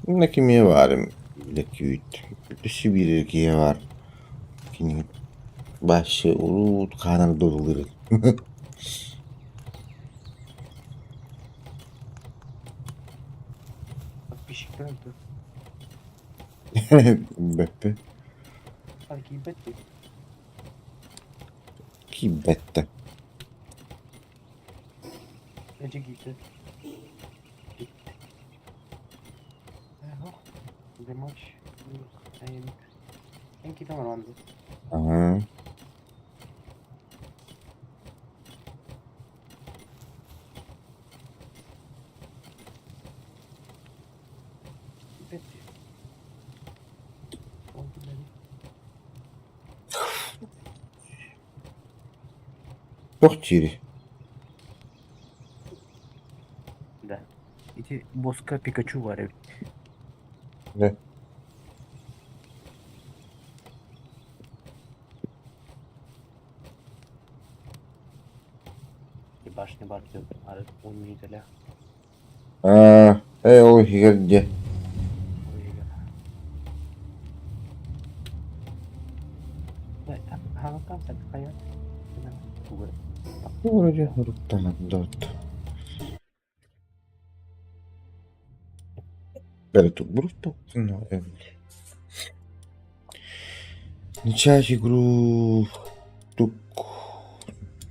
Инна кимиэ баарым Лэкүүт Сибиир киһи баар кини вообще урут хаанар додулыр Подписчиктар да. Бэппэ А киирбэт дии. киирбэт да Эдьи киирдэ. The match эн киирэн олорон дуу? Аһаа Киирбэт дии. Ол билэбин. Туох диирий? Да. Ити боска Пикачу баар эбит. Да. Башня бар арыт 10 мүнүүтэлээх. Аа, ээ ол иһигэр дьэ. Ол иһигэр. Хаҥатан хайа Вроде руктаан дот. Начать игру тук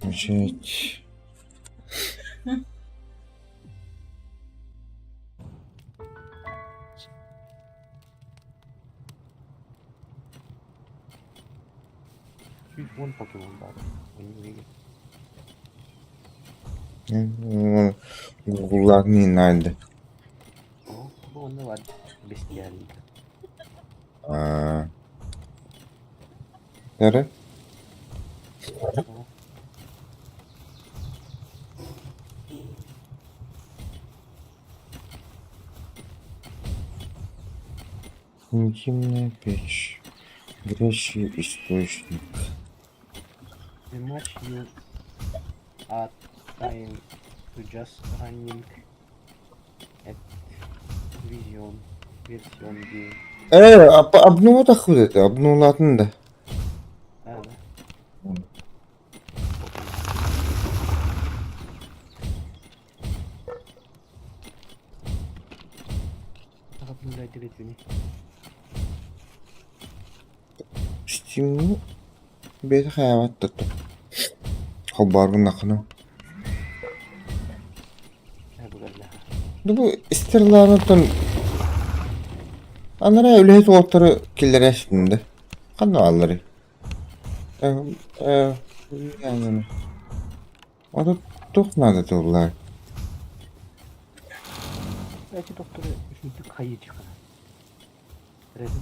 начать. 110 покемон баар. Гуглаах надо. Бу онно бар бестиарийга. Аа. Эрэ? Интимная печь. Горячий источник. The match you are trying to just running at vision version game. Ээ, обноватах вот это, обновлатын да. А, да. Steam бэйэтэ хайаабат да Холбоорбун ахына. Бу истерлаанаттан анараа үлэһит уолаттары киллэрээччитин да ханна баалларый? Э, э, Ото туох наада тыллаар? Эти докторы үчүгдүк хайыычыхана. Ready?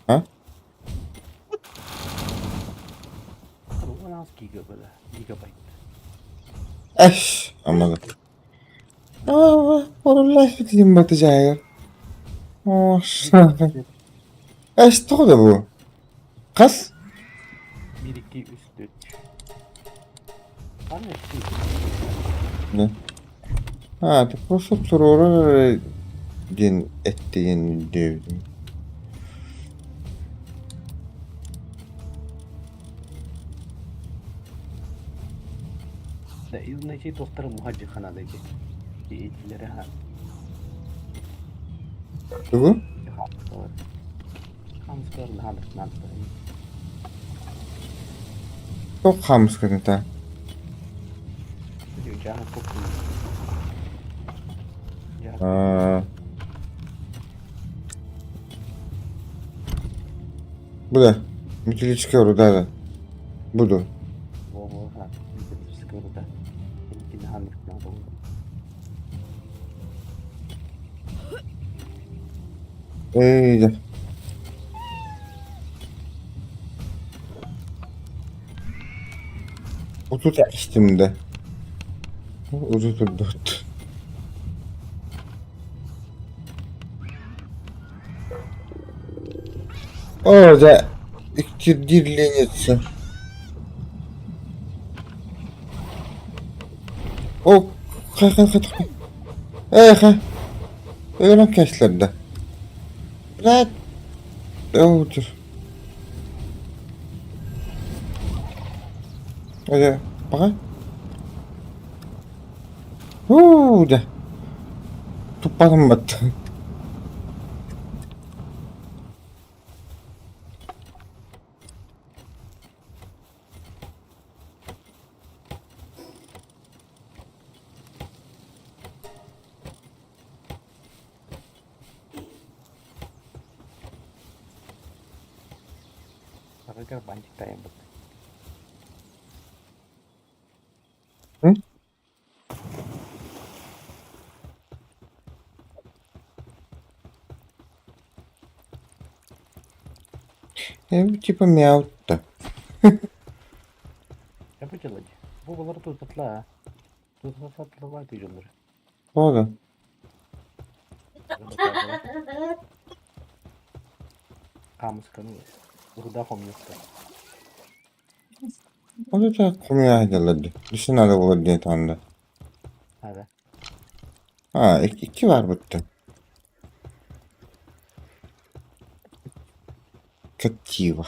А? 16 гигабайт. Гигабайт. Эш, амага. Аа, والله батыжайгар. Оо, Эш, тоҕо да бу? Хас? 1, 2, 3, 4. Ханна Да. А, ты просто туруорар диэн эттигин диэбитим. Да, значит, доктор мухаджихана дати. Итилere ha. Тугу? Хамскар наадат. Туох хаамыската? Жаха Аа. Бу да, металлическая руда да. Буду. Эй, да. Отут истим да. Отут дот. О, да. Иккирдиирленится. О, ха ха ха. Эх. Өлөрөн кээстилэр да. Блядь. Оо, Пока. Уу, дьэ. Туппатым бат. Арыгар бантик тайаммыт. Типа мяутта. Yapacağız. Bu bunları tuzlatla ha. Tuzlatla diyeceğim. Ода. Хаамысканы урда хомуйуохтара. Вот это хомуйа Düşün надо было диэн анда. Hadi. Ha iki, iki var bitti. Катива.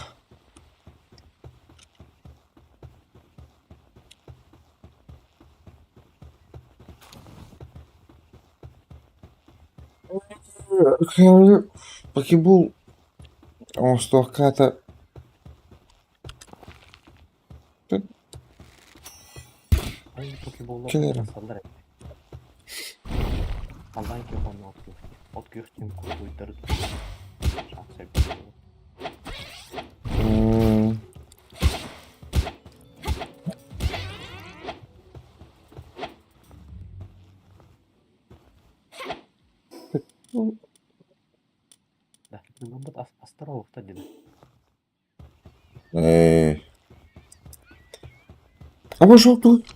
Покебул оҥостуохха Hangi pokeball'lar Кэлэрим. саллар Аллаан киһи от күөхтү. От күөхтүн курдуйдары Да, бүгүн астар олукта диди. А пошел тут.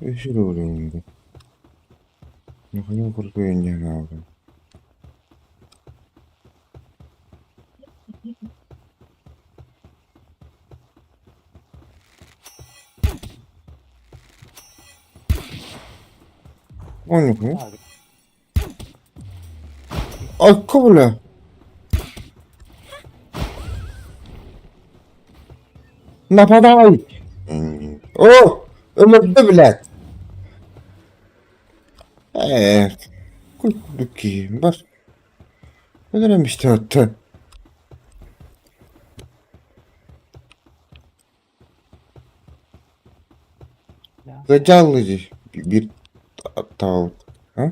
Үсүр Нохойон курдук инньэ Оннук Акка бля! Нападай! О! Өлөрдө, блядь! Ээ, курдук киһи бар. Өлөрөн истэ Гаджаллы дии биир таабыт Аа,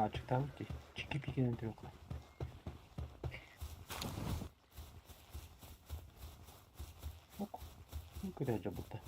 ачыктаабыт дии. Чики пикинен түрүк. Көтө жабытта.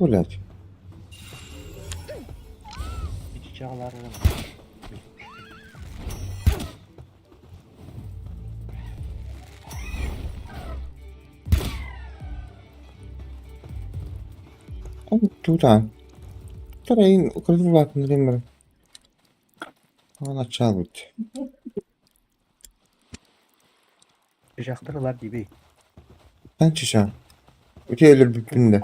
Блядь. Тутан. Тарайын укрылаатын Начало. Жактырылар дибей. Эн чечен. Үтө өлөрбүппүн да.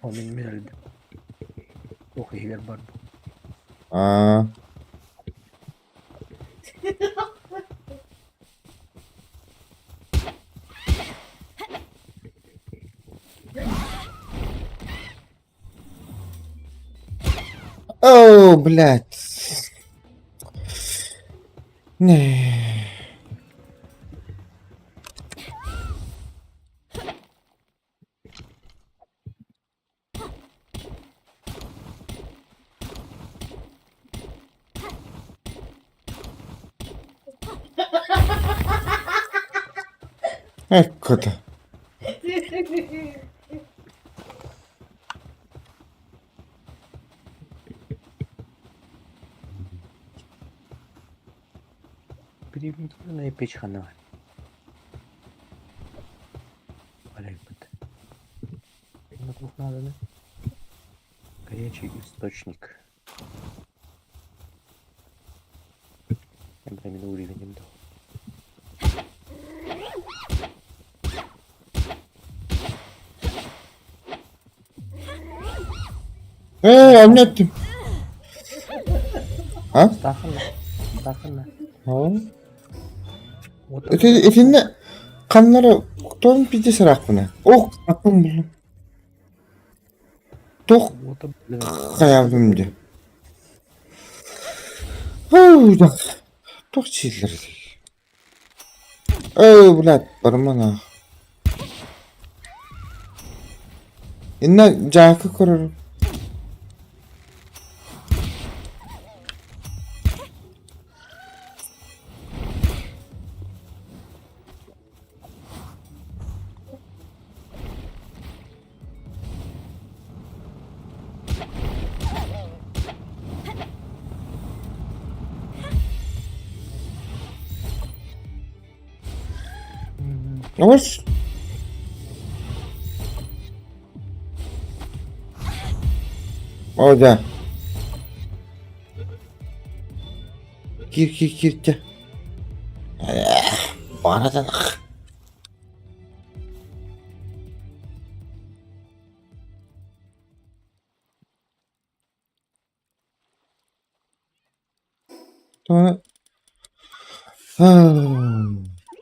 Ол мен өлдүм. Ох, иһигэр бар бу. Аа. О, блядь. Не. Eccote. Примитивная печь ханна Олегбыт. Надо, Горячий источник. Мен уровенем дал. Ээ, эмне эттим? А? Стаханна. Стаханна. Ити итиннэ ханнара тоҕо пиздец ыраахпына? Ох, атын буллум. Туох хайаабытым дии. Туох сииллэр Эй, блядь, барыман аах. Инна дьаакы көрөр. Ось. О, да. Киир, киир, киир, чэ. Баҕана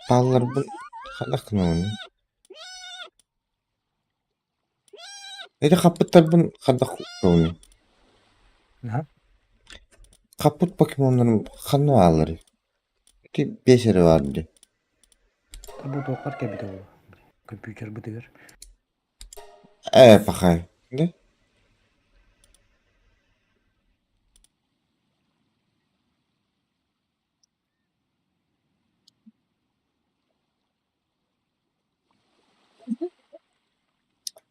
Таалларбын хайдах гынабын? Ити хаппыттарбын хайдах гынабын? Хаппыт покемоннарым ханна баалларый? Ити биэс эрэ баар дии. Бу туоххар кэлбитэ буолуо компьютербытыгар Ээ, пахай, да?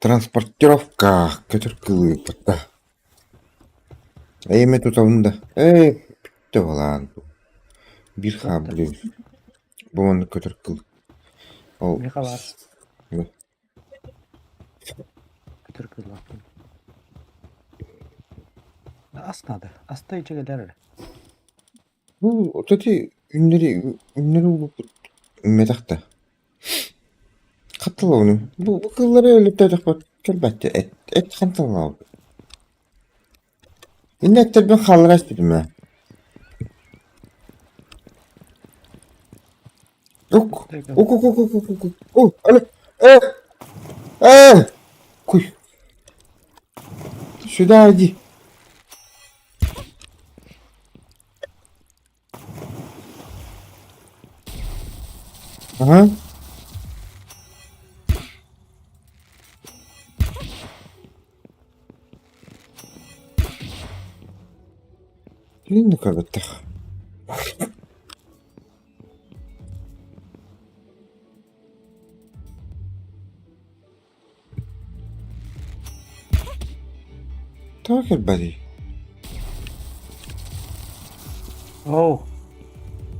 Транспортировка көтөр кылыыппыта. Эйэмэ тутабын да, ээ, бүттэ балаан биир хаалбыт бу маннык көтөр кыл ол Миэхэ баар көтөр кыыллаахпын. Ас наада, аста ичэгэлэр эрэ. Бу вот эти үннэри үннэри улуппут мэтэх да. Хатталабыны. Бу бу кыллары өлүттээтэхпит кэлбэттэ эт эт ханталаабыт. Иннэ эттэрбин хааллара испитим ээ. Ук ук ук ук ук ук ук ук өлө э э куй сюда иди. Ага. Билин көрбөттөх. Тоҕо кэлбэтий? Оо,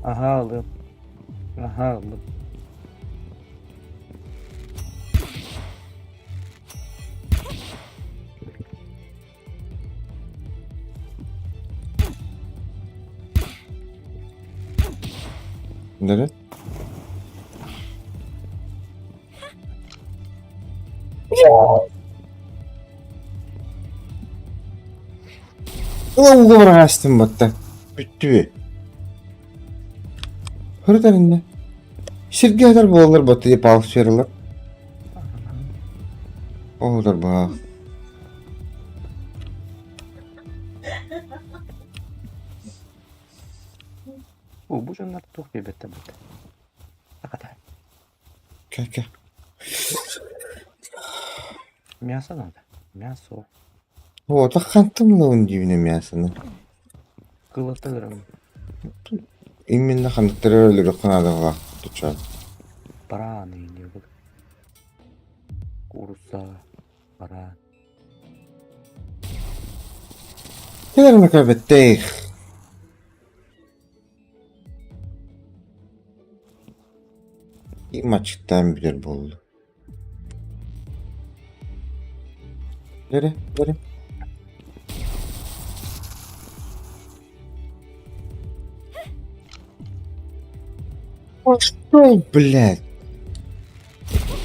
аһаа ылыам, аһаа ыллым. Nere? Ыла ууга быраҕаастым батта. Бүттүбү. Хырытар иннэ. Сиргэ атар буоллар батта деп алсыарылар. Оҕолор баах. Оо, бу дьоннор туох диэбэттэр быта. Аката. Кэ кэ. Мясо надо. Мясо. Вот, хантан ылабын диибин мясоны. Кылата ырам. Именно ханныктары өлөрүөххэ наадалаах тучаан. Бараан диэбит. Куурусса, бараан. Кэлэр көрбөттөөх. Мачыктаан бүтэр буолла. Бери, бери. Что, блядь?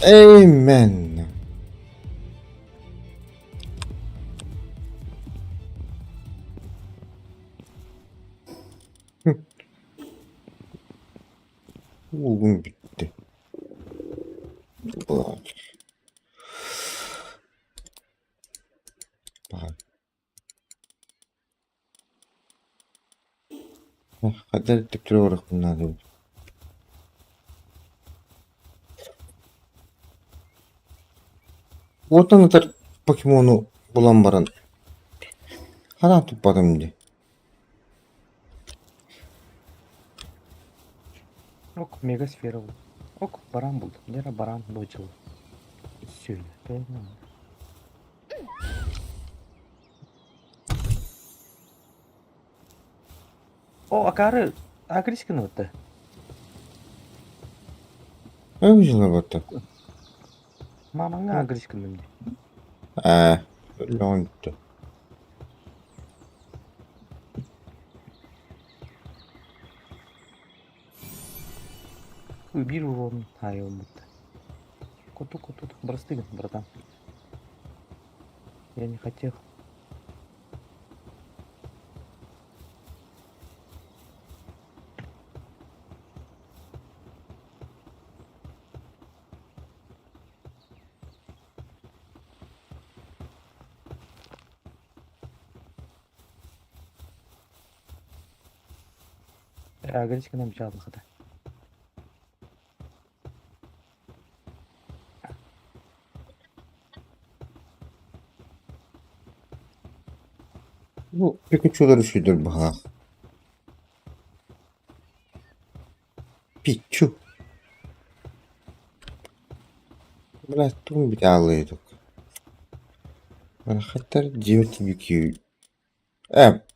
Именно. Уолум бүттэ. Хайдах эрэ төттөрү барыахпын наада эбит. Уотан ытар покемону булан баран хараан туппатым дии. Ок, мегасфера был. Ок, баран булдум. Нера баран быдьыл. Сүлэ. О, акаары агрискин ытта. Ой, батта. Мамаңа агрискин дии. Ээ, өлөҕүн бүттэ. Биир урон аайылбыт. Коту коту просты, братан. Я не хотел. Агрискин бычаалыхата. Бу Пикачулар үчүгэй баҕалаах. Пикчу. Блядь, тугун битаалыйдык. Барахаттар дьиэ Ээ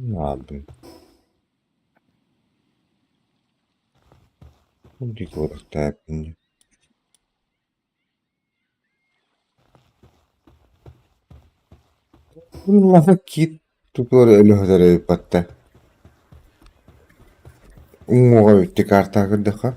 Наадын. Диэки Киит тутуар өлөһөтөр эбиппатта. Уҥуоҕа бүттэ картаҕа көрдөххө.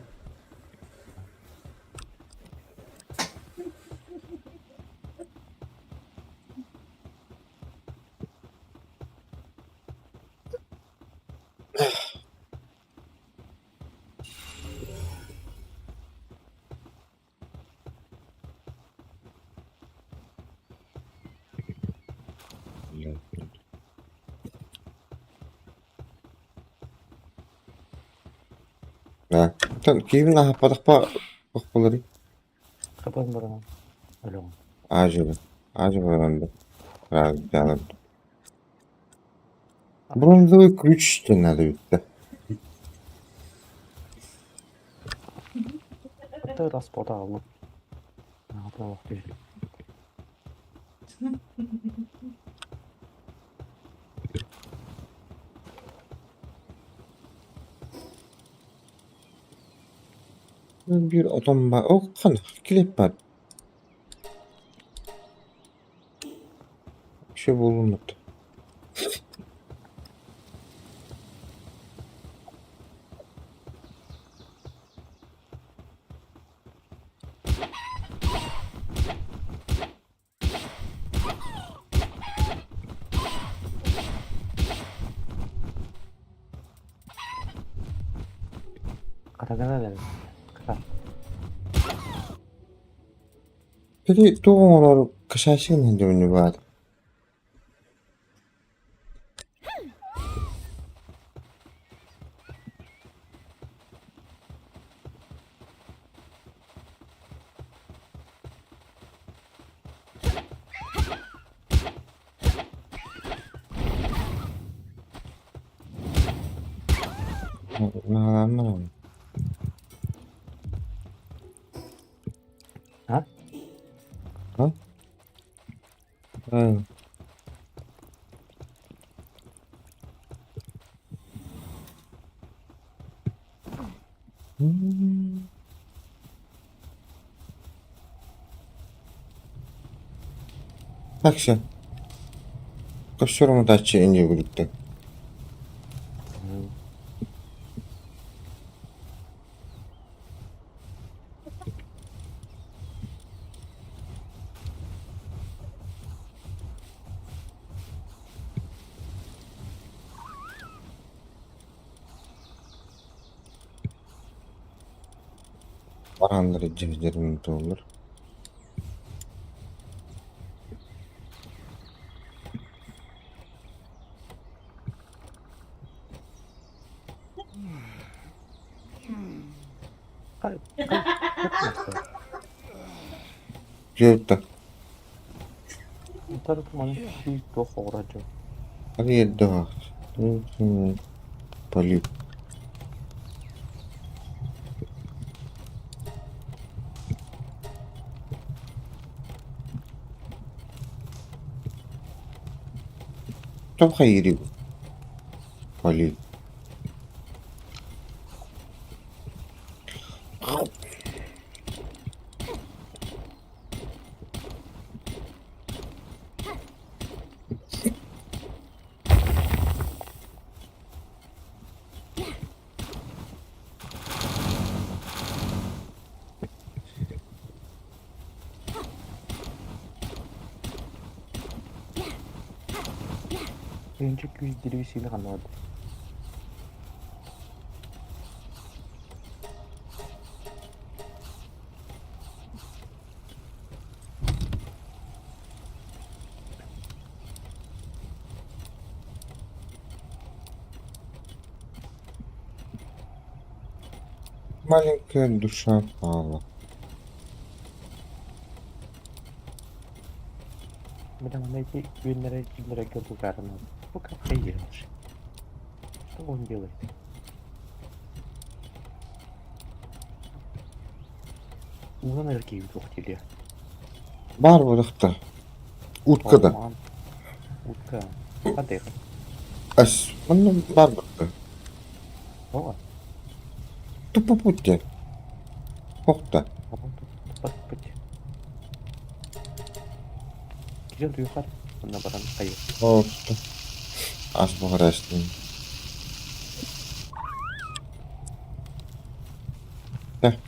Оттон киһибин аһаппатахпа буоларый? Хапан баран өлөҕүн. Аажыбын. Аажыбын Бронзовый ключ диэн наада эбит да. Хатта распота аҕаллым. Аҕата түһү. Биир отон баар. Ол ханна килиэп баар. Вообще буолуннар. Хатагана эрэ. Хата. Ити туох оҥорор кошачий диэн баар. Наһаалаан барабын. А? А? Ы. Так все. Көрсөрүм удачи инде күлүктэн. Бараннары дьиһдэрин туоллар. Дьиэттэ. Арыйардаах полип. Тоҕо хайыырый полип? Önce күүс деревесины ханна Маленькая душа пала. Бля, найти Виннера Гербугарна. Ну как охуевший. Что он делает? Уна наверное двух теле. Бар буолуохта. Утка да. Алман. Утка. Хадыр. Ас, онно баар буолла. О, Туппуппут диэн. Охта. Туппут. Кирилл туйухар. Онно баран хайы. Орто. Ас буһарастын. Тэ.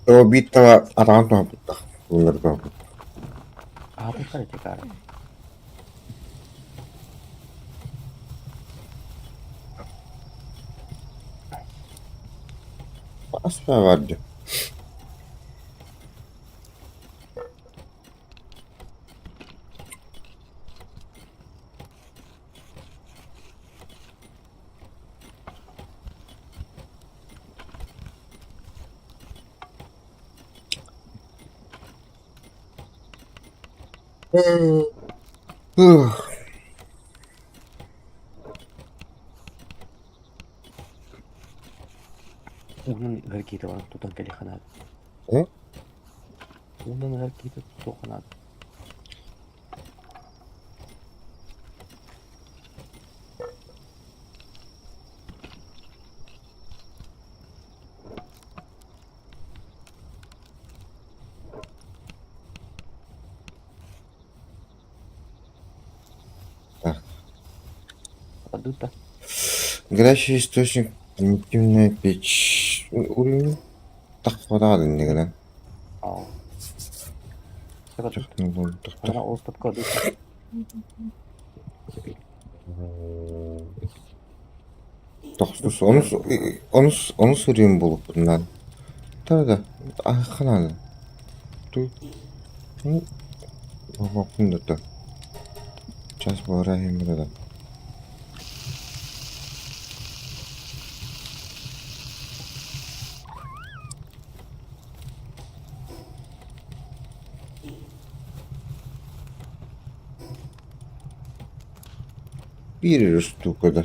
Оо биир таба атаҕын туһаппыттах буллар туһаппыт. Ас баар дии. Ugh. Уунан ыар киһитэ баран тутан кэлиэххэ наада. Э? Уунан ыар киһитэ тутуохха наада. Так. Падут да? Горящий источник, примитивная печь. Уровень так иннигинэн. Аа. Тохтор. Ана остапка дута. Тохсус онус онус онус уровень буолукпутунан. Да да ханаада. Ту бабаппын да Час буора да. Биир эрэ устуукада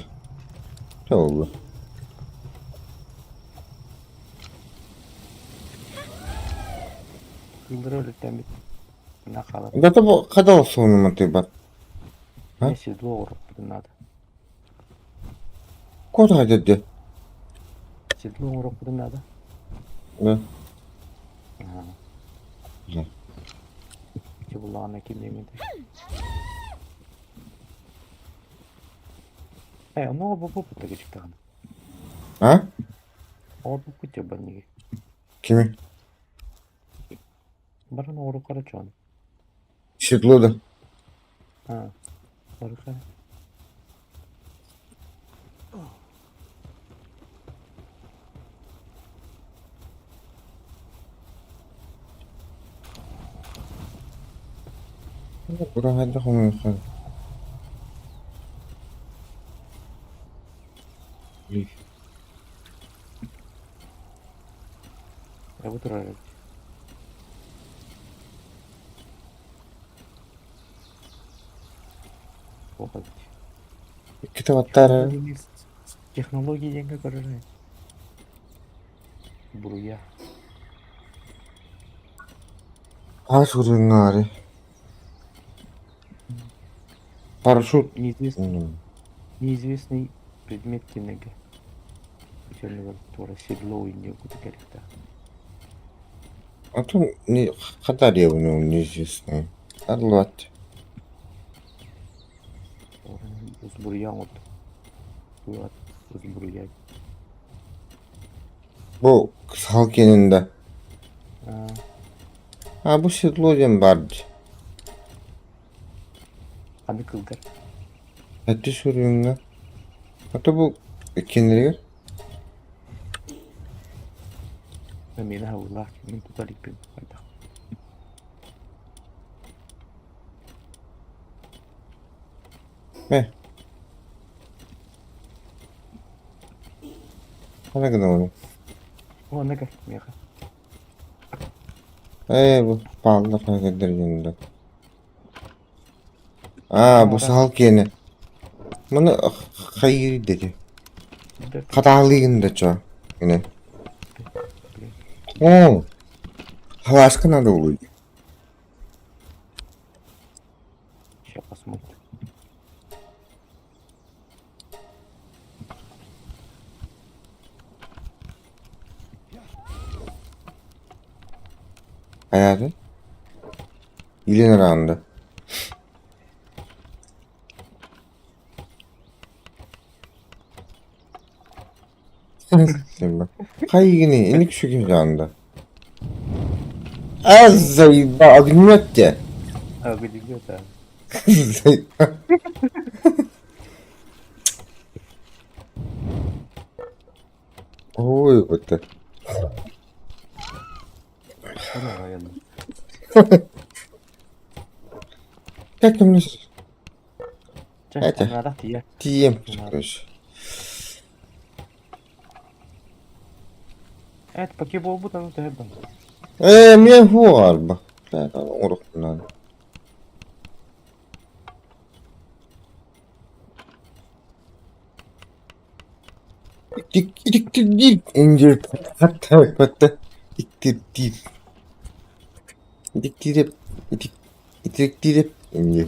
Буолла. Кыыллары өлөртөөммүт мына хаалар. Зато бу хада охсуһунуматыйбат. Эмиэ седло оҥоруохпутун наада. Куотаҕа дьэрдэ. Седло оҥоруохпутун наада. Да. Аа. Да. Ити буллаҕына ким диэммитий? Ээ, онно оҕолбуппут да кичиктэҕинэ. А? Оҕолбуппут дьэ банньыгы. Кими? Баран оҕорук чон. Седло да. Аа, барыха. Ураһайда хомуйуохха. Бу турар эбит. Туох эбит. Иккитэ баттаары. Технология диэҥҥэ көрөр Буруйа. Аас урыҥаары. Парашют. Неизвестный, неизвестный предмет кинегэ. Үтүөнүгэр туора седло инниэ куту кэлиэхтээх. А то не хатарьевну неизвестный. Орлат. Узбуруйа оҥордум. Узбуруйа. Бу саха киэнин да. А бу седло диэн баар дии. Аны кылгар. Эти суруйуҥҥа. А то бу иккиэннэригэр. Миэнэ аһыллаах мин тута иликпин хайдах. Э. Хана гынабын? Уонна кэл миэхэ. Ээ бу пааллар хайгырдар да. Аа бу саһыл киэнэ. Маны хайыыр дети. Хатаалыыгын да чо. Гинэ. Оо. Халааска надо улуй. Сейчас посмотрим. Хайаатын? Илин араанда. Хайыгыный, инник үчүгэй даанда. Аззайба огнемет те. Огнемет, а. Ой, вот это. Как там Это тиийэн короче. Эт поки буолбут аны төһө бан. Ээ, эмиэ хуарба. Оҥоруохпун Иттирдиир. Итиктиирэп итик итиктиирэп инньэ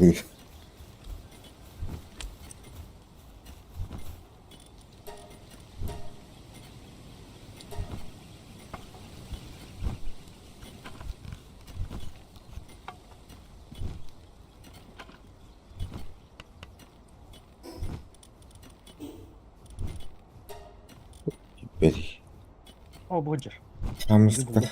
Бери. О, божер. Хамыста.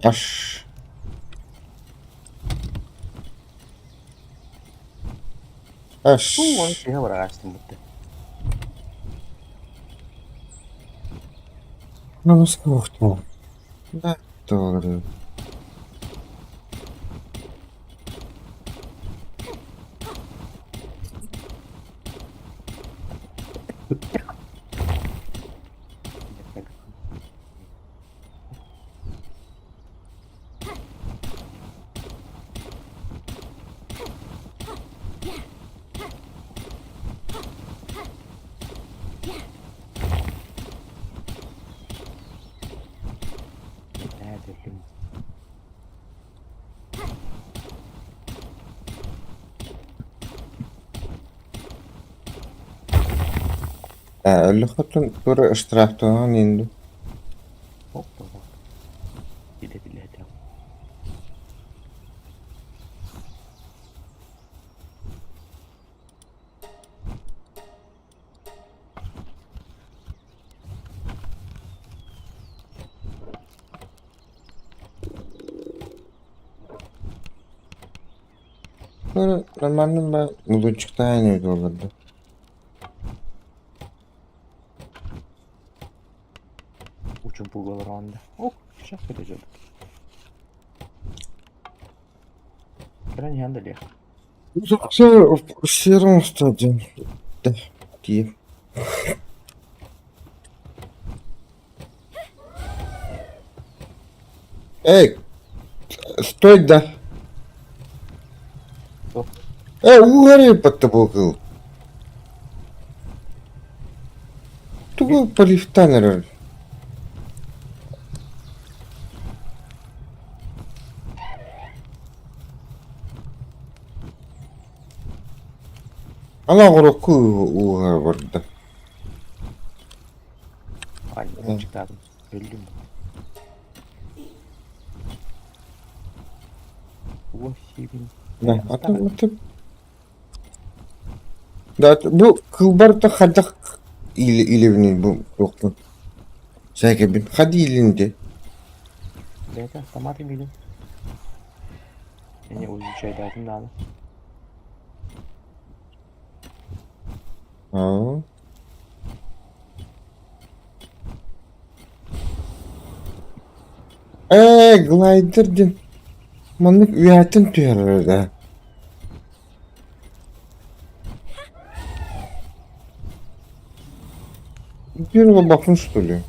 Аш. Аш. Туу, ону сиһэ бараҕаастым бутта. Намыс куохтуу. Да, doğru. Ээ, өллүм. Ээ, өллөххүтүн тура ыстырааптанаҕын иһин дуу? Оп-оп. Илэ-билэ Нормально ба мудунчуктаан эбит буоллар Учумпуга олороон да. Ох, сейчас подойдет. Кэлэн иһэн да диэх. Сером стадион. Дии. Эй, стой да. Э, ууһарый баттабыл. Тугу полифтан эрэр? Ана оҕурокку ууһара барда. Ай, өллүм. Уо сиибин. Да, атын атын. Да, бу кылбарта хайдах илебинин бу туохпун. Сээкэбин хadi илинди. Бэйэтэ автомат имиилин. Эне изучайдаатым даҕаны. Аа. Ээ, глайдер диэн маннык үөһэттэн түһэрэр да. Биир олорбоккун что ли?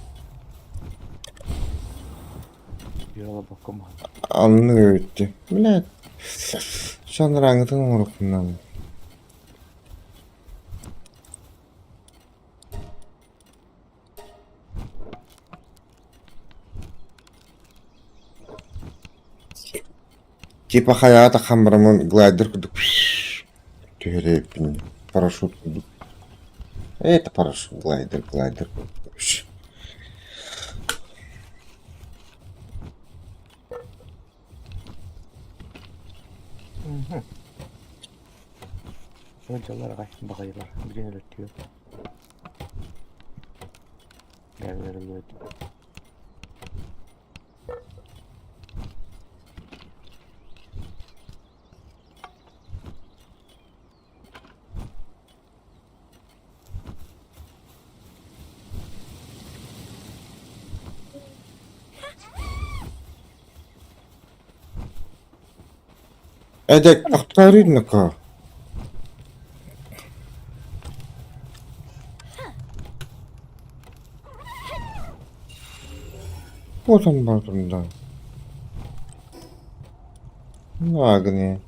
Биир олорбоккун Аннык эбитти. Блядь. Шанырааҥҥытын оҥоруохпун Типа хайаҕа таххан бараммын глайдер курдук түһэрээппин парашют курдук. Это парашют, глайдер, глайдер. Сылдьаллар аҕай баҕайылар билин өлөттүө. Бэйэлэр өлүөт. Эдек тохтооруннука. Буотан бардым да. Агни.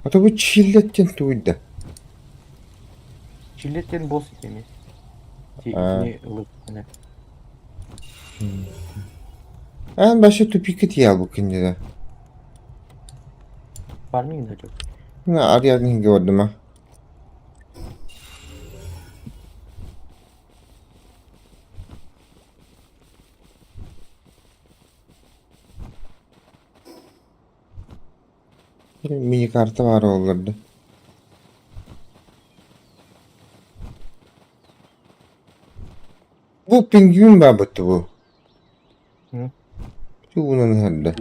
А то бу чиллеттен туйда. Чиллеттен босс итини. Итини ылып аны. Эн башы тупикка тиийэ бу кинилэр. Фарминг да жоқ. Мына арыйарын иһингэ бардым а. Мини-карта баар буоллар да. Бу пингвин баабыт бу. Ити уунан иһэрдэ.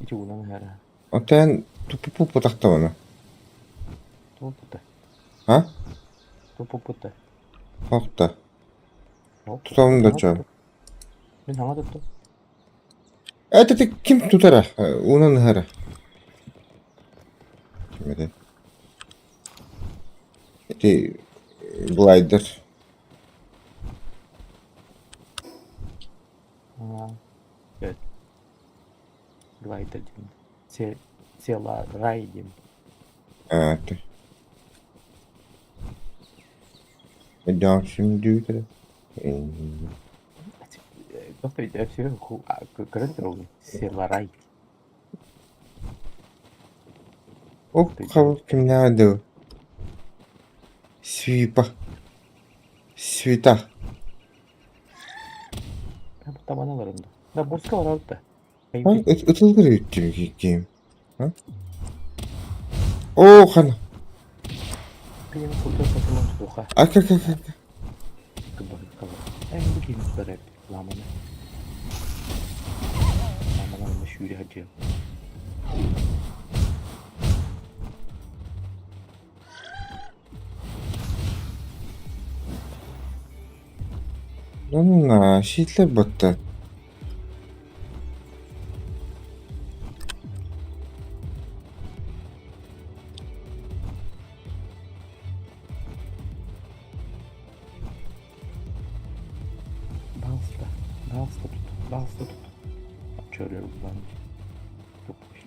Ити уунан иһэрэ. Оттон туппуппутахтабына. Туппута. А? Туппуппута. Хохта. Тутабын да чо. Мин хаҥа туттум. Это ты ким тутара? Уунан иһэрэ. Ким этэй? Ити глайдер. Глайдер диэн. Селарай диэн. Аа, ты. Өйдөөхсүм дүү Көрөн турабын, Селарай. Ол хабы кимнээҕэ дуу Свипа Свита Табан аларын да. Да боска барабыт да. Ытылгыр эбит ким Оо хана Ака ака ака Онно сиилэр батта Балста, балста тут, балста тут. Чөрөр булан. Тупой.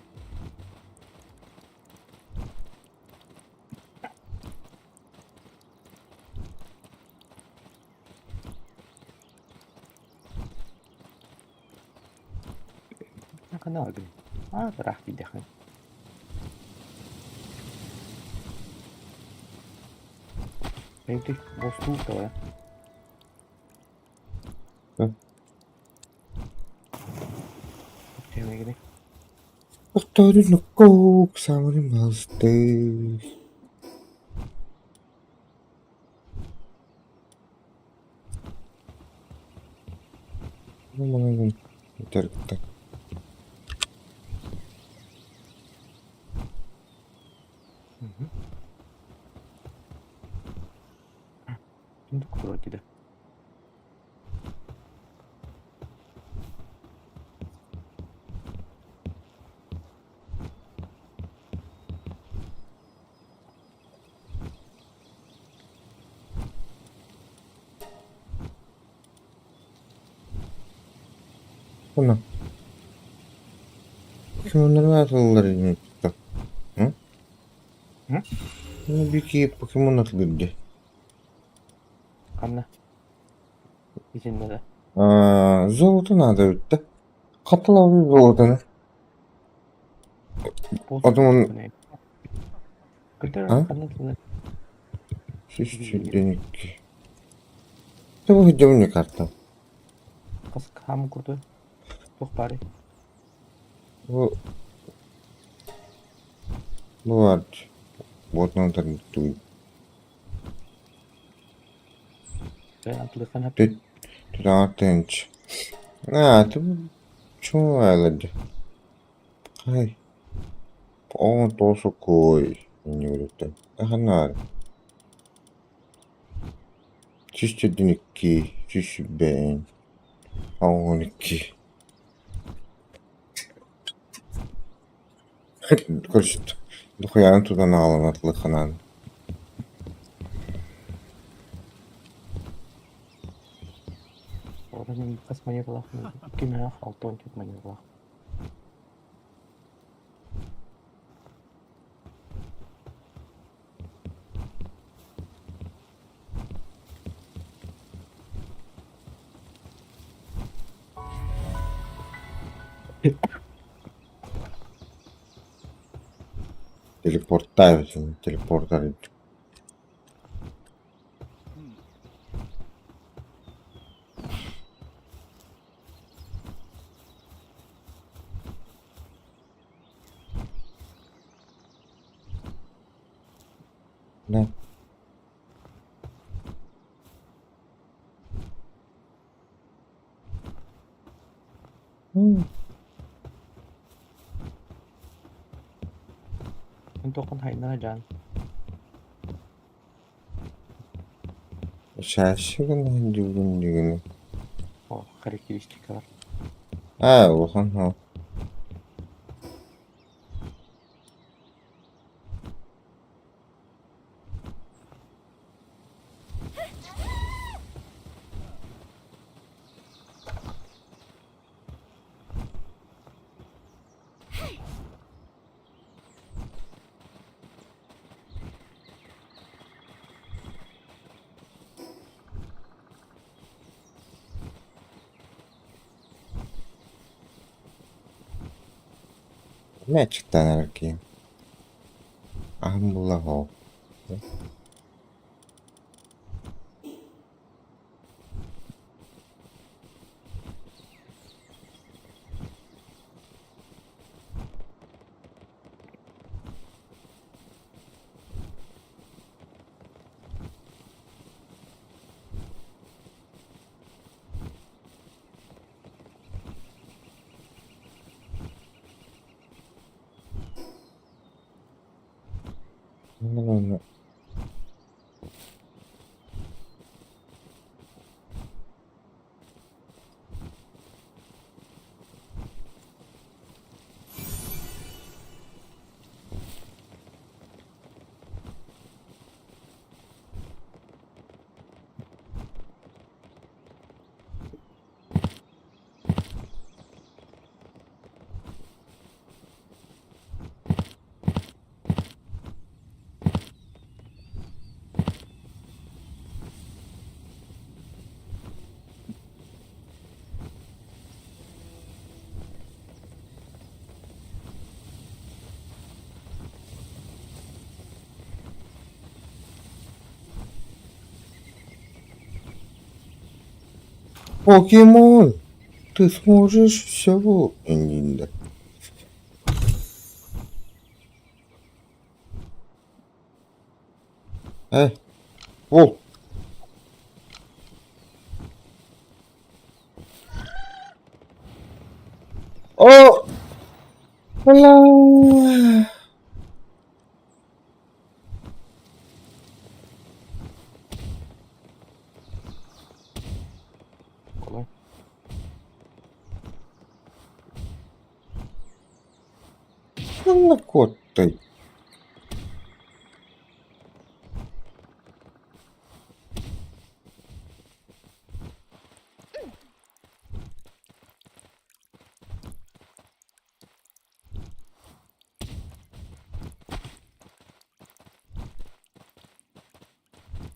Канал А, ыраах тиийдэххин. Эйти, бостуук давай. Тэмэгини. Охторун самырын балысты. Дьарыкта. Сундук турар дии. Уна. Покемоннары атыллар инники. М? М? Ну, бики покемон атылыр дии. Ханна? Итиннэ да. А, золото надо бүттэ. Хатылабы золотоны. Одумун Көтөр ханна тылы. 182. Тобу хыдьабын карта. Хас хаам курду. Туох баарый? Бу бу баар буотунан туй. Атылыхан Түт түтаҕар тыһыынча. Аа, ту чуҥ Хай. Оҕо тоосукуй иннигириттэн. Аханаар. 142, 105, 12. Короче, дохуяны тутан аҕалан атылыхханаан. Оҕо хас монеталаах 2 6 14 монеталаах. Телепортаабытын, телепортар. Да. М. Онтуоххун хайнара дьаан. Шашыгын дьүүлүн дьигини. О, характеристикалар. Аа, улахан хоо. Мээчиктэн эрэр киһи. Аһым булла оһох. Покемон, ты сможешь всего иннинэ Э, ол О! Бля! Kolay. Ханна куоттай?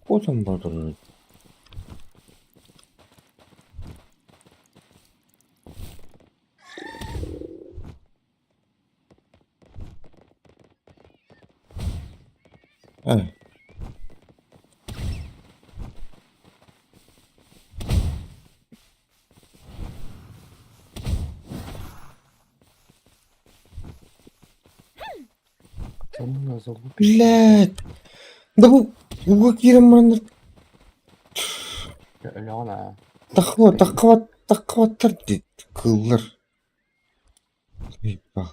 Куотан барар. Э. Сонун залупишь. Блядь! Да бу ууга киирэн бараннар Өлөҕүн аа. таххыба таххыбат таххыбаттар дии кыыллар. Ебал.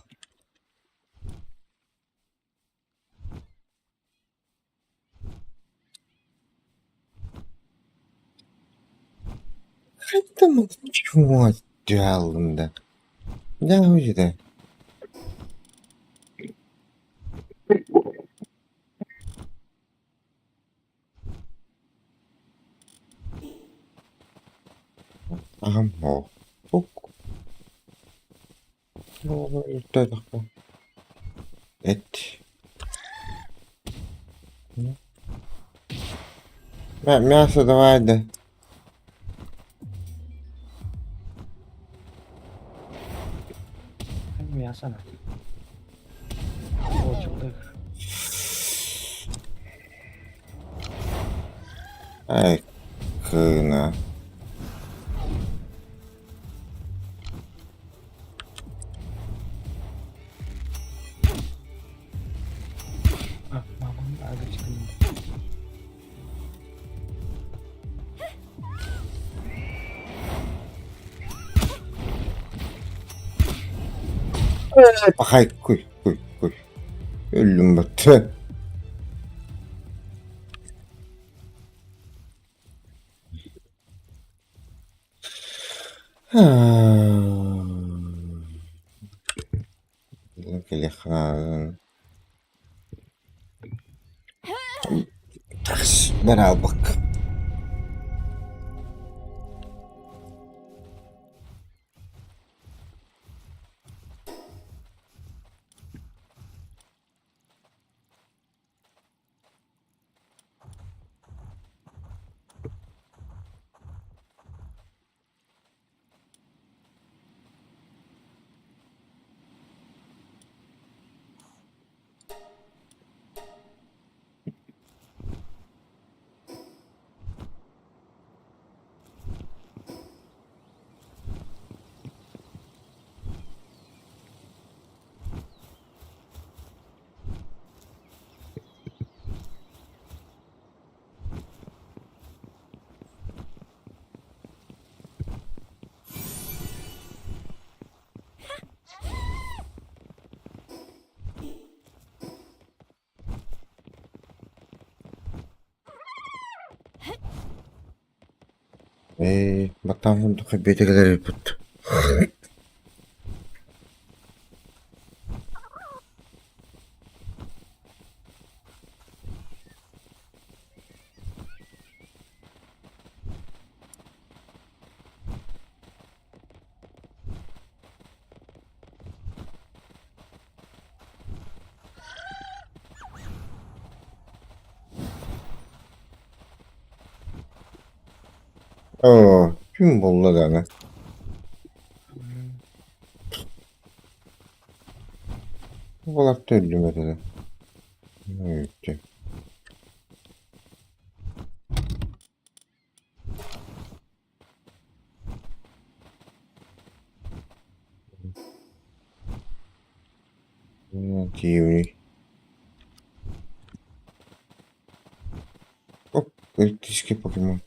Хайдах чего дьаалында? Дьаа Аҕам оһох Эт. Мясо давай да. Мясо на. Очулдык. Ай, кына. А, мамам агачкын. Пахай, куй, куй, куй. Өллүм баттı. Баралбак. Ээ, баттаан курдук биэтэгэлэр ыыппыт. Оо, ким булла даҕаны? Баларта өллүм этэ. Киевий. Оп, электрический покемон.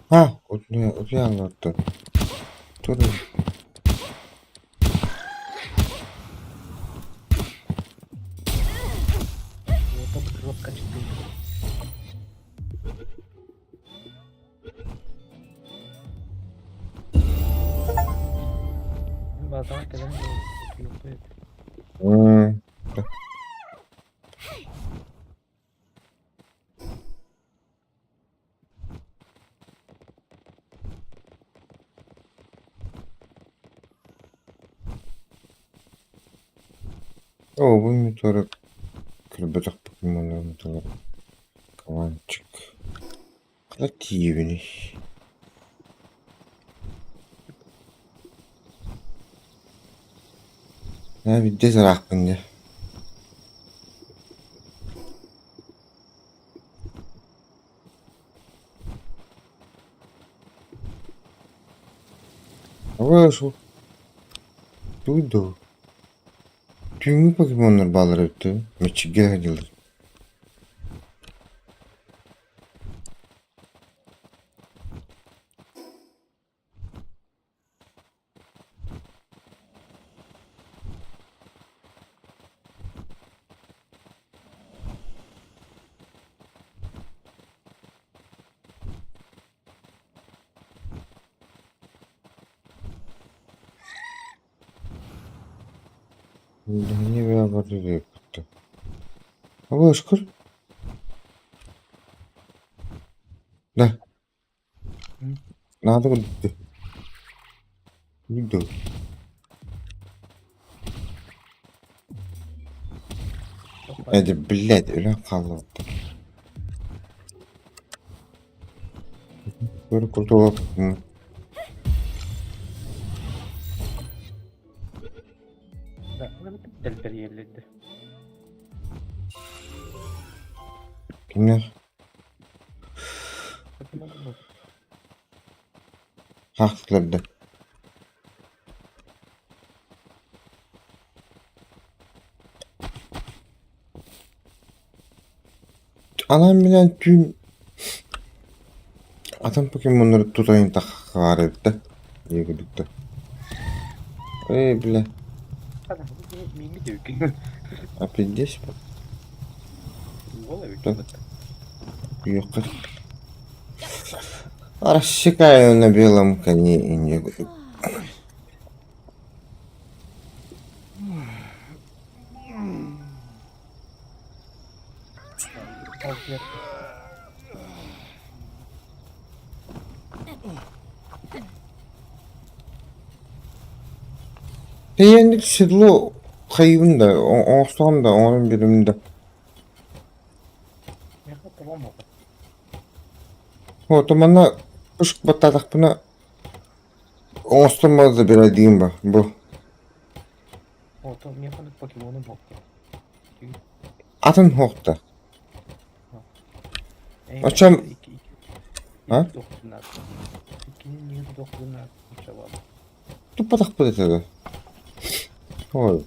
А, утуйан олордо. Тур. М. Оо, бу метеоры көрбөтөх покемоннорун кабанчик. Хата тиийэбиний? Ээ, биирдэ ыраахпын дии. Вышел. Тугу Түүҥҥү покемоннар бааллар эбит дуу? Мэччикгэ сылдьаллар. Абыашкыр? Да. Надо будет. Видео. Эди, блядь, өлөн хааллыбыттар. Көрө курдук Дэлбэрийэллэр Кимнээх? Хаахтылар да. Анаан билэн түүн атын покемоннары тутайын таххаар эбит да диэбит да. Эй, бля. А пиздец. Рассекаю на белом коне и не Тэйэнник седло хайыыбын да, оҥостоҕум да, оҥорон биэрэбин да. Вот манна пышк баттаатахпына оҥостон да биэрэ ба бу. Атын хуохта. Оччом а? Туппатахпыт этэ да. Ой,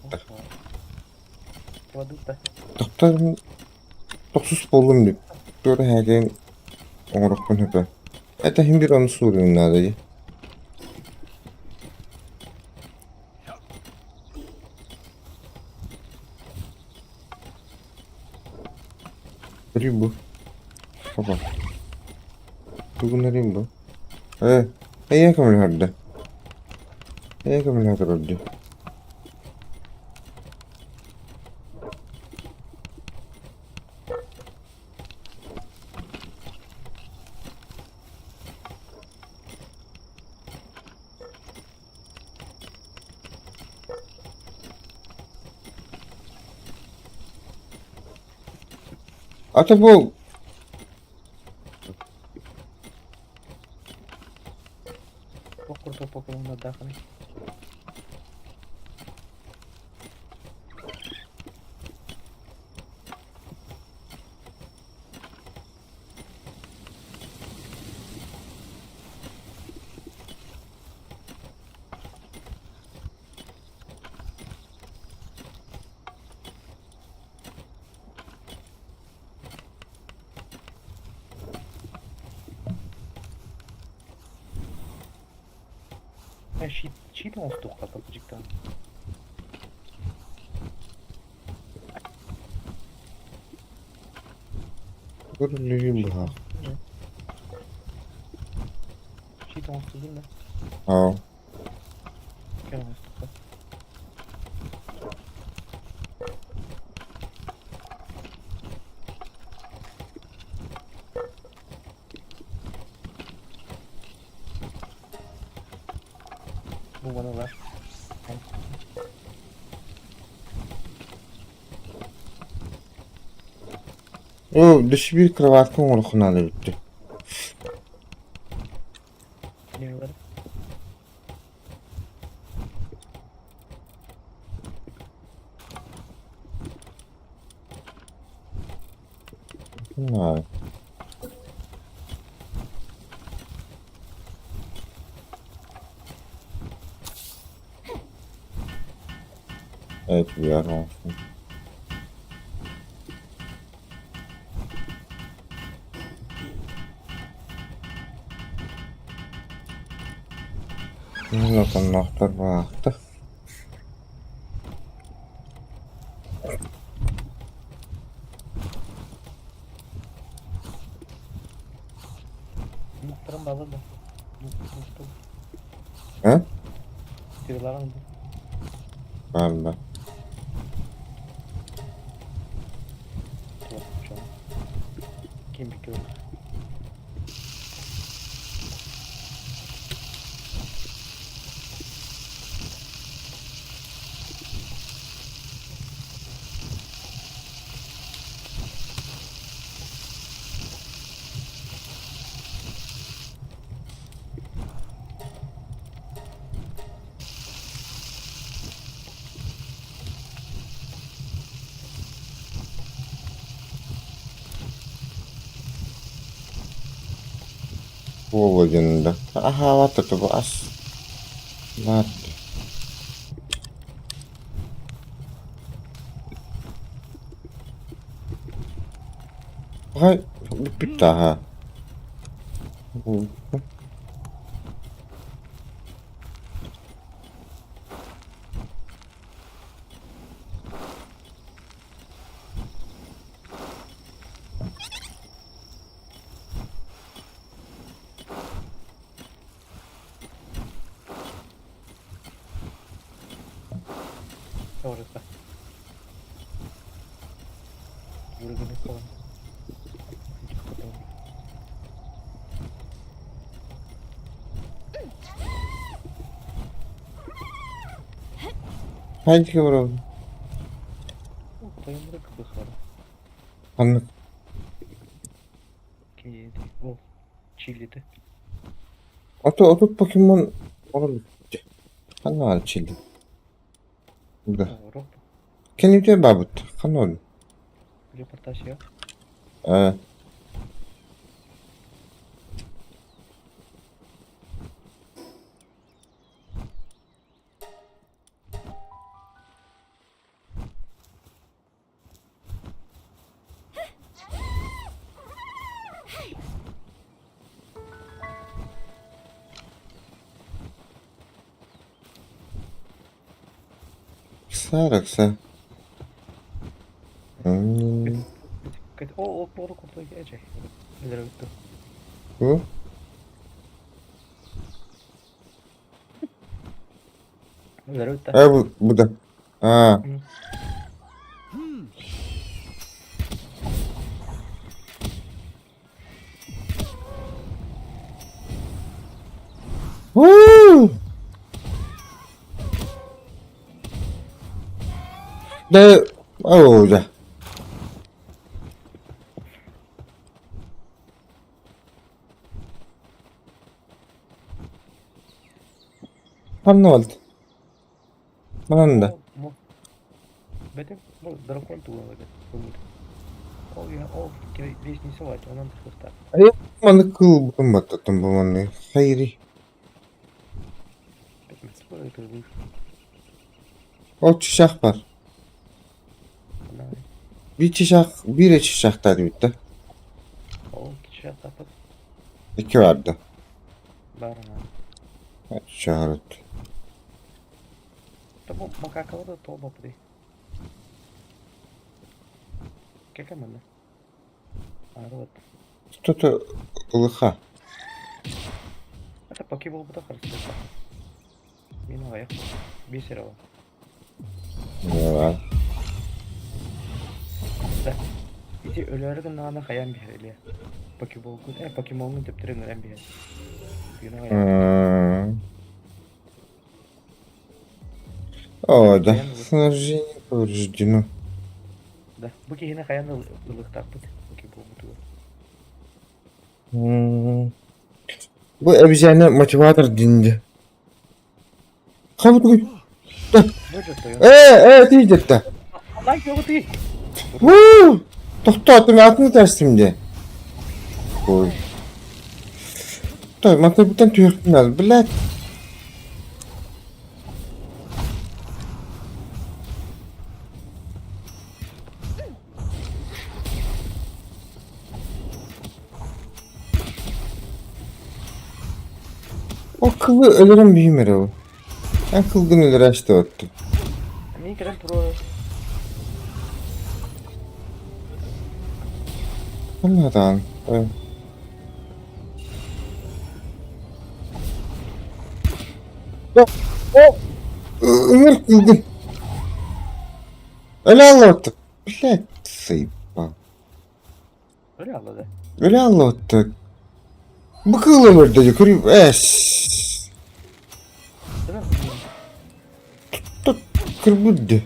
Тохтор тохсус буоллум дии. Туора эһээтин оҥорохпун сөпө. Это иһин биир ону суруйуом наада дии. Рыбу. Опа. Тугун рыбу. Э, эйиэхэ көмөлөһөрдө. Эйиэхэ көмөлөһө турар дии. Ата бу Туох курдук покемоннардаахыный? Щит оҥостуохха кырдьыктаан. Көрүллүһүү быһаах. Щит оҥостубун да? Аа. Кэл оҥостуохха. Бу маны ылар. Оо, дөссө биир кроватка оҥоруохха наада эбит. Не ылар? Наада. Evet bir olsun. Отонноохтор баахта. Муктарым балыр да. Муктум. Э? Тириларым да. Бааллар. Ким бикер. Буолла Аһаабат да ас баар Хай бүппүт да Orada. Vurgunu falan. Хайдики барабын? Тойоммура кыбыхара. Ханнык? Ким Ол Чилиде. Ото отут покемон олор ханна чили. Да. Кените бабыт. Ханна ол? Репортаж я. Э. Ыксаар, ыкса. О, ол буолу курдук эдьэй. Өлөрөбүт. Бу? Өлөрөбүт да. Э бу да. Аа. Уу! Да, оо, да. Ханна болды? Манан да. Бэтим, бу дракон тугун эбит көҥүл. Ол ол лестница баар, онон тахсыахтаах. Маннык кыылбытын баттаттым бу маннык. Хайри. Ол чычах бар. Bir чычах, bir чычахтаа диэбит да. Ол чычахтаахпыт. Икки барды. Баар Чыһарыт. Бу макакалары тоҕо Кэкэ манна. Аарыбат. Что-то ылыха. Это поки буолбута харыстыахха. Мин аҕыйах. Биэс эрэ бар. Да. Да. Ити өлөөрү гыннаҕына хайаан биһэр Илья. Покеболгун, покемоҥҥун төптөрү ыҥыран биһэр. Күн аҕыйах. О, да. Снаряжение повреждено. Да. Бу киһини хайаан ылыахтаахпыт покеболбутугар. Бу обезьяна мотиватор динди. Хабытыгый. Э, э, тиийдетте. Вуу! Тохтоотум, атын этэрсим дии. Ой. Той, матыбыттан түһүөхпүн блядь. Ол кылы өлөрөн бүйүм эрэ ол. Эн кылгын өлөрөөчтө отту. Мин кэлэн туруорар. Ханна О! Ыҥыр кылгын. Өлө аллыбаттык. Блядь, заебал. Өлө аллады. Өлө аллыбаттык. Бу кыыл өлөрдө көрү эс. Тут кырбыдды.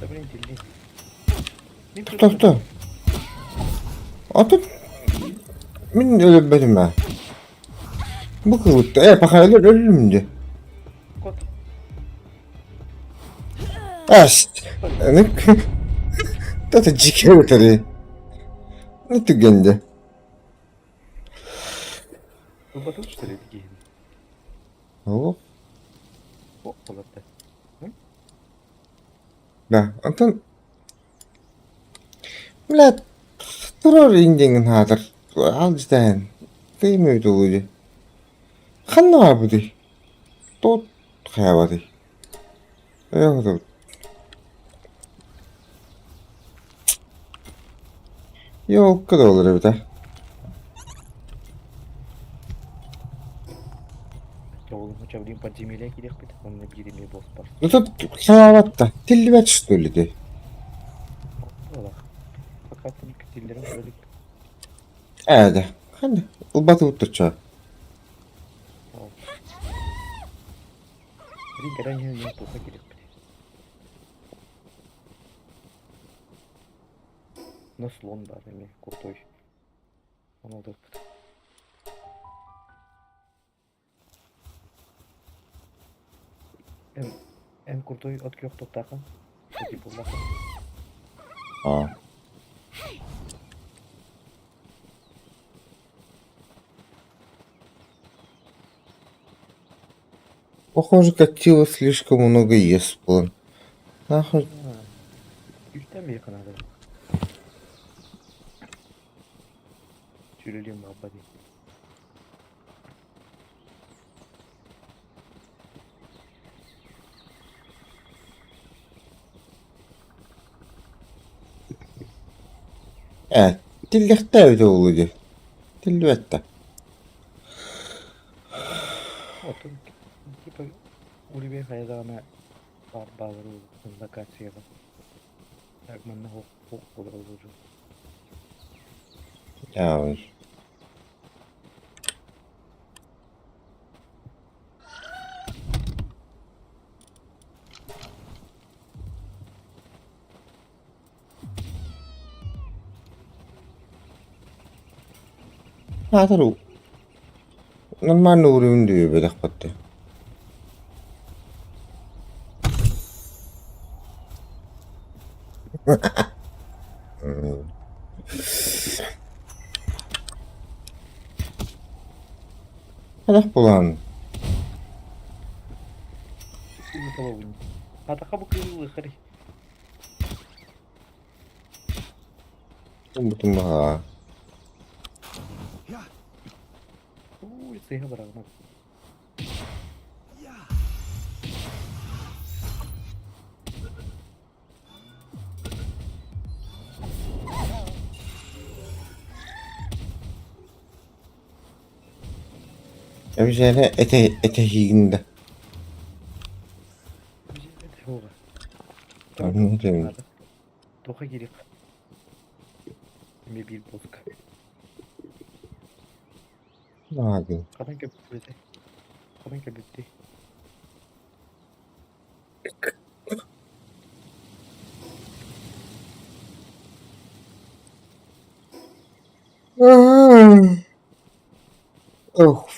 Да блин, тилли. Тохто. А тут мин өлөрбөтүм ээ. Бу кылытта. Э, пока өлөр өллүм дии. Кот. Эс. Это дикий өтөрү. Не түгэнде. Ылбатыл что ли киһини? О, О, олорду. Да, онтон блядь, турар индиҥин хаатар алдьытаһын кыймый дии. Ханна баарбытый? Туот хайабатый? Э, Ёлка да олор эбит а. Оҕолум хотя блин подземелье киириэхпит, онно биир эмиэ босс бар. Ну тут хайаабат да, тиллибэт что ли дии. Пока тиллерин көрөлүк. Ээ да, ханна ылбатыбыт турча. Блин, когда не плохо киириэхпит. Но слон бар эми крутой. Оны ылдыахпыт. Эн, эн крутой от күөх туттаахын. Типа буллахын. А. Похоже, Катила слишком много ест план. Нахуй. Үстэн бир канада. Сүрүлүм баба дии. Ээ, тиллэхтээбитэ буолуо дии. Тиллибэт да. Оттон типа Уливер хайа даҕаны баар баалары локацияҕа так манна суох буолар уже. Яабыр. Аатар нормально уровень диэбэтэхпит Хайдах булан Атаха бу кыыллыхар. Бутун баҕа. Ууй, сыыһа быраҕына. Эбизээнэ этэ этэһиигин да. Тоха киирик. Эмиэ биир буолка. Наагын. Ханан кэбиттибитэ? Ханан кэбиттий? Ох.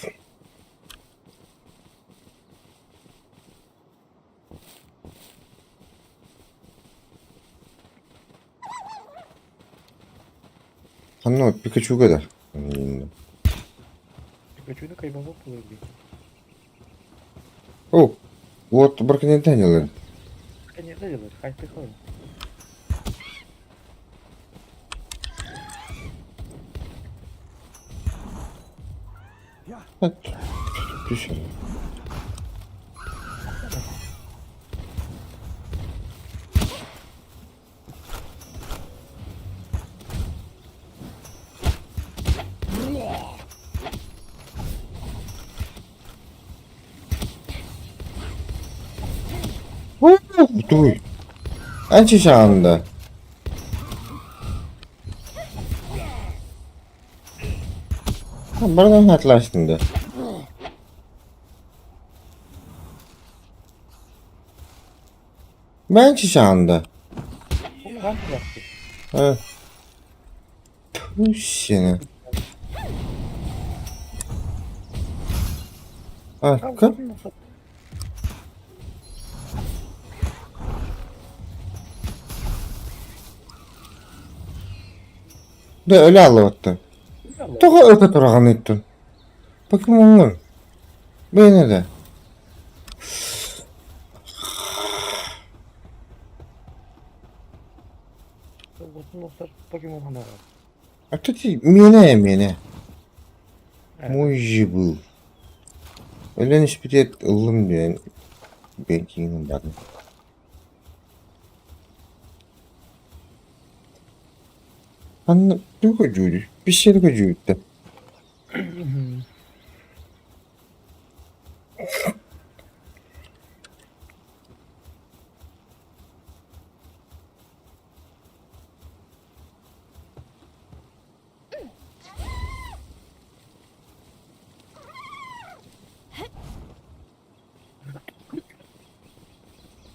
Ханна Пикачуга да? Пикачуну кайбабап буолар дии. О, вот браконьердан делали. Конечно делают, хай ты ходишь. Түс. Туй. Анча анда. Бардан атластың да. Ben анда. Ha. Сені. А, как? Да өлө аллыбаттын. Тоҕо өтө тураҕын ыйыттын? Покемоҥҥун. Бэйэҥ эрэ. А то ти миэнэ миэнэ. Мой же был. Өлөн испитиэт ыллым диэн бэнкиҥин бардым. Ханна тугу көрдүүрүй? Пещера көрдүүбүттэр.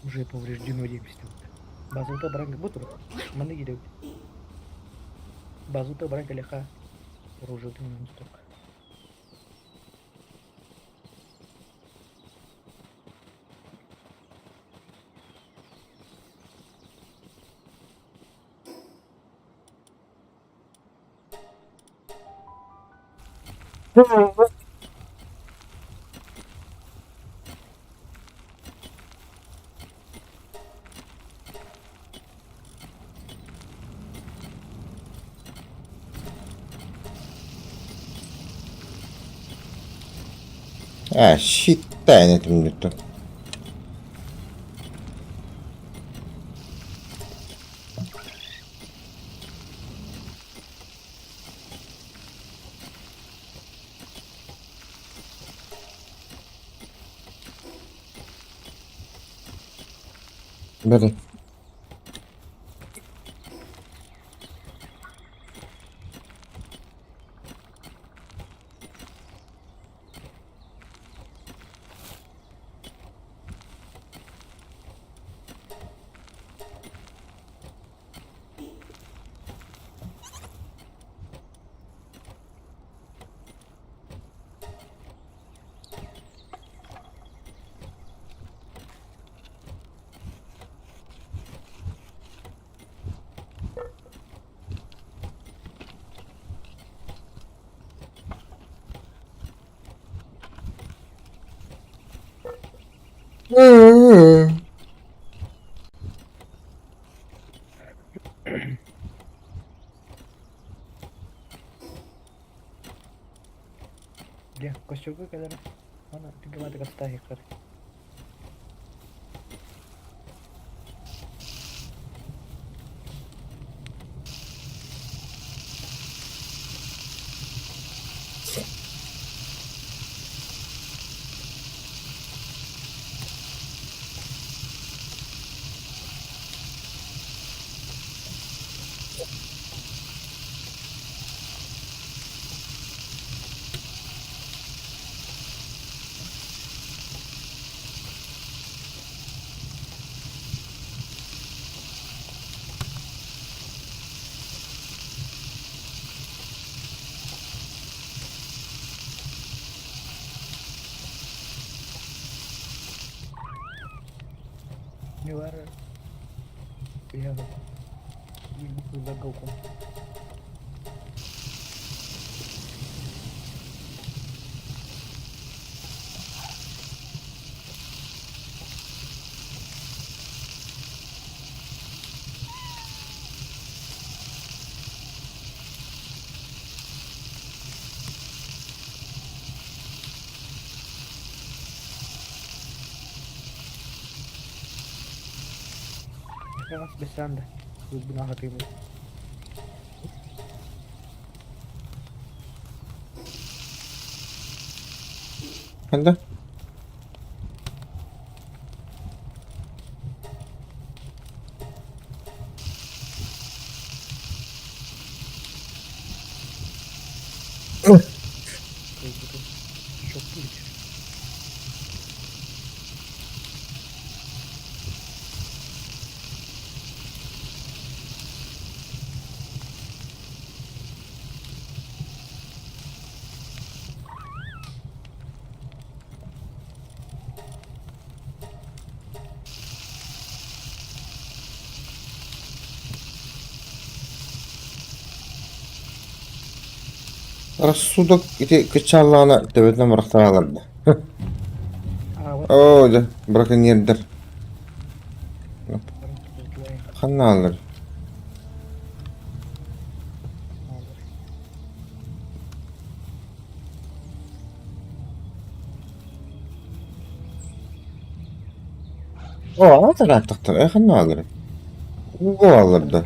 Уже повреждено диэбистим. Базута баран бу тур. Манна киирэбит. Базута баран кэлиэххэ оружиетын оҥостуох. Ээ, shit этим бүттүм. Бары. Дьэ, костюрга кэлэр аны гематикастаахыххар. Не баар иһэҕин Бэсээн да кыылбын аһатыыбын. Ханна? Кыылбытын шоктуу Рассудок ити кыччааллаҕына төбөтүнэн бырахтара аларда. Оо дьэ, браконьердар. Ханна ааллар? Оо, аҕа Э, ханна ааллар? Ууга ааллар да.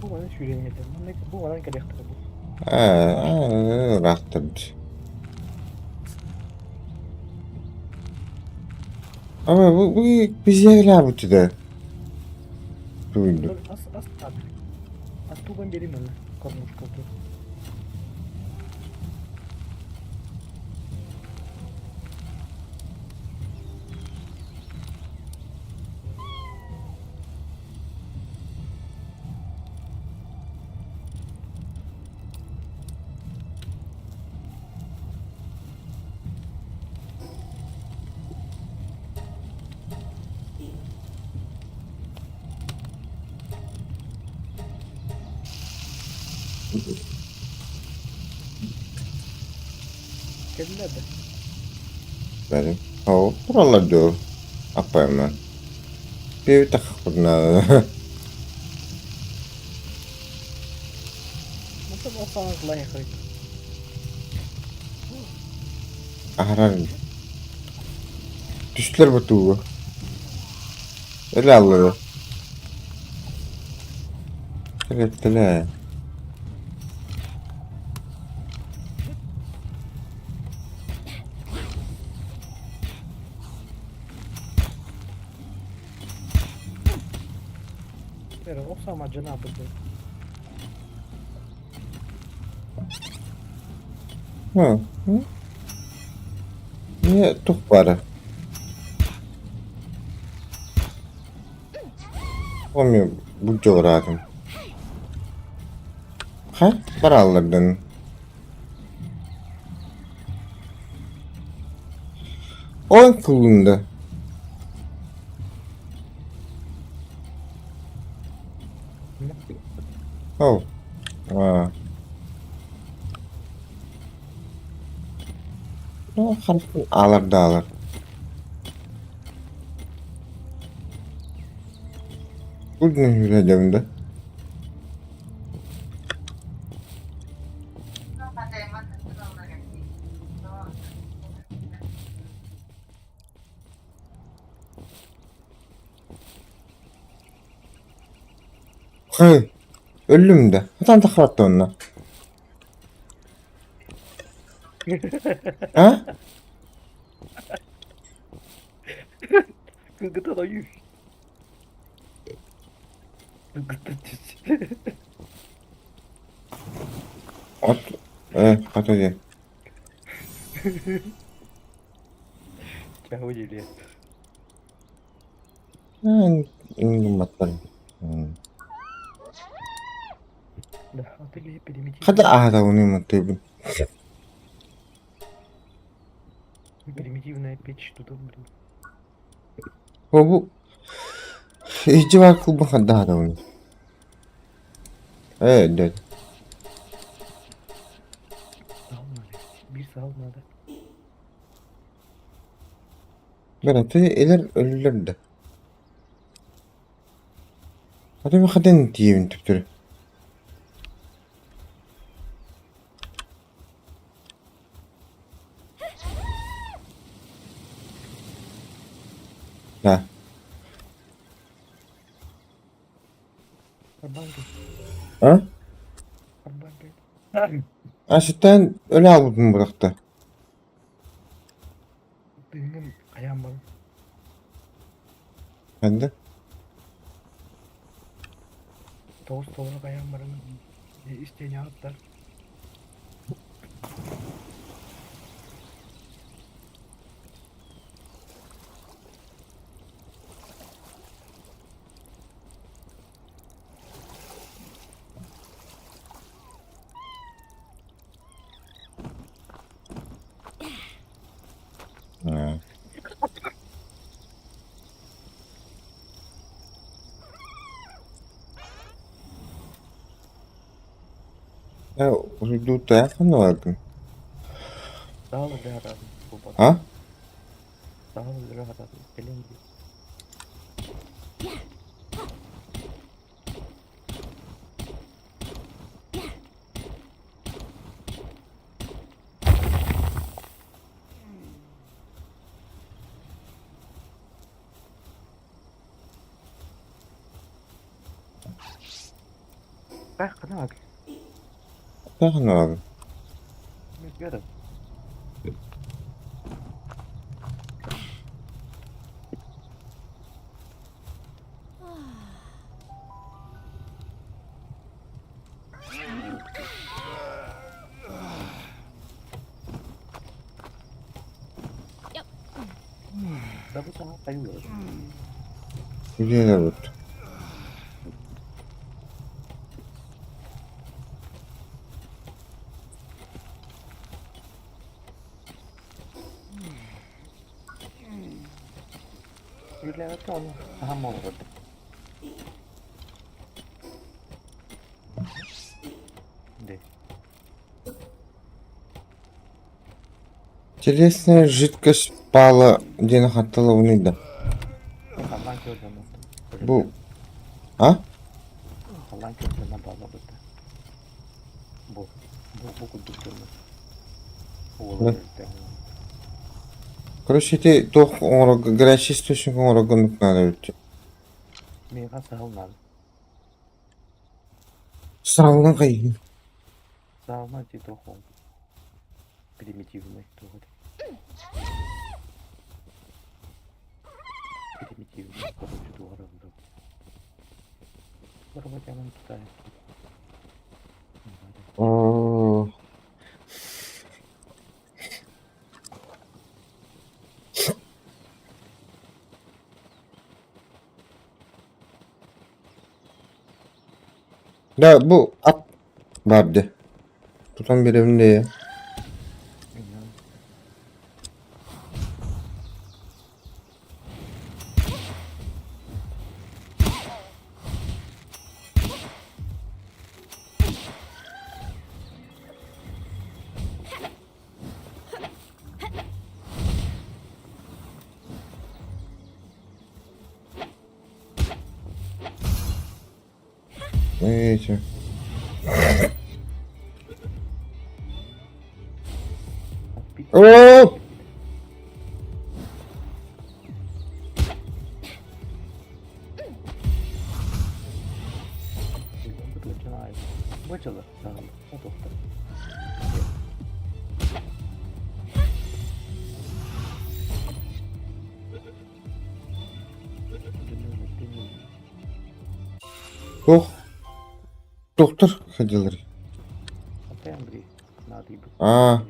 Бу манан сүүрэн иһэллэр. Манна бу манан кэлиэхтэрэ бу. Ээ, ыраахтар дии. Ama bu, bu bize Туйду. Ас ас так. Астуган бери манна кормушка тут. Кэллэ да. Бары. Оо, тураллар дуу? Аппайма. Пиэбит таххаппытына Мантан ол саҕана кылаайаххай. Аһарар түстүлэр ботууга. Элэ аллара. Кэлэттэлээ. Эрэ ол саама дьанаабыт Һы, Ийэ туох баара? Помню, былдьаҕыраатым. Ха, барааллардан. Он кылында. Ол. Аа. Аалар да аалар. Бу күн да. Хай, өллүм да. Хатан таххаратта онно. А? Кыргыттар ойуу. Кыргыттар түс. От, хата диэн. Чаһы деле. Гымматтар. Хата аһатабын маттыыбын. Примитивная печь тут, блин. Бу иччи баар кылбын ханна аһатабын? Ээ, дед. Сахал надо. Биир сахал надо. Бэраты илэр өллөр да. Аты хатын тиийэбин төптөрү. Да. А? А ситэн өлө албытын бырахта. Тыыҥҥын хайаан бал. Ханна? Тоҕус толору хайаан баран истиэнэҕиттэр. Аа. Ээ, уруйдуутааххын баҕаргын? Саал өлө сатаатым буолбатах. А? Саал өлө сатаатым. Кэлин дии. Ханна Таһынабын. Үлэлэбит. Телесная жидкость пала диэн хатталабыный да. Бу а? Короче, ити туох оҥорорго горячий источник оҥорорго оннук наада эбит. Миэхэ саһыл наада. Саалынан хайыһыы. Саалынан ити туох ол примитивный туох этэй? Примитивный короче туох эрэ Барбатаҕын тутаайы. Оо. Да, бу ат баар дии. Тутан биэрэбин дээ. Видите. О! Туох Доктор сылдьаллар. Аа,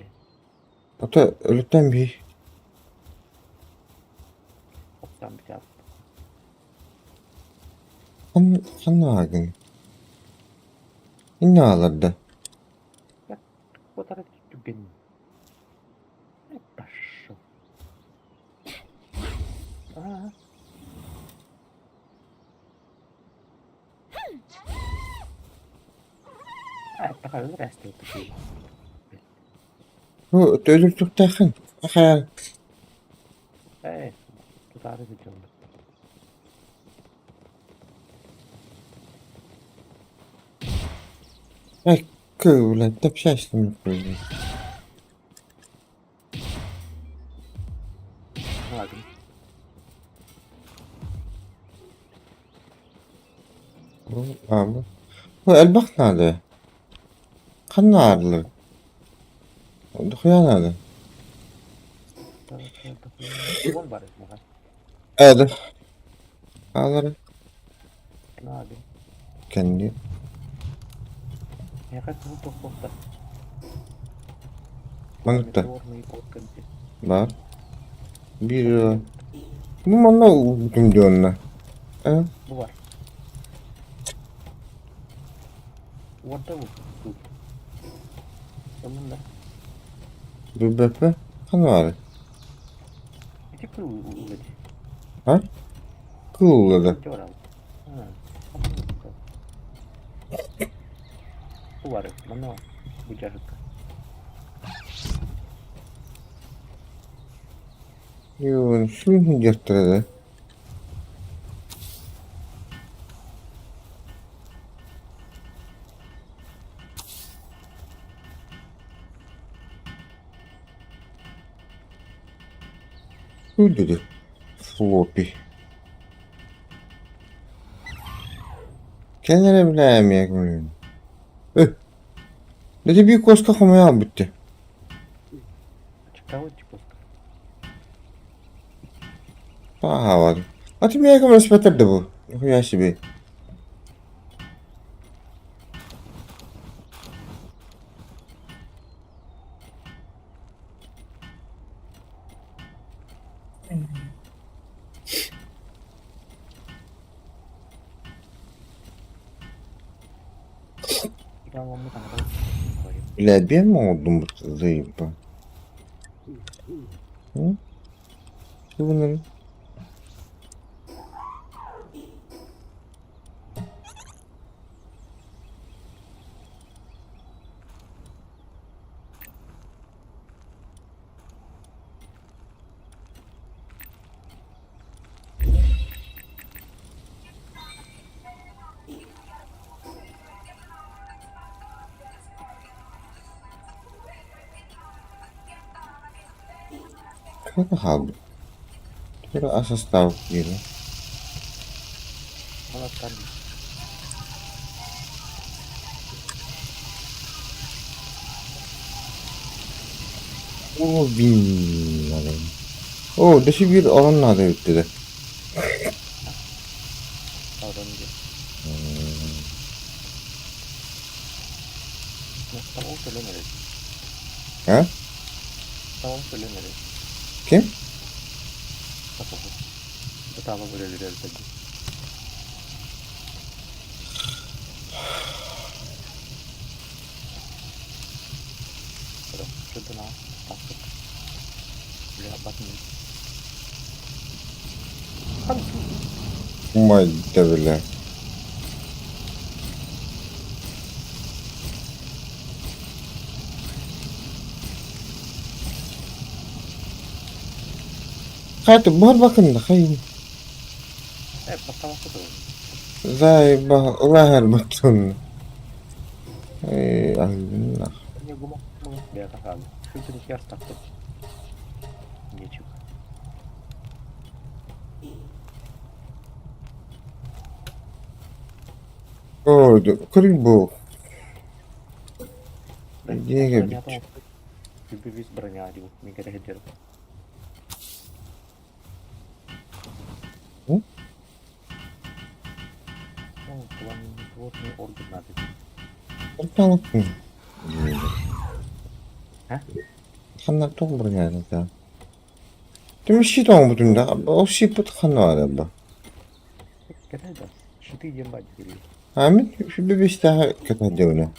ото өлүттэн бии. Ханна аагын? Инне ааларда. Бу өлүктүхтээххин хайаан Кыылан тэпсээстим Бу элбэх наада. Ханна аарлар? Дохуя наада. Эдэ. Аалары. Кэнни. Маныкта. Бар. Биир бу манна уутум дьонно. Э? Бу бар. Уорда бу. Томунда. Билбэппэ. Ханна баарый? Ити кыл ди. А? Кыл да. Ити барал. Бу бар. Манна бу дьаһыкка. Юу, сүнһүн дьахтара да. Флоппи. Кэлэрэ билээмиэ Э, дэтэ биир куоска хомуйа хаалбыт дии. Сааһаабат. Аты миэхэ көмөлөспөттөр да бу. Нихуя себе. Билээбиэн оҥордум бу заебал. Гынарын Хата хаалбыт. Тура ас астаабыт диэри. Оо бин Оо, дөсө биир орон наада эбит да. Ол кэлэн эрэр. А? Ол кэлэн эрэр. Ким? Ытаама үлэлиир эбит дии. Умайда бля. Хайа барбакын да хайын. Заеба ылаһарбытын. Эй, аллах. Ой, көрүҥ бу. Дьиэгэ бит. Ханна туох бронята? Түмүк щит оҥорбутум да, ол щиппыт ханна баар ба? А мин сүбэ кэтэрдэбинэ.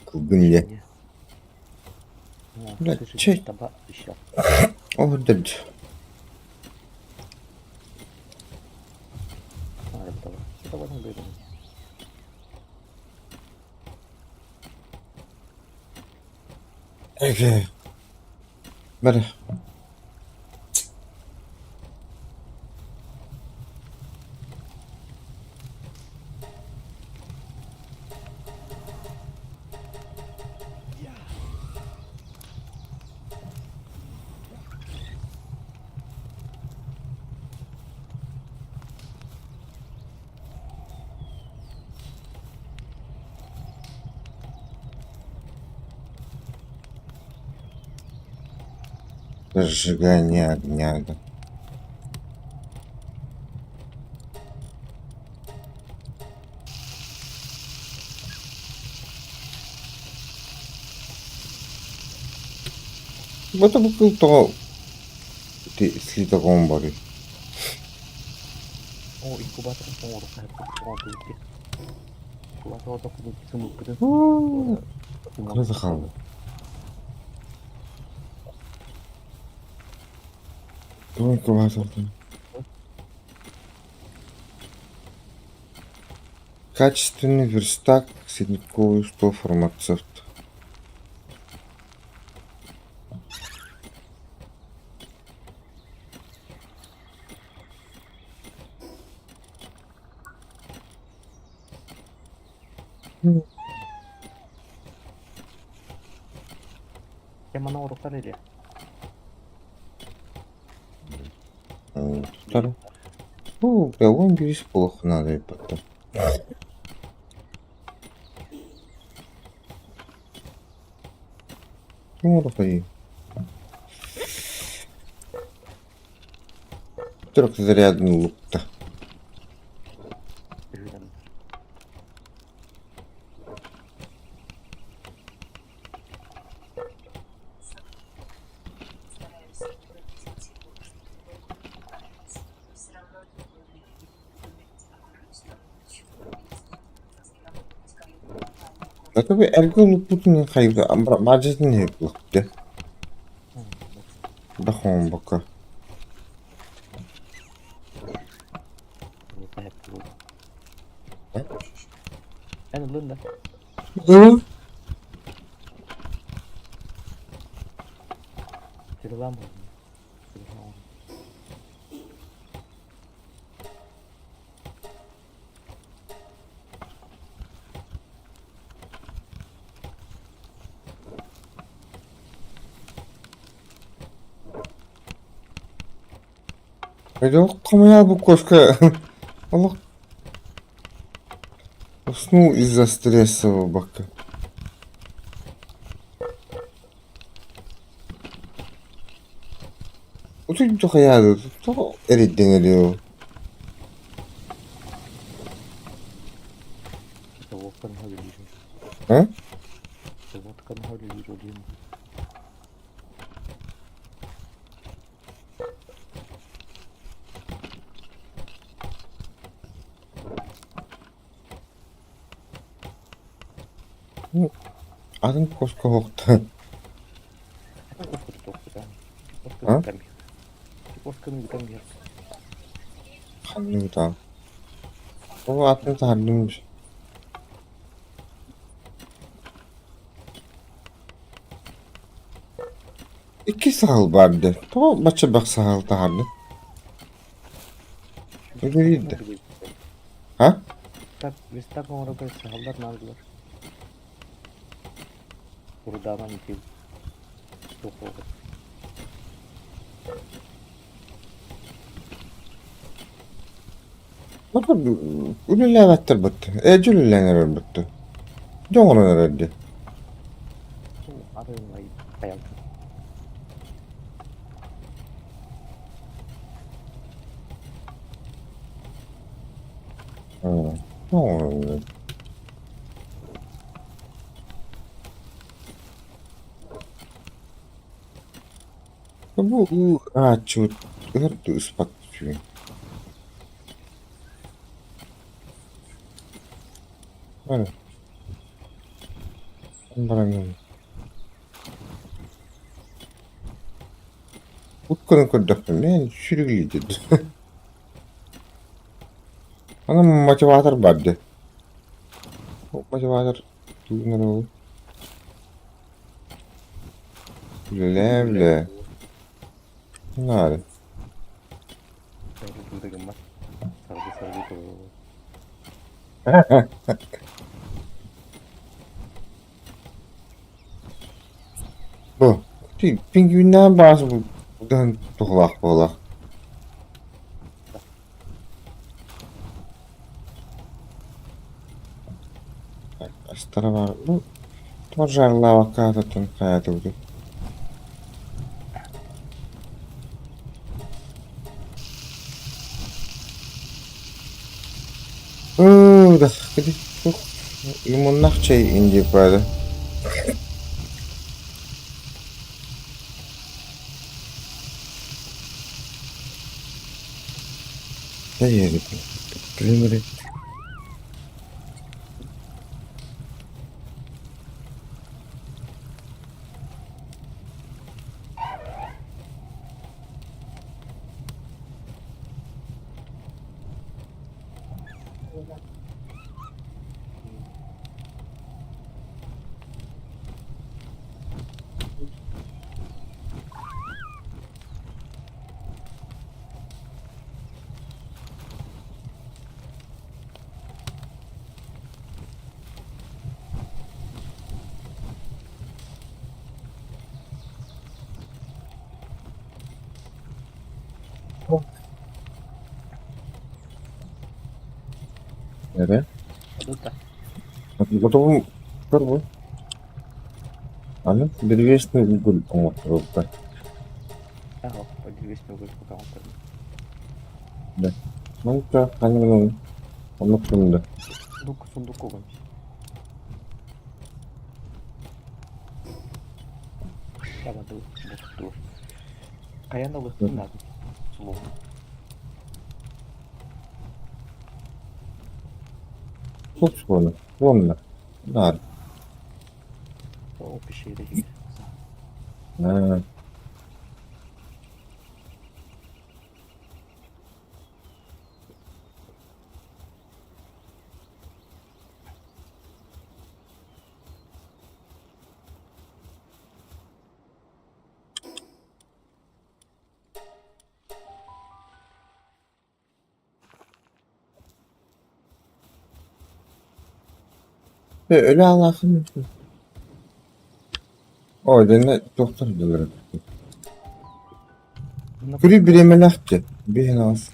Кылгын ийэ. Бля, чэй. О, дэрдь. Эгэ. Бары. Разжигание огня, да. Бата бу кыл тоҕо ити слитоком барый? Кыра да хаалла. Тугун инкубатордан? Качественный верстак, средневековый стол фармацевт. Тутар. Бу бэлон биис буолуох наада эбит Туох Трехзарядный лук-то. Tabii эргэ луппутун хайда мадьатын иһит Да хоҥбокко. Хомуйа бу кошка олох уснул из-за стресса бакка. Утуйда хайаады тоҕо эрэйдэнэрий ол? А? Атын хоско оһохтон А? Ханнык ытаан? Ол атын таһардым Икки саһыл баар дии, тоҕо бачча элбэх саһыл таһаардын? Үлэлиир да А? Верстак оҥорорго саһыллар наадалар. Урудааман итил. Суох буолбут. Үлэлээбэттэр бытты. Эдьи үлэлээн эрэр бытты. Дьэ оҥорон эрэр дии. Оҥорон Бу уу ааччыбыт ыһар да ыспат үчүгэй. Ары баран Ут көрөн көрдөхпүнэ мээн сүрүгүлүйдэ Аны мотиватор бар дии. Мотиватор тугун эрэ Үлэлээ үлээ. Наада. Бу пингвиннээн баас быдан туһалаах буолар. Астара баар бу тоҕо жарылаабакка аатыттан хайаатыбытый? Ыы, да, лимоннаах чэй индиэ правда. Климери. Эрэ? Готовым көрбү. Аны древесный уголь оҥотторбута. Древесный уголь пока оҥотторбут. Да. Ну-ка, ханныгын оннук да. Сундук, сундук угон. Хайан ылыхпын наада сулуһу. Туох Уонна баар. Ол пещера иһигэр. Аа. Өлө алаахын Оо, дьэ туохтар дылар Күрүй бириэмэлээх дьэ, биһин аҕыс.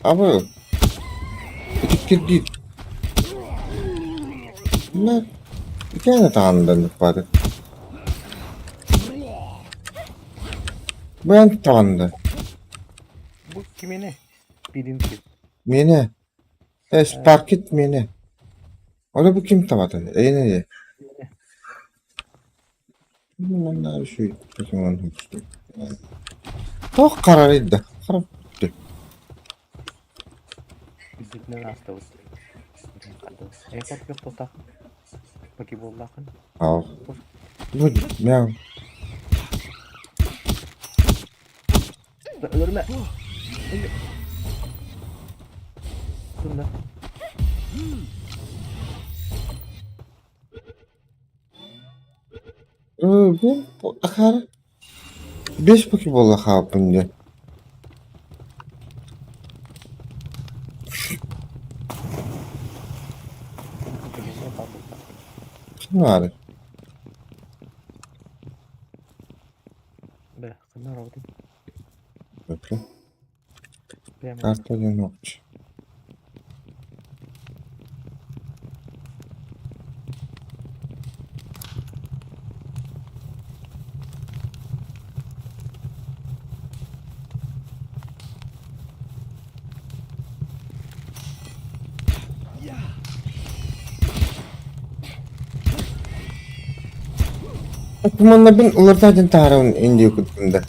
Абы, итиккирдиир. Мэ, итиэнэ таҕандан баары. Бу эн таҕынды. Бу кимиэнэ? Пидин ким? Миэнэ. Э, Спаркет миэнэ. Ону бу ким табата? Эйиэнэ Миэнэ. Манна үчүгэй покемон Туох харарый да? Хара Үрдүтүнэн аастабыт. Эйиэхэ туох Покеболлааххын? Ал. Бу мяу. Өлөрүмэ! Тунна. Бу акаары Бэс покебола хаалбын дии. Ким баарый? Карта диэн уопча. Манна уларыта диэн таһаарабын индия курдук да.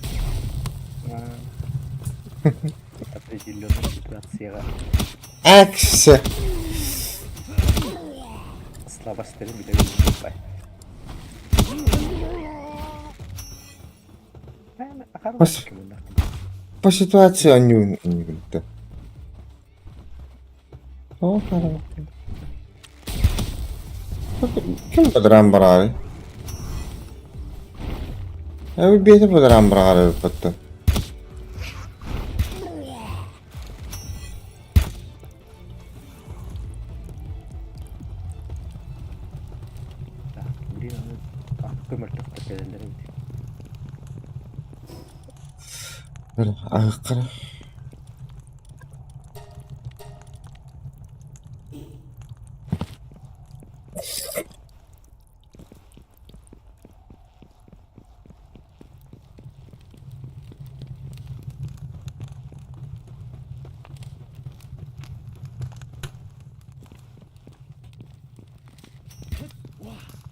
Определенная ситуацияҕа Акция. слабостары билэ По ситуации они не говорят. Ким бадараан бараары? Эбит биэтэ бадараан быраҕар эбиппэттэн. Блин, аны көмөлтөхтөр кэлэллэр эбит. Аһыккара.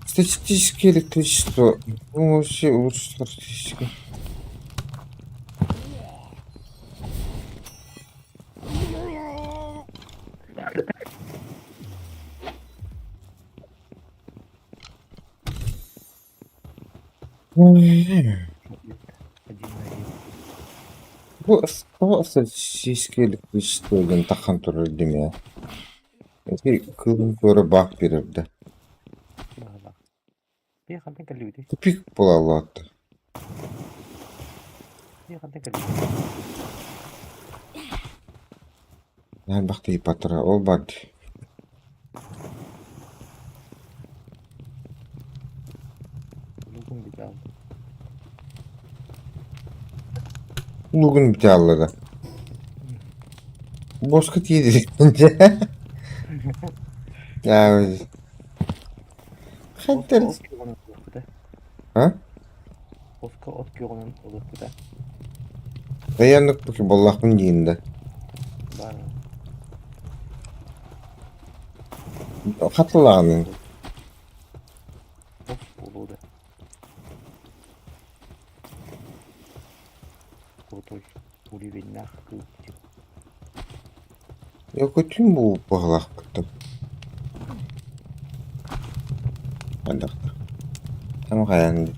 Статистическое электричество. Вы можете улучшить характеристику. Один на один. Бу тоҕо статистическое электричество диэн таххан турар дим ээ. Ити кыылын туора баах биэрэр да. Баҕалаах. Биир хантан кэллибитий? Тупик буолаллаатта. Биир хантан кэллибитий? Элбэх тиийбэттэрэ ол баар дии. Лугун бүтэ алла. Лугун бүтэ алла да. Боско тиийдиликтин дьэ. Оска от күөҕүнэн ылыахпыта. А? Оска от күөҕүнэн ылыахпыта. Эйэнник буоллахпын диин да. Баар. Хатылаҕын. Ос буолуо да. Крутой уровеннаах кыыл. Якутин бу баҕалаахпыттан. Хайдахтар. Там хайаан дии.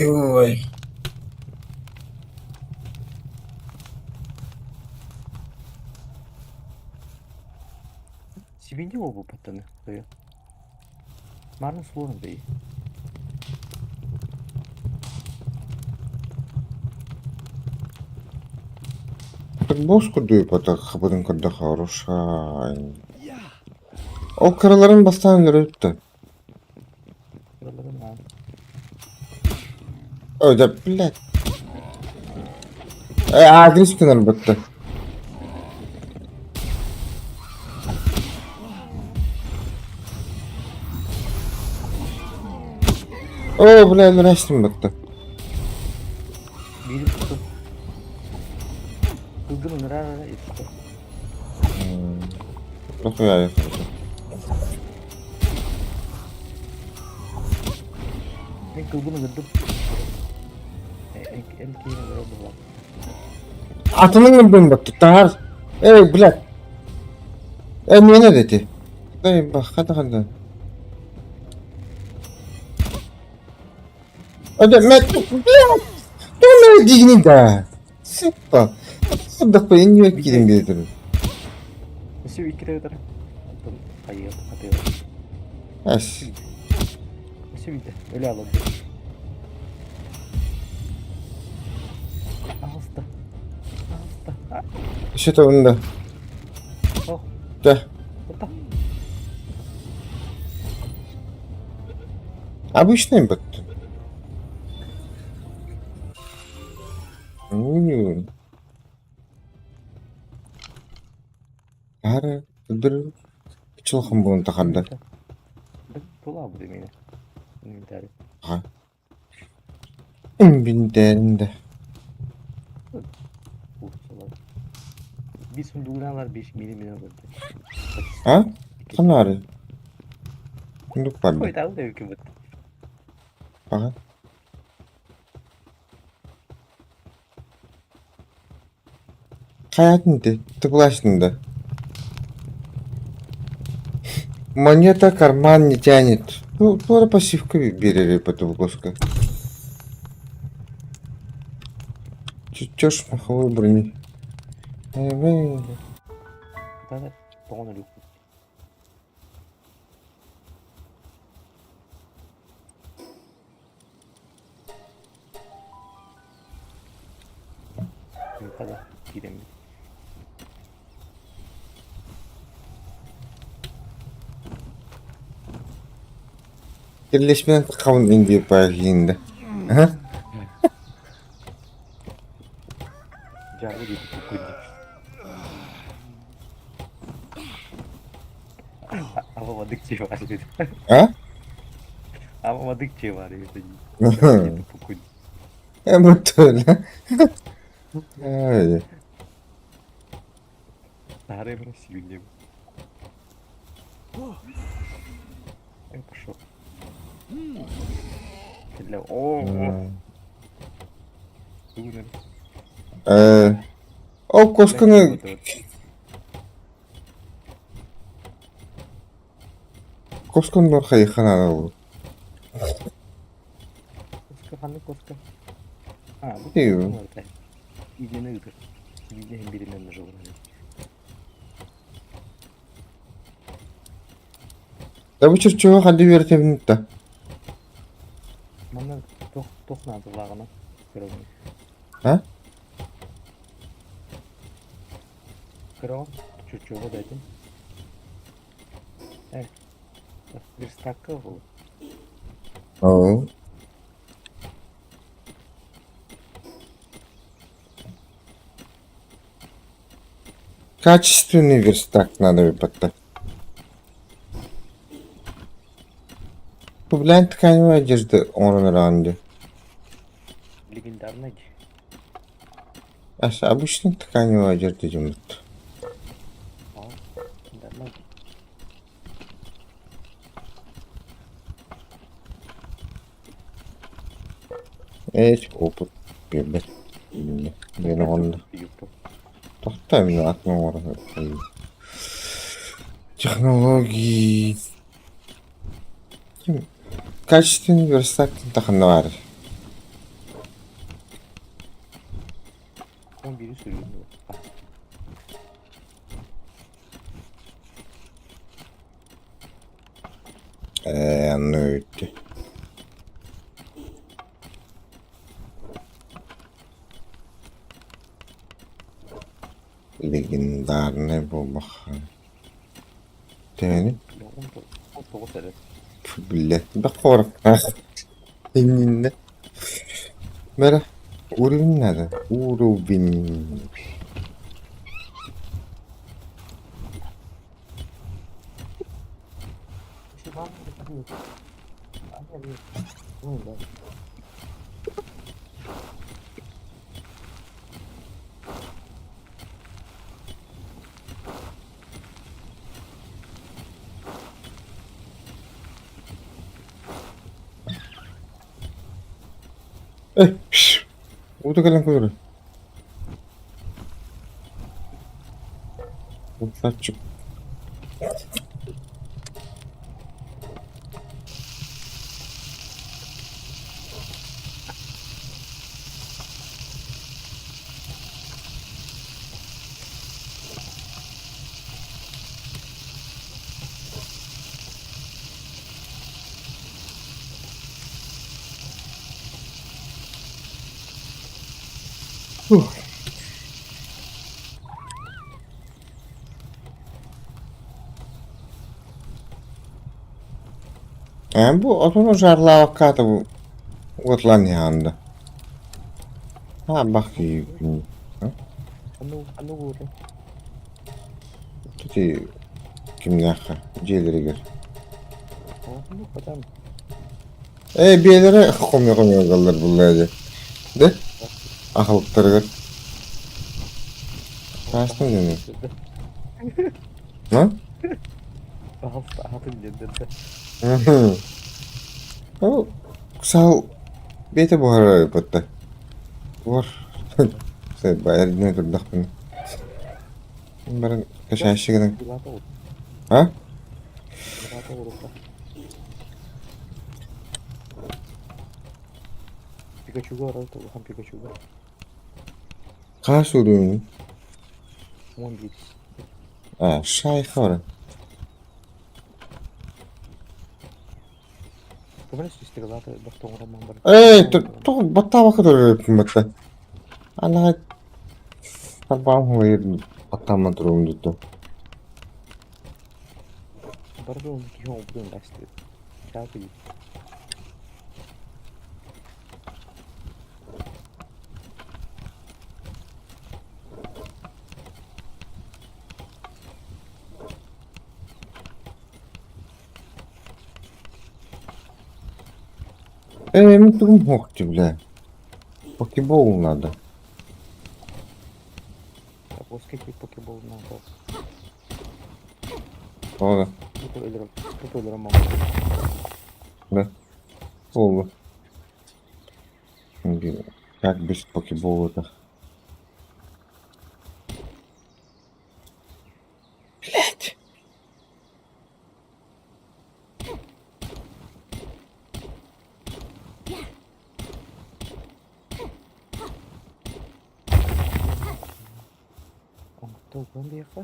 Ой. Сибинья буолбуппуттан тойо. Марын сложно дии. Так босс курдуйпата хабытын көрдө хороша. Ол кыраларын бастаан өлөрүттэ. Кыраларын аан. Ой, да, блядь. Э, адрес гынар бытты. Оо, бля, өлөрөөстүм батта. Биири туттум. Кылгын ыҥыраар эрэ истэ. Дохуя. Мин кылгын ыҥырдым. Эн киһини ыҥырар буоллаҕым. Атын ыҥырдым батта. Таар. Эй, блядь. Э, миэнэ да ити. Дай бахха да ханда. Öde met блядь. Туна дигни да. Сыппа. Сырдахпа иннибэт киирэн биэрдим. Өссө иккитэ ытар. Онтон хайыа хатыа. Эс. Өссө биирдэ. Өлө алырды. Аҕыста. Аҕыста. Өссө тобунда. Ох. Да. Кута. Обычный быт. Ну, Ары бір чылхым буолан тахарда. Тула бу мені. Инвентарь. Ага. Инвентарь. Биир сундугунаалар беш мини мини олорду. А? Ханары. Сундук бар. Ой, да бит. Ага. Хайатын ты, ты плачный да. Монета карман не тянет. Ну, туора пассивка биэрэр потолковка. Чуть-чуть маховой брони. Кытаанах тоҕон өлүөхпүт. Хада киирэммит. Birleşmeden kavun indi bayılığında. Aha. Дьаабы диэки кукуй Ама дикчи бар эбит. А? Ама дикчи бар эбит. Evet öyle. Öyle. Старый сильнее. Я пошел. Для о, Ол косканы косканы хайхана ол. Коска ханнык коска. А, бу Тий. Илини ыытар. Илини биринен нажалар. Да бу чырчыга ханды беретебин да. Манна тох тох наадалааҕына көрөҕүн. А? Көрөҕүн чучуга да этим. Э, верстакка был. Oo. Качественный верстак надо выпадать. Бу билэн тканевая одежда оҥорон ыраан Легендарный. Ас обычный тканевая одежда дьоммут. А, легендарный. Эч опыт биэрбэт. Диэн оҕонно. Тохтоо мин атын оҥоро Технологии. Качественный верстак таханна баар. Он бири сүрүн. Ээ, анны өттө. Легендарный буолбаха. Тээни Он тоҕус эрэ. Блядь, да хорохтаах. Иннинэ. Бэрэ, уровень надо. Уровень. Э, уута кэлэн көрөр. Красавчик. Фух. Эн бу отону жарлаабакка аата бу уотлаан иһэҕин да? Хаабах киһи Ханнык уура? Ити кимнээххэ дьиэлэригэр. Ханнык батан? Ээ биэлэрэ хомуйа-хомуйа ылаллар буоллаа дии. Да? Аһылыктарыгар. Таастан дьону. А? Пожалуйста, аһатын диэн Мгм. Ол саал бэйэтэ буһарар эбит Буор. Эрдинэ турдахпына. Баран кэшээщи гынан. А? Пикачуга орал улахан Пикачуга. Хаас уруйун? 11. А, шайха ора. Ээ, тоҕо баттаабакка турар батта. Анаҕа тарбаҕым хомуйар баттаамман туруом дуу. Ээ, мин тугум суох дии, бля. Покебол надо. Скільки покебол надо? Тоҕо Тут өлөрөм. Да. Буолла. Как без покебола-то? Блять! Оҥотто диэххэ.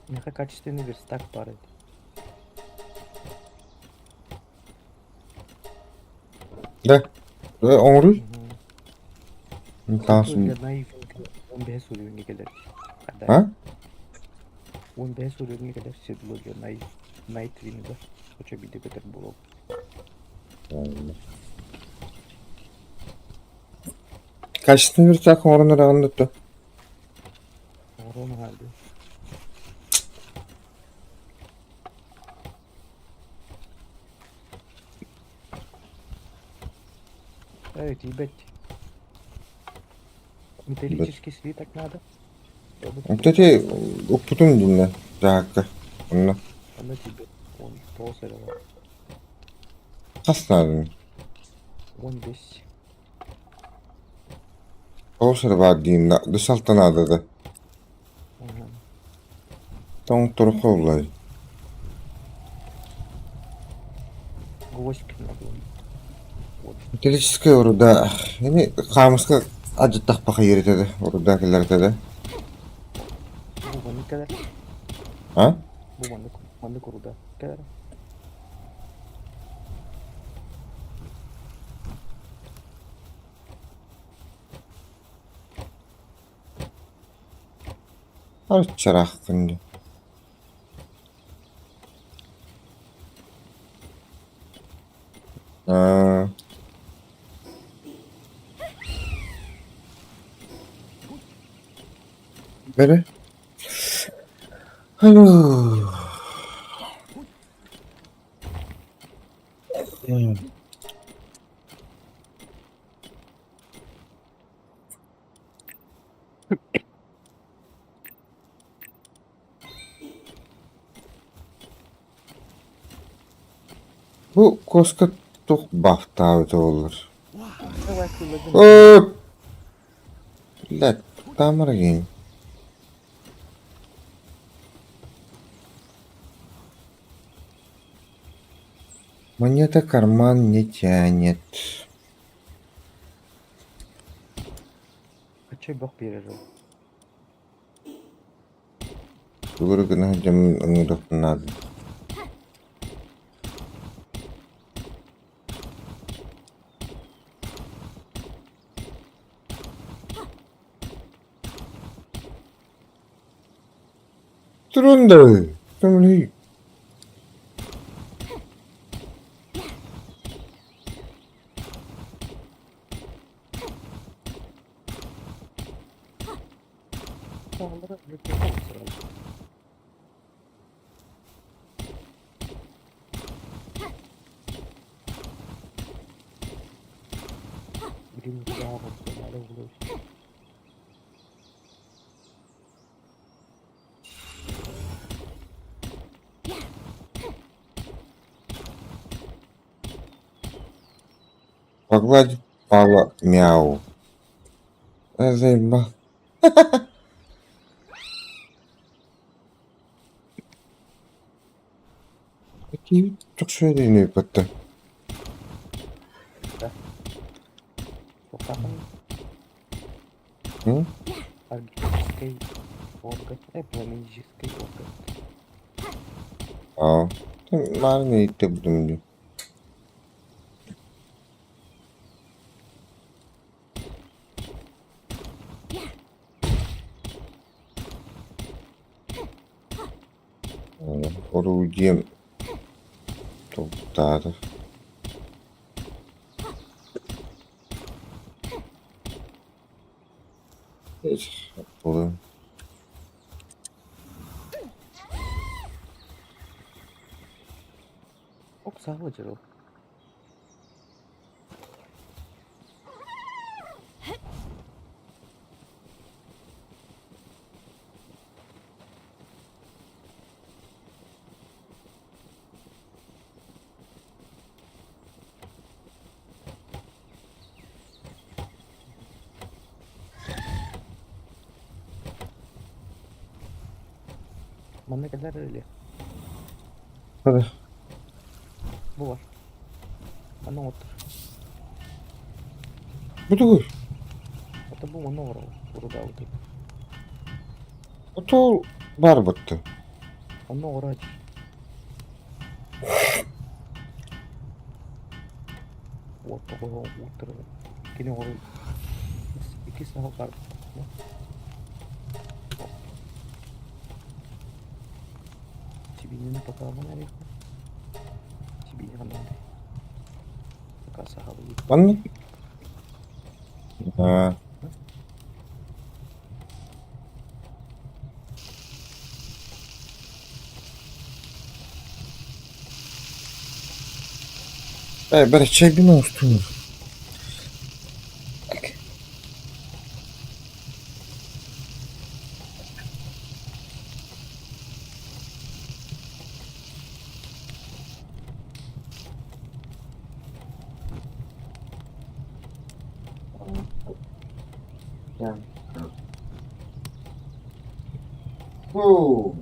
Миэхэ качественный верстак баар эбит. Да. Оҥоруй. Таҥас 15 уровеньҥа кэлэр. А? 15 уровеньҥа кэлэр седло для Найтвинга. Хоча биирдэ көтөр буолуо. Качественный верстак оҥорон эрэҕин да то? Оҥоруон аһаардыы. Эй, тиийбэт. Металлический слиток надо. Кстати, укпутум динна дьаһакка. Онно. Онно тиийбэт. Он тоҕус эрэ бар. Хас нааданы? 15. Тоҕус эрэ баар диин десалта наада да. Тоҥтороххо буллай. Гвоздь надо. Вот. Металлическай руда. Ини хаамыска алдьаттахпа хайыыр этэ да, руда кэлэр этэ да. Бу маннык кэлэр. А? Бу маннык, маннык руда кэлэр. Арчарааххын дии. Аа. Бэрэ. Бу куоска туох баахтаабыта буоллар? Оо! Блядь, таамарагин. Монета карман не тянет. Оччо бөх биэрэр ол. Тугу гына сылдьаммын ыҥырыахпын наада. Турун да, көмөлөһүй. Саҕалара өлөртөргө сыраллар. Билим удаах ортолоро булur. Погладь пала мяу. Заебал. Какие чохшуйдыны батта. Туохтааххын М? арктическай орган, пламеническай орган. Аа. Мааны иттэ дии. Орудием толуктаата. Буолуо. Ок саҕалыыр ол. Манна кэлэр или? Hadi. Бу бар. Манна оҥоттор. Бу тугуй? Ото бу манна оҥороллор. Урудаабыты. Ото баар батта. Онно оҥорооччу. Уот тоҕо уоттара кини оҥорор икки саха баар. Сибиинньэни пока эрийэххэ. Сибиинньэ ханна Пока сахалыы. Манна? Аа. Бэрэ чэйбин оҥостуҥ. Whoa.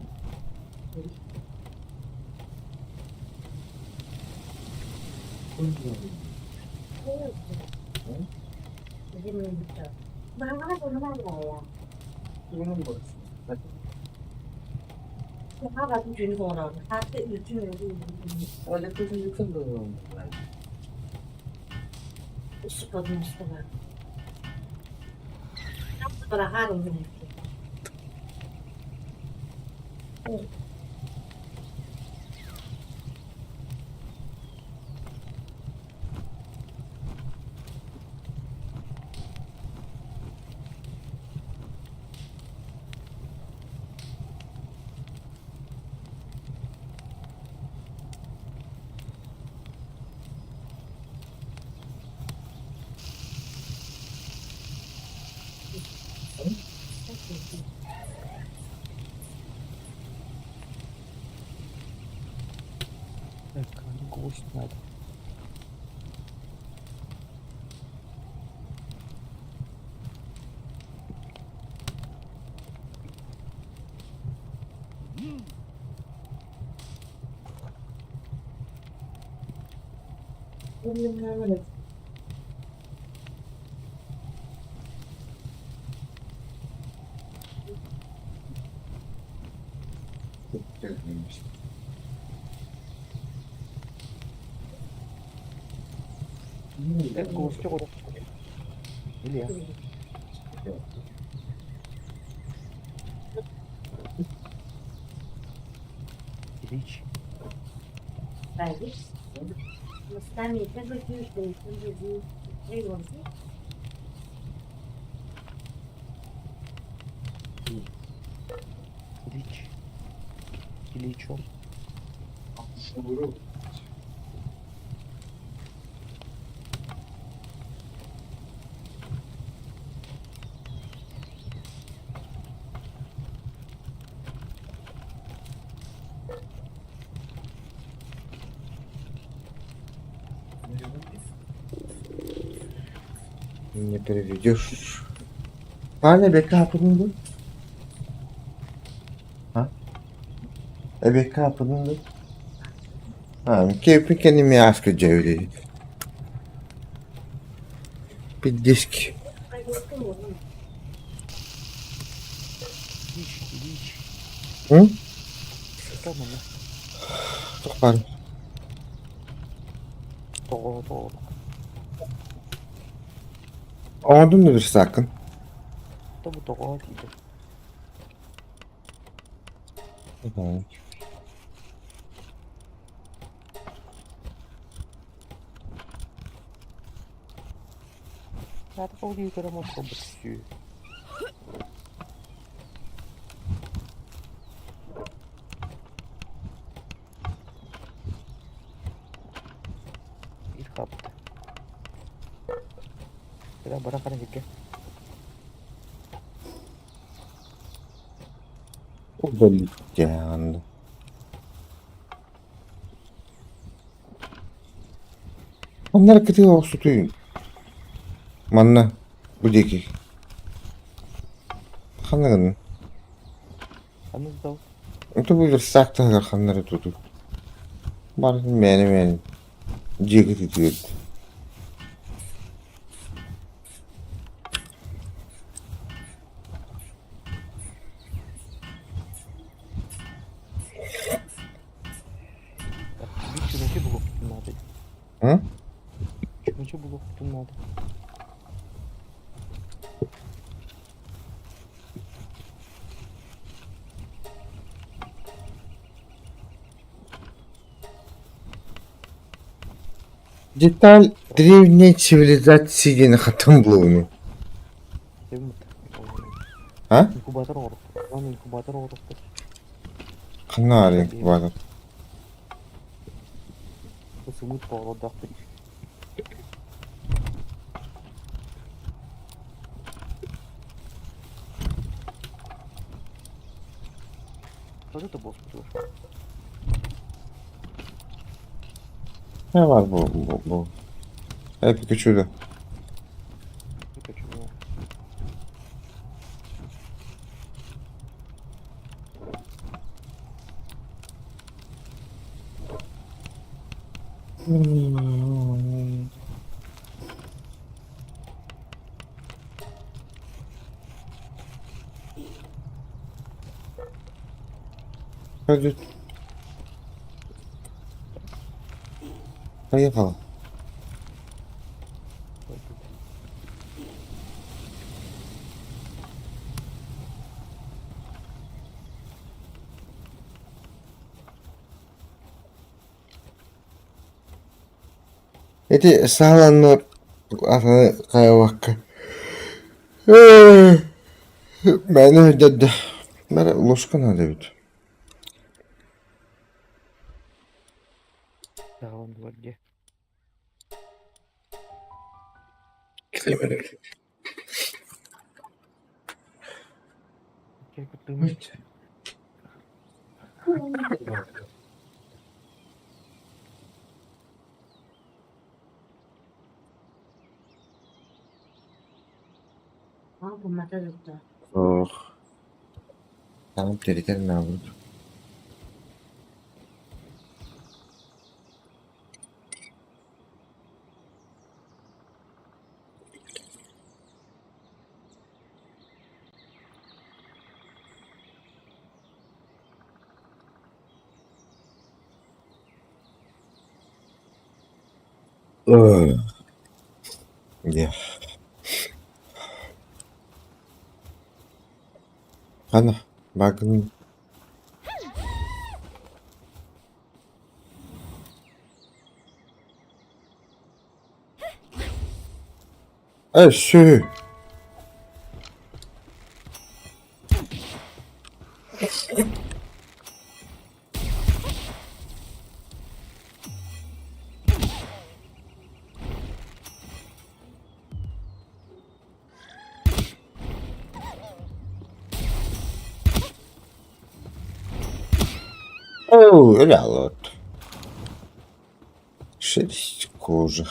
Так, гвоздь надо. Так, гвоздь Илья. Ильич. Ильич. Ильичом. Не переведешь. Аня, бэкэ аппытын А? Эбэкэ аппытын А, кепи кэнни аска дьэбили. Пиддиски. Ильич, Ильич. М? Что мама? Тоқпар. Тоҕо, тоҕо. Оҥордум да верстаккын. Тобу тоҕо тиийдэ. Наата дии көрө мот болбут сүү. Ир хапта. Бара бара қара сиргэ. Удалить. Оннар кытыы охсутуй. Манна бу диэки. Ханныгын? Аны дал. Ото бу верстак таһыгар ханнары туту. Барытын мээнэ-мээнэ дьиэгэ тытыырд. Биир чүмэчи булуохпутун наада. М? Чүмэчи булуохпутун наада. Деталь древней цивилизации диэн хатан булуну. Себин А? Инкубатор оҥоруохпут. Аны инкубатор оҥоруохпут. Ханна баар инкубатор? Сымыыт оҕолордоохпут. Вот это босс буолар. Ne var bu bu bu? Hey Pikachu'da. Pikachu. Пойдет. Поехала. Ити сааланнар атыны хайабакка мээнэ сылдьарда бары ложка наада эбит. Саҕаланнылар дии. Ох, таҥым тиритэр наабыт. Дьэ. Хана, баҕын Өссө Оо, өлө Шерсть кожа.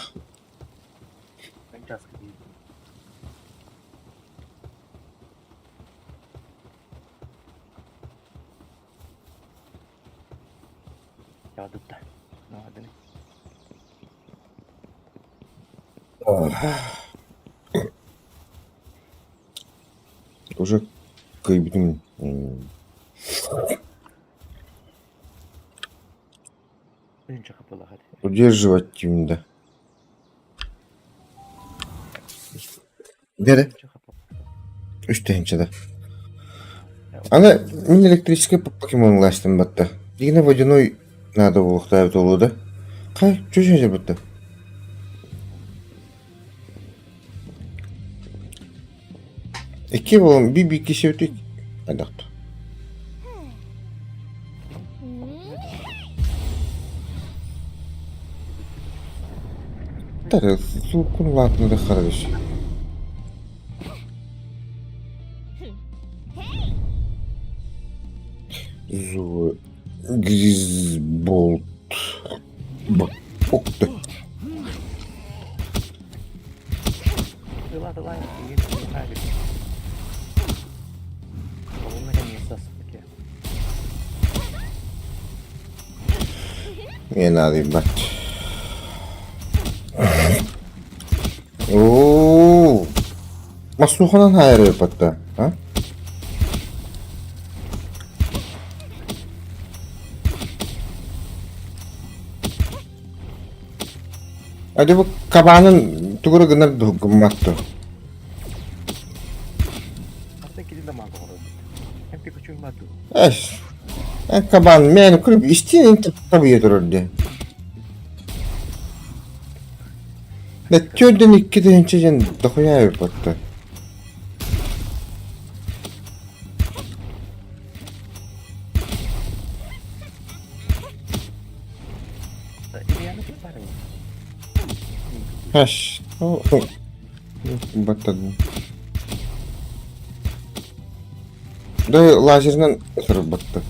Уже кыйбытым. Удерживать да. Бere. Үс тыһыынча Аны мин электрическэй покемонлаастым батта. Дигинэ водяной надо буолуохтаабыт буолуо да. Хай, чүчү батта. Икки буолан би-би кисэбитик адахта. Тары сууккун улаатынары харабыс. Зубы Гризболт. Ух ты. Не надо ебать. Оо, Маслуханан хайырыппатта, а? Adi bu кабаанын тугура гынар гымматту. Эс, кабан мен күрүп истин табые турар диэн. Төрдөн икки тыһыынча диэн дохуя эбиппатта. Хаш. Баттадым. Да лазерынан ытырбатта.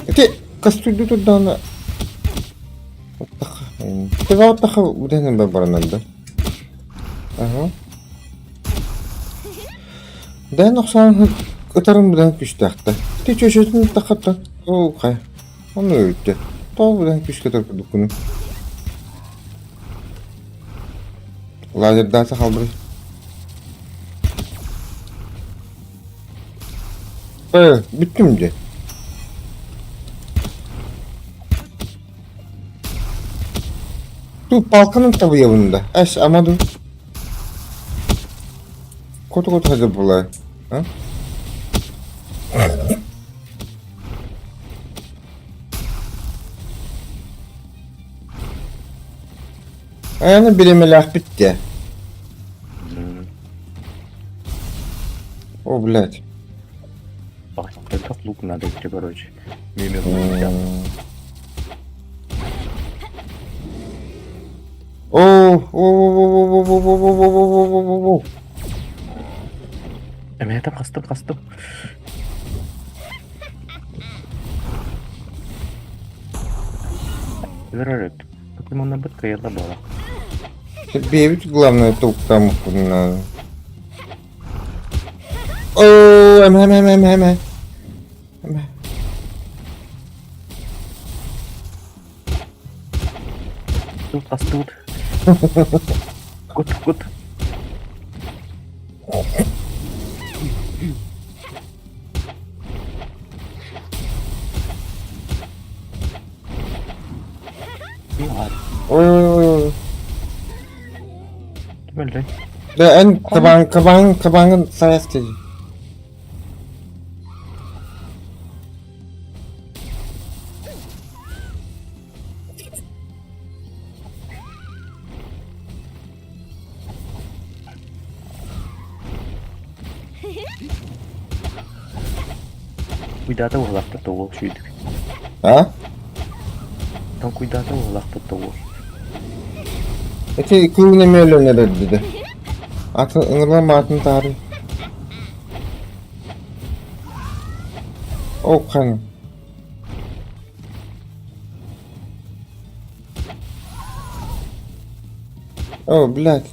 Ити кастуйду турдаҕына Оттаха бүтэнин баранар да. Аха. Дээн охсоон ытарын бүтэн күстээхтэ. Ити чөчөтүн тахата. Ол хай. Ону өйдө. Тоҕо быдан күүскэ турбуккунуй? Лазердаата хаалбыт. Бүттүм дьэ. Ту палканан табыйабын да. Эс, ама ду. Кото-кото хазыр булай. А? Аны бириэмэлээхпит дии. О, блядь. Это лук надо идти, короче. Мимо лук О, о, о, о, о, о, о, о, о, о, о, о, о. Эмиэ там хастым, хастым. Өлөр Покемоннарбыт кыайаллар буолла. Бэйэбит главное толкутааммыппын надо. Оо, эмэ, эмэ, эмэ, эмэ, эмэ. Эмэ. Тут астыбыт. Кут, кут. Ой, ой, ой, ой. Ким өллөй? Да, эн кабаан, кабаан, кабааҥын сайас дии. Куйдаата уһулахпыт да уол сүйдүк. А? Там куйдаата уһулахпыт да уол. Ити кыыл эмиэ өлөн эрэр дии. Атын ыҥырылан баатын таһарын. Ол хан. О, блядь.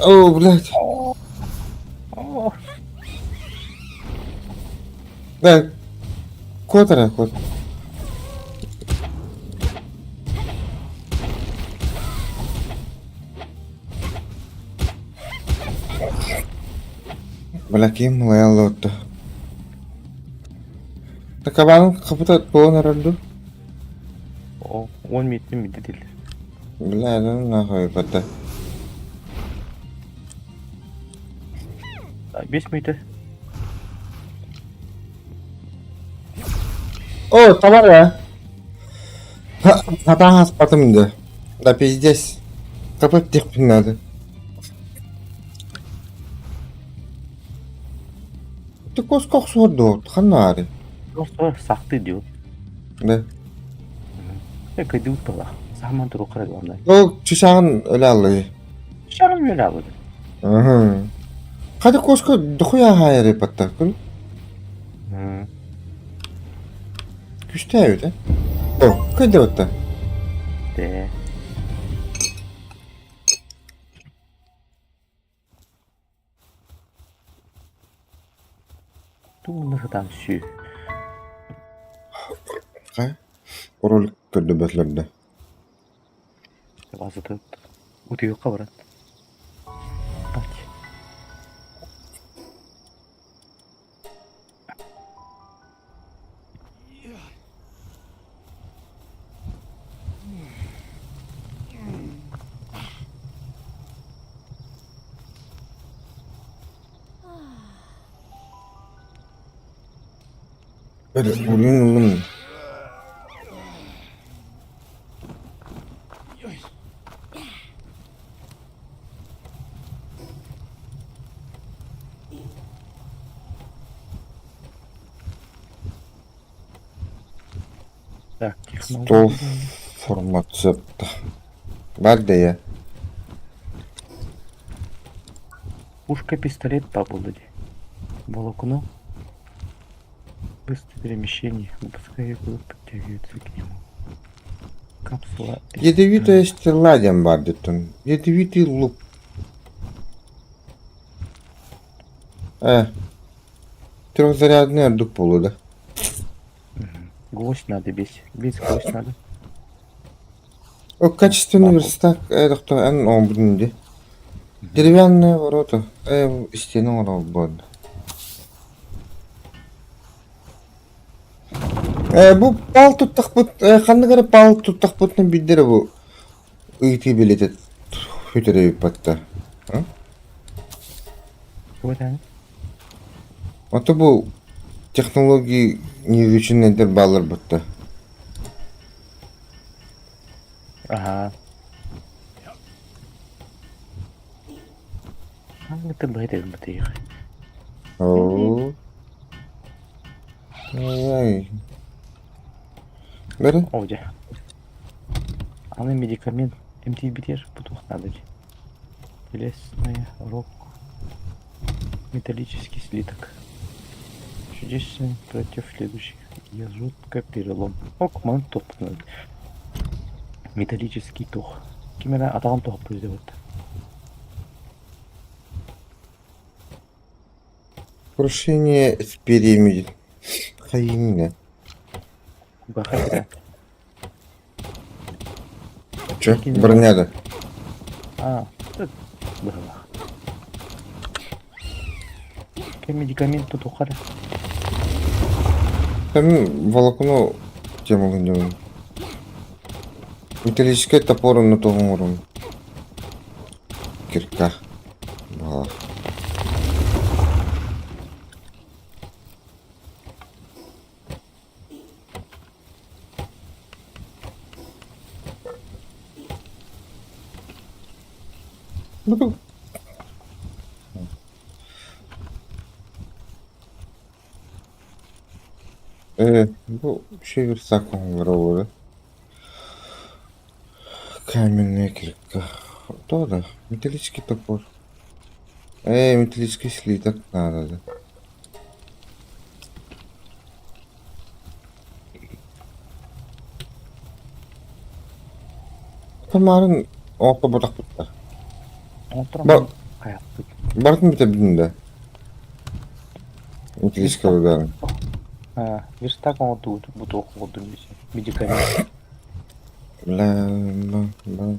О, блядь. Да, кот эрэ, кот. Бля, ким лайаллоотто. Кабаның капыта туон эрэр дуу? О, 10 минуттан билди дииллэр. Бля, нахуй бата. 5 мүнүүтэ. О, товар я. Хатаан хаспатым да. Да пиздец. Капыт диэхпин наада. Ты коско охсуһар дуо? Ханна аарый? Просто сахты дио. Да. Э, кыдыбыт была. Сааман турук главное. Ол чычааҕын өлө аллай. Шарым өлө аллы. Угу. Хата кошка дохуя хаайары паттакын. Күстээбит э? О, кыйдыбытта. Дээ. Тугунна сытан сүү. Хайа? Ролик көрдөбөтүлэр да. Базыты утуйукка баран. Өлүн ыллым. Так, Стол формацепта. Бар да Пушка пистолет побула дии. Волокно. Быстрое перемещение. Выпуская иглу, подтягивается к нему. Капсула. Ядовитая стрела диэн баар диттэн. Ядовитый лук. Э, трехзарядный ордук буолуо да. Мгм. Гвоздь надо весь. Весь гвоздь надо. О, качественный Баар верстак, доктор, эн оҥорбутун дии. Деревянные ворота, истиэнэ оҥоробут. Бу пал туттахпыт, ханнык эрэ пал туттахпытына биирдэ эрэ бу ыйытыы билиэтэ сүтэрэ Тугу этэҕин? Ото бу технологии не изученныйдар бааллар бутта. Аһаа. Ханнык быһыт бытыйах. Оо. Ай. Бери. Оо дьэ. Аны медикамент эмтиирбитигэр бу туох наада дии. Телесная рок. Металлический слиток. Чудесный против следующих. Я жутко перелом. Ок, маны тохпун. Металлический тух. Ким эрэ атаҕын тоһуппут вот. Крушение с перьями. Хайыҥҥа. Кугаха сирэ. Чё, броня да? А, быһылаах. Кэм медикамент тутухар. Там волокно темалын Металлический топор онно тоҕоҥорум. Кирка. Баҕалаах. Бу бу шиверсак оҥоробут. Каменная кирка. То да, металлический топор. Металлический слиток надо, да. Тамарын оҥорботохпуттар. Оҥотторон хайахпыт. Барытын бүтэрбитим да. Металлический удаарын. Верстак оҥордубут, бу туох оҥордум дии. Медикамент. Бля, бля, бля.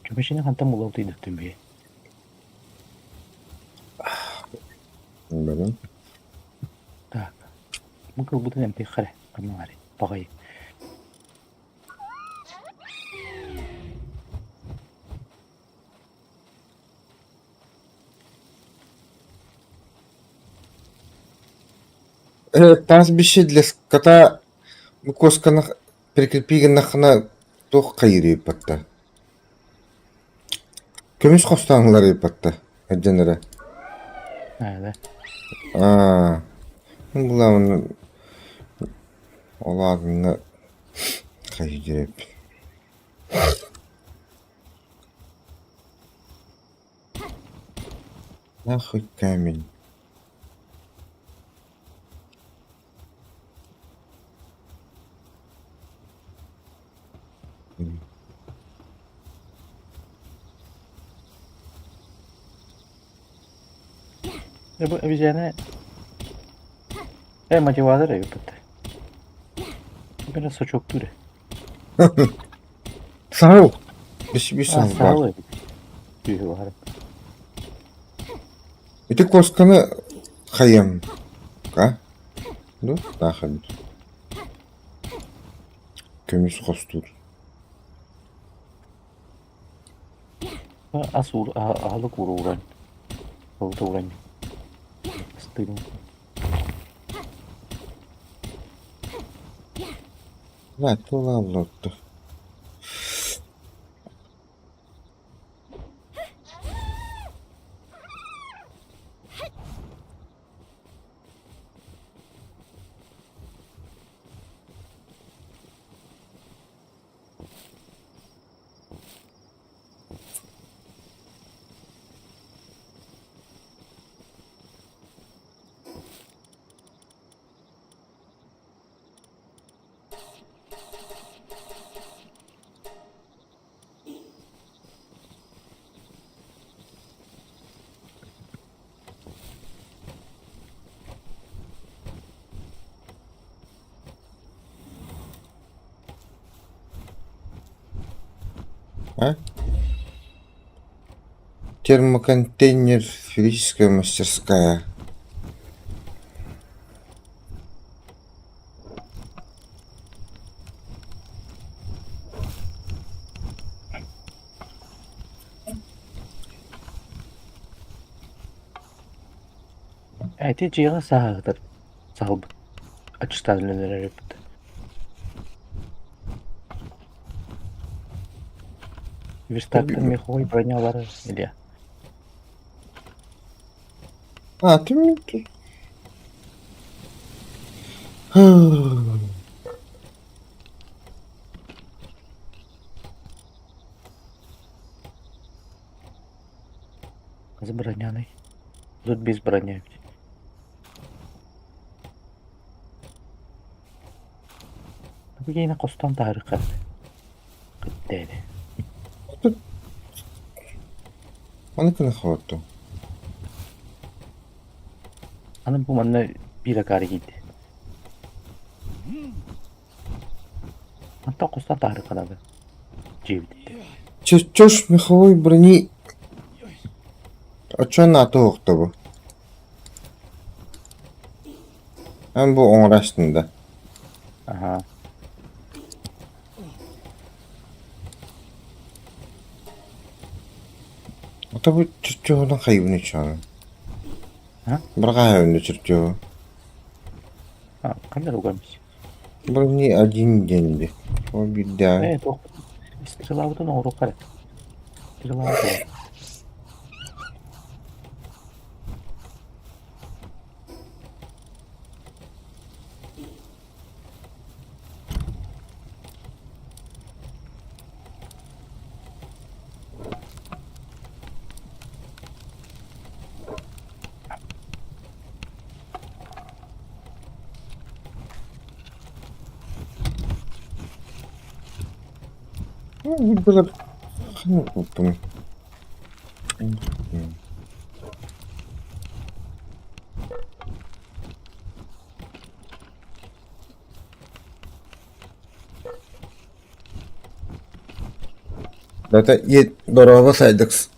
Чүмэчини хантан булалтыйдыттым бии? Бэрин. Так, бу кылбытын эмтиэххэ эрэ, ханна баарый, баҕайы. Пастбище для скота бу куосканы прикрепи гыннаххына туох хайыырый ыппатта? Көмүс хостоон ылар ыппатта эрдэн эрэ. Аа, Аа, булаамын ол аатынна хайыыр эбиппин. Нахуй камень. Бу обезьяна мотиватор эбит Били сочоктуур Саһыл. Бис саһыл баар. Саһыл эбит. Күүһү баҕар. Ити куосканы хайыам а? Ну, таах эбит. Көмүс хостуур. Ас уур аһылык уура ууран. Олута ууран. Астыырын. Да, тула олордо. А? Термоконтейнер физическая мастерская. Ити дьиэҕэ сааһыгар саһылбыт аччыктаан өлөн эрэбит. Верстактан меховой бронялары или А, ты мне тут. С броняной. Тут без брони. Бу хостон таһырыкка кыттээри. Маны кына хотту. Аны бу манна биир акаары киирди. Онтон хостон таһырыкка дагы дьиэбититтэн. Чочош меховой брони Оччоон аата уохта бу? Эн бу оҥорастын да? Аһаа. Ото бу чочоһунан хайыбын үчүгэй. А? Бырҕаһабын чочоһу. А, ханна ругамс? Брони один диэн ди. Ол биирдээҕи. Ээ, туох стрелабытын оҥоруохха эрэ. Стрелабыт Ну, было ханна Дата дорога сайдыкс.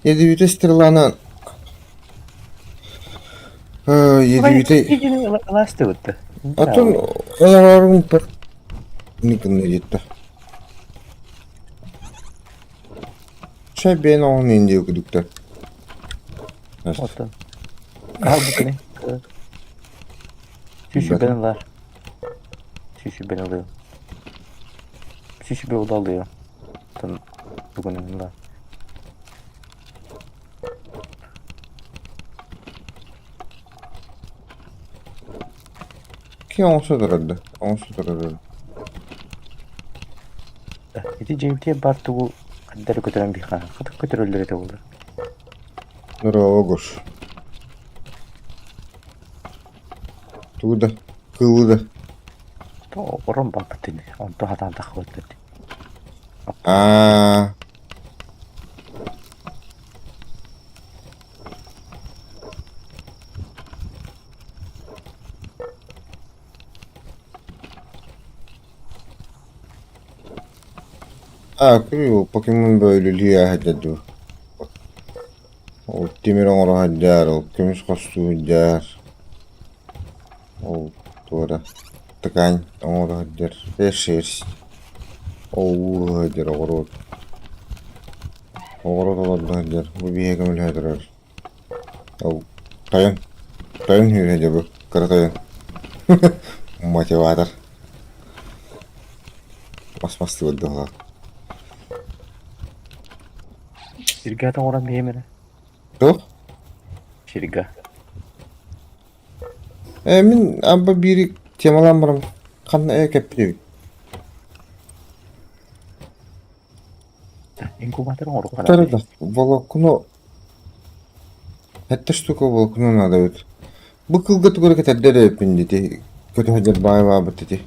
Ядовитая стрела ядовитай. Ылаастыбыт Атын олорорун пыр никын диэтэ. Чай бэйэн оҕон индия кудуктар. Оттон. Хаалбыкыны. Сүүсүбэн ылар. Сүүсүбэн ылыам. Сүүсүбэ ула ылыам. Оттон бүгүн ылар. Ки оҥосо турар да? Оҥосо турар. Ити дьиэбитигэр баар тугу хайдах эрэ көтөрөн биһиэхэ хатык көтөрөллөр этэ буоллар. Здорово, Гош. Тугу да, кыылы да. Орон баппыт ини, онтон хатаан таххыбыт Аа. Аа, күрүү покемон бөөлүлүү ааһа дуу. Ол тимир оҥоро сылдьар, ол көмүс хостуу сылдьар, ол туора ткань оҥоро сылдьар, шерсть, ол уу сылдьар оҕуруот, оҕуруот олордо сылдьар, бу биһиэхэ көмөлөһө турар. Ол тойон, тойон сүүрэ дьэ бу, кыра тойон. Мотиватор. Мас-мастыыбыт быһыылаах. Сиргэ оҥорон биһиэм эрэ. Туох? Сиргэ. Э, мин абба биири темалаан баран ханна э кэппит эбит. Инкубатор оҥоруохха Тары наада. да волокно Сэттэ штука волокно надо эбит. Бу кылга тугу эрэ кэтэрдэр эбиппин дии көтө сылдьар баайбаабыт ити.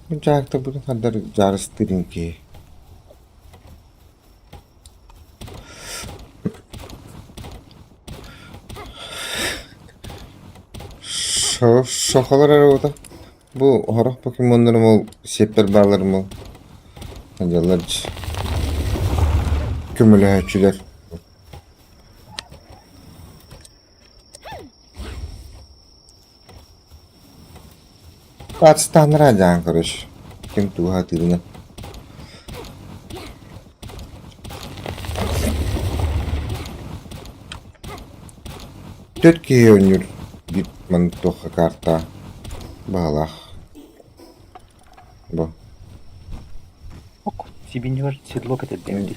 Бу дьаактабытын хандар дьаарыстыырын киһи. Ол сахалар эрэ буолта. Бу сорох покемоннарым ол сиэппэр баалларым ол дьаллар көмөлөһөөччүлэр. Пацтаннара дьаан короче. Ким тугу сатыырынан. Төрт киһи оонньуур биир маннык туохха карта баҕалаах. Бу. Ок, сибиньор седло кэтэрдиҥ дии.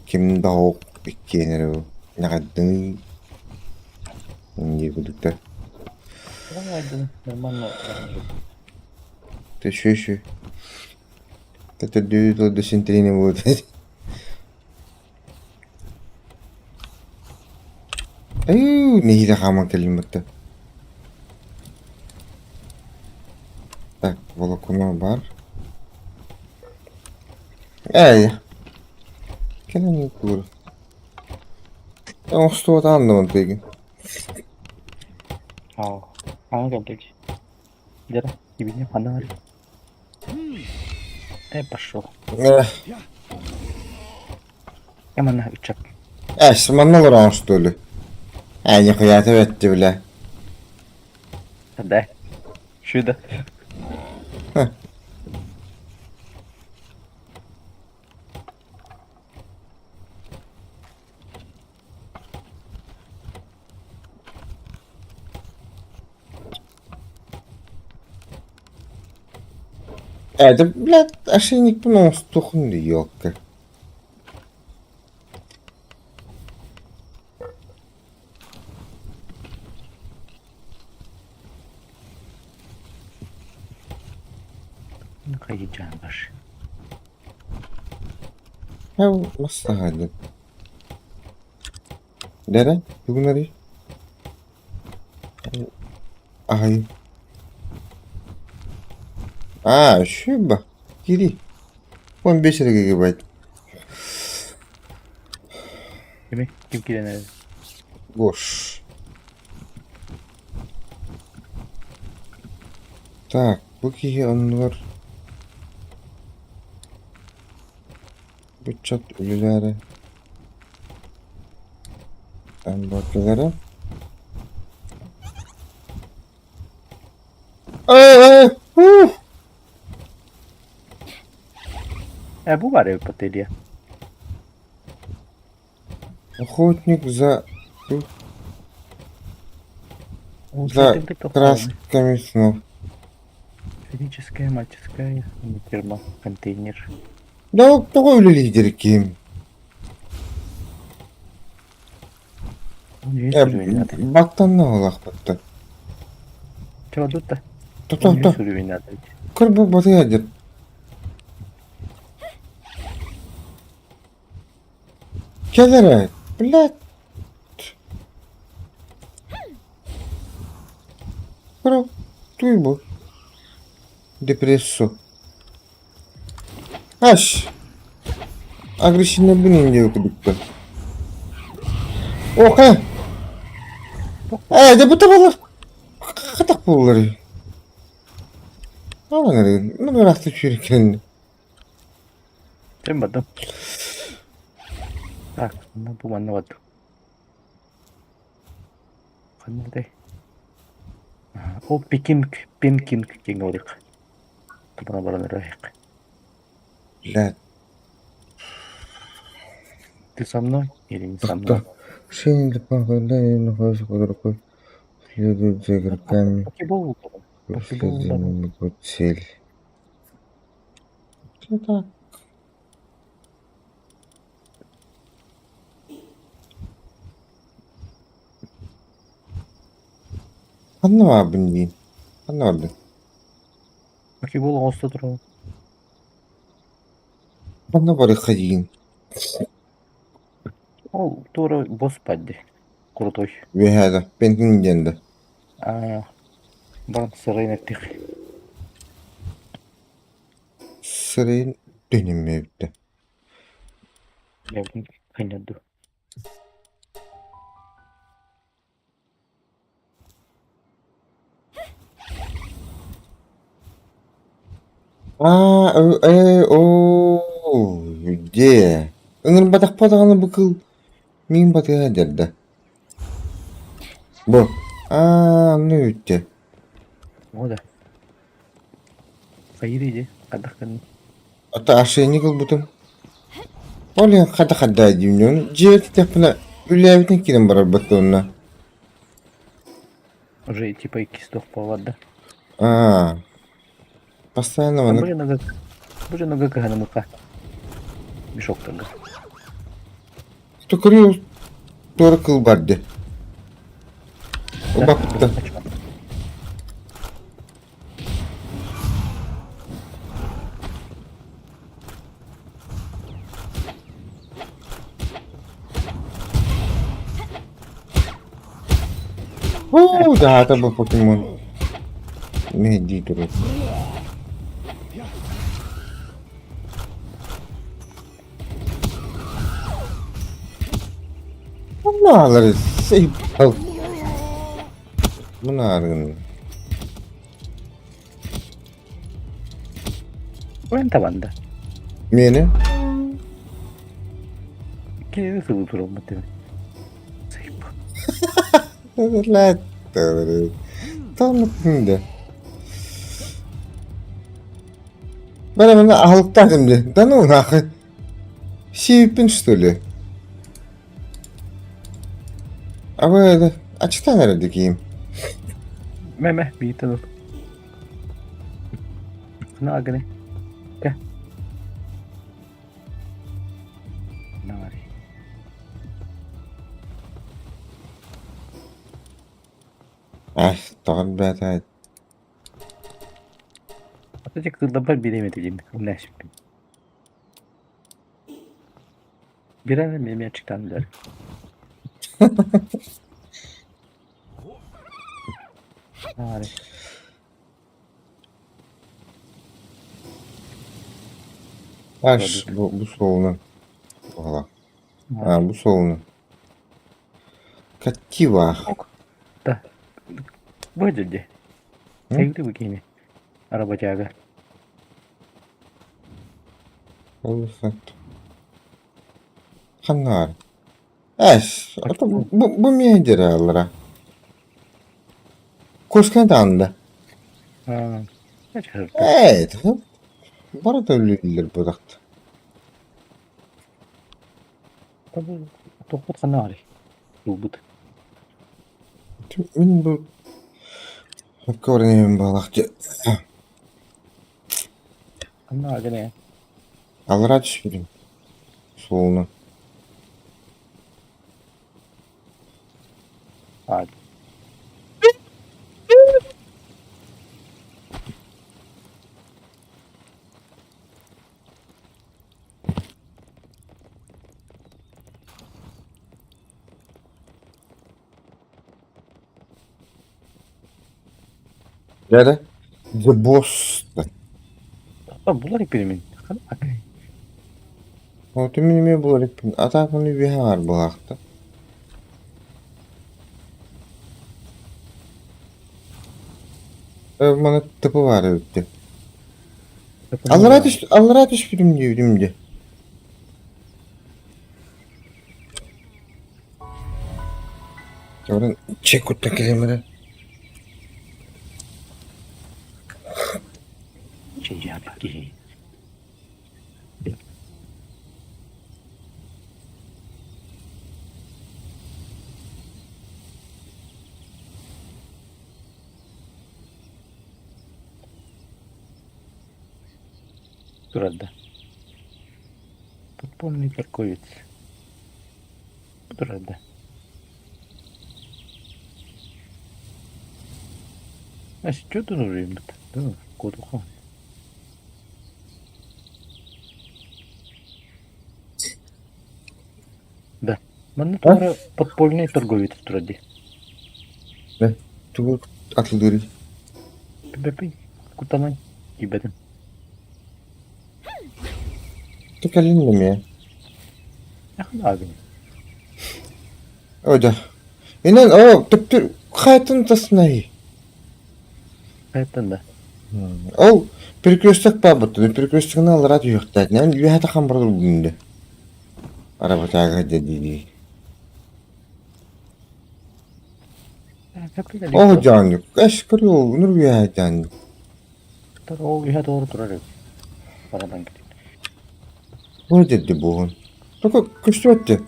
Ким да ок иккиэн эрэ бу. Ньаҕайдыҥый дии курдуктар. Нормально. Ты еще еще. Это до синтрини будет. Ээ, нэһиилэ хааман кэллим батта. Так, волокуна бар. Эй, кэлэн куур. Оҥостубатаҕын да мантыгын. Аа, хаҥа кэллик. Дьэ, кибини ханна барый? Э, пошел. Э, Э, манна ыччат. эс, манна олорон что ли? Э, нихуя ты этти, бля. Да. Чудо. Ха. Э, да, блядь, ошейникпин оҥостуохун да ёлка. Хайдьаан баш. Э, мастаһаадын. Дэрэ, бүгүн арый. Аһый. А, шуба. Кири. 15 эрэ гигабайт. Кими? Ким киирэн эрэр? Гош. Так, бу киһи оннугар быччат үлэлээри Амбакылара. Э, э, Э, бу баар эбит Пателия. Охотник за за красками снов. Физическая, мальческая, фирма, контейнер. Да тоҕо үлэлиир ким? Э, бактанна олахпытта. Чего тут-то? То-то-то. Көр бу батыйа деп. Кэл эрэ, блядь. Көр, туй бу. Депрессу. Аш! Агрессивнайбын диэбит курдуктар. Оха! Ээ, дьэ бу табалар хатах буоллар. Аҕан ну ыраахта үчүгэй Ким бардым? Так, ну бу манна бардым. Ханна Ол Пекинг, Пенкинг диэҥҥэ барыах. Табана баран эрэ Блядь. Ты со мной или не со мной? находится под рукой, следует за игроками, Покебол преследуя его цель. Это так. Ханна баабын дии? Ханна бардын? Покебол оҥосто турабын. Ханна барыахха диигин? Ол туора босс падди. Крутой. Үөһээ да, Пентин диэн да. Аа, баран сырайын эттих. Сырайын төнүммэ эбитэ. Бэйэбин кынньарду. Аа, э, оо, где? Ыҥырбатахпа даҕаны бу кыл миин батыһа дьэрдэ. Бу, аа, онно үүттэ. О да. Хайыр иди, хайдах гынныҥ? Ата ошейник ылбытым. Ол иһин хата хадаа диибин дьиэ титэхпинэ үлэлээбитин киирэн барарбыт уонна. Уже типа иккис туох буолар да? Аа, постоянно А маннык бу дьоно бу дьоно кыһанымыкка мешоктарга. Токуруй туора кыл барды. Убаппыта. Уу, даата бу покемон. Мэһэйдии турар. Наалары сейпал. Мунааргын. Уйан табанда. Миэнэ? Кинини сылы туралмат дeme. Сайып. Танытында. Бара мына аһылыктаатым дии. Да ну нахуй. Сиэппин что ли? Абы ачтан эрэ дикиим. Мэ-мэ, бииртэн ыл. Нааганы. Кэ. Наары. Ах, тоҕо бэт Ата кыллабар бириэмэ диим, умнээсиппин. Бирэм эмиэ аччыктаан билэр. Наары. Аш, бу, бу суолунан. Буола. А, бу суолунан. Каттивах. Да. Бу дьэ. Сайылды бу киһини. Работяга. Олусат. Ханнаар. Эс, ото бу бу миэдэрэ аллара. Кускан таанда. Аа. Ээ, барыта үлэлииллэр быдахт. Тохпут ханна баарый? Ылбыт. Мин бу Сөпкө баран иһэбин баҕалаах дьэ. Ханна гына Аллараа түспүтүм. Суолунан. Аа. Дьэ The Boss. Булар иппин Ол мин эмиэ булар иппин. Атааканы үөһэ аҥаар буолаахта. Маны тыпы баар эбит Аллараа түс аллараа түспүтүм диэбитим дии. Орон чек куттан кэлэн баран Чэйдээбит киһи. Турар да. Подпольный торговец. Турар да. А что ты нужен? Да, кот уха. Да. Манна туора подпольный торговец турар дии. Тугу атылыырый? Бэппин куттанан киирбэтим. Кэлин эмиэ. Ахнаабын. Ой да. Инэн оо төптүр хайтын таснай. Хайтан да. Ол перекресток баабыттан перекрестогынан аллараа түһүөхтээтинэн үөһэ тахан барар үүннэ. Арабатааҕы дии Ол дьаанньык, эс көрүө, үнүр үөһэ дьаанньык. Ол үһэ туора турар эбит. Барабан кэтит. Бу дедди буолун. Только көстүбэт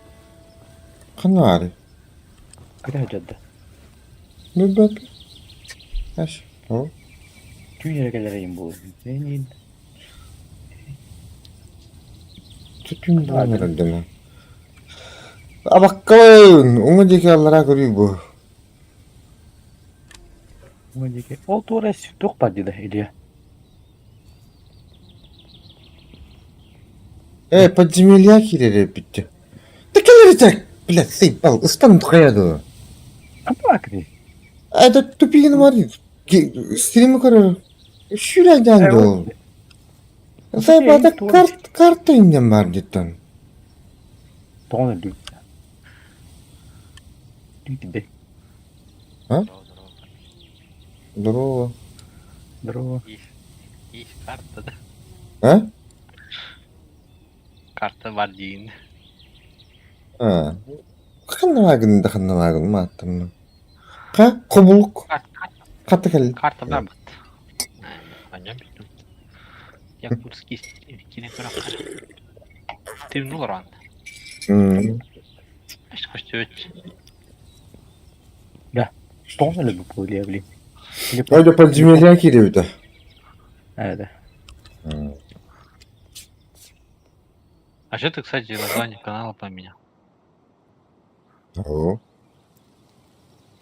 Ханна баарый? Көтө сылдьар Билбэт. Эс, ол. Түүн эрэ кэлэр эйим буолуо. Эйин Түтүн буолан эрэлдэнэ. Абаккалын, уҥа диэки аллараа көрүү бу. Уҥа диэки. Ол туора туох баар дии да Илья? Э, подземелья киирэр эбит. Да кэлэритэ, блядь, сыйбал, ыстан хайа дуо? Апаакри. Это тупигин бар. Стримы көрөр. Шүрәдән доо. Сайбата карт карта иннен бар диттен. Тоҕон өлдү. Тиитинде. А? Здорово. Здорово. Есть карта, да? А? Карта бар диин. А. Ханна да ханна мааттамна. Ха, хобулук. Хатта кэл. Карта бар бат. Аня билдим. Якутский кинематограф. Ты олорон. Көстүбүт. Да. Тоҕон өлө бу Илья блин. Ойда подземелья кииребит. Да. А что ты, кстати, название канала поменял? О.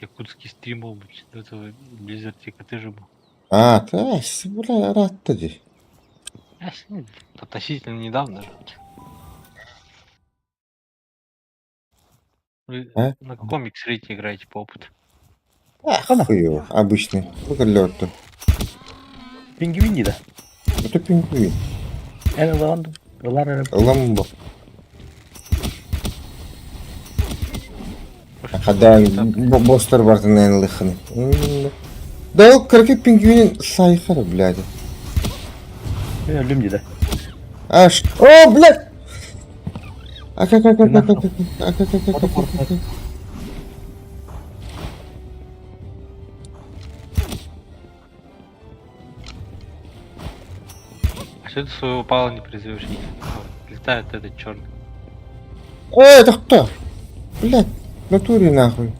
Якутский стрим был, до этого Blizzard ты же был. А, та, бля, рад дии. Относительно недавно же. Вы А? на каком X-рейте играете по опыту? Хуй его, обычный. Лётто. Пингвин дии да. Это пингвин. Эн ылан ылар Ламбо. Когда бостер бартын лыхны. Да ол кыргы пингвин сайхар, блядь. Өлүм дии да. Аж. О, блядь! А как, как, как, как, как, как, как, как, как, как, как. А что ты своего пала не призовешь? Летает этот черный. Э, это кто? Блядь, в натуре нахуй.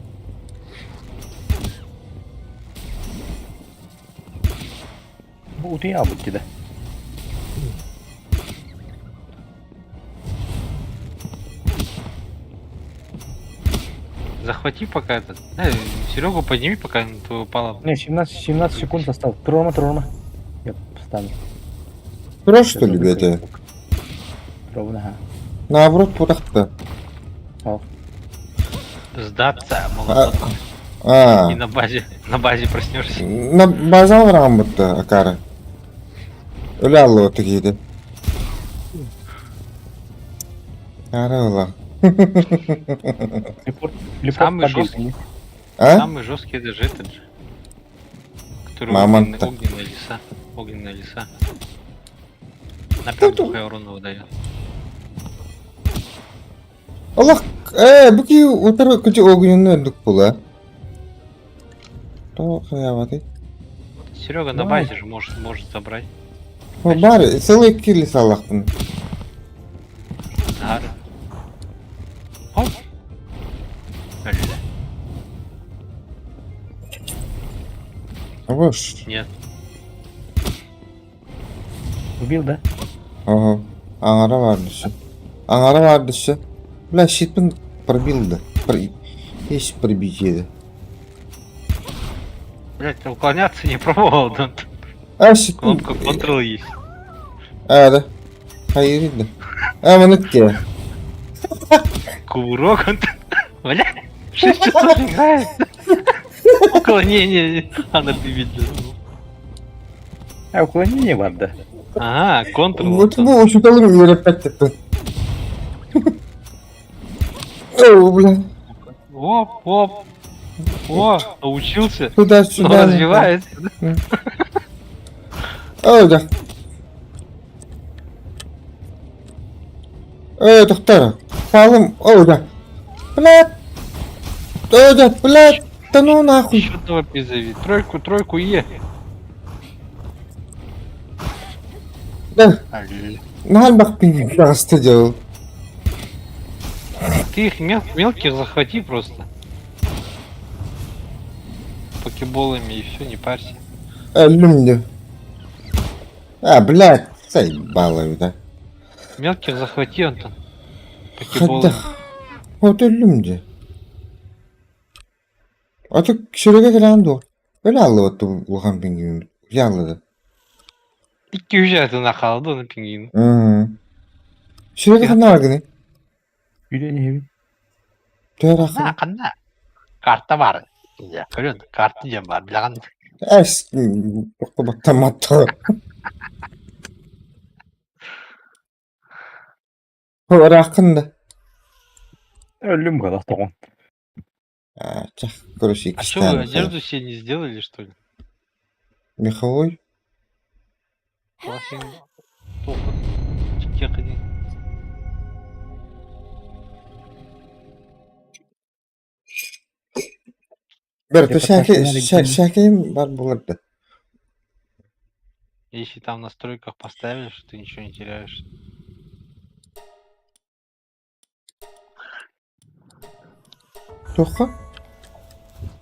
Бу утуйа бут дии да. Захвати пока этот. Серегу подними, пока твоего пала. Не, 17 секунд осталось. Трома, трома. Я встану. Хорошо, что ли, это? Ровно, ага. Наоборот, путахта. Сдаться, молодец. А. И на базе проснешься. На базал рамбытта, акара. Өлө аллы такие. Ара ыла. Телепорт, телепорт Самый побил. жесткий. А? Самый жесткий это же этот же. Который Мамонт-то. огненная лиса. Огненная лиса. На прям дохуя урона выдает. Аллах, бу ки утар күчү огненный дук була. То хаяваты. Серега на Давай. базе же может забрать. О, бар, целый килис Аллахпын. Гары. Оп. Бля. Абыш. Нет. Убил, да? Ага. Аңара бар дөссө. Аңара бар дөссө. Бля, щитпин пробил да. Есть пробитие. Блять, ты уклоняться не пробовал, да? А, щитпин. Кнопка Ctrl есть. А, да. Хайыр да. А, мынык Кувырок он. Бля, 6 часов играет. Уклонение. А, ты видел. А, уклонение бар, да. Ага, Ctrl. Вот бу учуталым үйрәппәт О, бля. Оп, оп. О, научился. Туда-сюда. Но развивается. О, да. Доктор, Палым, о, да. Блядь. О, да, блядь. Да ну нахуй. Еще одного призови. Тройку, тройку Е. Да, Алле. на пинг что делал. Ты их мелких захвати просто. Покеболами и все, не парься. Люмди. А, блядь, заебало, да. Мелких захвати, Антон. Покеболами. Хайдах. Вот өллүм Аты сөрөгө кэлэн дуо? Өлө аллыбат улахан пингвин. Яллыды. Икки үһэ хаалды оны пингвин. Сөрөгө ханна баргыный? Үлэни хэбин. Төөр На, ахын. ханна. Карта бар. Я, көрөн, карта диэн бар, билэҕин. Эс, баттаматты. Ырааххын да. Өллүм гала тоҕон. А, чах, короче, А что вы иккистээн. одежду себе не сделали, что ли? Меховой? Классин тоқыт. Чикке. Бер, Я пока шәкейм бар буларды. Если там в настройках поставили, что ты ничего не теряешь. Тоха?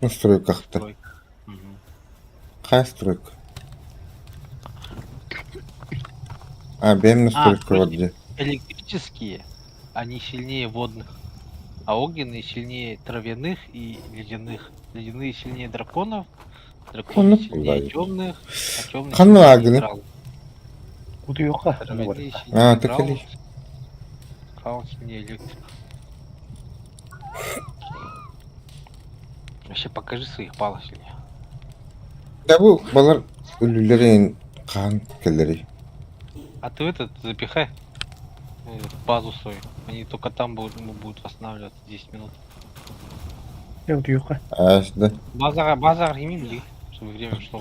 Настройкахта. Настройка. Мгм. Қай стройка? А, бэм настройка короче, вот где. Электрические, они сильнее водных, а огненные сильнее травяных и ледяных. Ледяные сильнее драконов, драконы Ну, сильнее да. темных, а темные Ханна сильнее агны. трав. Утуйуха. Травяные А, сильнее так трав, или- трав сильнее электрик. Вообще покажи своих палов сильнее. Да бу балар өлүлэрин хаан кэллэри. А ты этот запихай в базу свою. Они только там будут, ну, будут восстанавливаться 10 минут. Я утуйуха. А, да. База, база имели, чтобы время шло.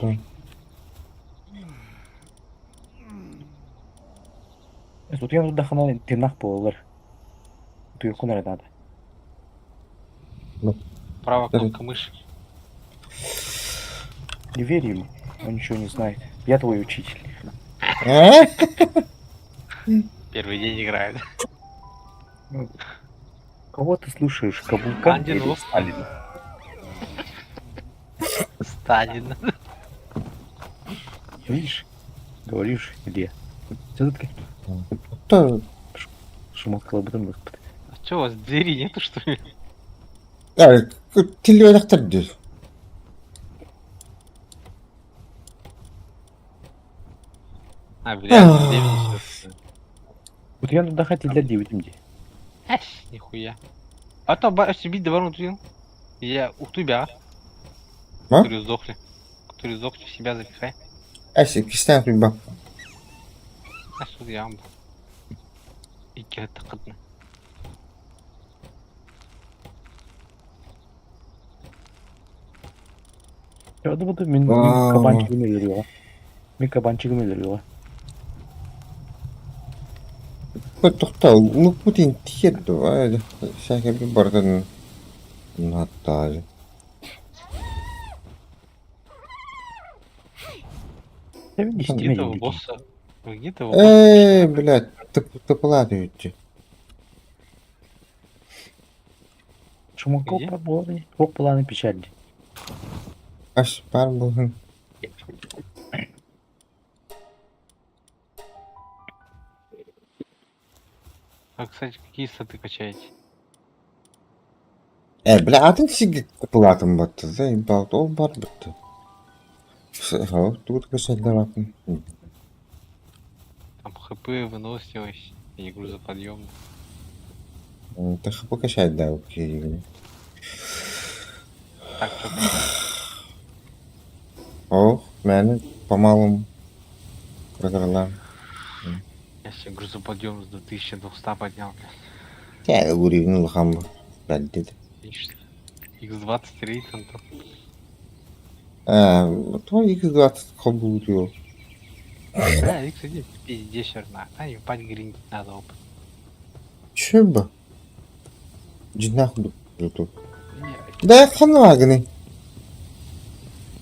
Утуйан турдахына тыыннаах буолаллар. Утуйуккун эрэ наада. Правая Да. кнопка мыши. Не верь ему, он ничего не знает. Я твой учитель. А? Первый день играет. Кого ты слушаешь, Каблука Андин или Лов. Сталина? Сталин. Видишь? Говоришь, Илья. Все-таки Да. шумок лабытын ыппыт. А что, у вас двери нету, что ли? А, телевизор дии. А, блядь, времени всё. Утуйан турдахха тиллэр диэбитим дии. Эш, нихуя. А то бить добавлю ту. Я ух ты бя. А? Которые сдохли. Которые сдохли, в себя запихай. Эс, иккистээн туйба. А что я был. Икки тақытны. Я буду мин Вау. кабанчигым өлөрүөҕэ. Мин кабанчигым өлөрүөҕэ. Тохта, лупутин тиет ду. Шәкә би бардын. Натта. Я мин истимэ Где-то у диэбитим. босса. Вы где-то у босса. Эй, блядь, тыпылады үтче. Шумаков Где? буолар Ох планы печальни. Аш бар булган. А, кстати, какие статы качаете? Э, бля, атын сиги тыпылатын батты. Заебал, ол бар бітті. Хау, тут качалдар атын. Там хп, выносливость и грузоподъемность. Та хп качать да, окей. Так, что Ох, мәне по-малому програлам. Я себе грузоподъемность до 1200 поднял, блядь. Я уровень лохам. Бәлдеді. Видишь, X20 рейтинг там. А, то X20 кобыл. Да, X1 пиздец черна. А ебать гриндить надо опыт. Чё бы? Дьиҥнээх курдук туту. Не, Да ханна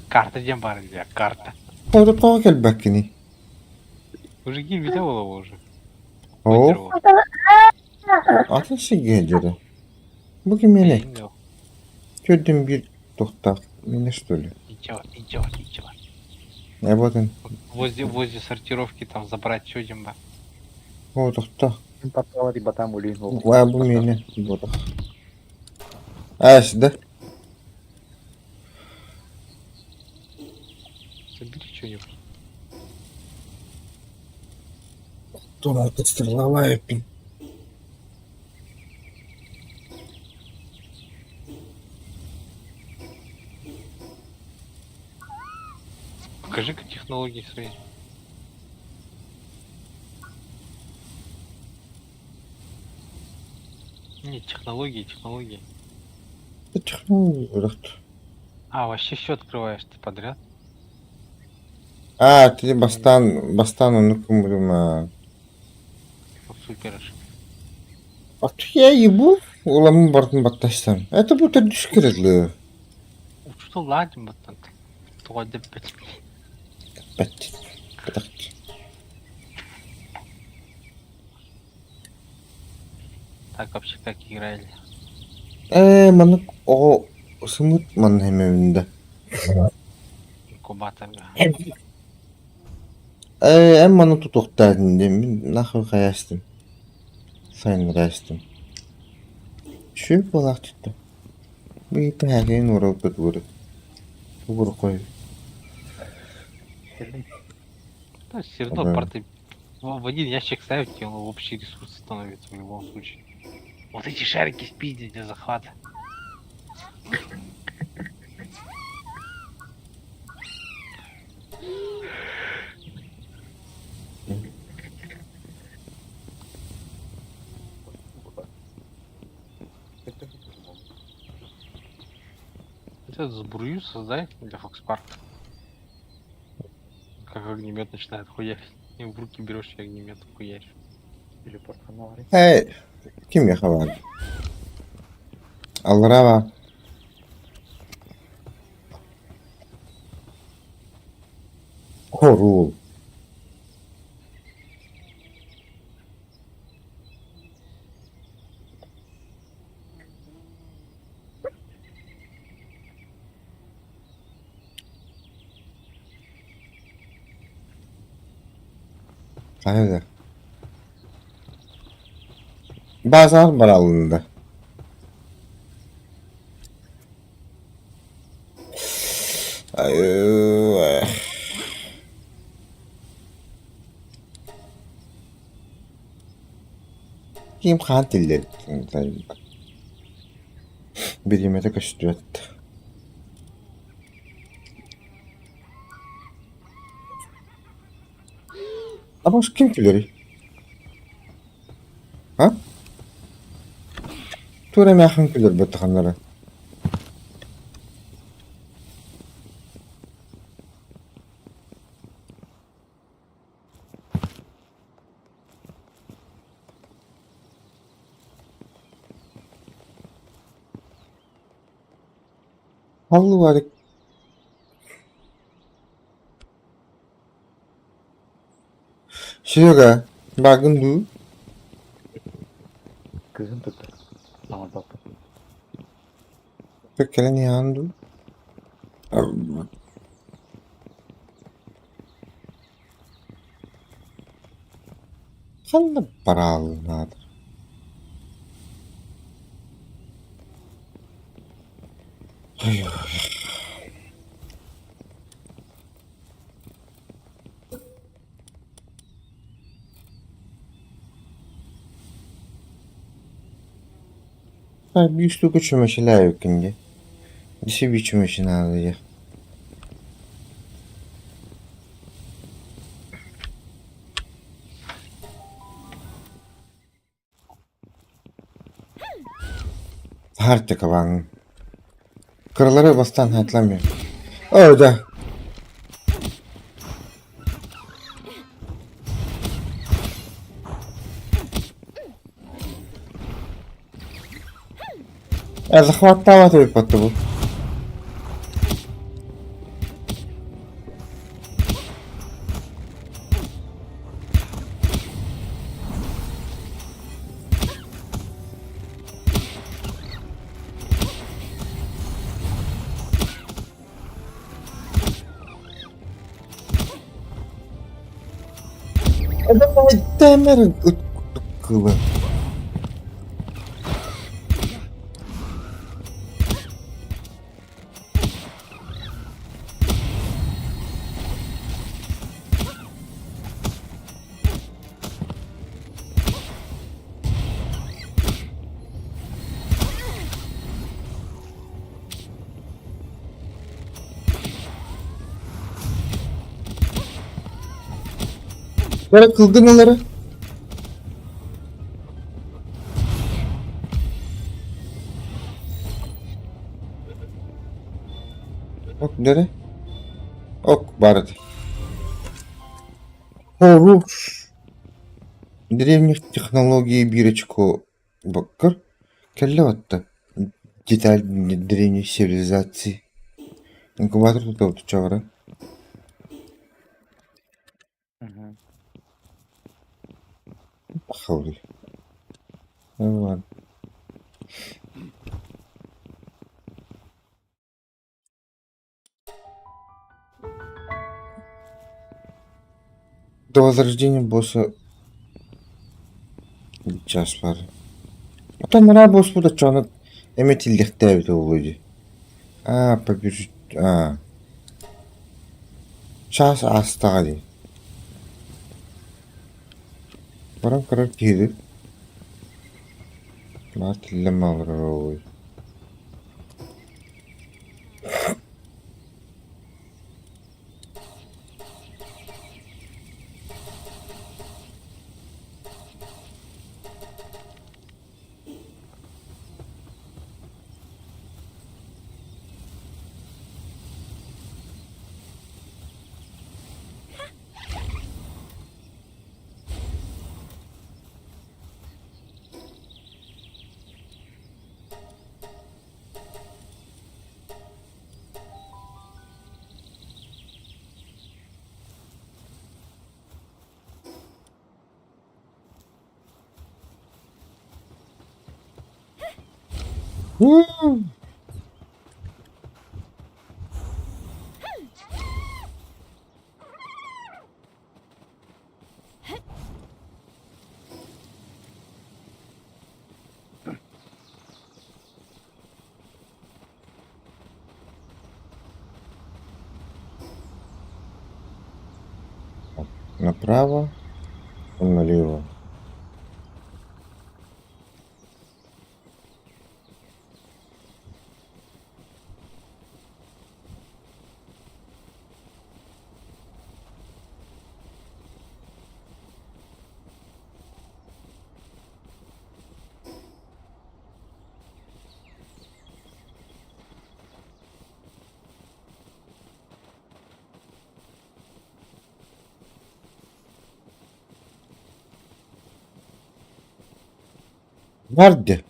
Карта диэн баар или карта. Тоҕо кэлбэккиний? Мужики видел его уже. Оо, Выдеру. атын сиргэ сылдьара. Бу кимиэнэй? Төрдүн биир туохтаах миэнэ что ли? Ничего, ничего, ничего. Э вот он. Возле сортировки там забрать что ба. Оо, тохтоо. Таптала батам улин Waa бу миэнэ буотах. Аас да? Забери что-нибудь. Тула стреловая пин. Покажи-ка технологии свои. Не, технологии, технологии. Технологии А, вообще все открываешь ты подряд? А, ты бастан, бастан оннук гыммытым Супер аж. А я ебу, уламын бартын баттастан. Это бу төрдүс кирилли. Учутал ладим баттан. Тоҕо дэппит. Бэт. Бэтэх. Так вообще как играли? Ээ, маннык оҕо сымыт манна эмэбин да. Инкубатор. Ээ, эн маны тутуохтаатын диэн мин нахуй хайаастым. Сайыннараастым. Үчүгэй буолаах дьиттэ. Бу иһитэ ууралбыт ууру. Ууру Да, все равно порты в один ящик ставить, и он в общий ресурс становится в любом случае. Вот эти шарики спиздить для захвата. Это сбрую создай для Фокспарка. Как огнемет начинает хуярить. И в руки берешь и огнемет хуяришь. Телепорт ханна Ээ, кимиэхэ баар? Аллараа баар. Хоруул. Хайа да. Базар баралында. Айыы. Ким хаан тиллэр Бириэмэтэ көстүбэт. Абас ким күлэрий? А? Тура эмээхин күлэрбэт ханнара. Халлыбары Серега, бааргын дуу? Кыһын тутар. Саҥарбаппын. Кэлэн иһэҕин дуу? Ханна бараалынаат Биир штука чүмэчилээбиккин дии. Дьэ биир чүмэчи наада Таһаарча Кыралары бастаан хаатламмыт. Оо да. Захваттаабат эбиппат бу. Темер кылы. Бары кылгын ылары. Ок дере. Ок барды. Хорош. Древних технологий бирочку баккар кэллэ батта. Деталь древней цивилизации. Инкубатор тутабыт чаҕара. Хаври. Ладно. До возрождения босса час бар. Оттон араа босспут оччоҕуна эмэ тиллиэхтээбитэ буолуо дии. Аа, побежит аа. Чаас аастаҕа дии. Баран көрөр киһи Баар тиллэн олорор уолуй. Направо, налево. Nerede?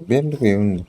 Benim de evimde.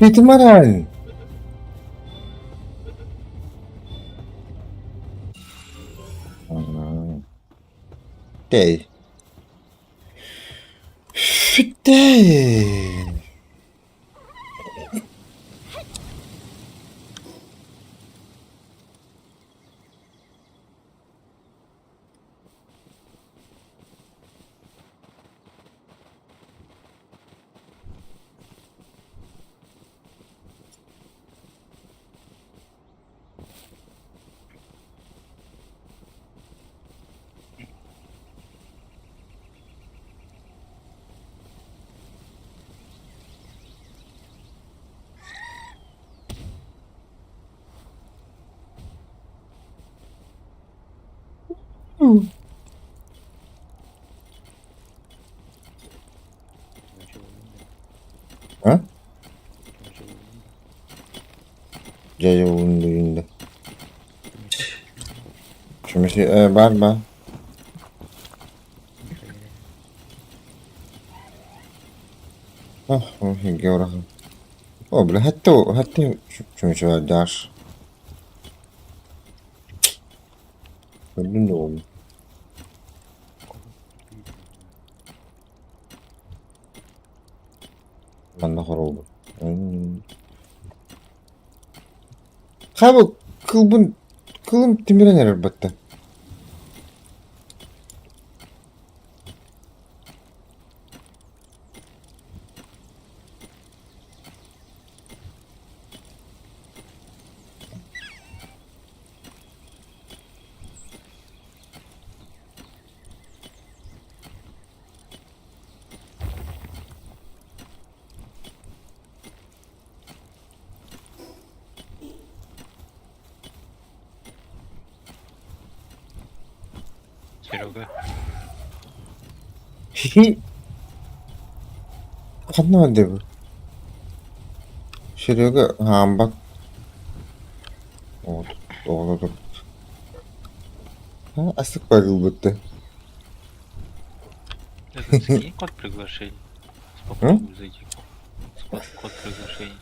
Bitmeren. Değil. Değil. А? Дьэ, уунду Чүмэчи баар баар. О, бля, хатта хатта чүмэчи баардаах. Көрдүм да уолу. Манна хоруолбут. Хаба кылбын кылым тимирэн эрэр батта. Серега. Ханна бардыбыт? Серега хаамбат. Оҕолор Астык барылбытты. Это скинь код приглашения. Попробуй зайти. Код, код приглашения.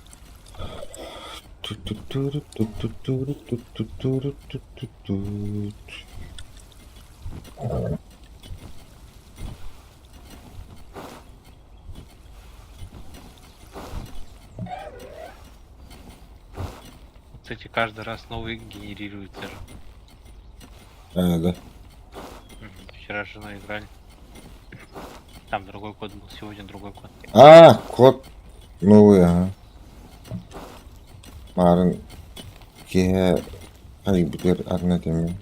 Кстати, каждый раз новый генерируется же. А, да. Вчера с женой играли. Там другой код был, сегодня другой код. А, код новый, ага. Марын киһи хайбытыр арна тэмэ.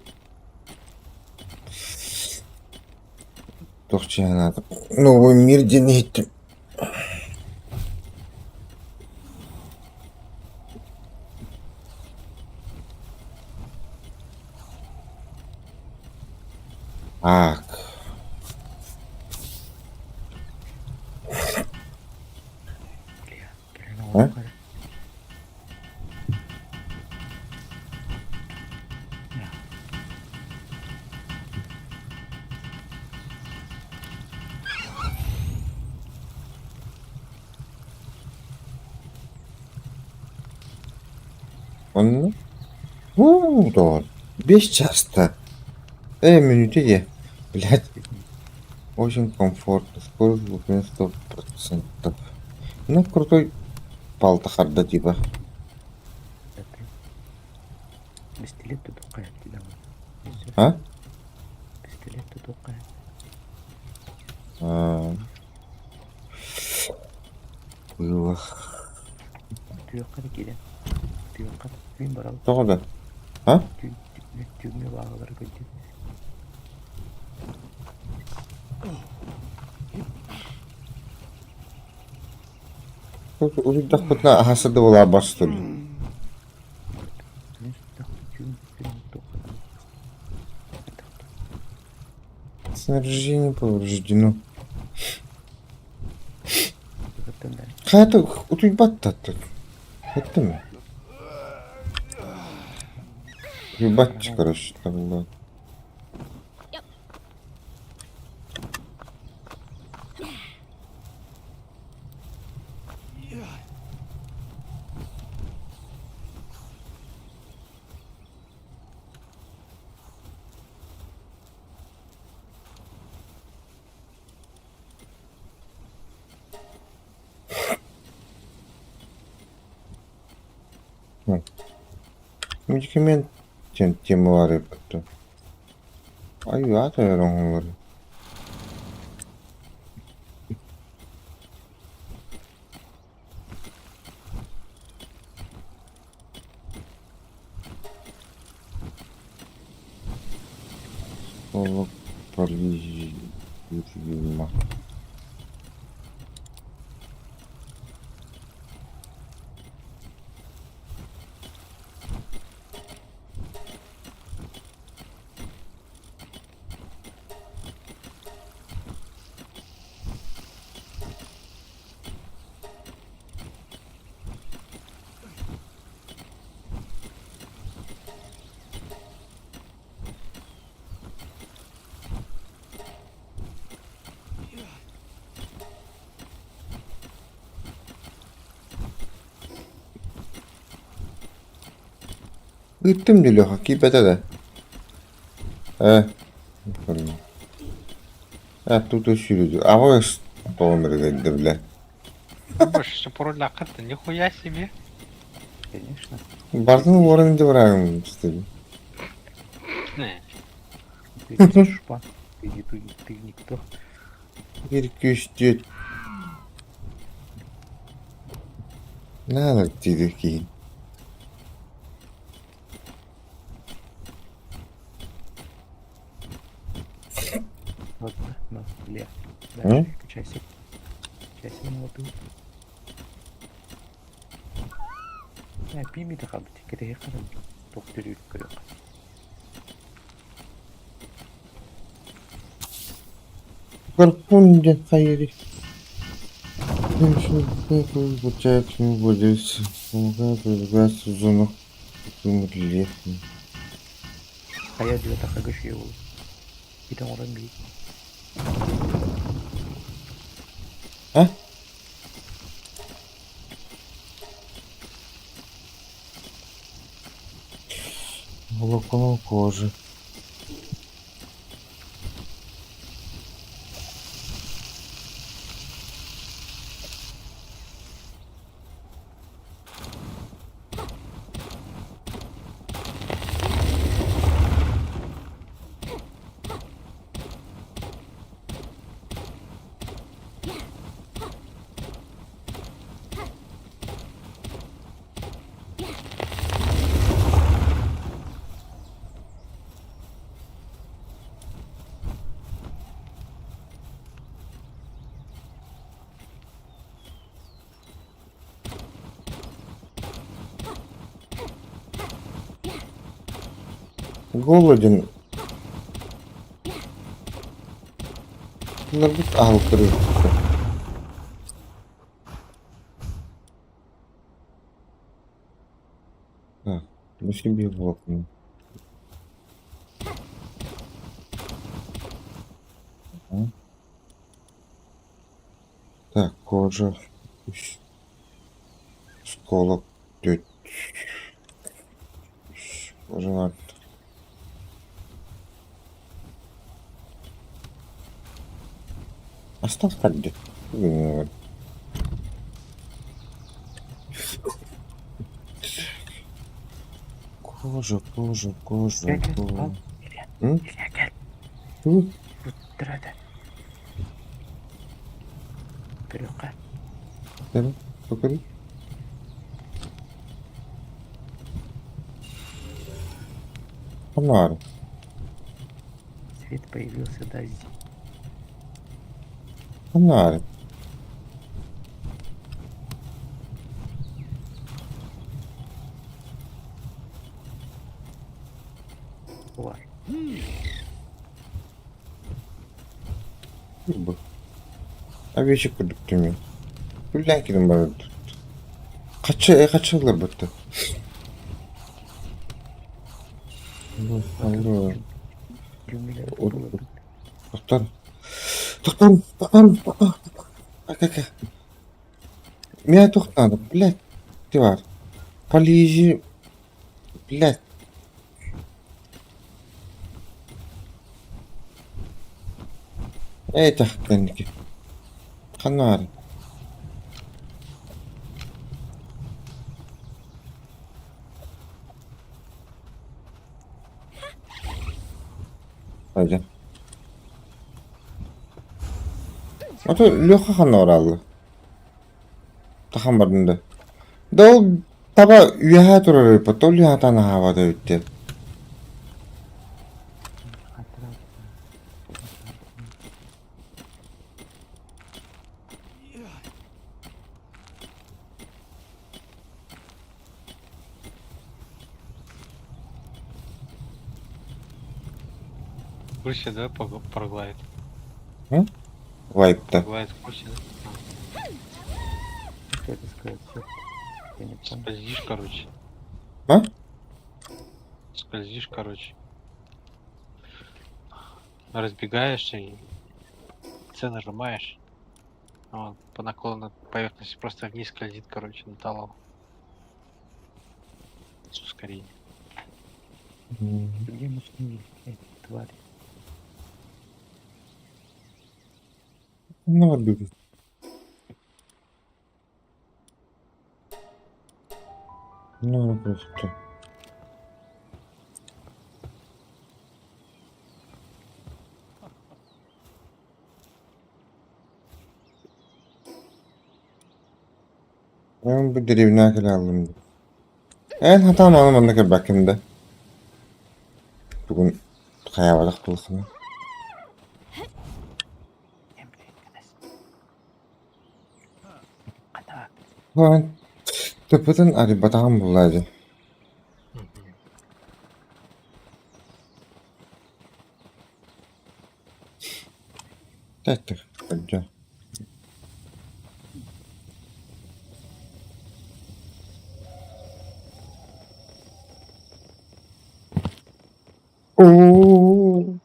Туох чыһанаата. Новый мир диэн иһиттим. Так. А? Онно? Уу, доҕор, биэс чааста. Ээ, мүнүүтэ диэ. Блядь, очень комфортно, скорость глубины 100%. Ну, крутой палта харда типа. Пистолет тутуохха А? Пистолет тутуохха А. Было. Түөххэ да киирэн түөххэ түүн барабыт Тоҕо да? А? түүн түүҥҥэ бааҕалары көрдүм Утуйдахпытына аһаста да буолаабас турдум. Мин түүн түүн туохха Снаряжение повреждено. Хайа утуйбат да Эттим mi? Утуйбат короче табыллан. Медикамент диэн тема баар эбит Ай, аата эрэ оҥоһуллар. Соло парализуема. Ыыттым дии Леха, киирбэтэ да. Ээ, э, тут сүүрүдү. Аҕыс тоҕо бля. Думаешь, что пароль аккаунта? Нихуя себе. Конечно. Бардын уоран инде барагым истеди. Не. Ты не шпан. Ты не ты, ты никто. Bir iki üç dört. Наадыр диир киһи. Вот, на, Илья. М? Дальше, качайся. Качайся на молоту. Э, пими да хабы, кете харам. Тоқтыр үріп көрек. Гарпун диэн хайыырый? Помогает в зону рельефа. Хайа дио тахага шуе ол. Итан оран би. А? Волокно кожи. Голоден. Ыларбыт аһылыктары Так, бу син биир волокно. Так, кожа. Осколок. Түт. Кожа Оставь так где. Кожа, кожа, кожа, Кел, кел, кожа. ал. Илья, М? Илья, кел. Ту? Туттар Көрүөххэ. Давай, покажи. Фонарь. Свет появился, да, здесь. Фонарь. Бар. Бу. Авиачы курдук түмү. Күллән кирин бар. Качы, качы ылар бутты. Алло. Күңүлөр От- булар. Тоқтар. Тоқтар, тоқтар, тоқтар. Ака, Меня тух надо, блядь. Ты бар. Полизи. Блядь. Эй, тахтанки. Ханар. Hadi. Ото Леха ханна баралла. Тахан бардында. Да ол таба үөһэ турар эбит, то Лехатан аһаабата эбит диэн. Хатырал. В курсе, да, про глайд? Вайпта. Глайд в курсе, да? Что это сказать? Всё. Я не помню. Скользишь, короче. А? Скользишь, короче. Разбегаешься и С нажимаешь. Вот, по наклону поверхности просто вниз скользит, короче, на талом. С ускорением. Где мусорные эти твари? Ханна барбыгыт? Ну, просто. Мин бу дэриэбинэҕэ кэлэ хааллым дии. Эн хатаан аны манна кэлбэккин да? Бүгүн хайаабатах буоллаххына. Һаан, тыппытын арыйбатаҕым буоллаа дии. Тэттик, көрдөө. Оо.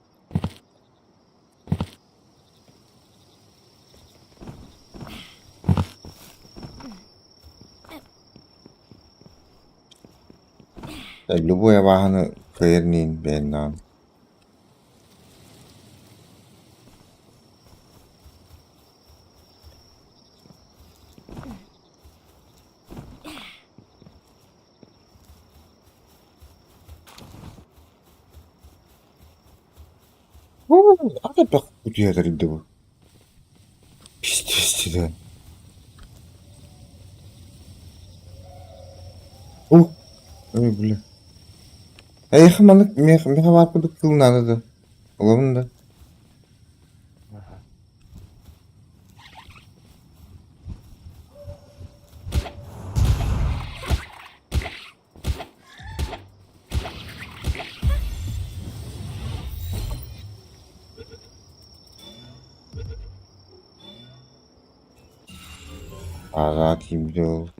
Любой абааһыны кыайар иниин бэйэннэҕин. Ата кутуйа тэрийдэ бу. Пиздец да. О, ой, бля. Эйиэхэ маннык миэхэ миэхэ баар курдук тыл наада да. Ылабын да. Ага. Ага, кимди ол?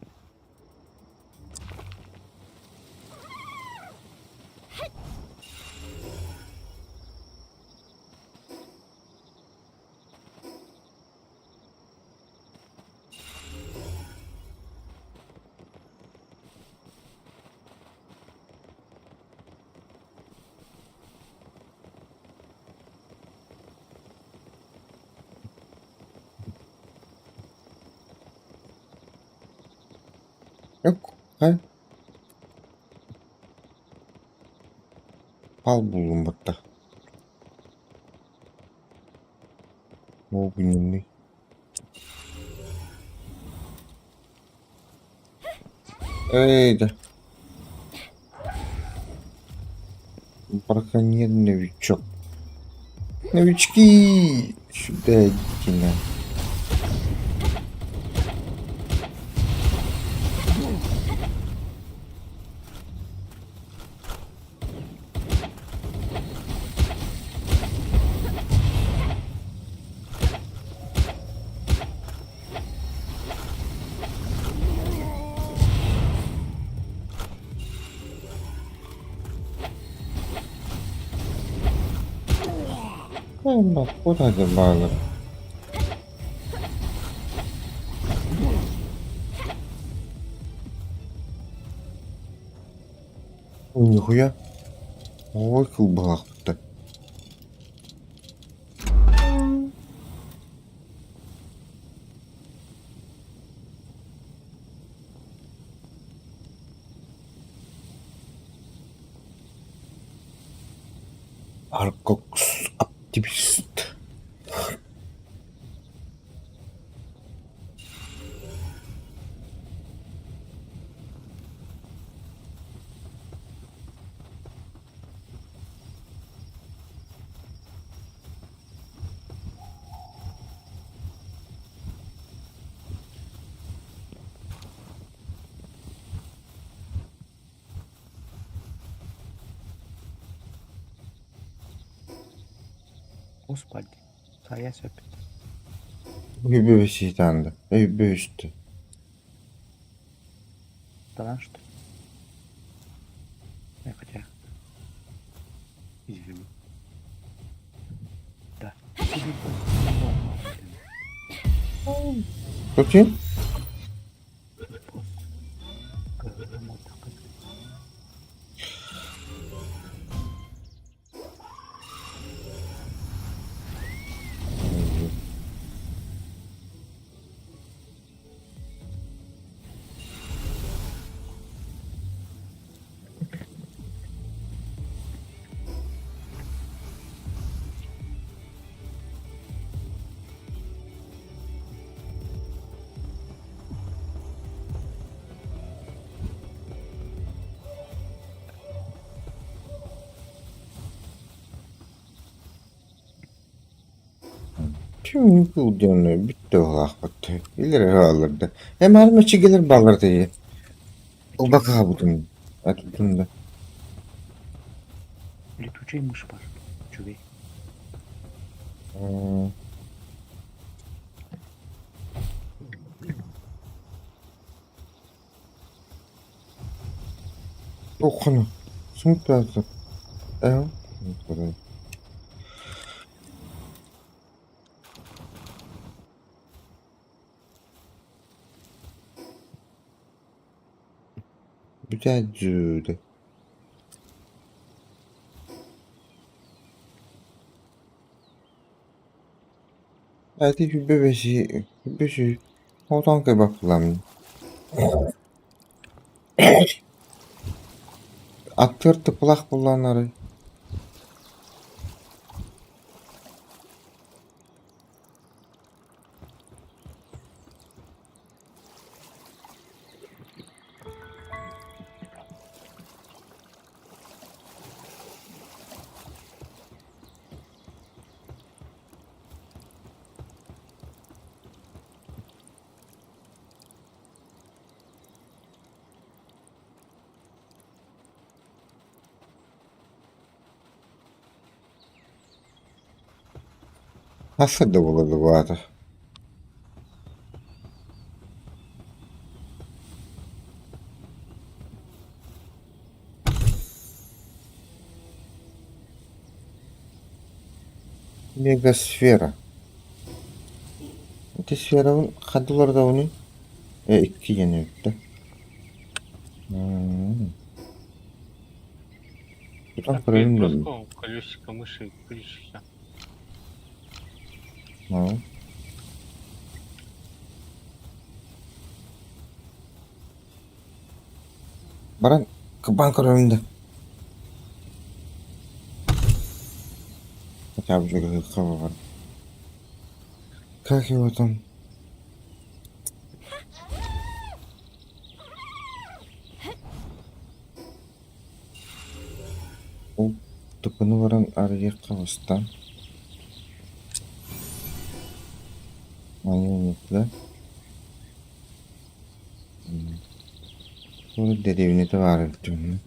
Хайа? Пал буллум батта. Огненный. Эй, да. Браконьер новичок. Новички! Сюда идите на. Куда баалар? Нихуя. Ой, кылбаахпыт. Аркокс оптимист. Господи, сайа сөп. Өйбөбөсиитаанда, өйбөстө. Да что? Я хотя. Извини. Да. Кто? Түҥ диэн бүттэ быһыылаахпыт. Илэр аалларда. Ээ маары мэччигилэр бааллар этэ. Ылбакаабытын атытын да. Летучая мышь бар. Үчүгэй. Уххана. Смутается. Бүтээт Эти сүүрбэ бэси отон кыбаклам. Аттыыр тыпылах булланары. Хас да буолла Мегасфера. Ити сферабын хадылар да икки диэн эбит да. Тутан Так, көрөйүн перед да. броском колесико мыши крутишься. Баран кыбаан көрөбүн да. Хотя бы бар. Как его там? Ол тупуну баран арыйыахха бастаан. Манна Ол дэриэбинэтэ баар эбит дьонно.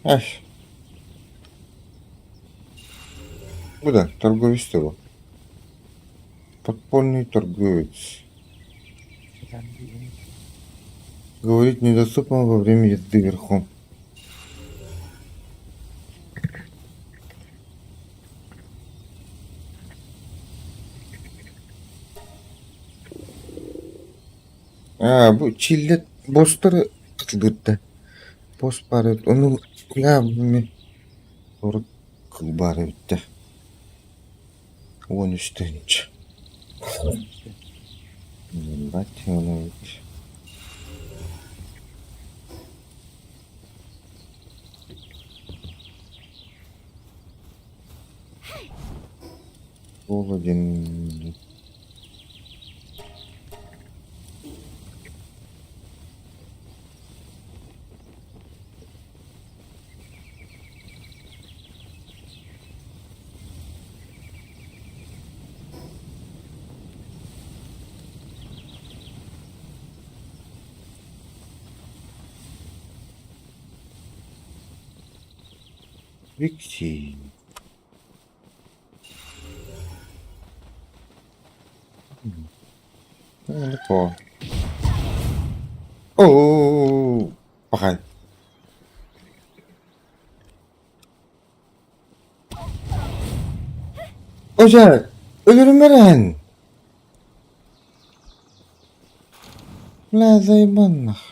Эх. Бу да торговец bu. Подпольный торговец. Говорить недоступно во время езды верхом. Аа, бу чиллет бостары кытылдырда. Бос баар эбит. Ону кулаа урут кыл баар эбит да. 13 тыһыынча. Бать ону эбит. Ол диэн Викси. По. О, пахай. Ожа, өлөрүмэрэн. Бля, заебан нах.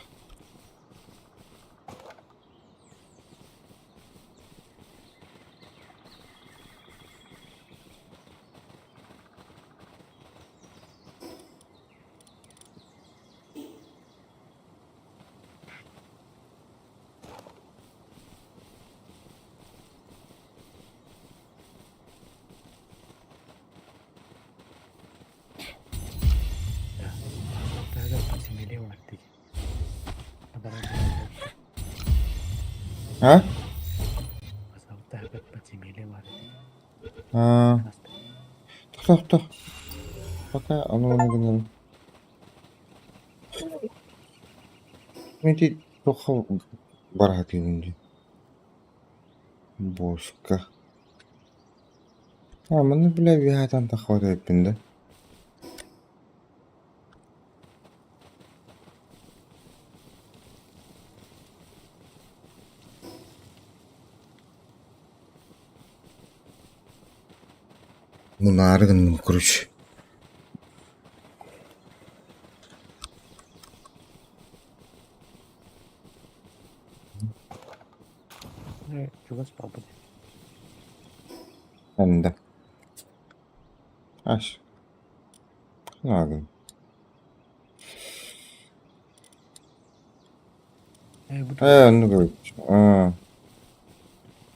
А? Азалтаабыт подземелье баар этэ. Аа. Тохтоо, тохтоо. Пока ону ону гынан. Ити туохха бараһатыыбын дии. Буоска. А, манна бля үөһээтэн таххыбат эбиппин да. Мунаары гынным, короче. Чугас баҕарбыт. Анда. Аш. Ханаадым. Ээ бу Ээ, оннук эбит. Аа.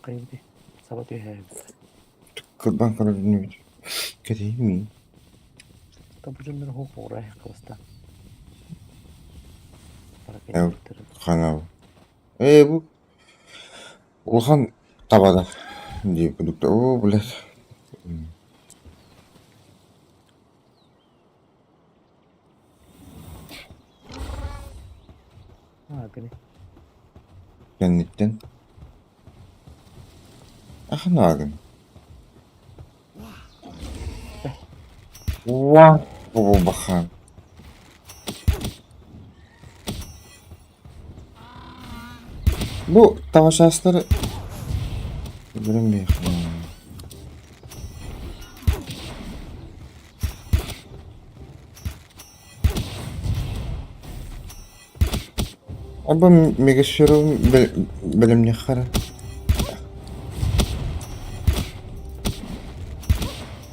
хайбыт саба түһээбит. Кырбан көрөрүнүбүт. Кэтиһимий. Тобу дьоннор хуох оҕураай хабыста. Э, ханав. Ээ, бу улахан табада дии курдук. Оо, блядь. Аа, гини. Кэнниттэн. Аханаагын. Уа, бахан. Бу табашаастары билиммиэхпин. Оба мегасферабын бэлэмниэххэ эрэ.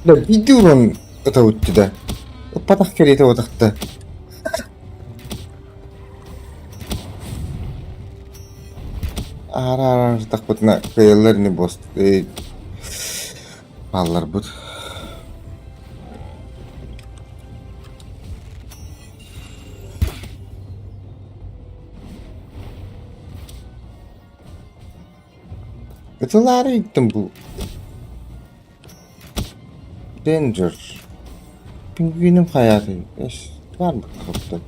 Да биирдии уран ытабыт да. Ыппатах кэриэтэ утахта. Аара араартахпытына кыайаллар ини буос баалларбыт. Ытылаары иттим бу Danger. Пингвиним хайаатый? Эс, баар быккаппыт.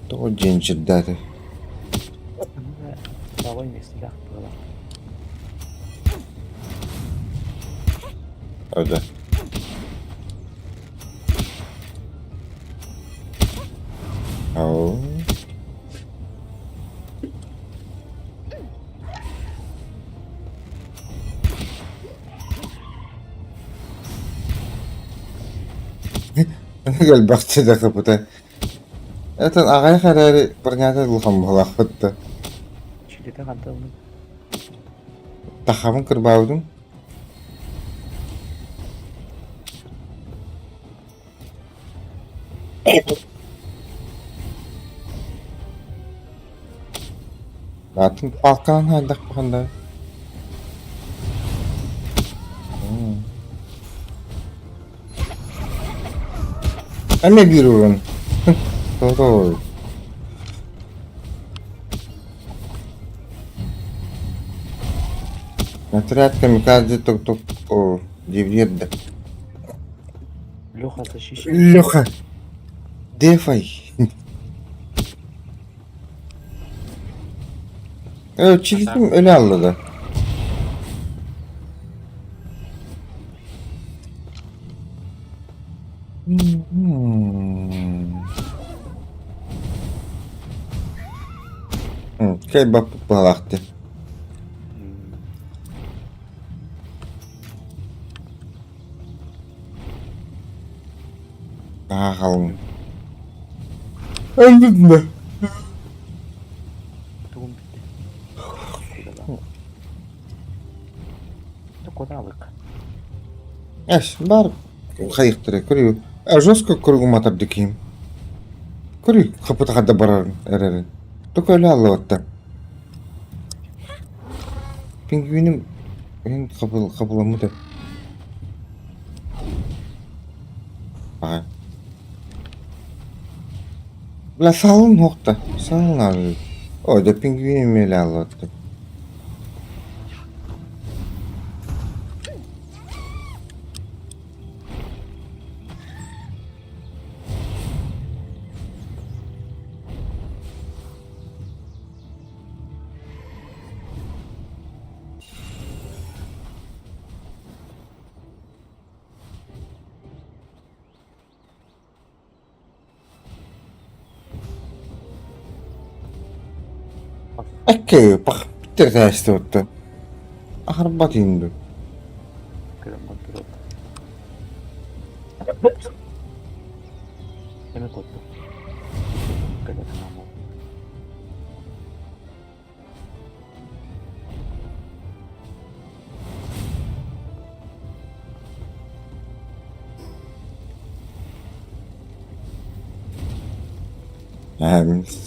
Тоҕо дьиэнчирдээтэ? Бабай миэстэлээх быһыылаах. Öde. Ау. Элбэхчэ да кыпыта. Этэн аҕай эрээри бырнята улахан буолаахпыт да. Чилитэ ханта ыллыҥ? Тахабын кырбаабытым. Атын палканан хайдах да. Эмиэ биир уран. Тоҕо Отряд камикадзе тук-тук о диэбиэр да. Леха защищай. Леха, дефай. Чилитим өлө аллада. Кэй баппыт баҕалаахты. Аахалын. Өлбүт да. Тугум бүттэ. Кудаалык. Эс, бар хайыктары көрүү. Жестко көргүм диким. Көрүү хапыта хадда барарын эрэрин. Только өлө аллыбатта. Пингвиним эн хабыл хабыламмыта. Аа. Бля салын хохта. Салын ары. О, да пингвиним эле аллыбатта. Эккэ пах бүтэр тээстэ Аһарбат иһин Көрөн контрол. Эме куоттум. Кэлэ санаам ол.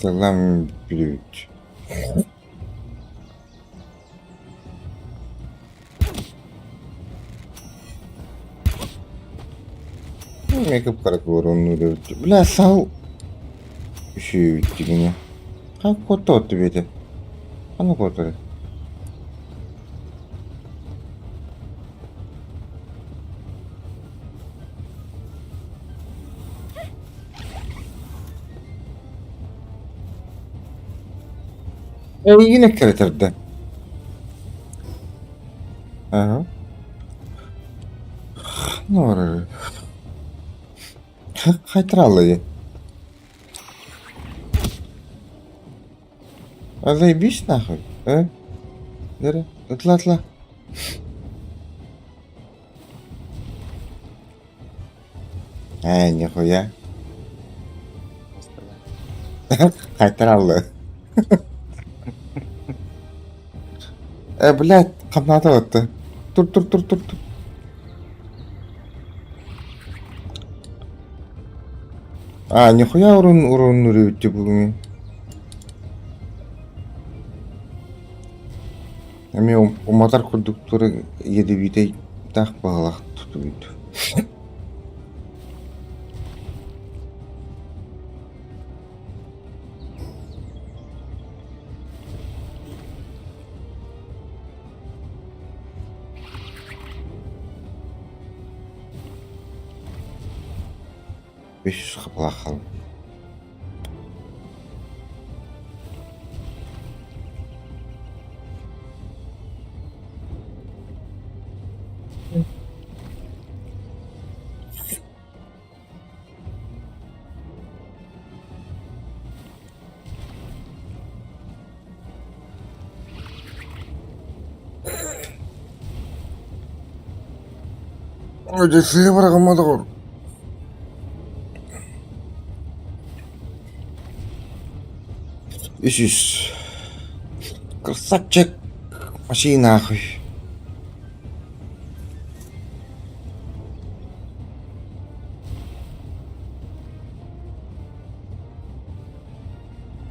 Салам блядь. Мекап оннур Бля сал үчүгүнэ. Ха куоттоотtu бете. Аны куотары. Эйигин эккирэтэрдэ. Аха. Ну, Хайтараллы. А заебись нахуй, э? Дere, atla atla. Э, нихуя. Хайтараллы. Э, блядь, хамната отты. Тур, тур, тур, тур, тур. А, нихуя урун урун үрүттү бүгүн. Эми уматар курдук тура ядовитай таах баҕалаах тутубут. Үс хапалаах хаалла. Ой, сыа быраҕыммат Үс Красавчик машина нахуй.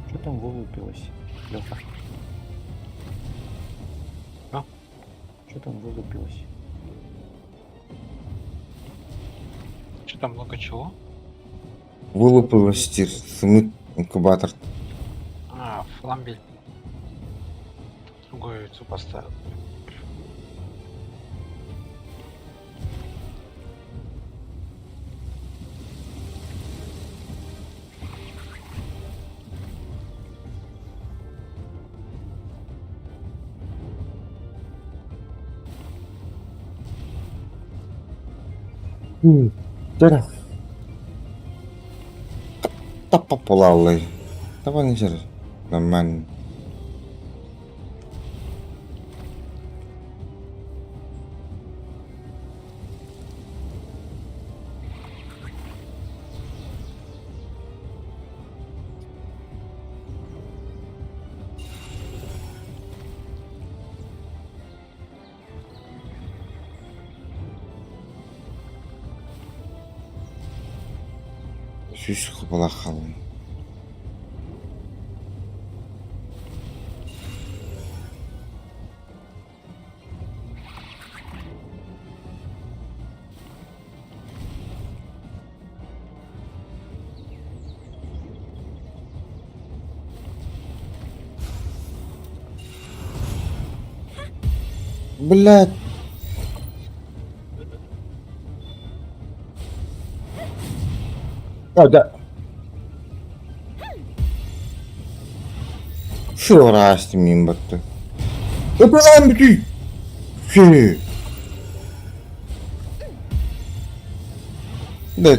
Что там вылупилось, Леха? А? Что там вылупилось? Что там много чего? Вылупилась тир, сымыт инкубатор. А, фламбель. Другую яйцо поставил. Дара. Таппа Давай не Нормально. Сүүс хапалаах хаалла. Блядь. А, да. Сыраасты мин батты. Ыпылаан бүтүй! Фи. Да.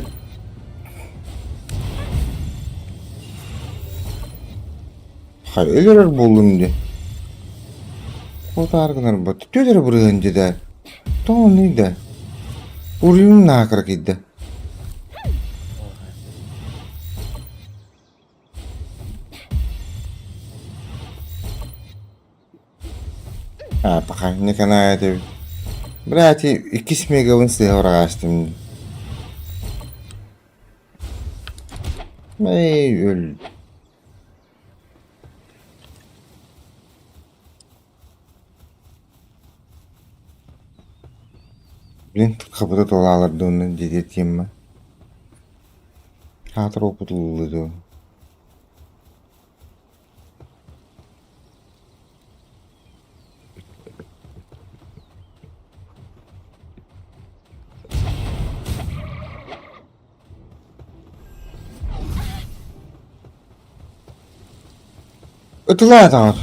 Хай өлөрөр буоллум дии. Хотаар гынарбыт. Түөт эрэ бырыһыан дии да. Тоҕо оннуй да? Уруйум наакара киирдэ. А, пока не канает эбит. Блядь, иккис мегабын сыыһа быраҕаастым. Эй, өл. Блин, хабыта туолаалар дуонна диэтиэммэ. Хаатыр опытыллыы дуо? Ытылаатаҕар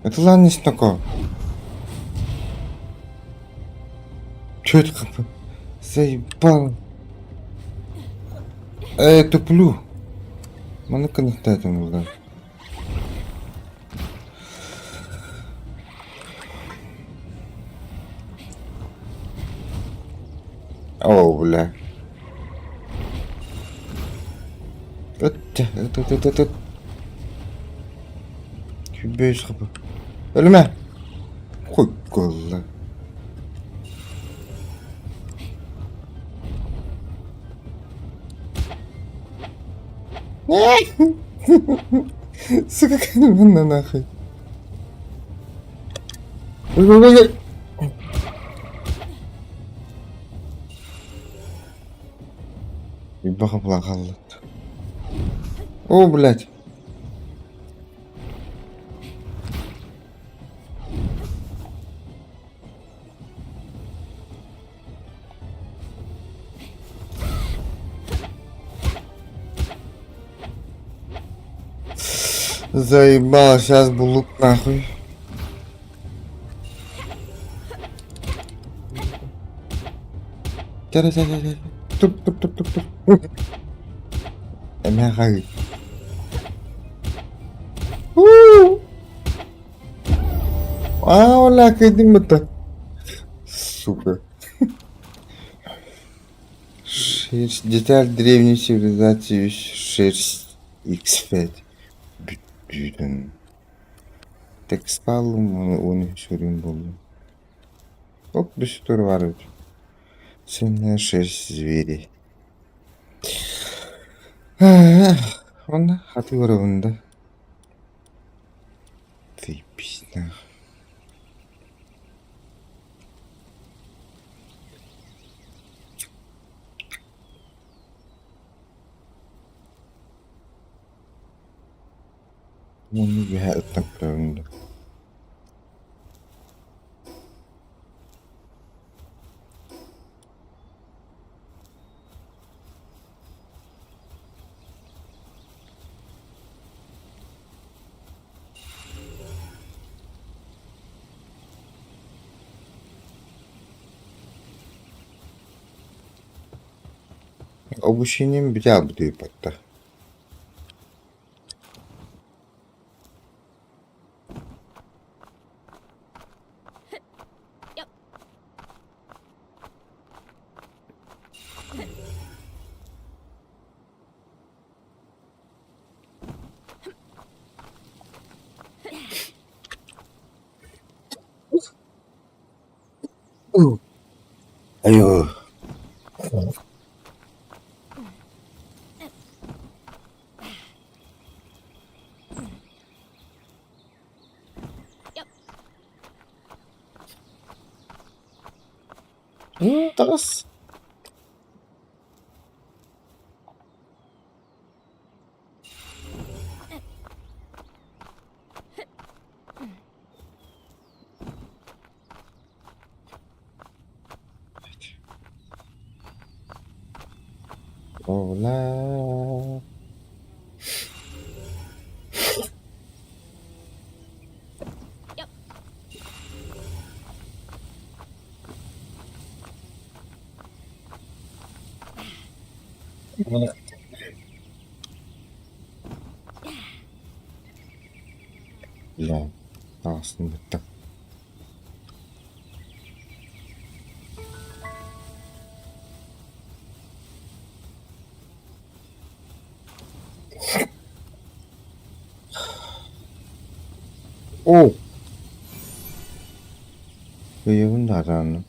Ытылаан истэко. Чё это как Заебал. Э, туплю. Маны кынахтаатым булда. О, бля. Ыт, ыт, ыт, ыт, ыт, ыт. Сүүрбэ хапы. Өлүмэ! Хуй Сука, на нахуй. Ой-ой-ой. Ебаха хааллат. О, блядь. Заебало, сейчас булук нахуй. Чэ, чэ, чэ, чэ. Туп, туп, туп, туп, туп. Эмиэ хаһыы. Уу! Аа, ола кыйдым бытта. Сука. Шерсть. Деталь древней цивилизации шерсть X5. Бүтүүтүн. Тексталым оны сүрүн буллум. Оп, бүстөр бар эбит. Ценная шерсть зверей. Онно хатыы барабын да. Заебись нахуй. Уонна үөһэ ыттан көрөбүн да. Обучением бүтэ аалбыт Айыы. Таҕыс. Ола. Бля, таҕыстым бытта. Оо! Ыйыбын да атаанным.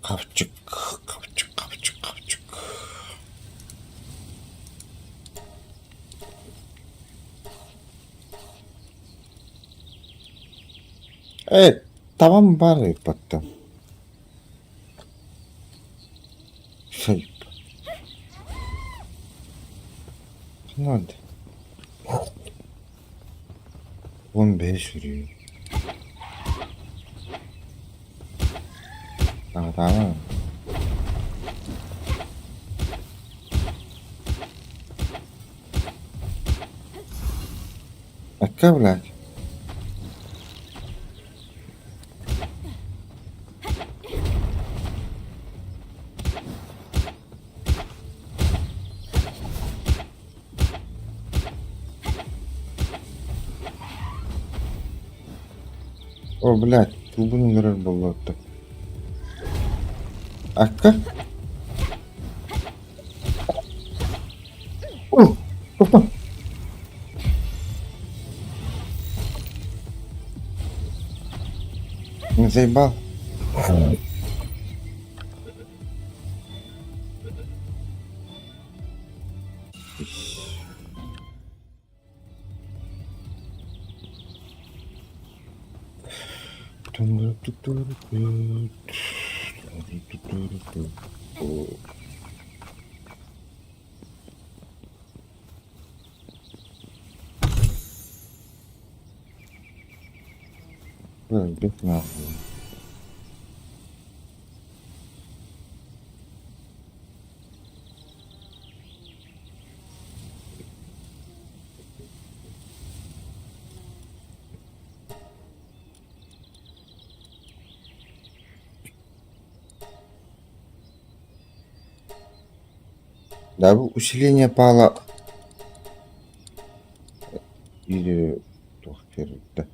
Хапчык, хапчык, хапчык, хапчык. Ээ, табам баар ыыппаттан. Сайып. Надо. 15 үрүү. Аҕатаама. Акка, блядь. О, блядь, тугун ыҥырар буолла Акка? О, тохтоо. Не заебал. Өлбүт нахуй. Да, усиление пала или туох да.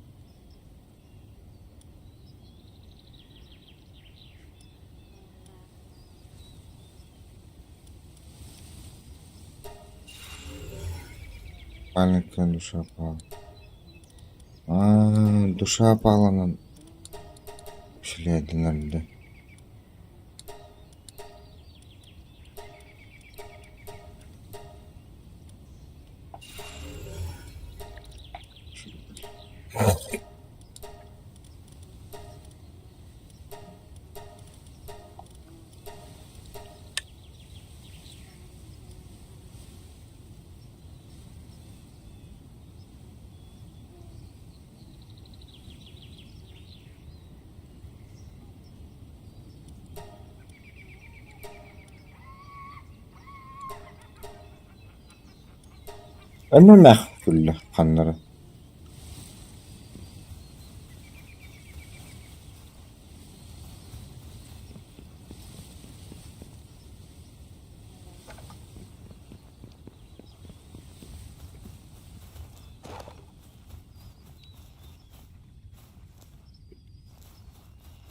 Маленькая душа пала. Аа, душа паланан усилияденэллэ. Онно эмээх күллэ ханнара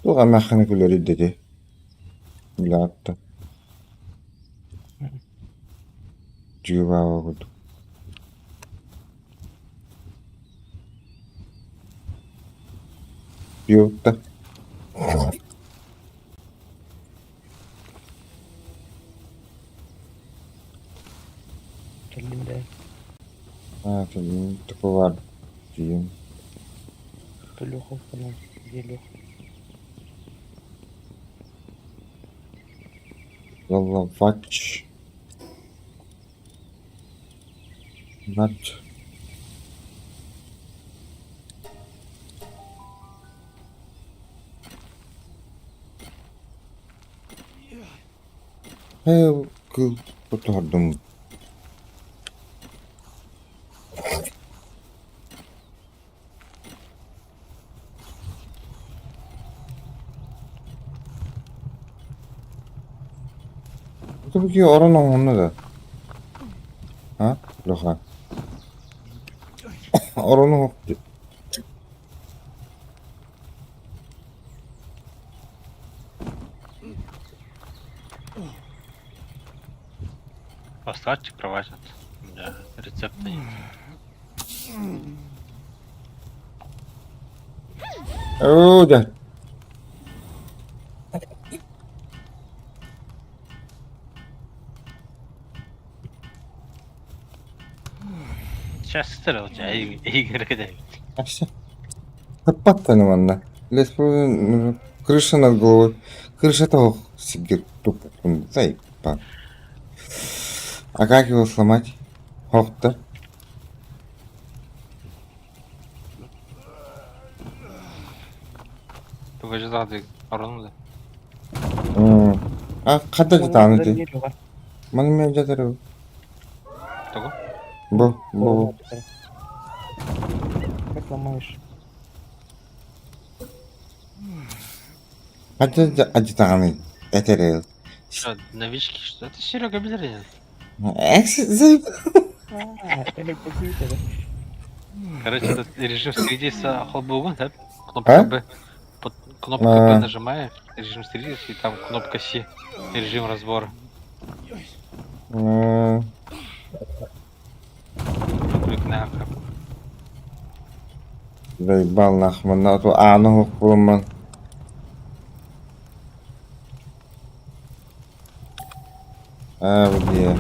Туох эмээххини күлэрий дии Билээт Дьыыбаабы курдук Ёпта Кэллим да. Аа, такого тиийэн Леха Где Леха? Головач. Вач. Ээ, кыл тутуһардым. Ити орон оҥоһунна да? А, Леха? Орону оһох Поставьте кровать. У меня рецепта нет. Оо, дьэ. Сейчас стрел тебя, Игорь, когда Таппаттаны манна. Лес крыша над головой. Крыша того сигир туппун. Заебал. А как его сломать? Хохта. Тугаждады орону да. А хата дьатааны ти. Маны мен жатар. Того? Бу, бу. Как ломаешь? Хата адьтааны этэрэл. Что, новички, что? Это Серега Белерин. А, это какие-то, да? Короче, этот режим стридиса холбугун, да? Кнопка А? Б. Под кнопка Б А. нажимаешь, режим стридис, и там кнопка С, режим разбора. Клик на Заебал нахуй, на то а ну хуй А, где?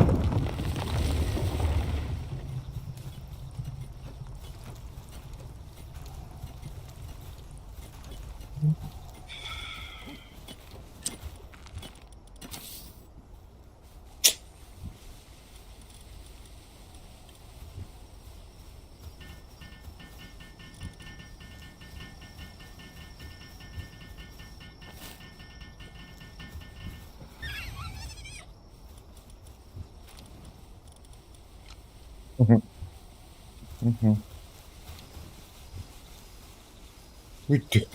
Мгм. Уйди.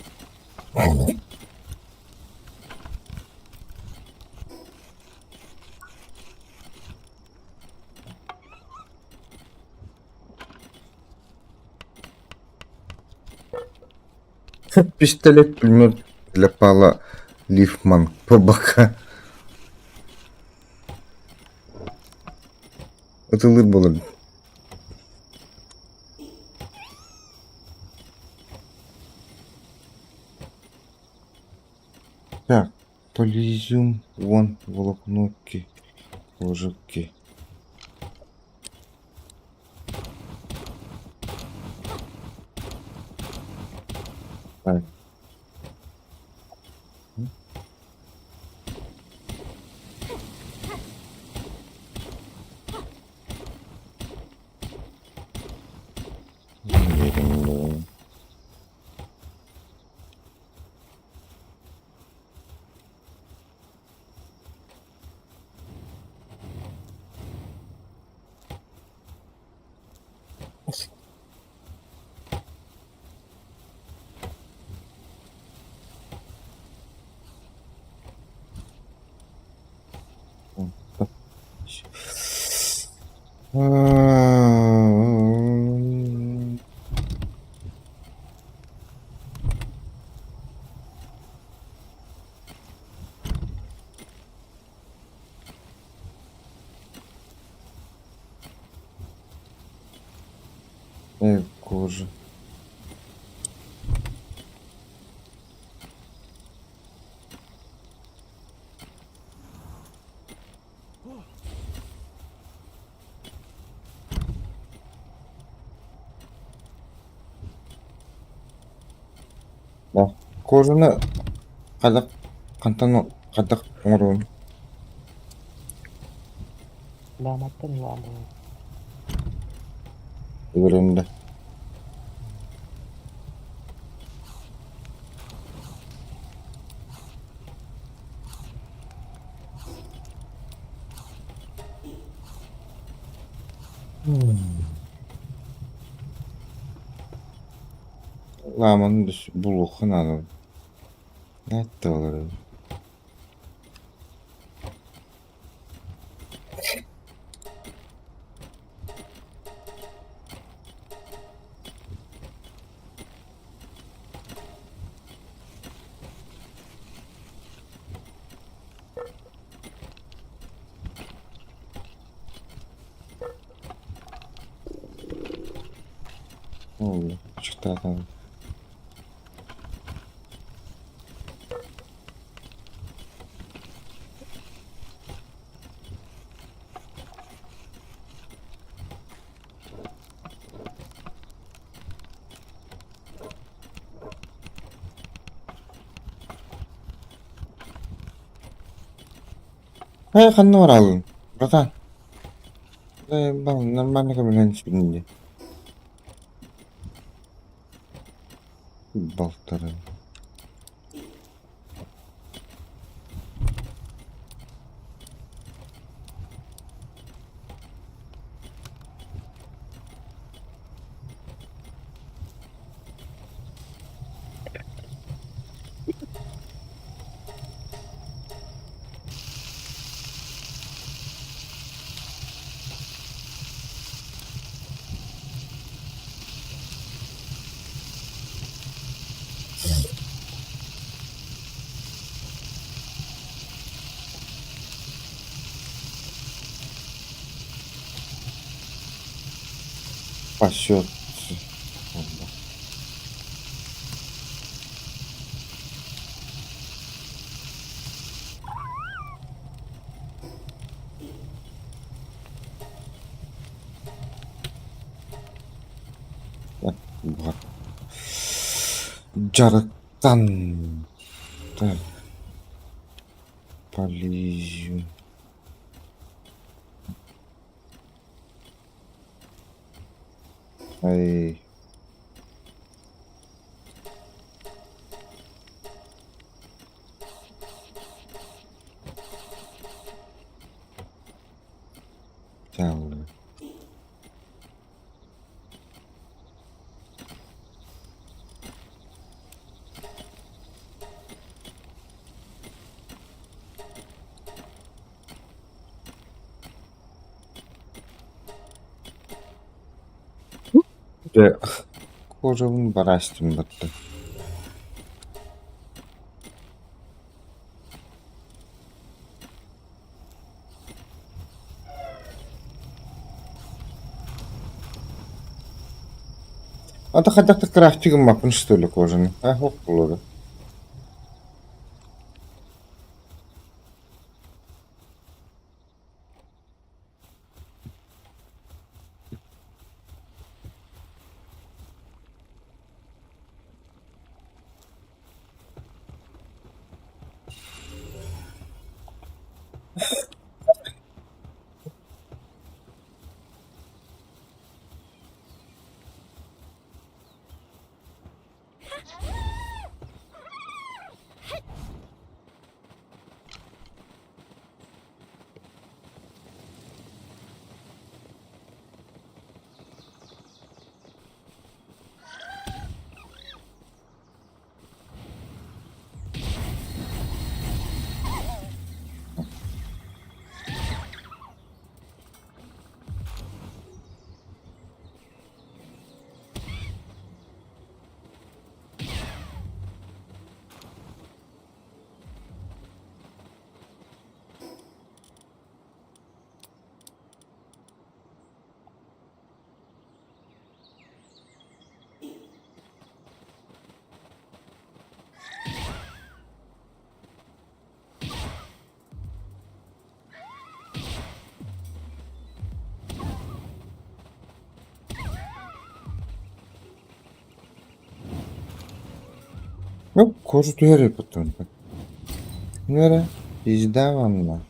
Пистолет пулемет для Павла Лифман по бока. Это было. Так, полизиум, вон, волокнуки, ложики. Так. Верим, да. Кожа. Да. Кожаны хайдах хантан хайдах оҥоруом? Ламаттан ламы. Үөрэннэ. Ламаны булуохха наада. Это Oldu. Çıktı adam. Хайа ханна баралын? Братан. Нормально көмөлөһөн испитин дии. Балтары. Пасет. Дьарыктан. Так. Полезю. Ай. Чаллы. Дьэ, кожабын бараастым батта. Ата хайдах да крафтик гыммаппын что ли кожаны? А, ох буолуо. Ну, кожу түһэр потом. Нөрэ, пизда вам на.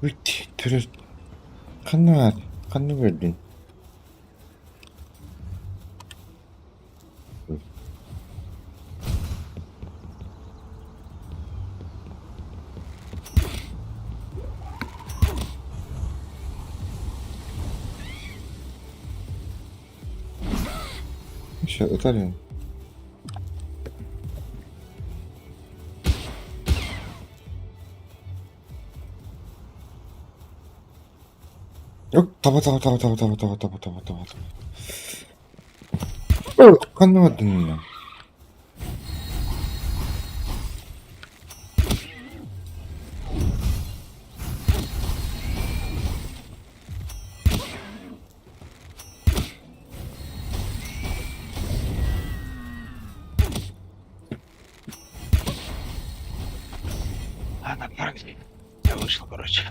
Үт, Ханна баар? Ханна көрдүн? Еще ытар. Таба таба таба таба таба таба таба таба таба таба. Ханна бардын? Ладно, парни. Я вышел, короче.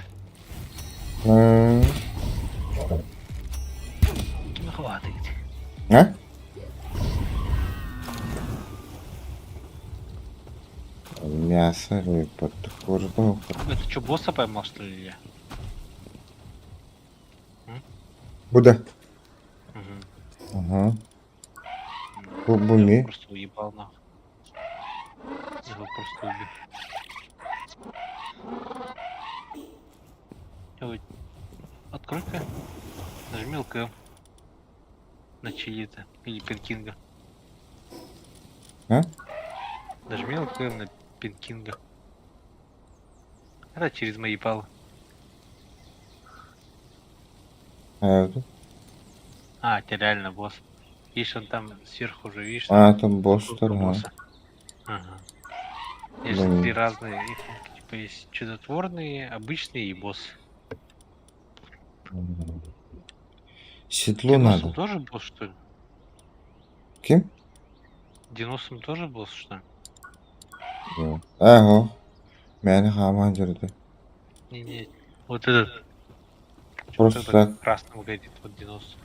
М, Ну, хватит. А? Мясо, рыба, курдук. Это что, босса поймал, что ли, я? Буда. Угу. Ага. Бу, бу Я его ми. просто уебал, нахуй. Я его просто убил. Ой, открой-ка. Нажми ЛК. На чьи-то. Или Пинкинга. А? Нажми ЛК на Пинкинга. Это через мои палы. А, это? А, это реально босс. Видишь, он там сверху уже, видишь? А, там босс, фигурка ага. босса. Ага. Есть Блин. три разные. Их, типа есть чудотворные, обычные и босс. Седло Диносом надо. тоже босс, что ли? Ким? Диносом тоже босс, что ли? Ага. Мени хааман жүрді. Не-не. Вот этот. Чё Просто вот этот так. Красным горит вот Динос.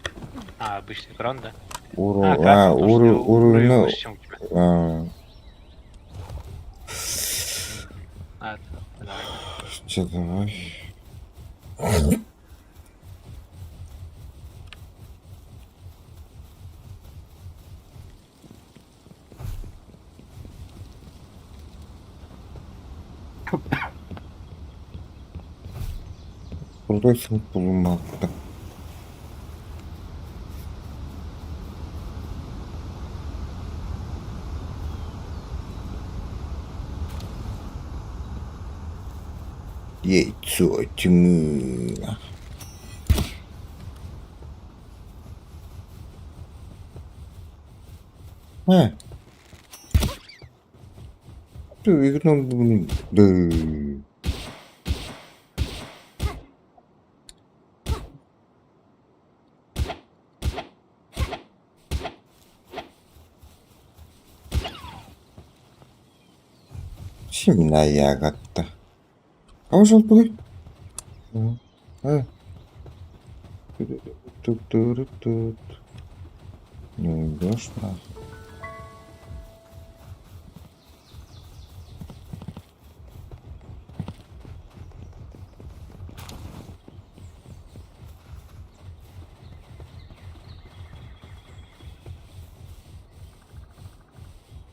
А, обычный экран, да? Уру, А, а, красный, потому что уру, у него уровень уруну, выше, чем у тебя. а, А, это, давай. Че, давай. Крутой sınıf bulunmakta. Яйцо тьмы. А. Ты Да. Sinä jääkättä. Kauan se tuli? Не идешь нахуй.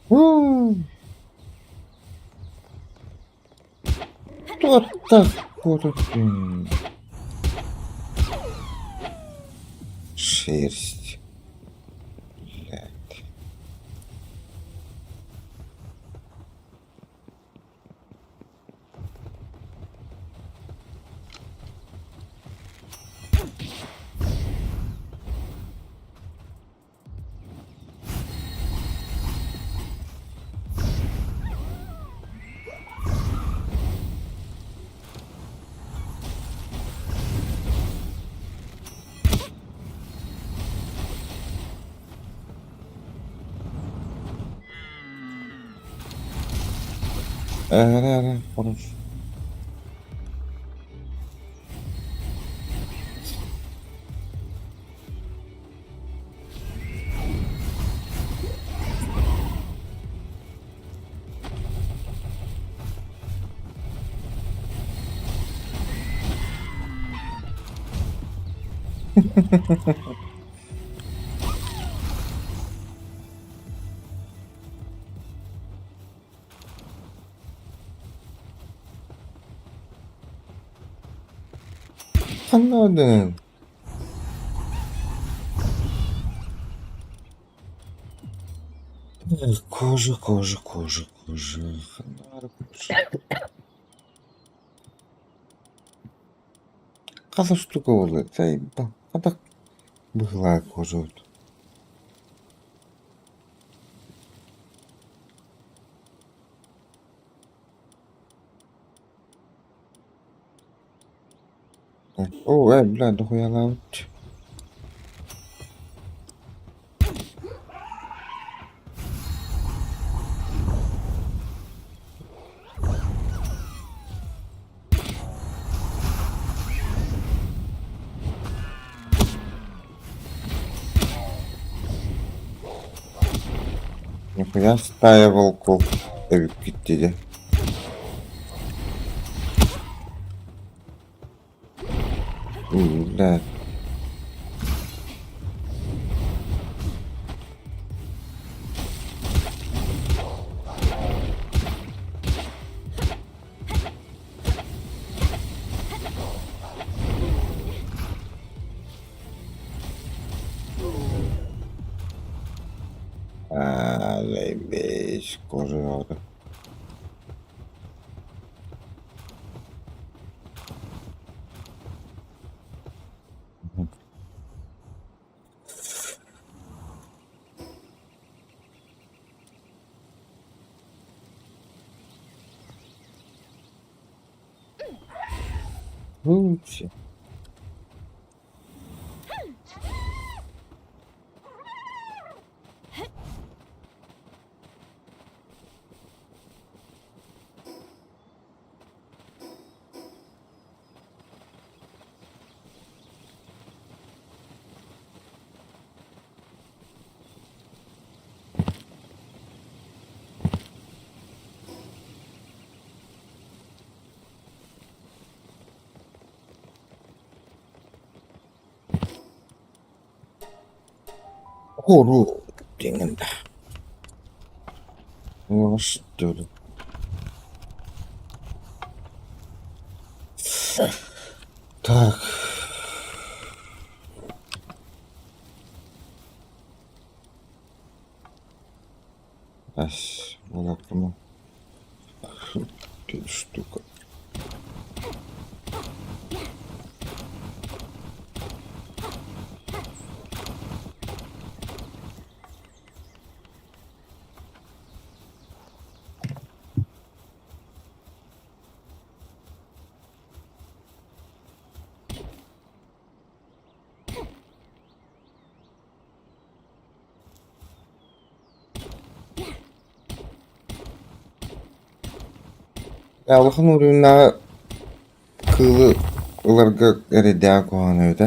У. Кто так Шерсть. Блядь. Э, хорошо. Ханна бардыҥ? Кожа, кожа, кожа, кожа. Ханна баар кожа? Хас устука буолла? Хата быһыылаах кожабыт. Оо, ээ, бля, дохуялаабыт. Нихуя стая волков эбиккит диде. Бля. Аа, заебись, кожа надо. Лучше. Хору диҥҥин да. Что Так. Ас, волокно. Тут штука. Улахан уруйуннааҕы кыылы ыларга эрэйдээҕэ куһаҕан эбит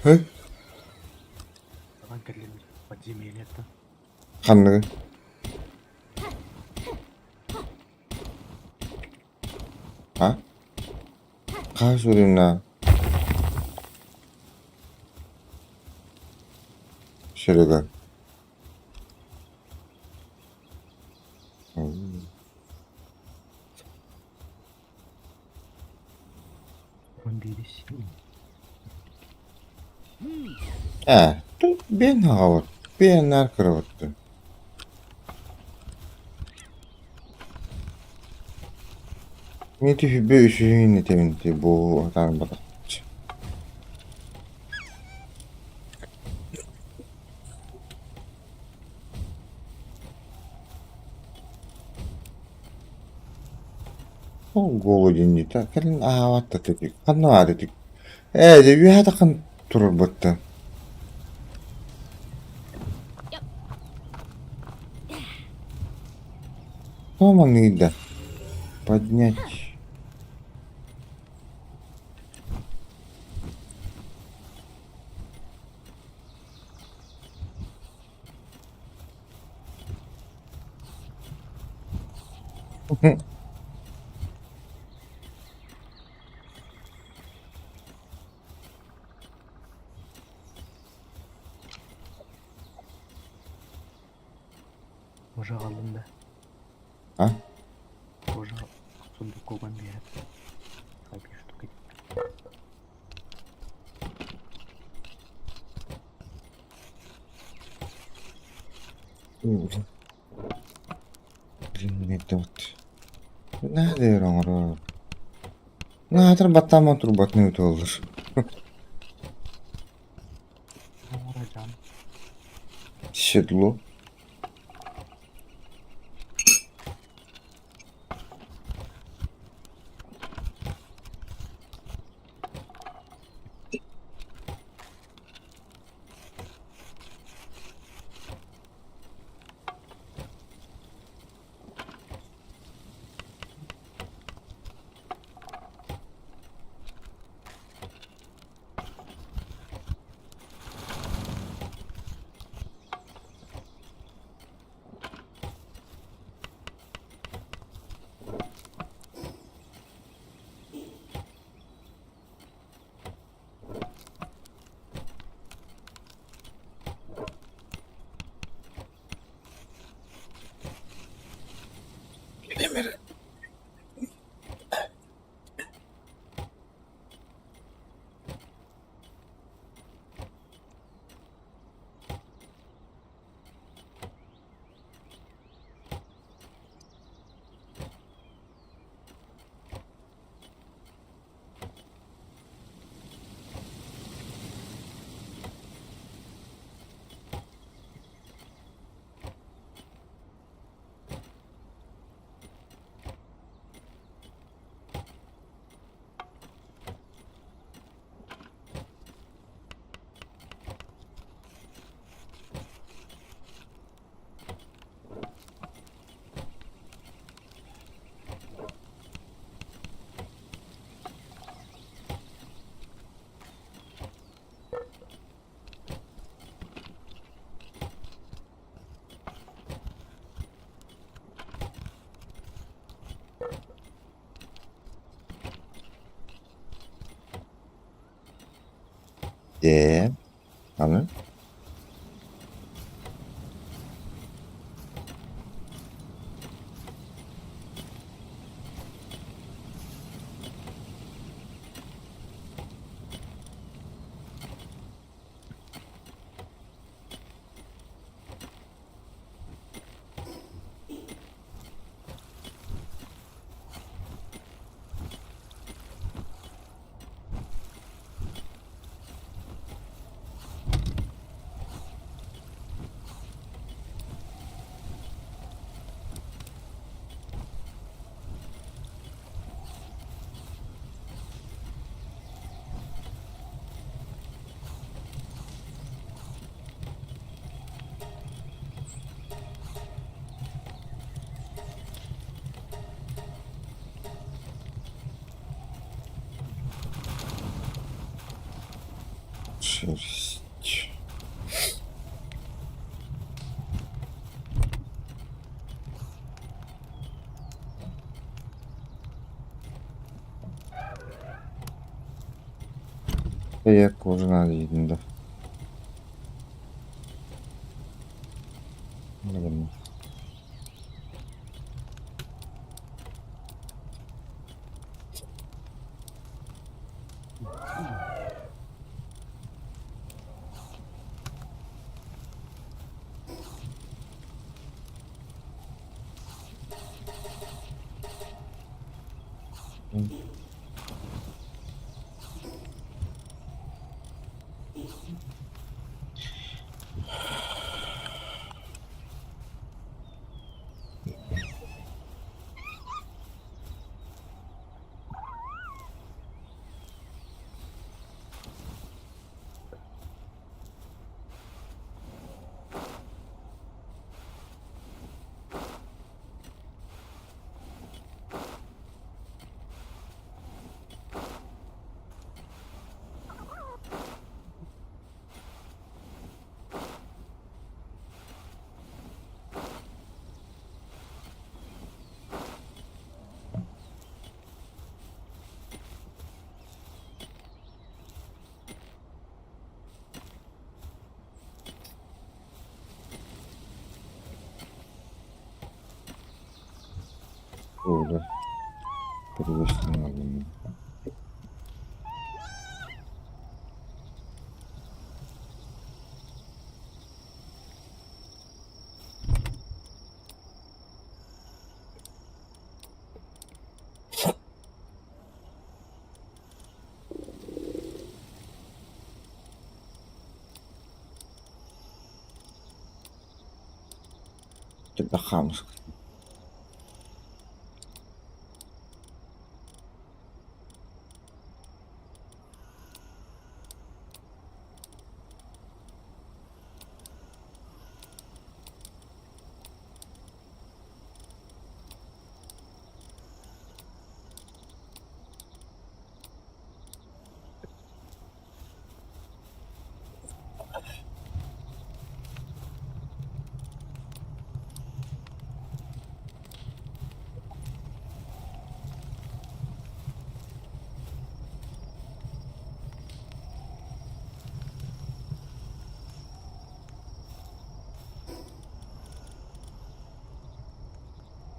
ээ Ылан кэллим подземельеттан. Ханныгы? А? Хаһыс уруйуннааҕы? Серега. Он биирис. Ээ, биэн аҕабыт, биэн наар кырабыттын. Мин түһүбэ үсүһүн этэбин бу атаан батахчы. Ол голоден дии кэлин аһаабат да тик ханна баар ити ээ дьэ үөһэ таххан турарбыттан Тоҕо манныгый да поднять А? Кожа сундукован биэрэр. Хабир штука. Вот. Наада оҥорор. Наатар баттаама турбатын ыытыллар. Оҥорожан. Седло. Дьэ, аны Шерсть. Я кожа надо да. Наверное. Буолар. Перевести Хаамыска.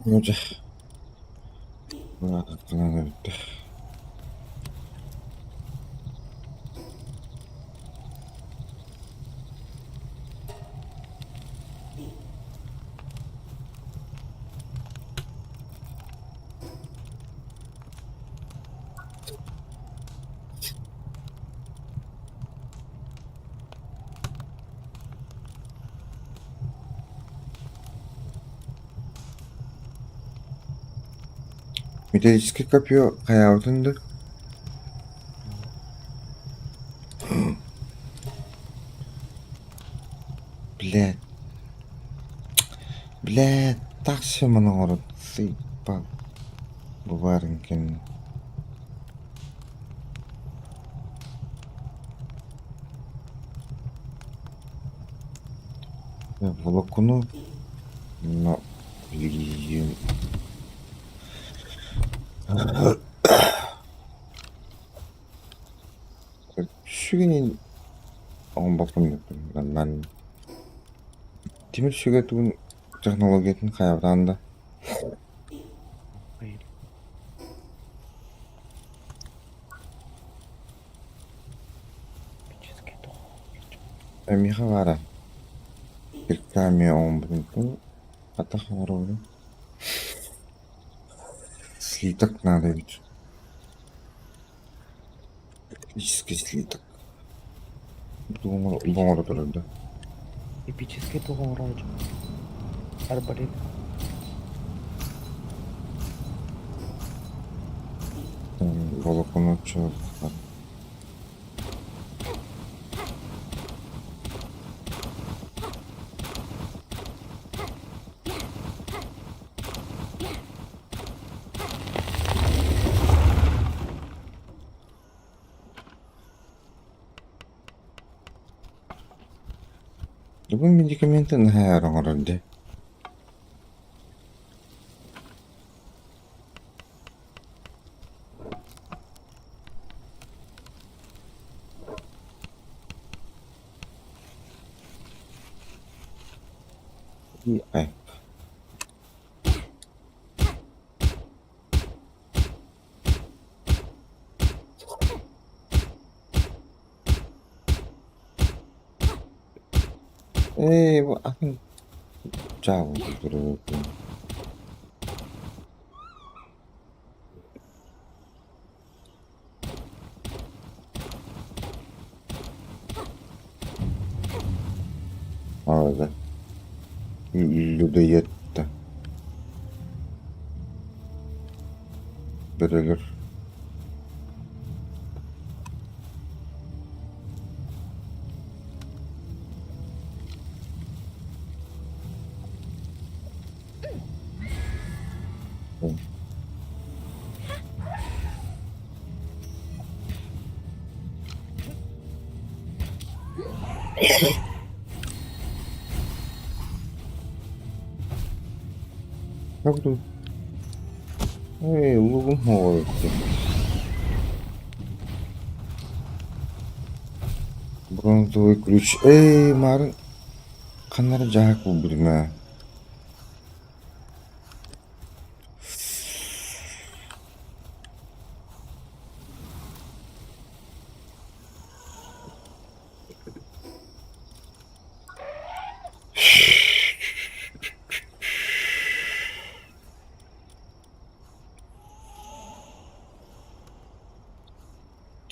Дьэ, бүттэ. Металлический копье хайаабытын да Блядь. Блядь, так все оҥорон сыыппа бу баарын кэннэ. Волокуну но блин. Сүгэнин оҥорбоппун нормально. Тимир сүгэ тугун технологиятын хайабытаан да. Миэхэ баара Кирками оҥорбутун атах оҥоробун. Слиток надо эбит. Эпический слиток. Бу оҥоро турар да. Эпический туох оҥороочу? Арбалет. Волоконо Бүгүн медикаменты наһаа өр оҥорор дии. Ай. Ээ, бу атын чаабыл турар. Ада. Людоедта. Бөрөлөр. Как тут? Эй, лугум Бронзовый ключ. Эй, марын ханна эрэ дьаһак булбутум ээ.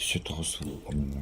Өссө тоҕус уонна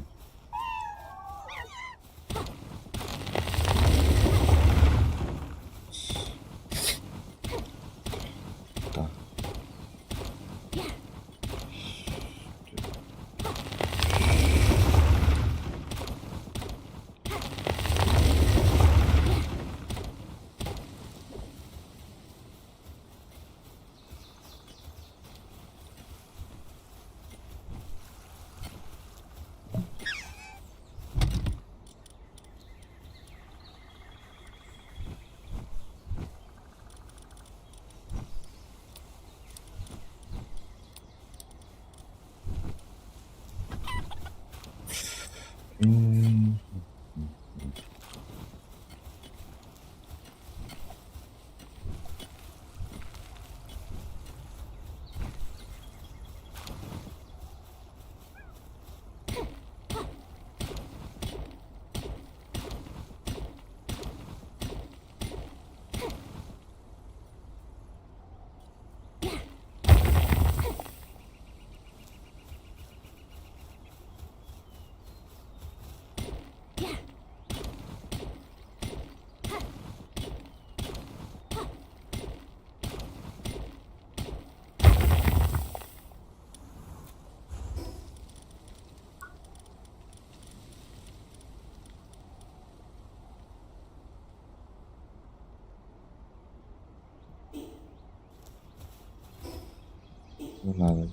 Надо.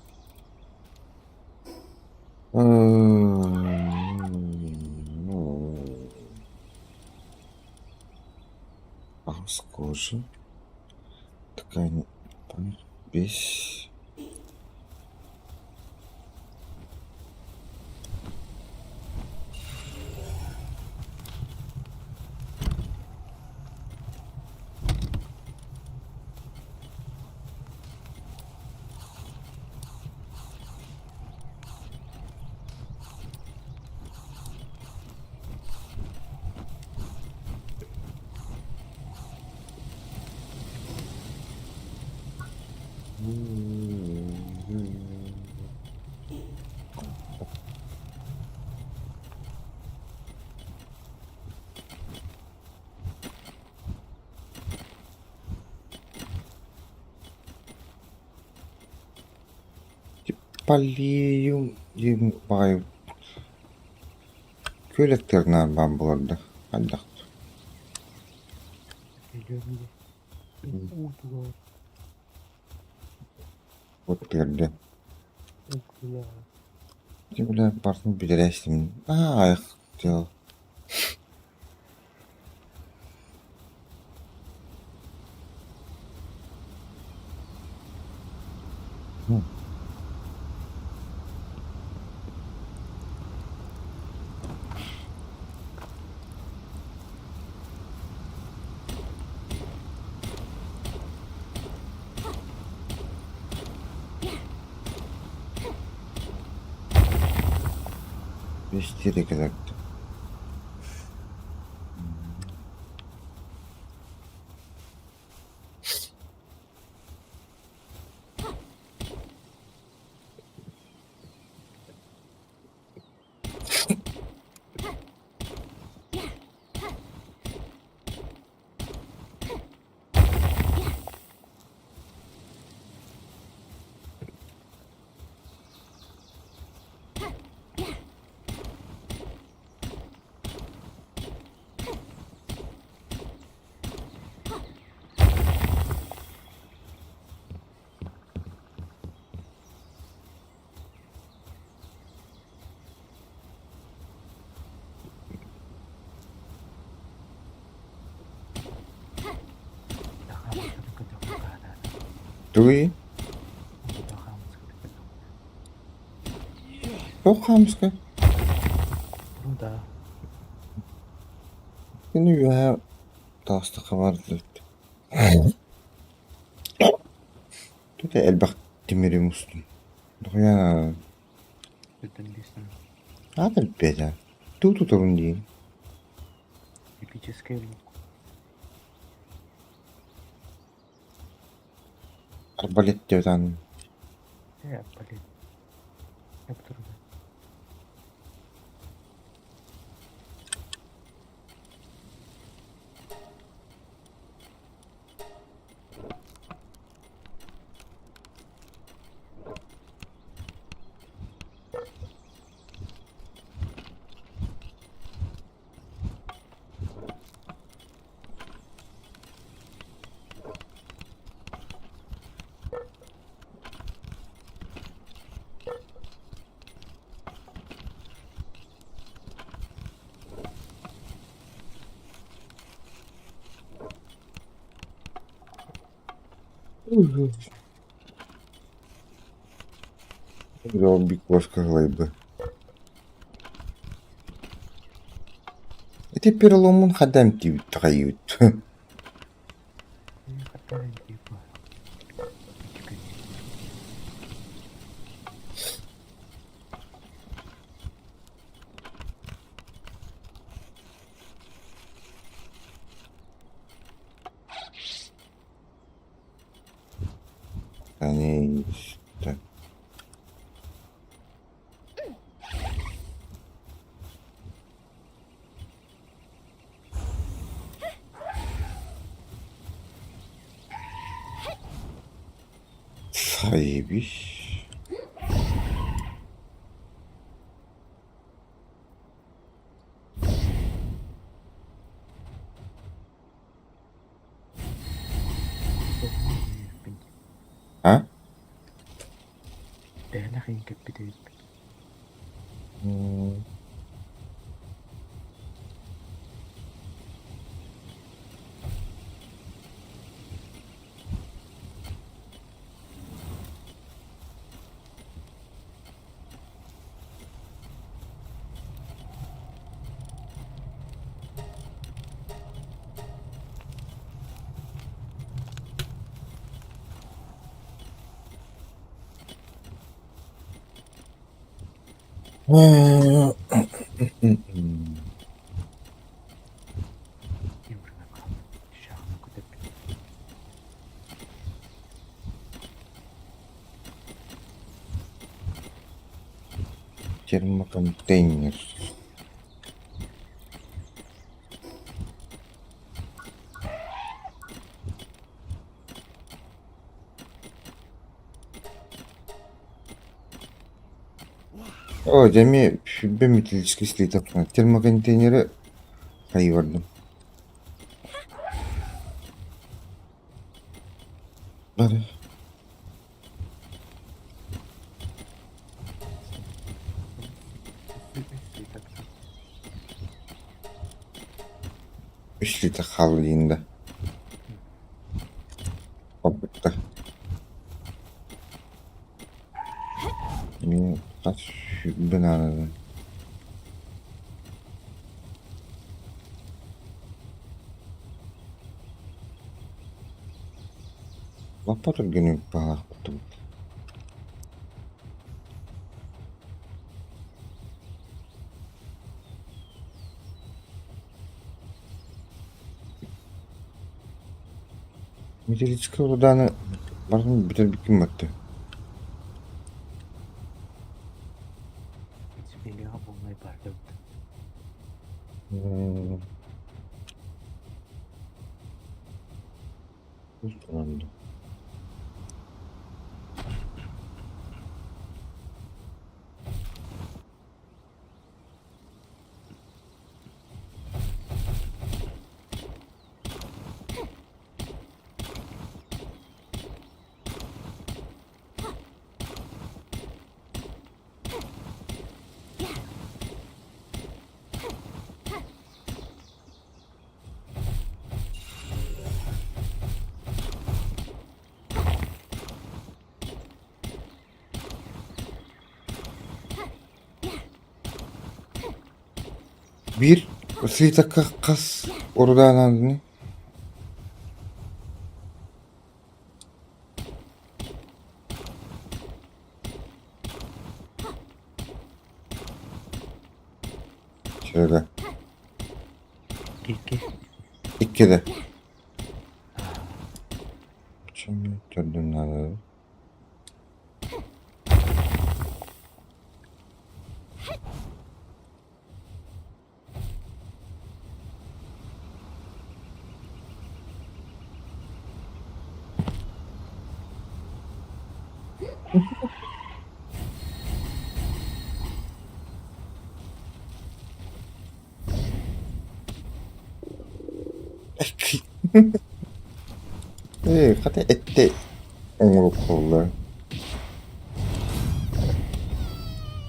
Аҕыс кожа. Ткань бес. Полиум диэн баҕайы күөл аттыгар баар буолар да хайдах аттыгар диэн бля барытын бүтэрээстим аа дьыл Бэстиэрэ кэлэр Тугуй? Туох хаамыска? Ну да. Күнү үөһэ таҕыстахха бардыбыт. Тута элбэх тимири мустум. Дохуя аата билбэтэ. Тугу тутабын диин? Эпический лук. Арбалет диэбит аанын. Э, арбалет. Ол куоска кыһылайбы. Ити переломун хада эмтиибит хайыыбыт. Конечно. Заебись. А? Дээнэх иһин кэппит эбиппин. Термоконтейнер. О, дьэ эмиэ сүүрбэ металлическай слиток термоконтейнеры хайыы бардым. Бары. Үс литр хаалла диин да. Хоппutta. Эмиэ хас сүүрбэ наада. Лаппа түргэнник баҕалаахпыт. Металлическай урдааны барытын бүтэрбиккин батты. Биир слитокка хас урудаананы Şöyle. Икки. Икки да. Şimdi төрдүн Ээ, хата этте оҥоруоххуллар.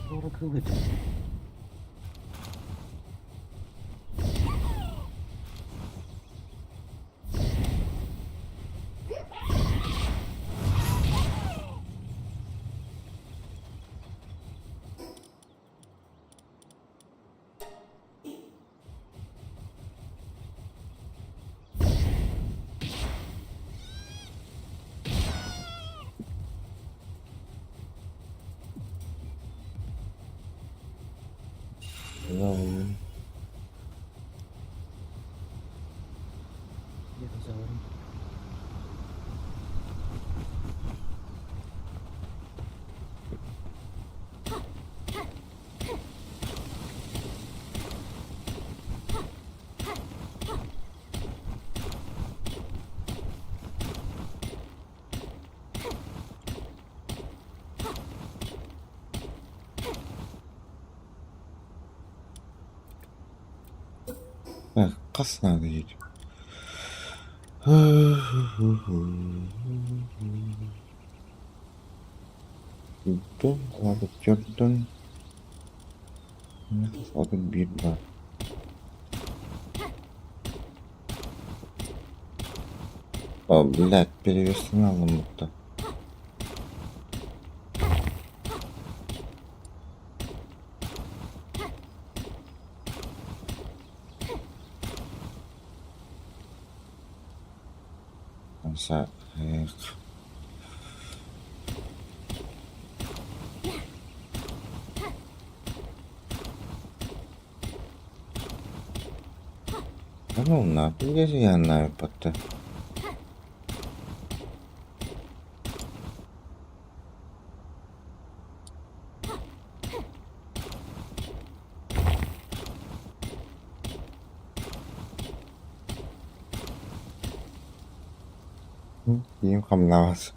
Туора кыылыт. Динозавр. Динозаврым. Так, хас надо едет? Ладно, төрдөн. 31 баар. О, блядь, перевесін алым будто. Эх. Ну, на, я на потом. Киһим хамнаас.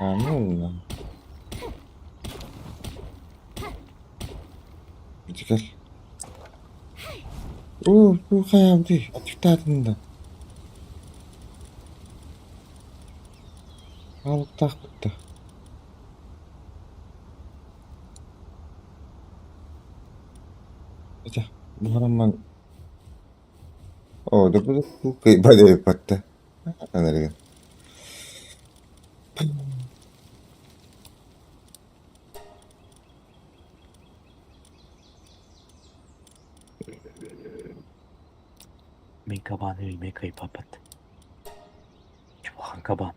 А, ну да. Иди кэл. Оо, бу хайаам дии, аччыктаатын да. Хаалыктаахпыт да. Этэ, буһарамман Оо, да бу кыайбат эбиппат да. Мин кабааны илмэй кыайбаппыт. Чубахан кабан.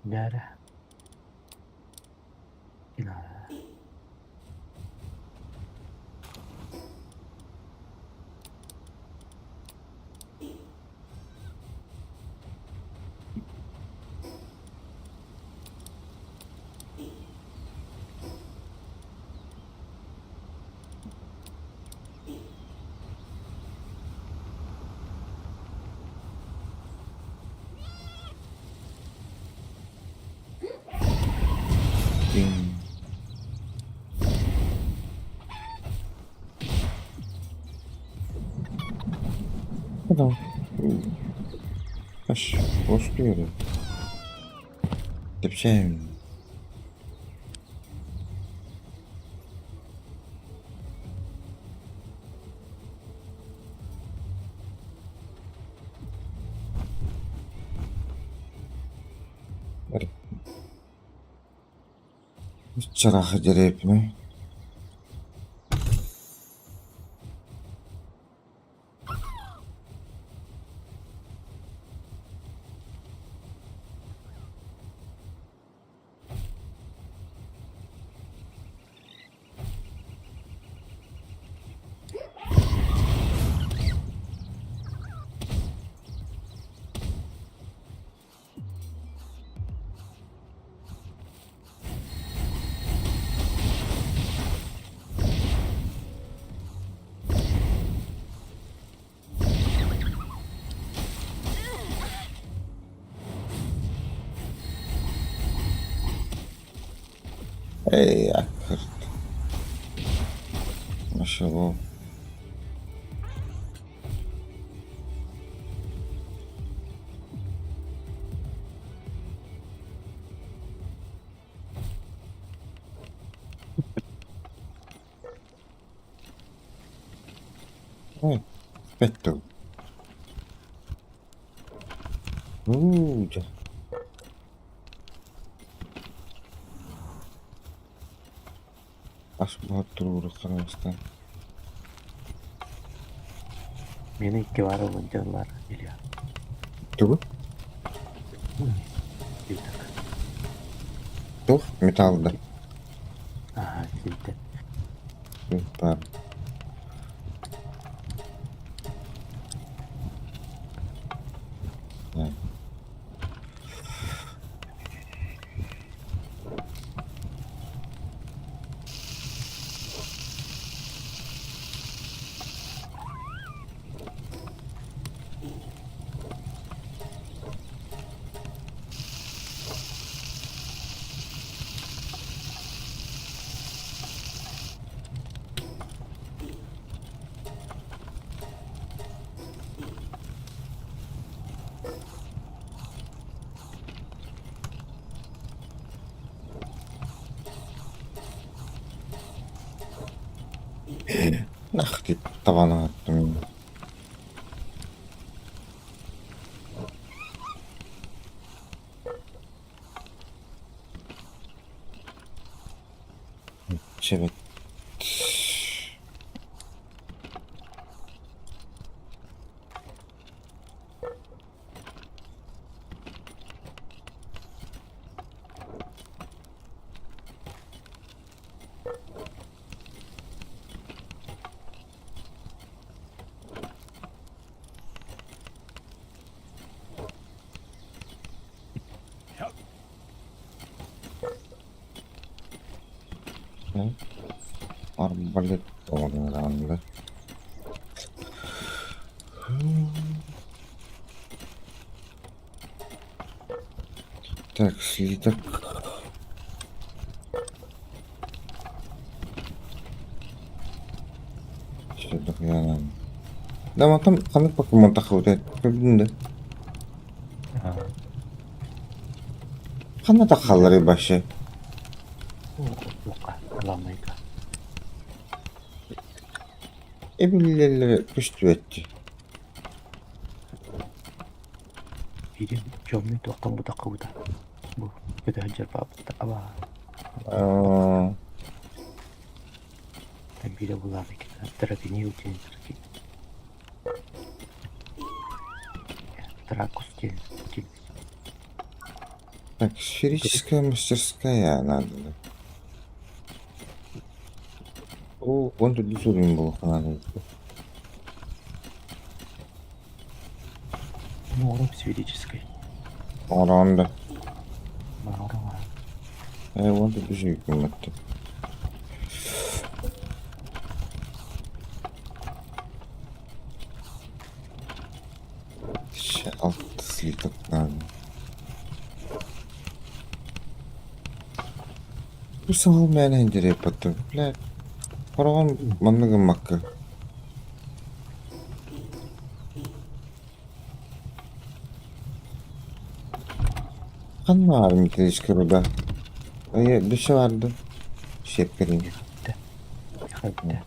Бээрэ. Ding. Adam. Аш, успели. Капчаем. Чараха деревья. Эй, аккырт. Машаллах. Бэт тыл. Уу, дьэ. Ас буһар туруору харамыстан. Мин икки баар ылынчаллар Илья. Тугу? Итак. Туох? Металл да. Ага, силтэн. Баар. Ах ты табаны аттым. Чэбэт. Арбалет оҥорон Так, слиток. Да, мантан ханнык покемон тахсыбытай көрдүм да. Ханна тахалларый вообще? Ламайка. Эбиллэллэрэ көстүбэт Биирин темный туохтан бутаххыбыта. Бу көтө сылдьар баабыта абаа. Биирэ булааны Драконил диэн Дракус диэн Так, сферическая мастерская надо. О, вон тут дежурный был надо. Мором сферической. Оронда. Мором. Вон тут дежурный был. Алта слиток надо. Бу саҥа мээнэ интэриэппэттэр, блядь, хороҕон манна гыммакка. Ханна баар металлическая руда? Айа, дөссө баар да? Сиэпкэрин. Хатта.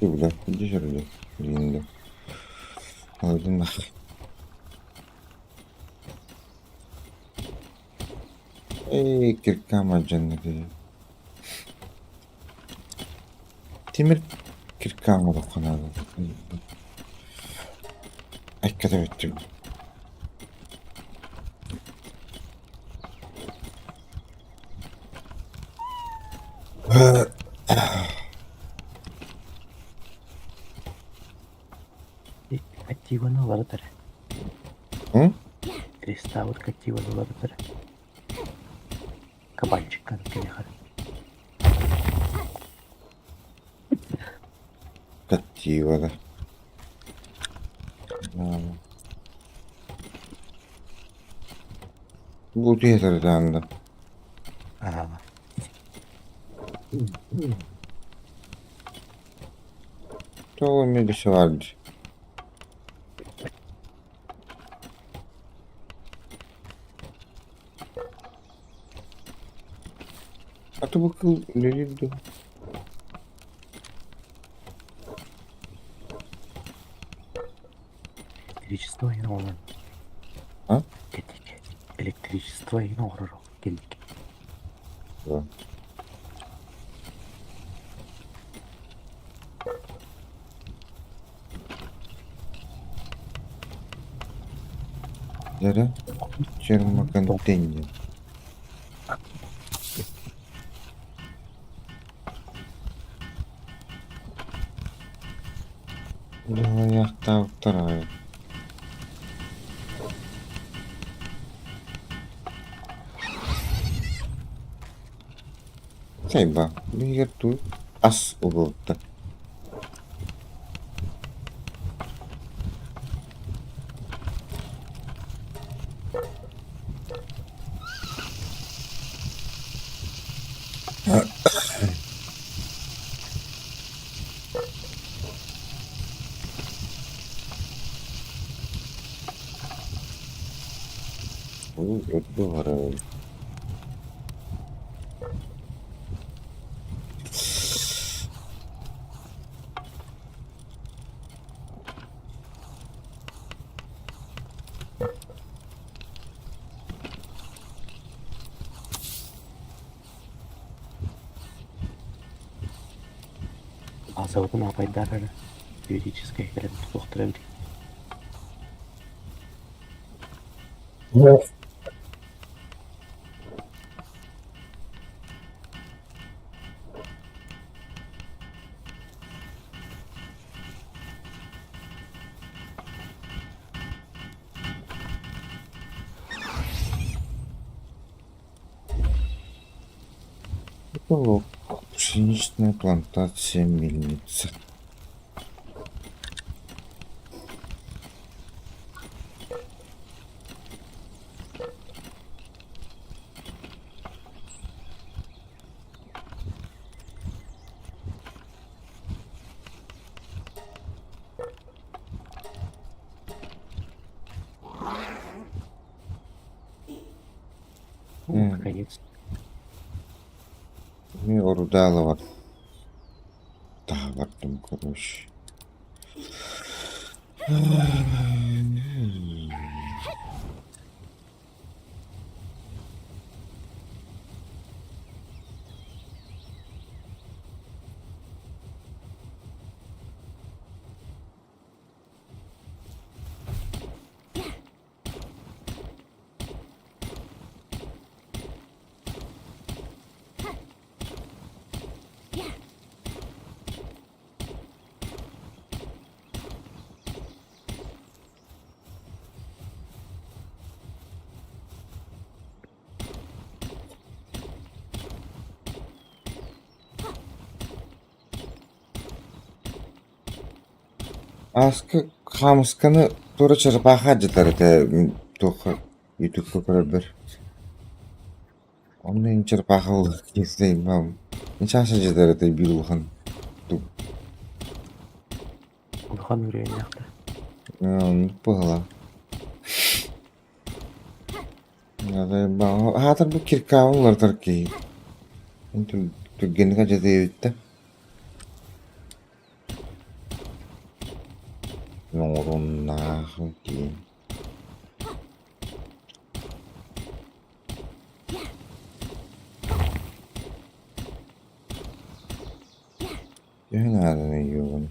Бля, иди сюда, блин, да. Ой, иди нахуй. Эй, кирка мадьанна Тимир кирка оҥоруохха наада. Айкката бүттүм. Каттиваны уларытар. М? Кристаллы каттиваны уларытар. Кабанчикка кэлэхэр. Каттива да. Бу тиэтэрдээн да. Аа. Тоҕо эмиэ дөссө баар дии. А то бу кыл үлэлиир дуо? Электричество иһин оҥорон. А? Кэллик. Электричество иһин оҥорор кэллик. Да. Дьэрэ, термоконтейнер. Дьалайаахтаабыттар аҕай. Сайба, биһигэр туу ас угулта. Өрдө Азабытын аапайдаах эрэ юридическай кэлэн тутуохтара эбит. Потолок. Пшеничная плантация мельница. Ну, М. наконец. Эмиэ Орудалова таһабардым короче. Ааска хаамысканы туора чарапаахы алдьатар этэ туохха ютубка көрөрбөр. Онно ин чарапаахы Чаас алдьатар этэ биир улахан тук Улахан үөрүйэхтэр. Оннук быһыылаах. Аатар бу киркаабын уларытар киһи. Түргэнник алдьатыа эбит да. Оҥоруннаах киһи. Төһө нааданый юугун?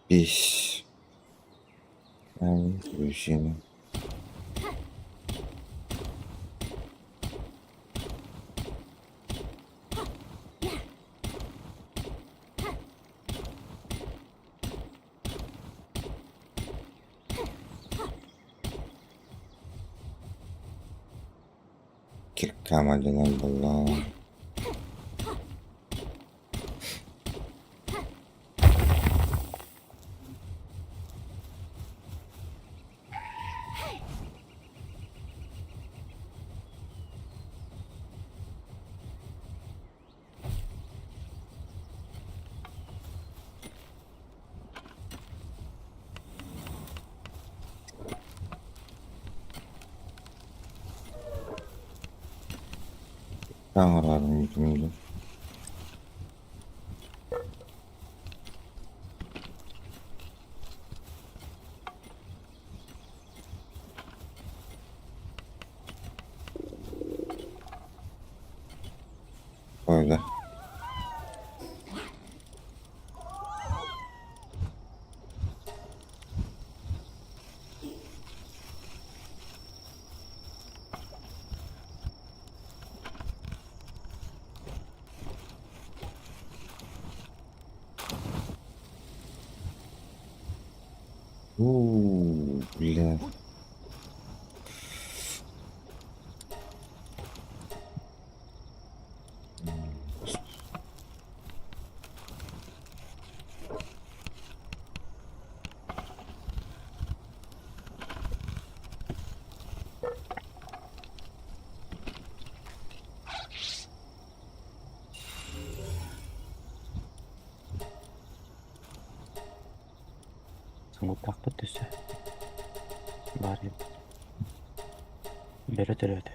Бис. Включено. Киркам алдьанан буоллаҕа. Таҥарарын түмүгүн Öyle. У, бля. Сымыттаахпыт түссе. Баар эбит. Бөрө төрөөтө.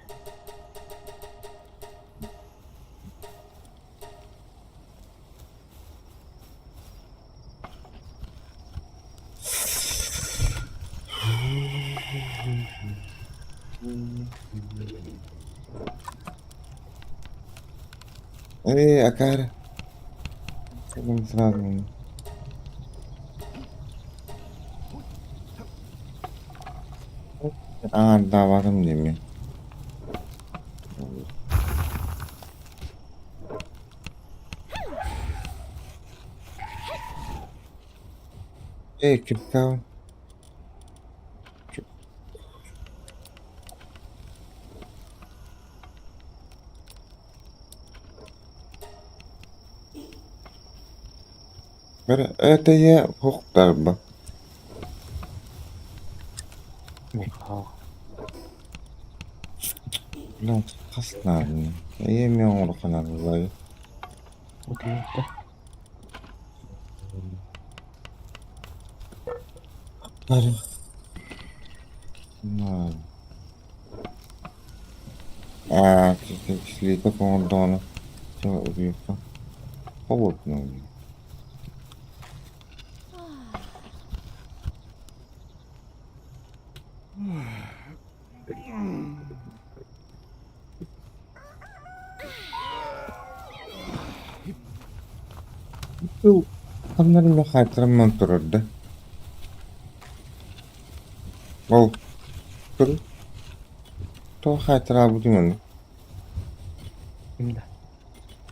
Эй, акаары. Сразу сразу. Аҥардаабатым дии мин. Эй, кыркаҕын. Это я хуктарба. Блин, хас нааданы. Эйэ оҥороххо Утуйуохта. Аа, слиток оҥордоҕуна утуйуохха. Холуотун Ханна эрэ хаайтарамман турар да Ол тур тоҕо хаайтараабытый манна Ким да?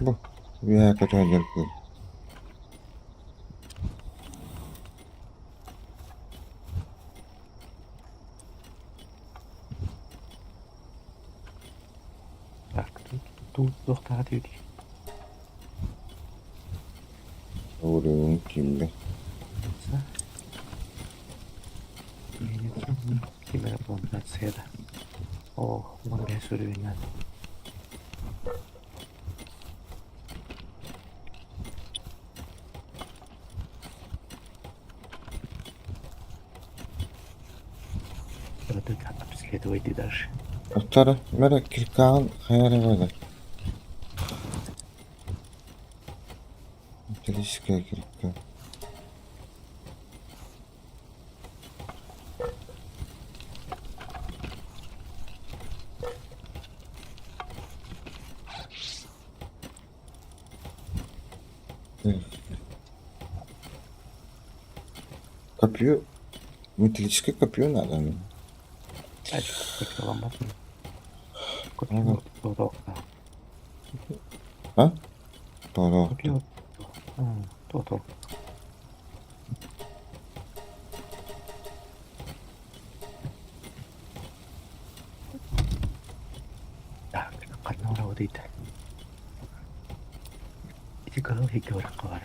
Бу үөһээ көтө сылдьар кыыл Так, тут тут туохтааҕа диэбитий? Уруйун киирдэ Ким эрэ плантацияда. Оо, 15 уровеньнан. Обследуйте дальше. Оттара мэрэ киркаҕын хайа эрэ барар Металлическая кирка. Копье. Металлическое копье надо мне. Копье А? То Копье. То-то. Так, ханна барабытый Ити кыһыл иһиккэ барахха баар.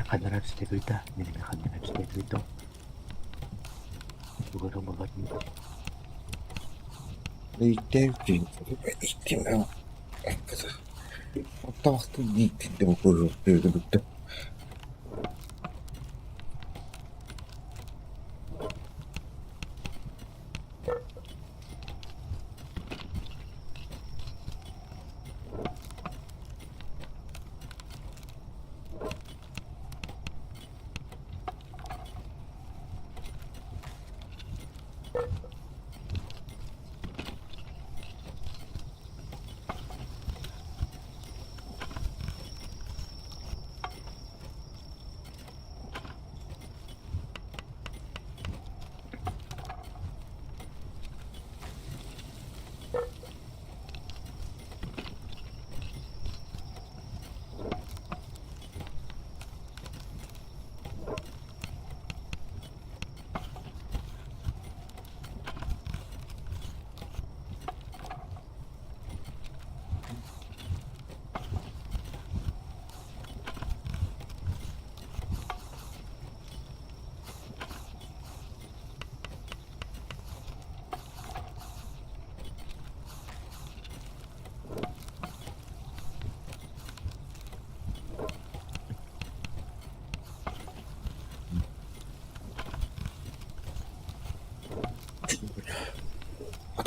Ханна обследуйда, мин эмиэ ханна обследуйдум. Тугу булбатым.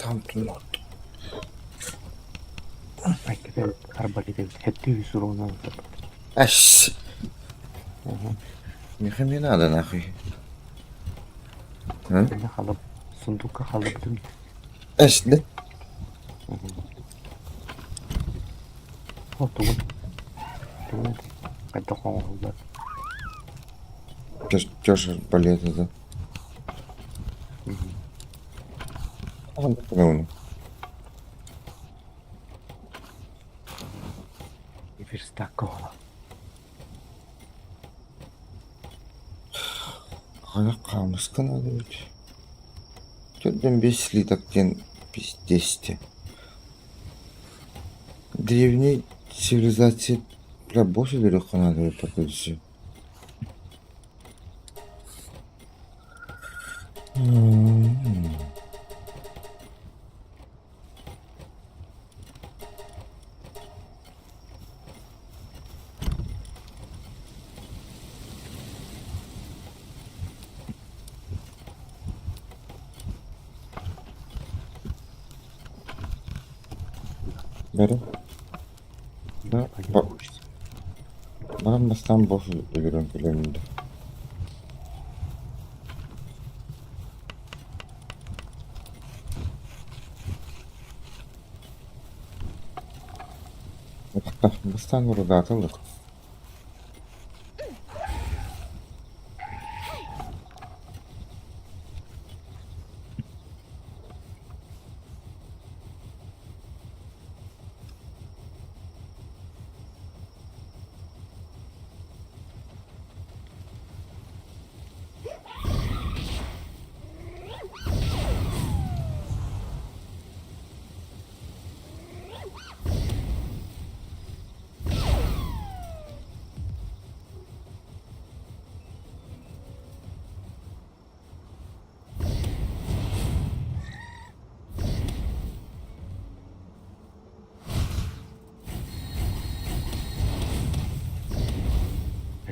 Там тунот. Айката арбалет хэттүү суруна. Аш. Миэхэ не надо нахуй. А? Халып, сундукка халыптым. Аш, да? О, тугун. Тугун. Хайдах оҥоһуллар. Чё ж арбалет это? Ну. Верстак оҕо. Хайа хаамыска надо ведь. Төрдөн бес слиток диэн пиздесте. Древней цивилизация бля босс өлөрүөххэ наада эбит пока. Бары да баран бастаан босс өлөрөн кэлэн да. Бастаан урудаатылык.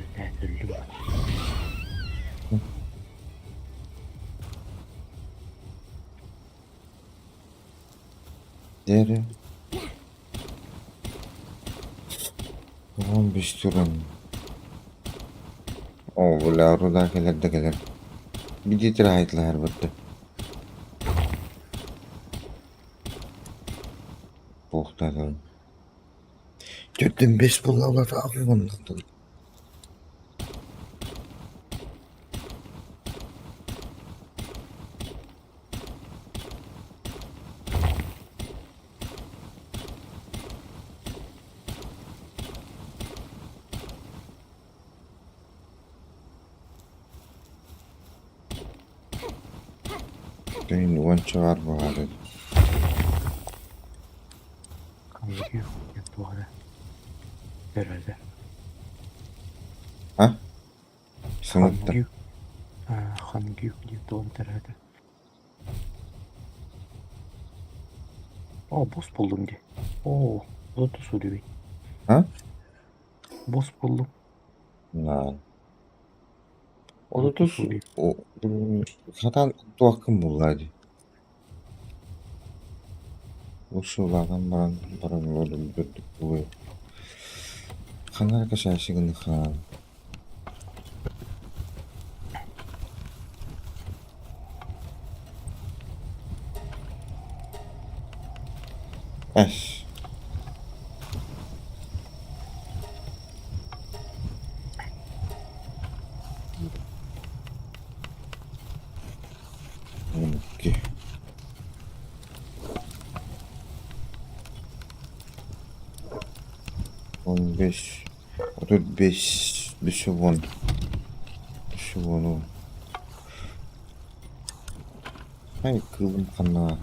Бэлээ өллүм. Дere. 15 туран. О, бля, руда кэлэр да кэлэр. Бидитер айтлар бытты. Туохтаатым. Төрдүн бес буллалар ағылғаннан. Кейин уонча баар Хангю диэн туох эрэ. Төрөөтө. А? Сымытта. Хангю. Хангю диэн туох төрөөтө. О, босс буллум дии. О, вот судьбы. А? Босс буллум. На. Отутус хатан туаккын булла дии. Ушулаҕан баран баран олорон бүтүп Ханар кашаашыгын хаан. Эс. 12. 15. 35. Düşüvon. Düşüvonu. Hay кылым ханна.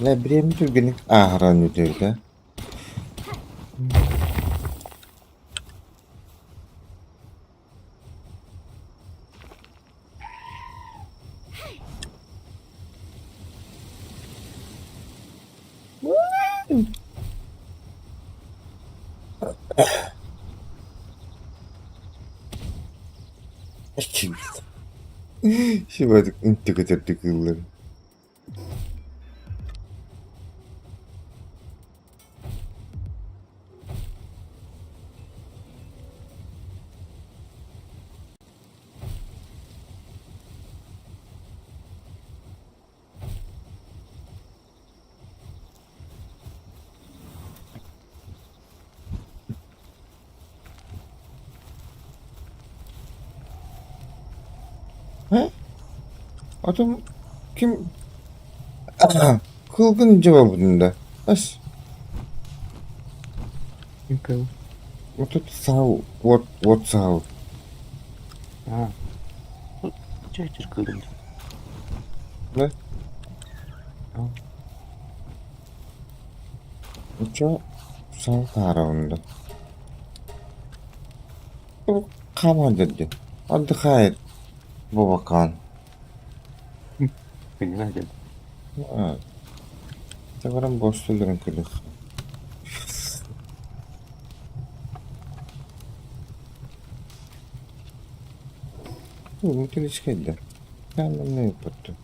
Лэ бириэмэ түргэнник ааһаран үтүөтэ. Сибадык үнтү көтөрдүк ыыллар. Атын ким кылгын дьабабытын да ас Ким кыл? Отут саал уот уот саал Аа. Чэ кылын. Да? Аа. Оччо саал таарабын да. Хааман дэрди. Отдыхает Бобокан. Понимаете? Баран буостуларын күлүк. Металлическая Каменные потом.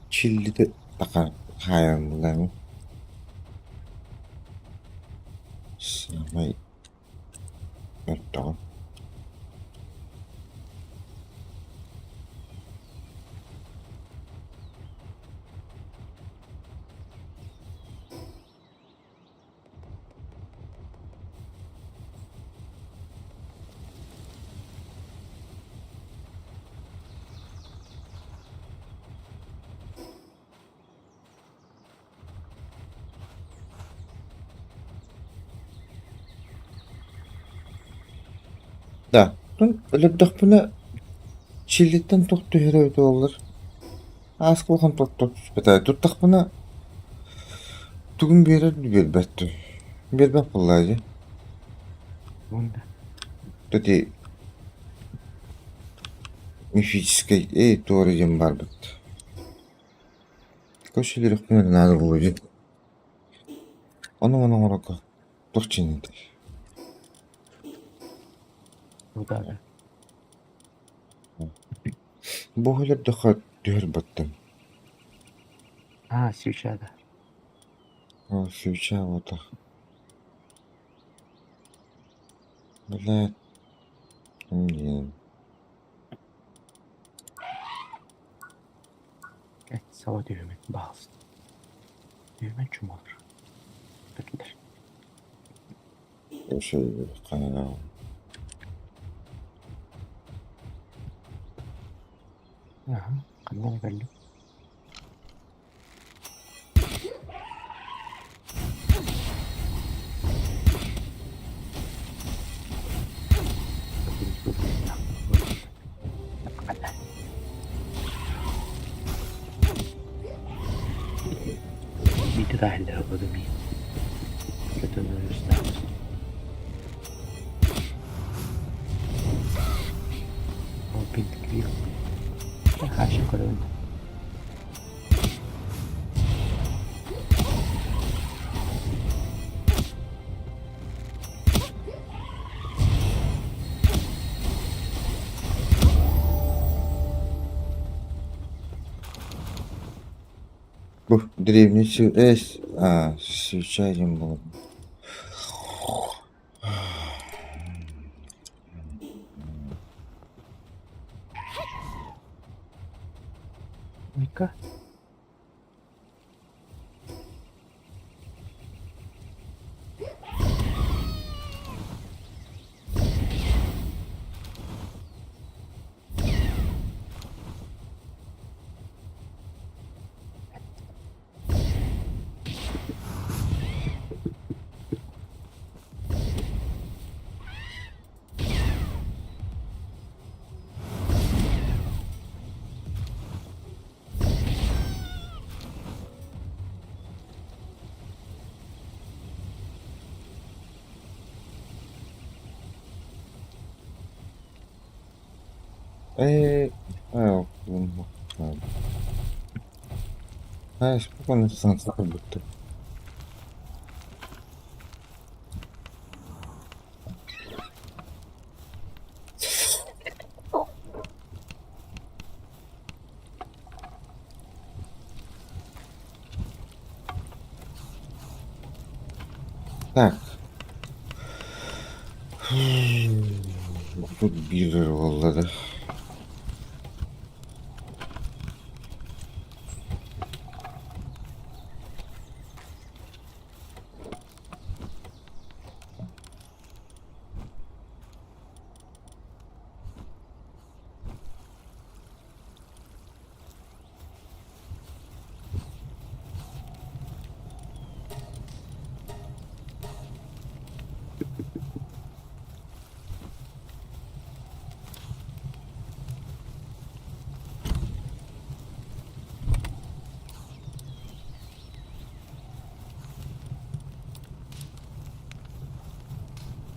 Чиллити таха хаайан Самай Оттоҕо Да, өлөрдөхпүнэ чиллиттэн туох түһэрэ эбитэ буоллар, ааска улахан туох түспэтэ. Туттахпына тугун биэрэр биэрбэт дуу, биэрбэт буоллаҕа дии. Ити мифическэй эй туора диэн баарбыт. Көс-сүлүрүхпүн эрэ наада буолуо дии. Ону-маны оҥорорго туох чинчитэй? Бу өлөрдөххө түһэр баттым. Аа, свеча да. О, свеча буотах. Блядь, диэн. Саба түһүмэн, баҕаласта. Түһүмэн чумолор. Бэтилэр. Аха, ханна эрэ кэллим. Биитэ таһыллара бодомии. Ол бинт Хаша көрөбүн. Бу древний эс а свеча диэн буолар. Мика. Ээ, спокойно саҥарбыттар. Так. Тут биир буолла да.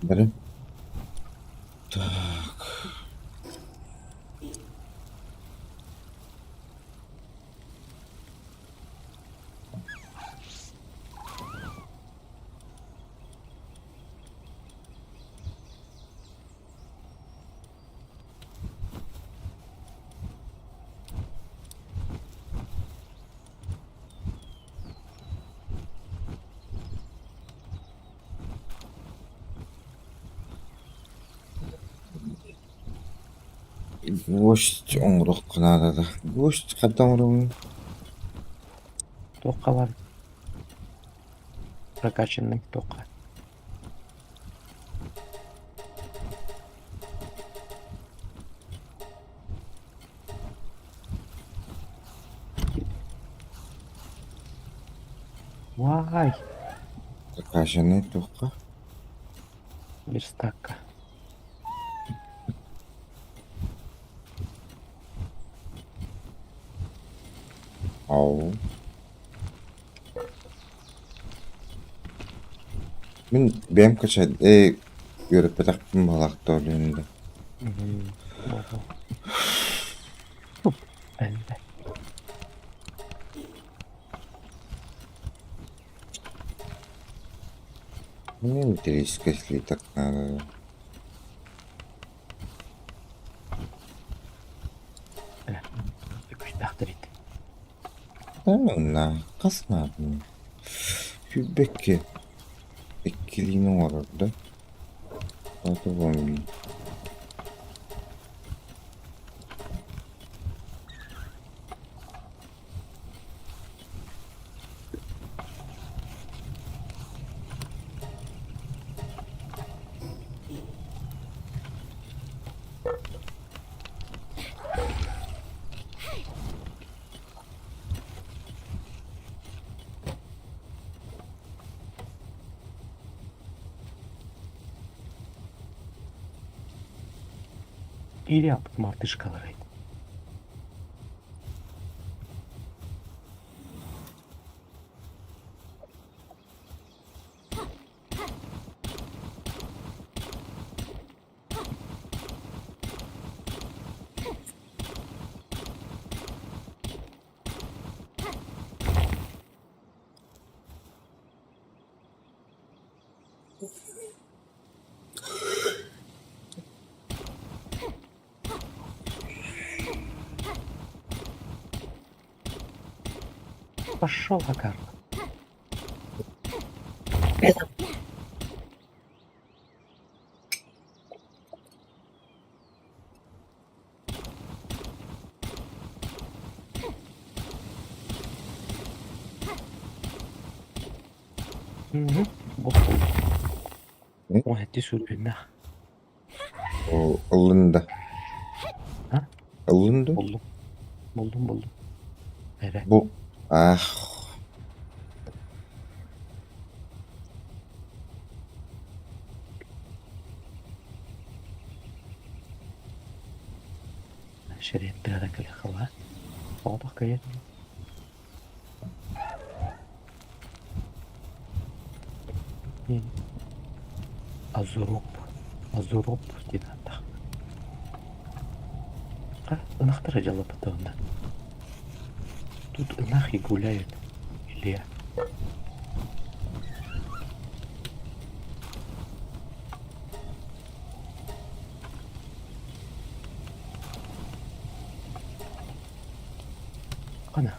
Бары. Так. Гвоздь оҥоруохха наада да. Гвоздь хайдах оҥоробун? Туохха бар? Прокачанный туохха? Вай! Прокачанный туохха? Верстакка. Ау. Мин бэйэм качай үөрэппэтэхпин баҕалаахта ол да. Элбэ. Мне металлический слиток надо. Күүстээхтэр ити. Да, хас нааданы? Сүүрбэккэ иккилиини оҥорор да? Или мартышкалар Пошел, Агар. Угу. Ой, ты сүрүннэх. Ыллын да. А? Ыллын да? Буллум. Буллум, буллум. Эрэ. Бу аах Ширин тыада кэлэ Соҕотох кыайан. Азуроп. Азуроп диэн ааттаах. Ха, ынахтара дьаллаппыттаҕына. Тут ынах и гуляют, Илья. Хана.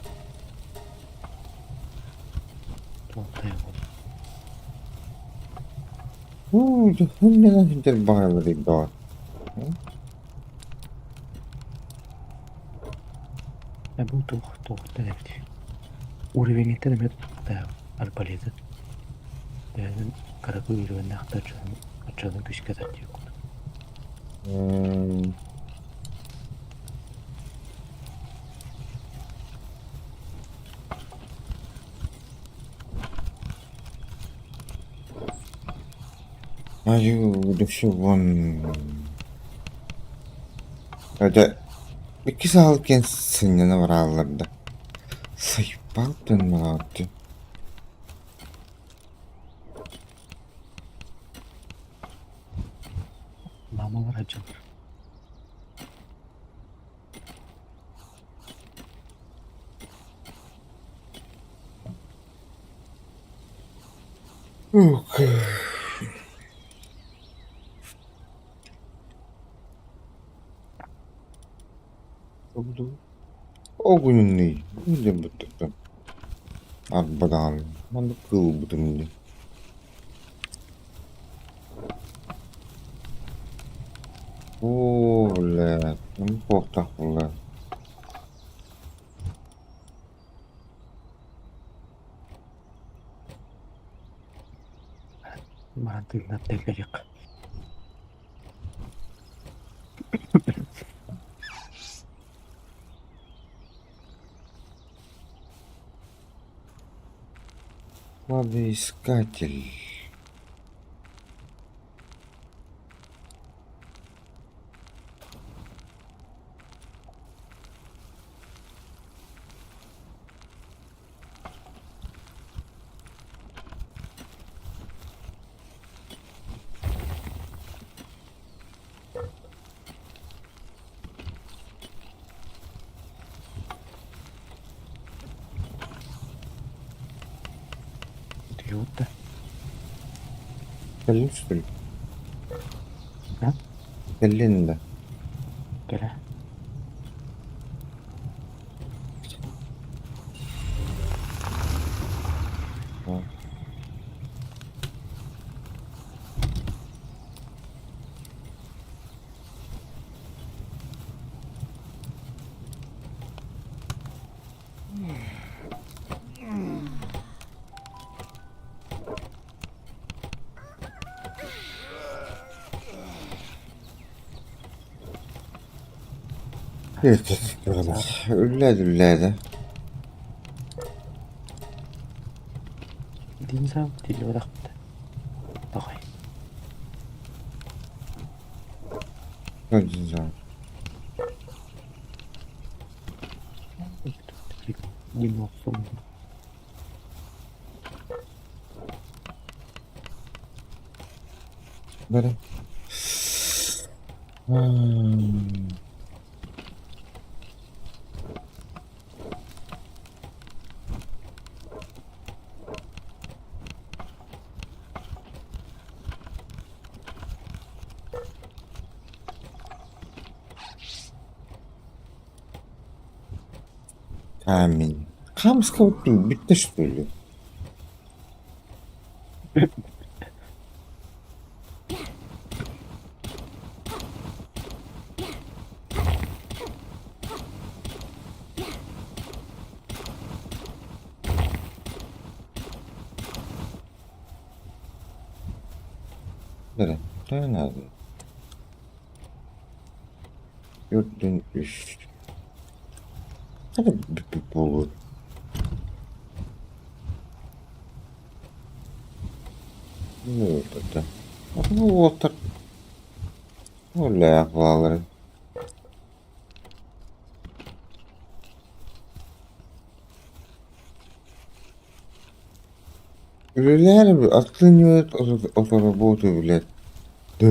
Уу, дьоһун сылдьар баҕайылар доҕор. Бу туох туохтан эбитий? Уровеньтан эмиэ тутулуктаах арбалеты. Бэйэтин кыракый уровеннаахтар дьон оччону күүскэ тардыы курдук. Айуу, дөксө вон. Это икки саал киэн сынньана барааллар да. Сайпал тыннаҕааччы. Мамалар дьылар. Ух. Огненный диэн бүттүктэн арбадаан маннык кыылбытым дии. Оо, бля, туохтаах буолла. Баран тыыннар тэлгэриэххэ. Кладоискатель. Утуйуут да? Кэллин что ли? А? Кэллин да. Кэлэ. Үллээдэ үллээдэ. Динсаам тиллибатахпыт. Тоҕой. Динсаам. Бары. Камень. Хамского бүттэ что ли? Бere, nerede? Төрдүн үс. Хата бүппүт буолуо. Уолаттар Үлээх бааларын. Үлэлээр оценивают от работы, блядь. Да.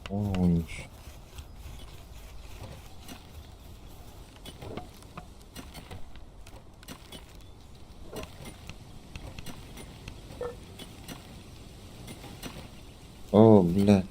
Ой. О, бля.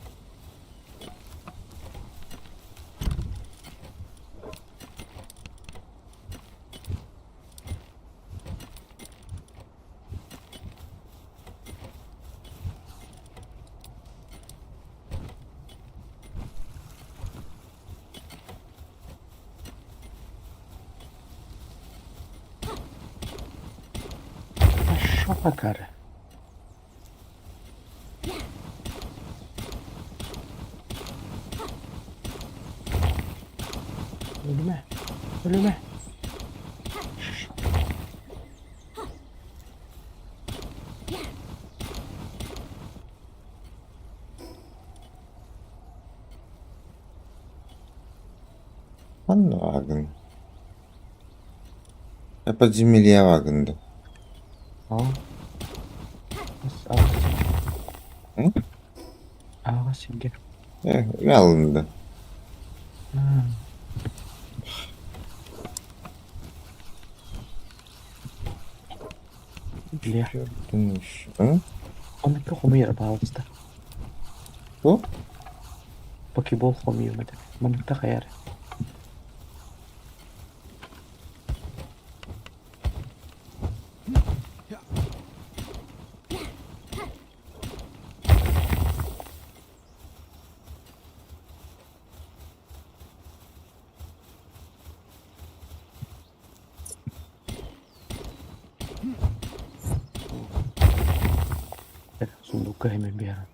Пошел акары. Өлүмэ. Өлүмэ. Ханна бааргын? Подземелье бааргын дуу? Оо. Аҕас М? Аҕас сиргэ. Э, алынды. Бля. М? Оннук хомуйар баалыста. Бу? Покебол хомуйуом этэ. Манныкта хайар. Сундукка эмэн биэрэн.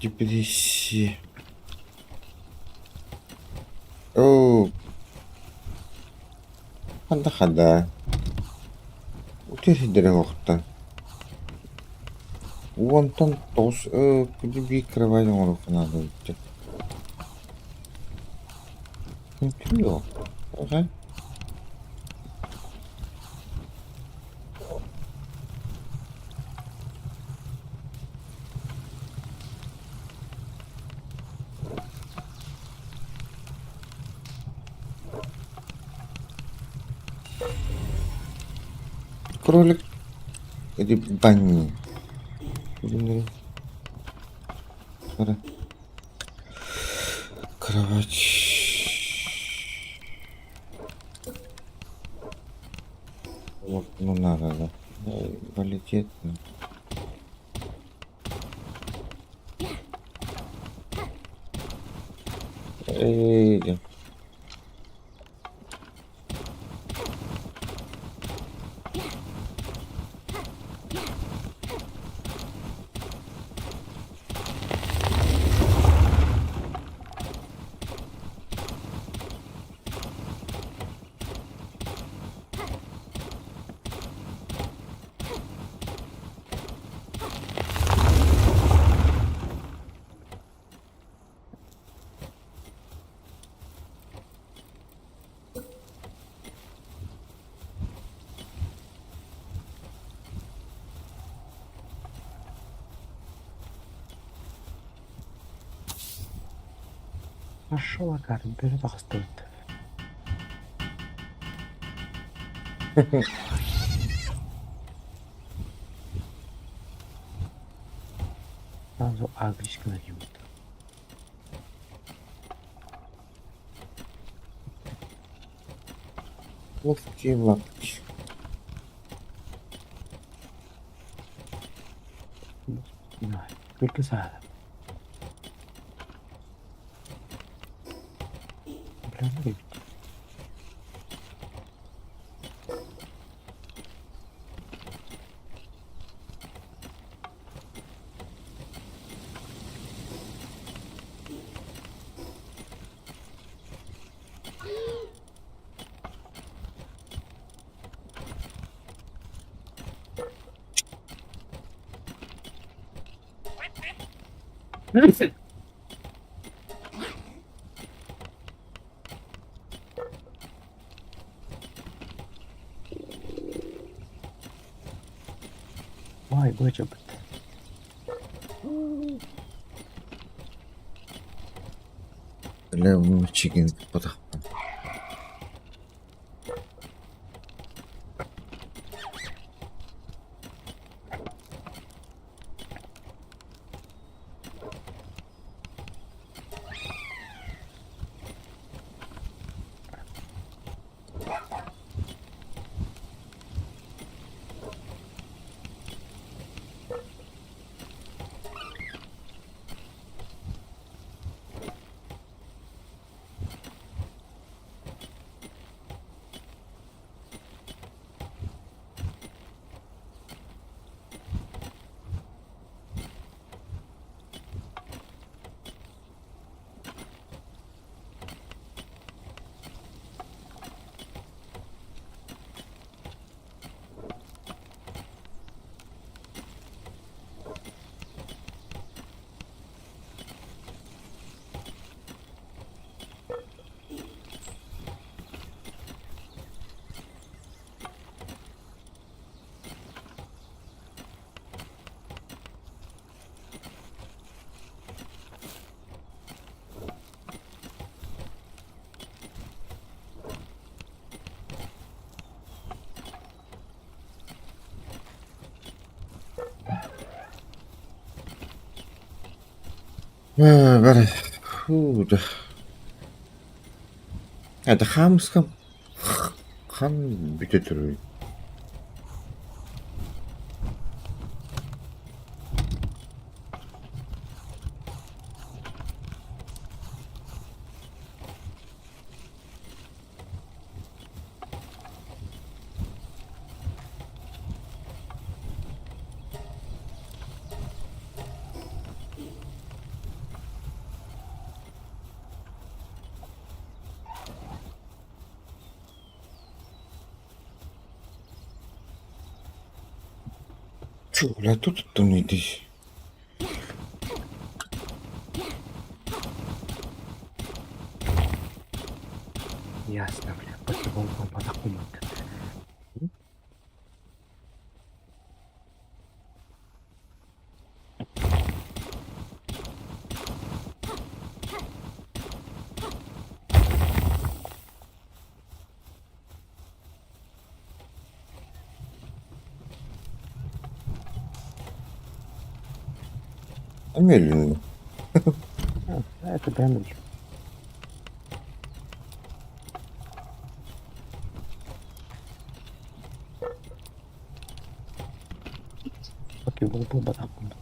Депрессия. Оо. Ханда хада. Утер сирдэрэ суохтан. Уонтан тоҕус күнү биир кровать оҥоруохха наада эбит. Үтүө. Окей. Кролик или Банни? Кровать. Вот, ну надо, да. Полететь. Эй, Пошел акар, бөрө таҕыстыбыт. Сразу агричка дают. Ловкие лапки. Только за. Бля, ну Баай быачабыт. Бля, мучигин туппатахпын. Бары да. Это хаамыска хан бүтэ турар. Чё, бля, тут иди. Ясно, бля, покебол буолбатах кумат. Медленно. А, это damage. Покебол буолбатах кумат.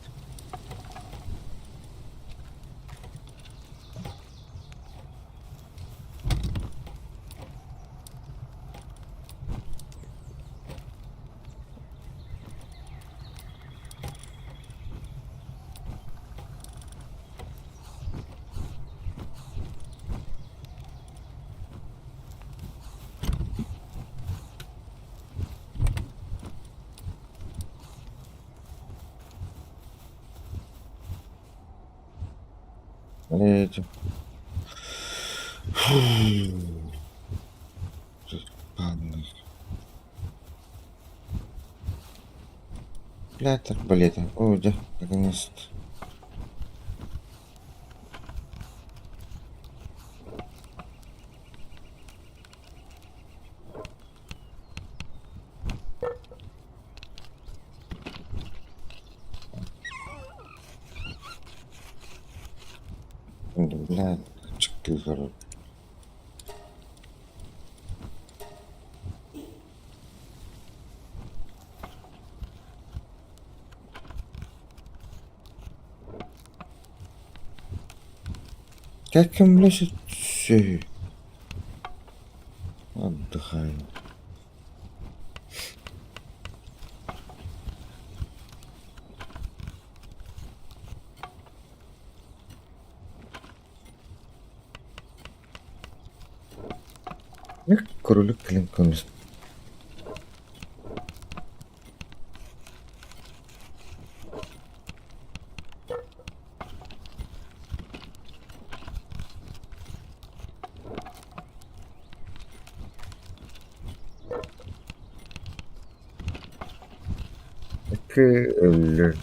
Эти. Фу. Панный. Блядь, арбалета. О, да, наконец-то. Блядь, чыкты. Как им лезет все? Отдыхаю. Кролик клинком. Өллө.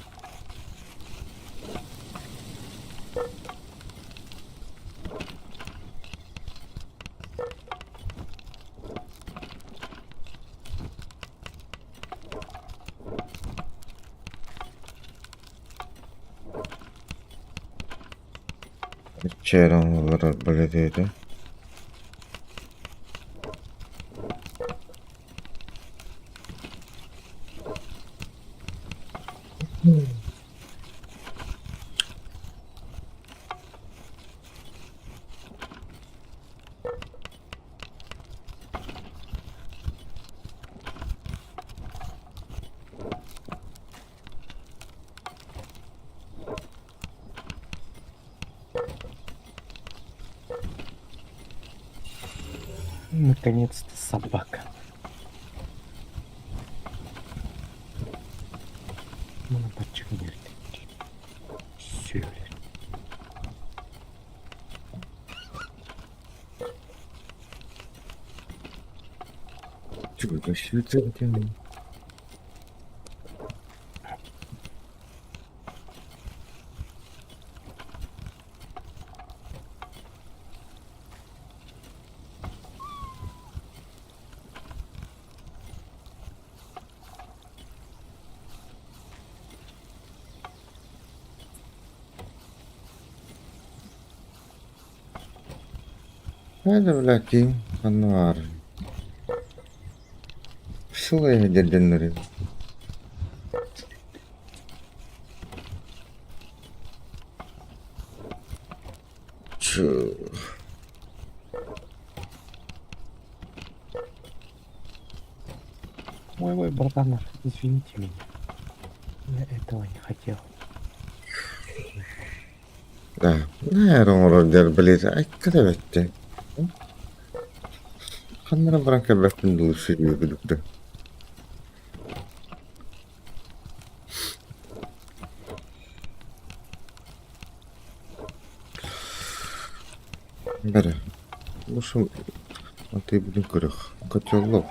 Иччээрэн олорор бэлэтиэтэ. Наконец-то собака. Муну баччыгын эрдэ Сүөлэр. Хайда блядь, ханна баар Сылайа дьэрдэннэри Ой, ой, братан, извините меня. Я этого не хотел. Да, нээр оҥорор дьэр билиэтэ айка да бэттэ. Ханна эрэ баран кэлбэппин дуу сүүрүгүдүктэ. Бэрэ, бу атыыбытын көрөх, котелок.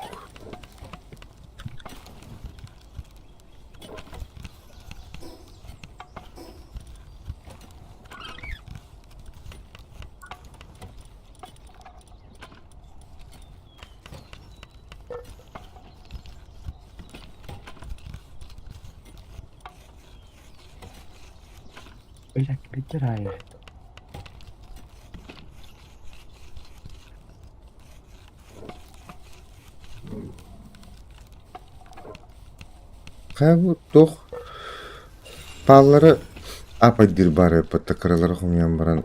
Блядь, притирает. Хайа бу туох пааллары апайдыыр баар эбиппэт кыралары хомуйан баран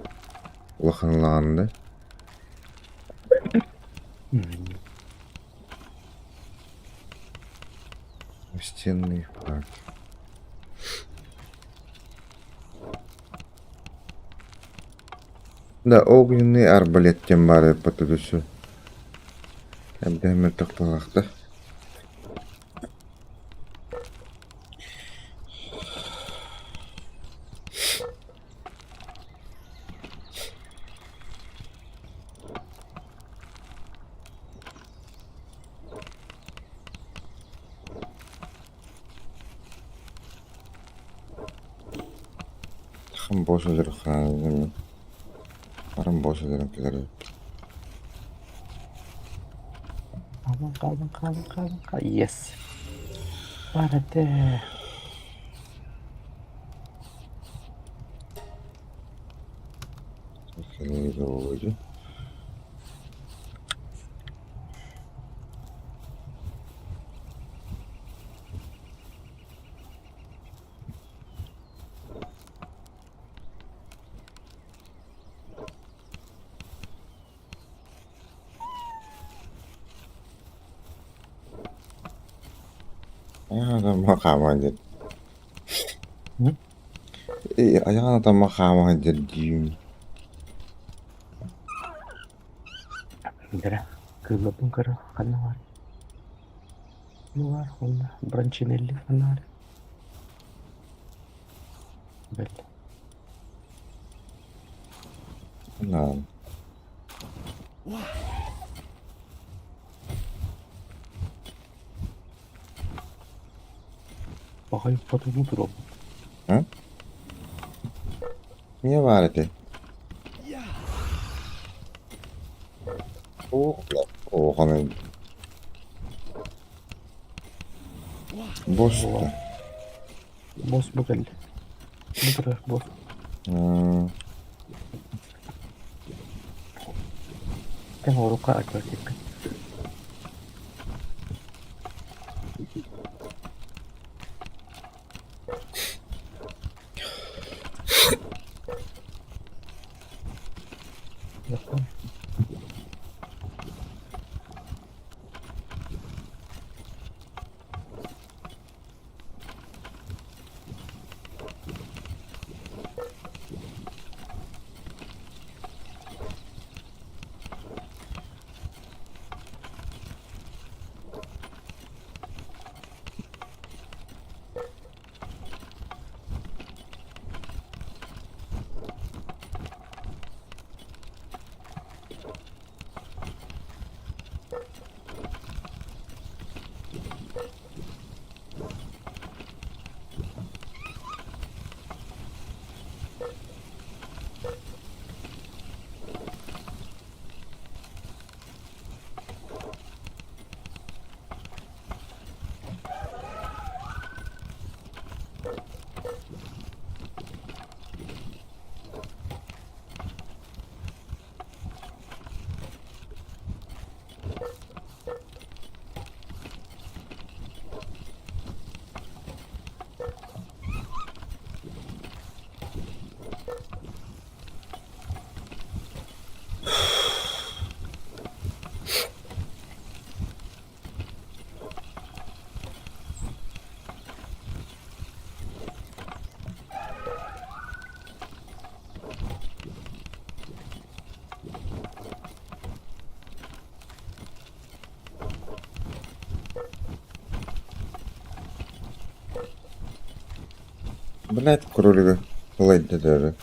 улаханылаҕын да Стенный флаг. Да, огненный арбалет диэн баар эбиппэт өссө. Эбдэһэ мөлтөх буолаахта. Хам босс өлөрөххүнэ баран босс өлөрөн кэлэр эбиппит. Хаалан, хаалан, хаалан, хаалан, хаалан. Yes. Бар этэ. Кэлиҥҥи Айаҕын хааман дьэр. Айаҕын атамма хааман дьэр диибин. Бэрэ, кыылларбын көрө ханна баар? Баар уонна Бранчинелли ханна баар? Бэл. Наан. Баҕайы хотону туруорбут. А? Эмиэ баар этэ. Оҕону босс да. Босс бу кэллэ. Бу турар босс. Эн орука альбертиккин. Блядь, кролига ылайда даже.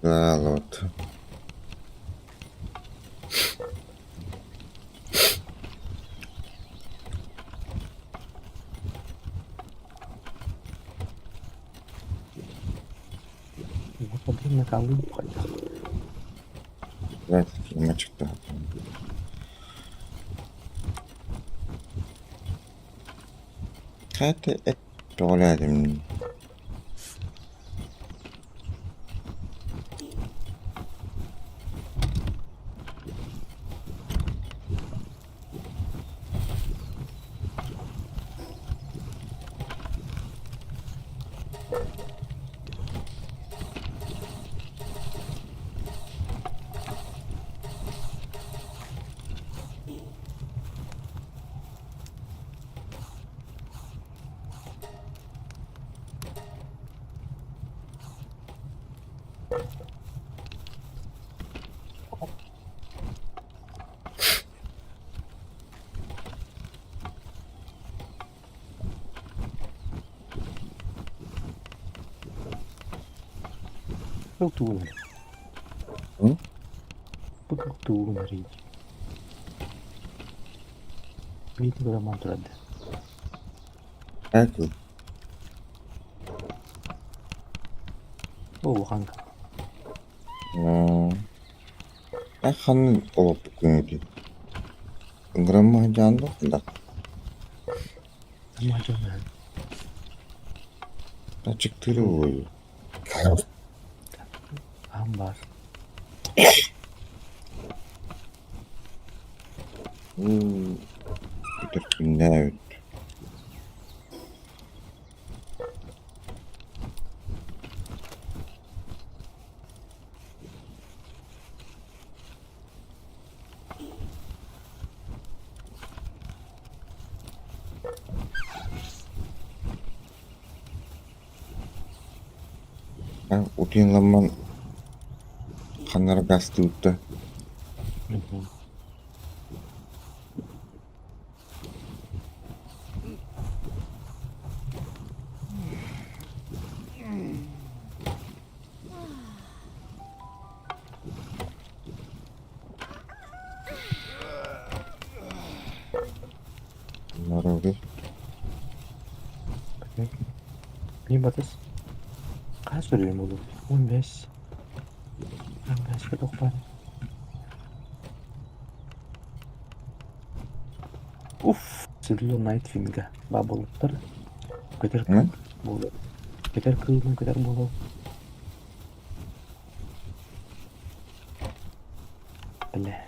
Да, вот. Подводный хайдах. Блядь, мачыкта. Хата эт тоҕолоотум. Бу тугун М? Бу тугун арый. Биир роман турар Это Улахан ханна олохпуккун Ыҥыраммаһдьаан да Мадьон аччыктыыр буолуо. Аам баар. Бүтэр күннээбит. Утуйан ханна эрэ гастыыбыт Наравы. Мин батыс. Хас өлүөм буолуо? 15. 15 туох баар? Уф, Силло Найтвинга баа буолуттар. Көтөр М? буолуо. Көтөр кыылын көтөр буолуо. Бля.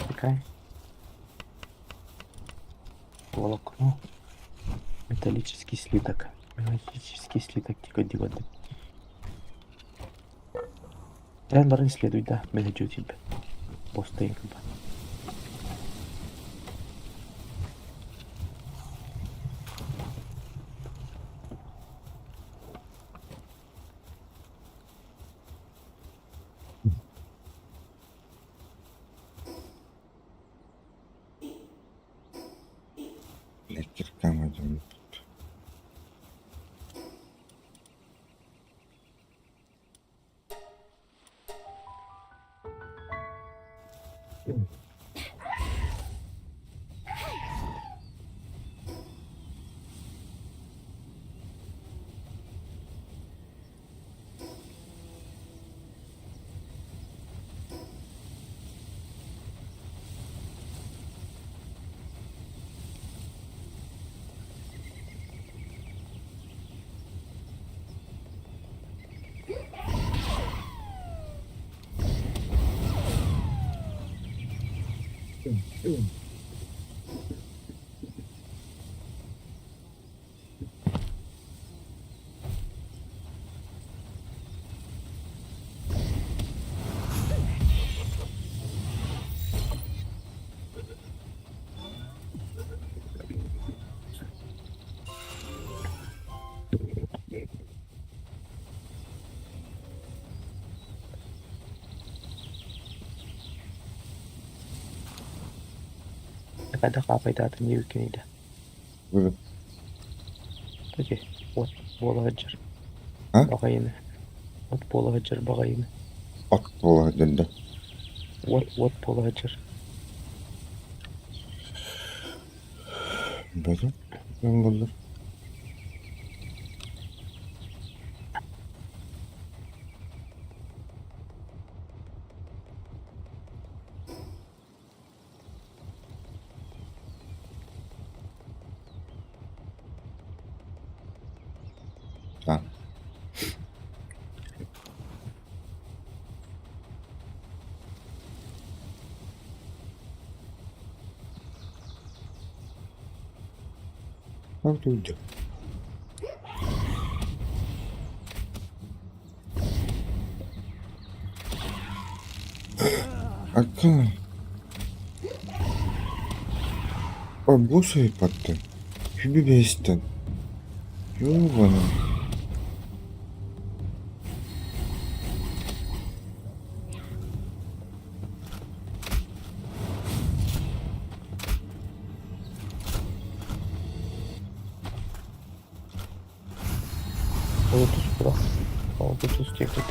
Такая. Волокно. Металлический слиток. Металлический слиток тихо дико. Трен баран исследуй, да, менеджер тебе. Постойка. Электрикам дьоммут. Хайдах хаапайдаатын диэбиккиний да? Бу Таки, от буола сылдьар А? баҕайыны. От буола сылдьар баҕайыны. От буола сылдьар да? Уот уот буола сылдьар. Бөтө буоллар. А. Как ты уйдешь? Ака. А босс ыйыппаттан. Сүбэ бэйэстэн. Ёбана. Отус бырах. Отус диэки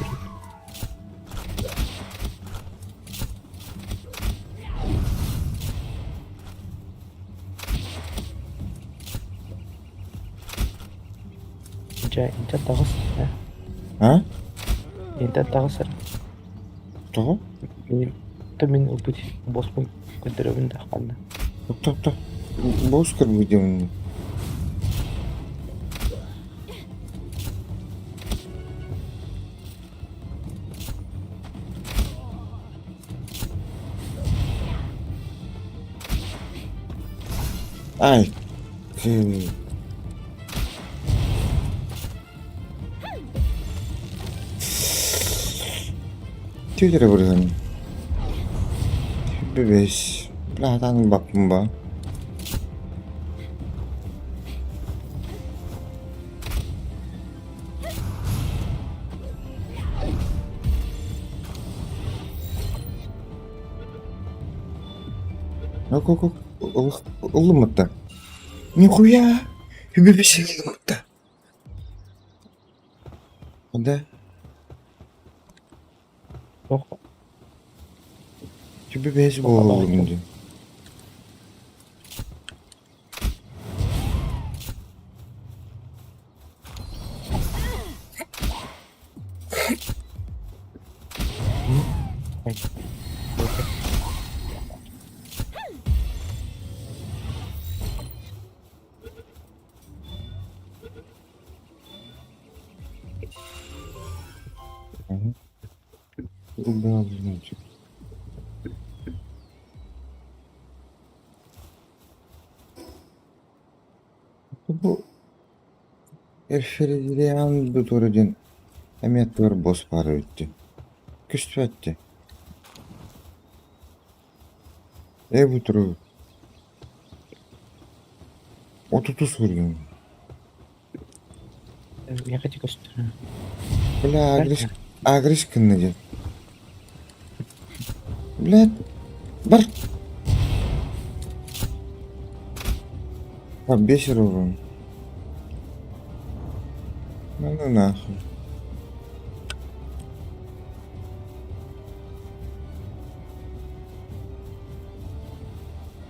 Дьэ, интэн таҕыс ээ. А? Интэн таҕыс эрэ. Тоҕо? Мин то мин ылбыт боспун көрдөрөбүн да ханна. Топ топ. Босс көрбүтүм. Ай, ты... Twitter бырыһын. Бэбэс. Братан баппын ба. Ок, ок, ок. Ыллыммыта. Нихуя! Үбүбүс ыллыммыта. Да? Туох Үбүбэс буоллум дии. Поке. Да, значит. Бу Эрферидиан бутура диэн эмиэ аттыгар босс баар эбит дии. Көстүбэт дии. Ээ бутуру отутус уровень. Миэхэ ити көстөр. Бля, агриш, агриш гынна диэн. Блядь, бар. А, бесер урон. Ну ну нахуй.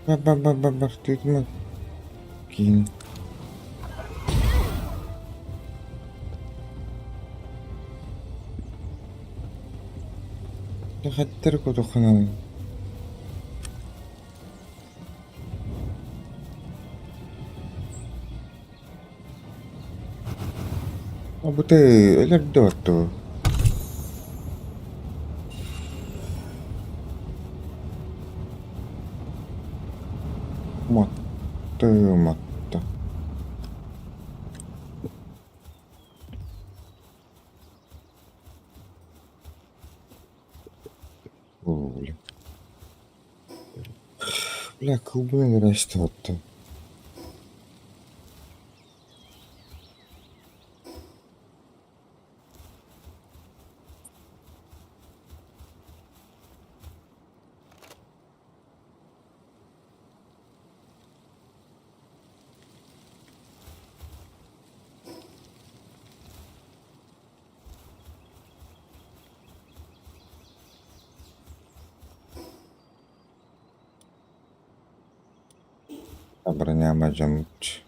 Бар бар бар бар бар тыытыма. Киин. Хаттар кутуххананый. Абыты өлөрдө отту. Матты, матты. О, бля. Бля, кылбын өлөрөөстө. Броня дьоммут.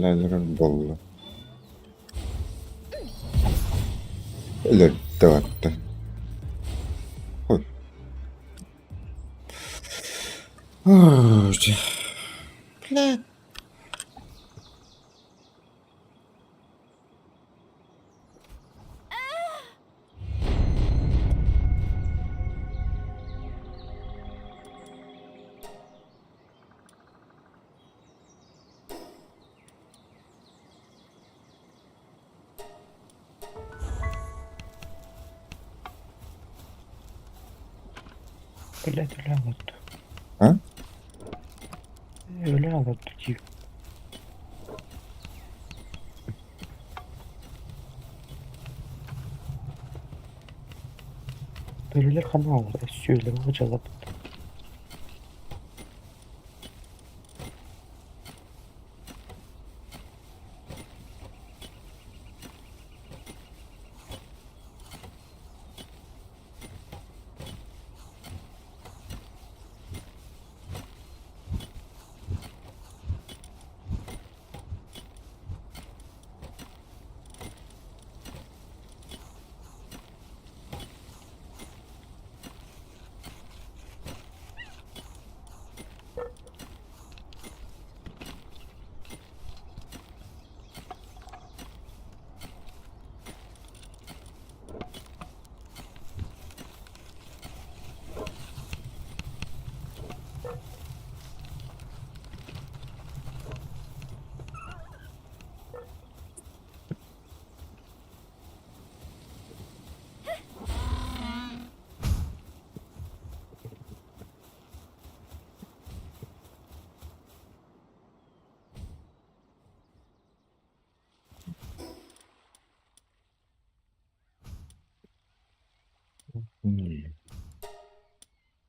Өлөрөр буолла. Өлөрдө барда. Ой. Ой, Бля. Блядь, өлө оҥордо. А? Өлө оҥордо дии. Бөрөлөр ханна оҥорор сүөллэрин хадьаллаппыт.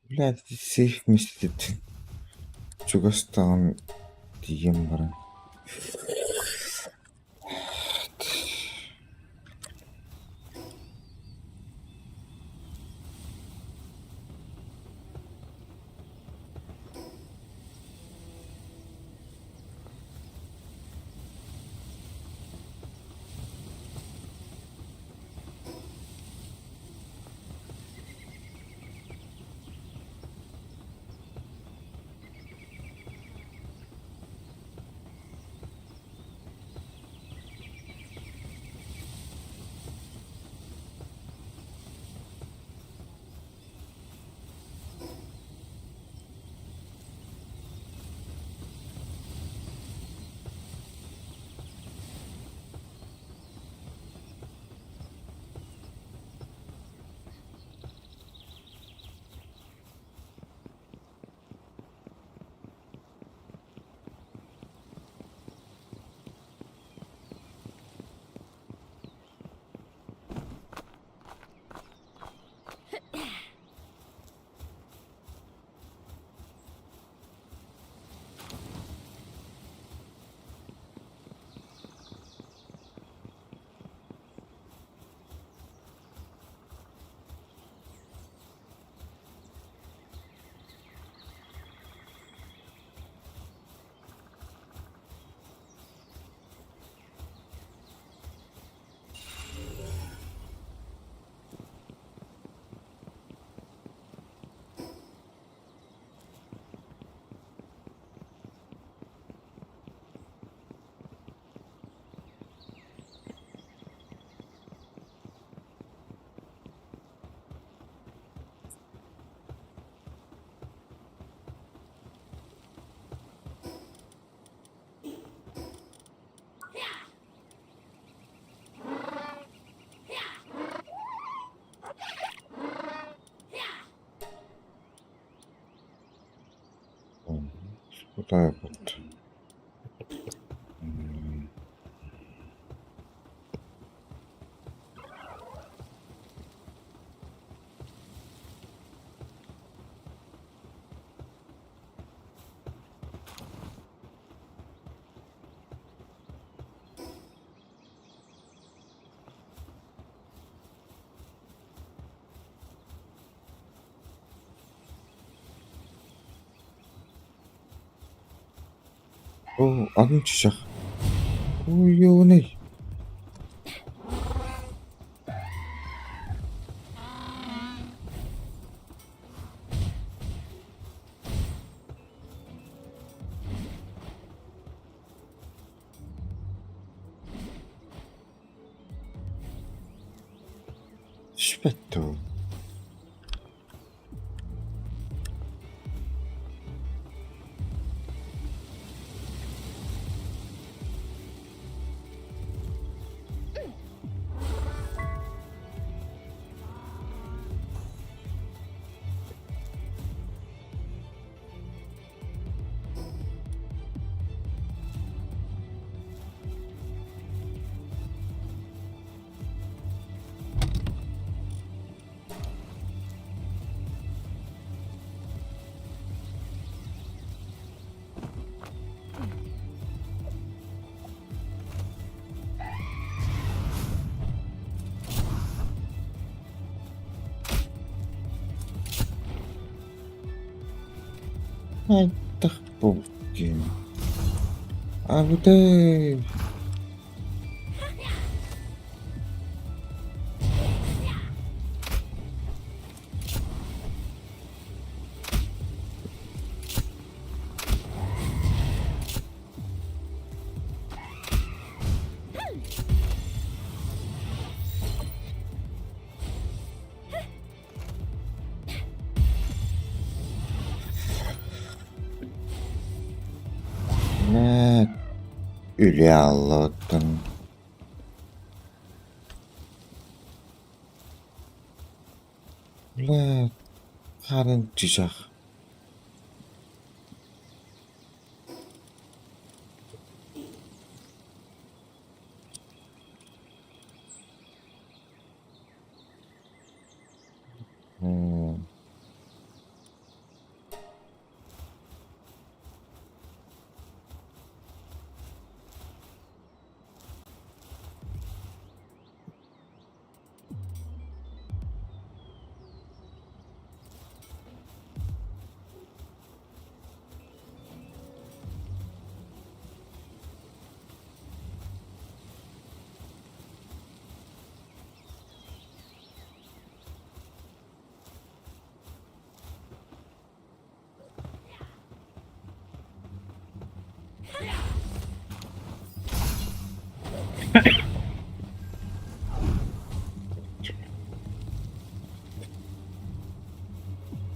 Блядь, сейф миэстэтиттэн чугас даҕаны тиийэн баран Вот так вот. Оо, атын чычах. Уйуунай. Түспэт дуу? Хайдах буолбут Абытай. Нэ үлэ аллаттан Бля, харын чычах.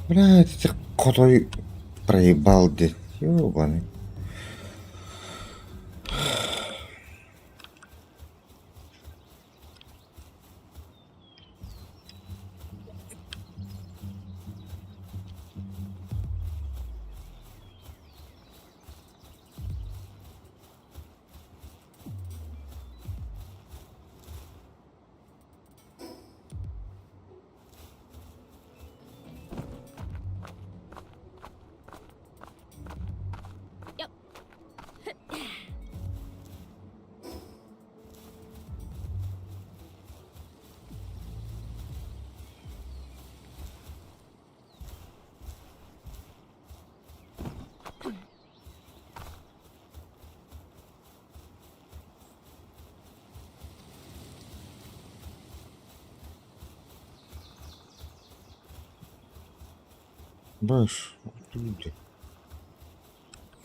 Бля, ити хотой проебал диэн, ёбаный. Баш, люди.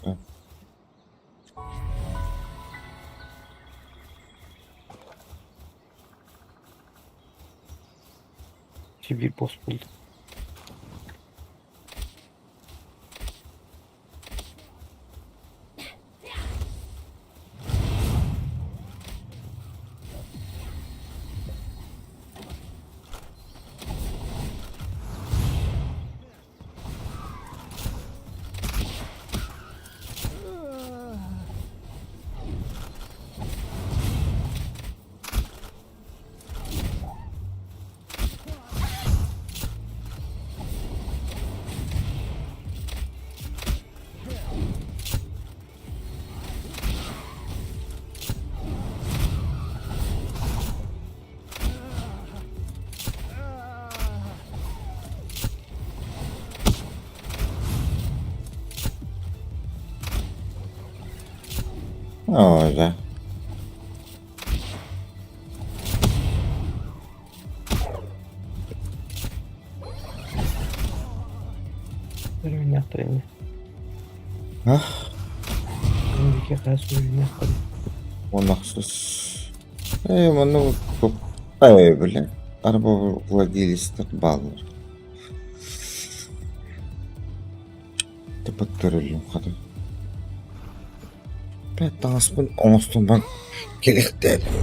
Да. Bir boss buldum. Оо да. Уровень ини. Ах, Инники хас уровень онахсыз. Ээ, манна э, бля, арба владелецтэр бааллар. Тепаттөрөлүм хата. Пять таҥаспын оҥостон баран кэлиэхтээтим.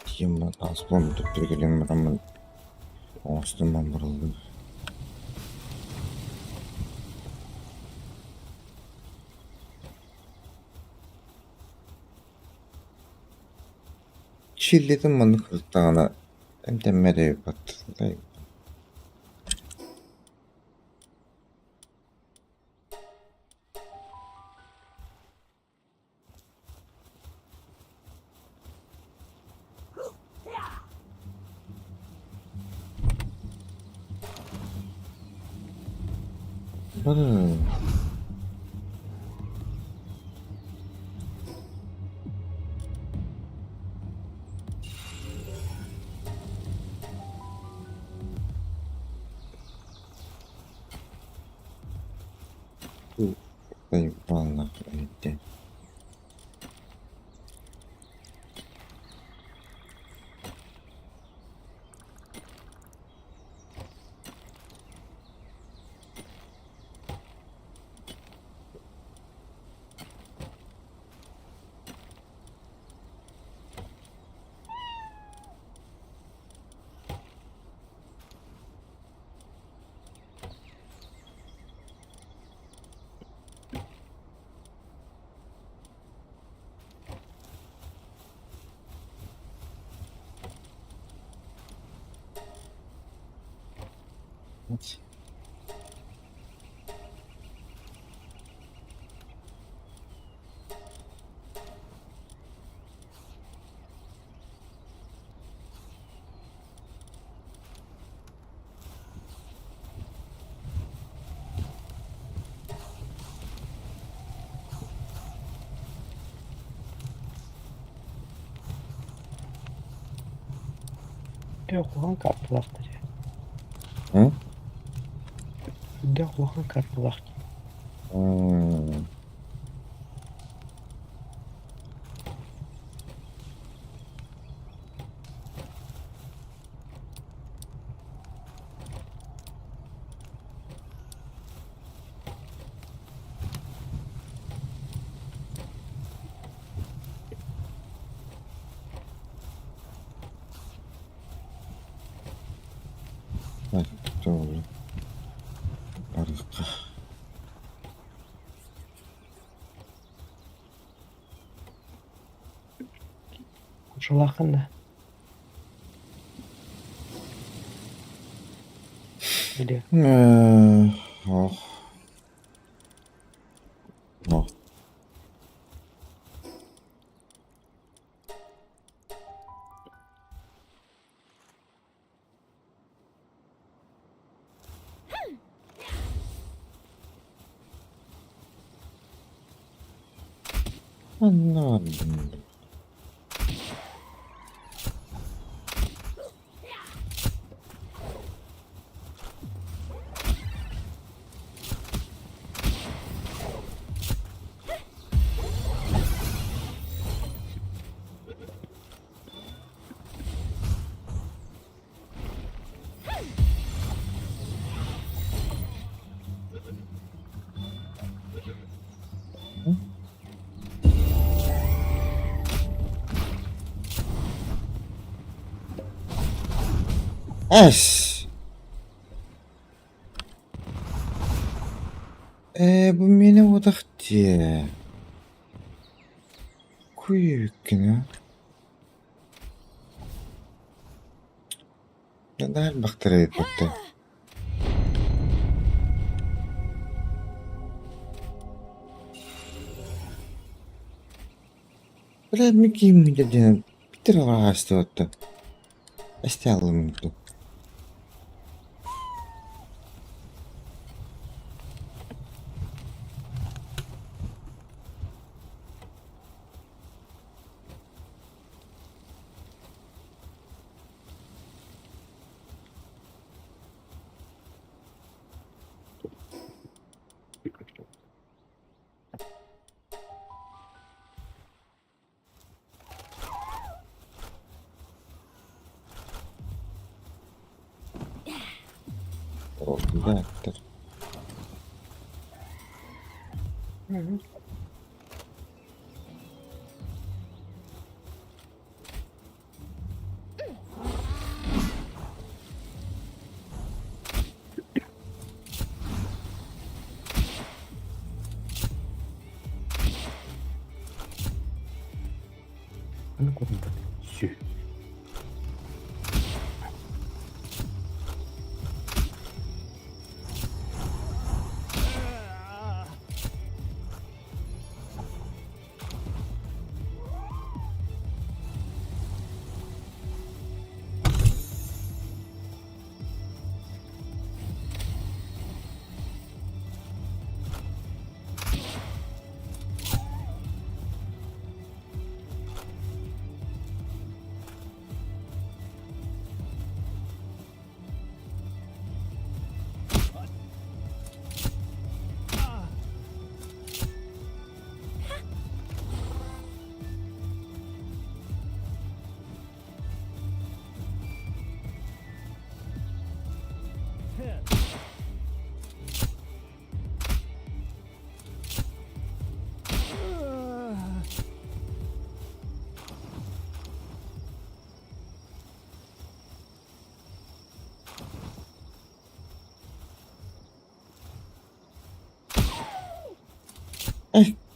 Тиийэн таҥаспын төттөрү кэлэн бараммын оҥостон бараллым. Чиллитин маннык сырыттаҕына эмтэммэт эбиппат Заебал нахуй. Сүрдээх улахан карталаахтар ээ. М? Сүрдээх улахан карталаах дии. М. Doğru. Барыахха. Кучалааххын да? Или Ох. Ох. Anlamadım. Эс. Бу миэнэ буотах дии. Куйуккина. Наар бахтара эбиппэттэр. Бля, микииммитэ диэн питер аастыбатта. Эстэ Ол Аны көрүн Сү.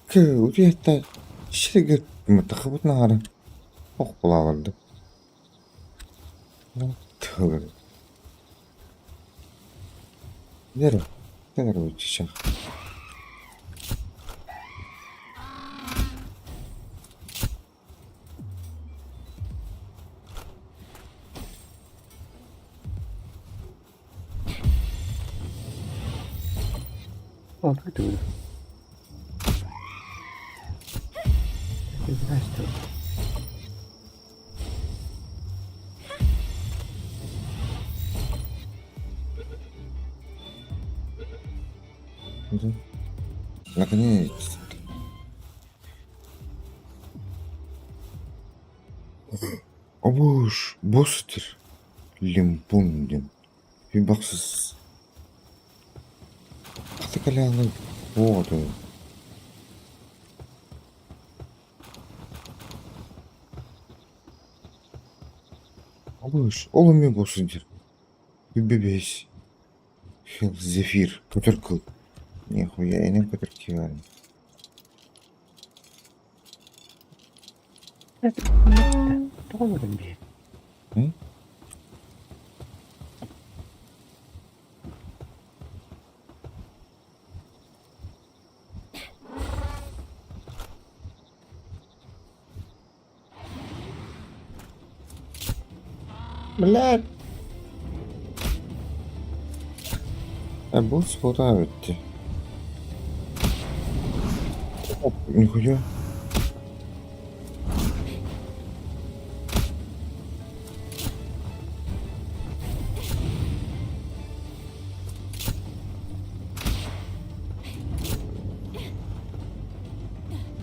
Утуйахта сиргэ тахабыт наһара ох булаабарды. Тылыр. Нера, нера учишах. Алды түгел. Ты знаешь, что Наконец-то. Обуш, бостер. Лимпун диэн. Бахсыс. Хата кэлээҥҥин буо Обуш, ол эмиэ буолсун диир. Бүбүбэс. Хил зефир, көтөр кыл. Нихуя, энем көтөр киһи Тоҕо өлөрөн биһи? М? Блядь. Э, бу сфото эбит Нихуя.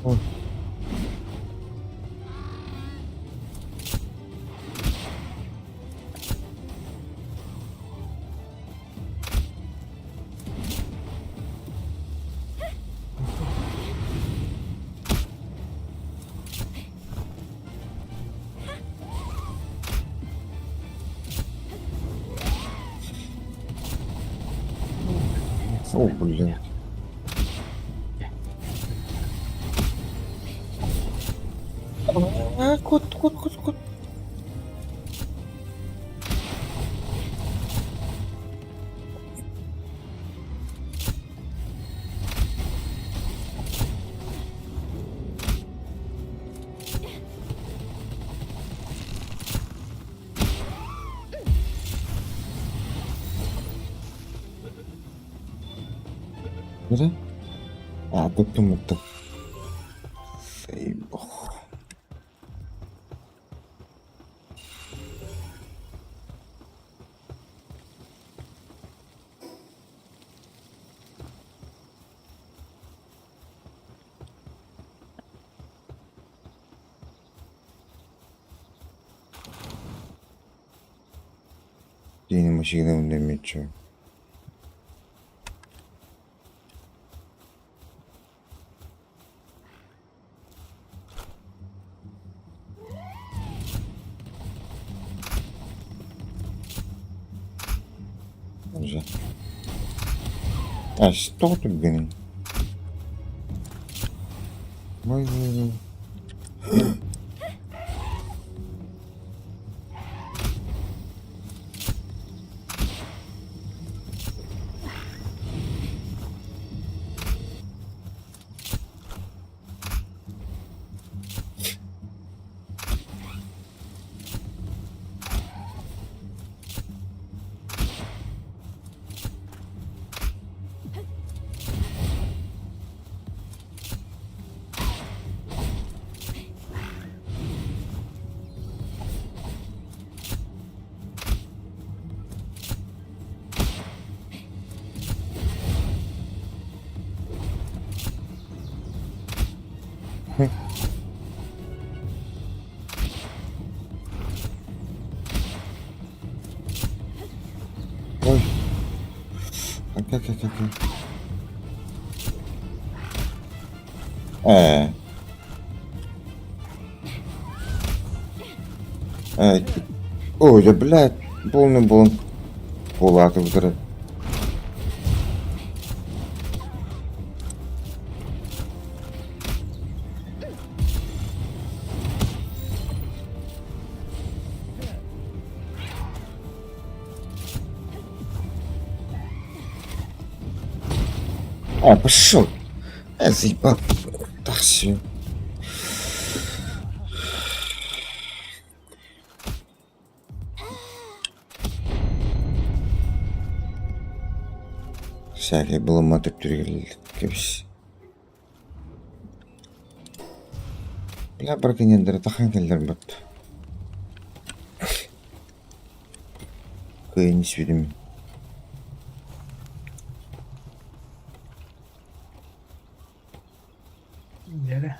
Ой. О, блин. А, кот, кот, кот, кот. Эрэ? Аа, туттуммуттар. Ох. Диэни машина дэммиччи. Уже. А что тут, блин? Ой, ой, ой. Ой. Окей, окей, окей, окей. Э. Э, ой, да блядь, полный был буолаатыбыт О, пошел! Э, заебал. Так, все. Всякие было кэбис. Бля, браконьердары тахан кэллэрбит. Кыайан испитим. Дьэрэ.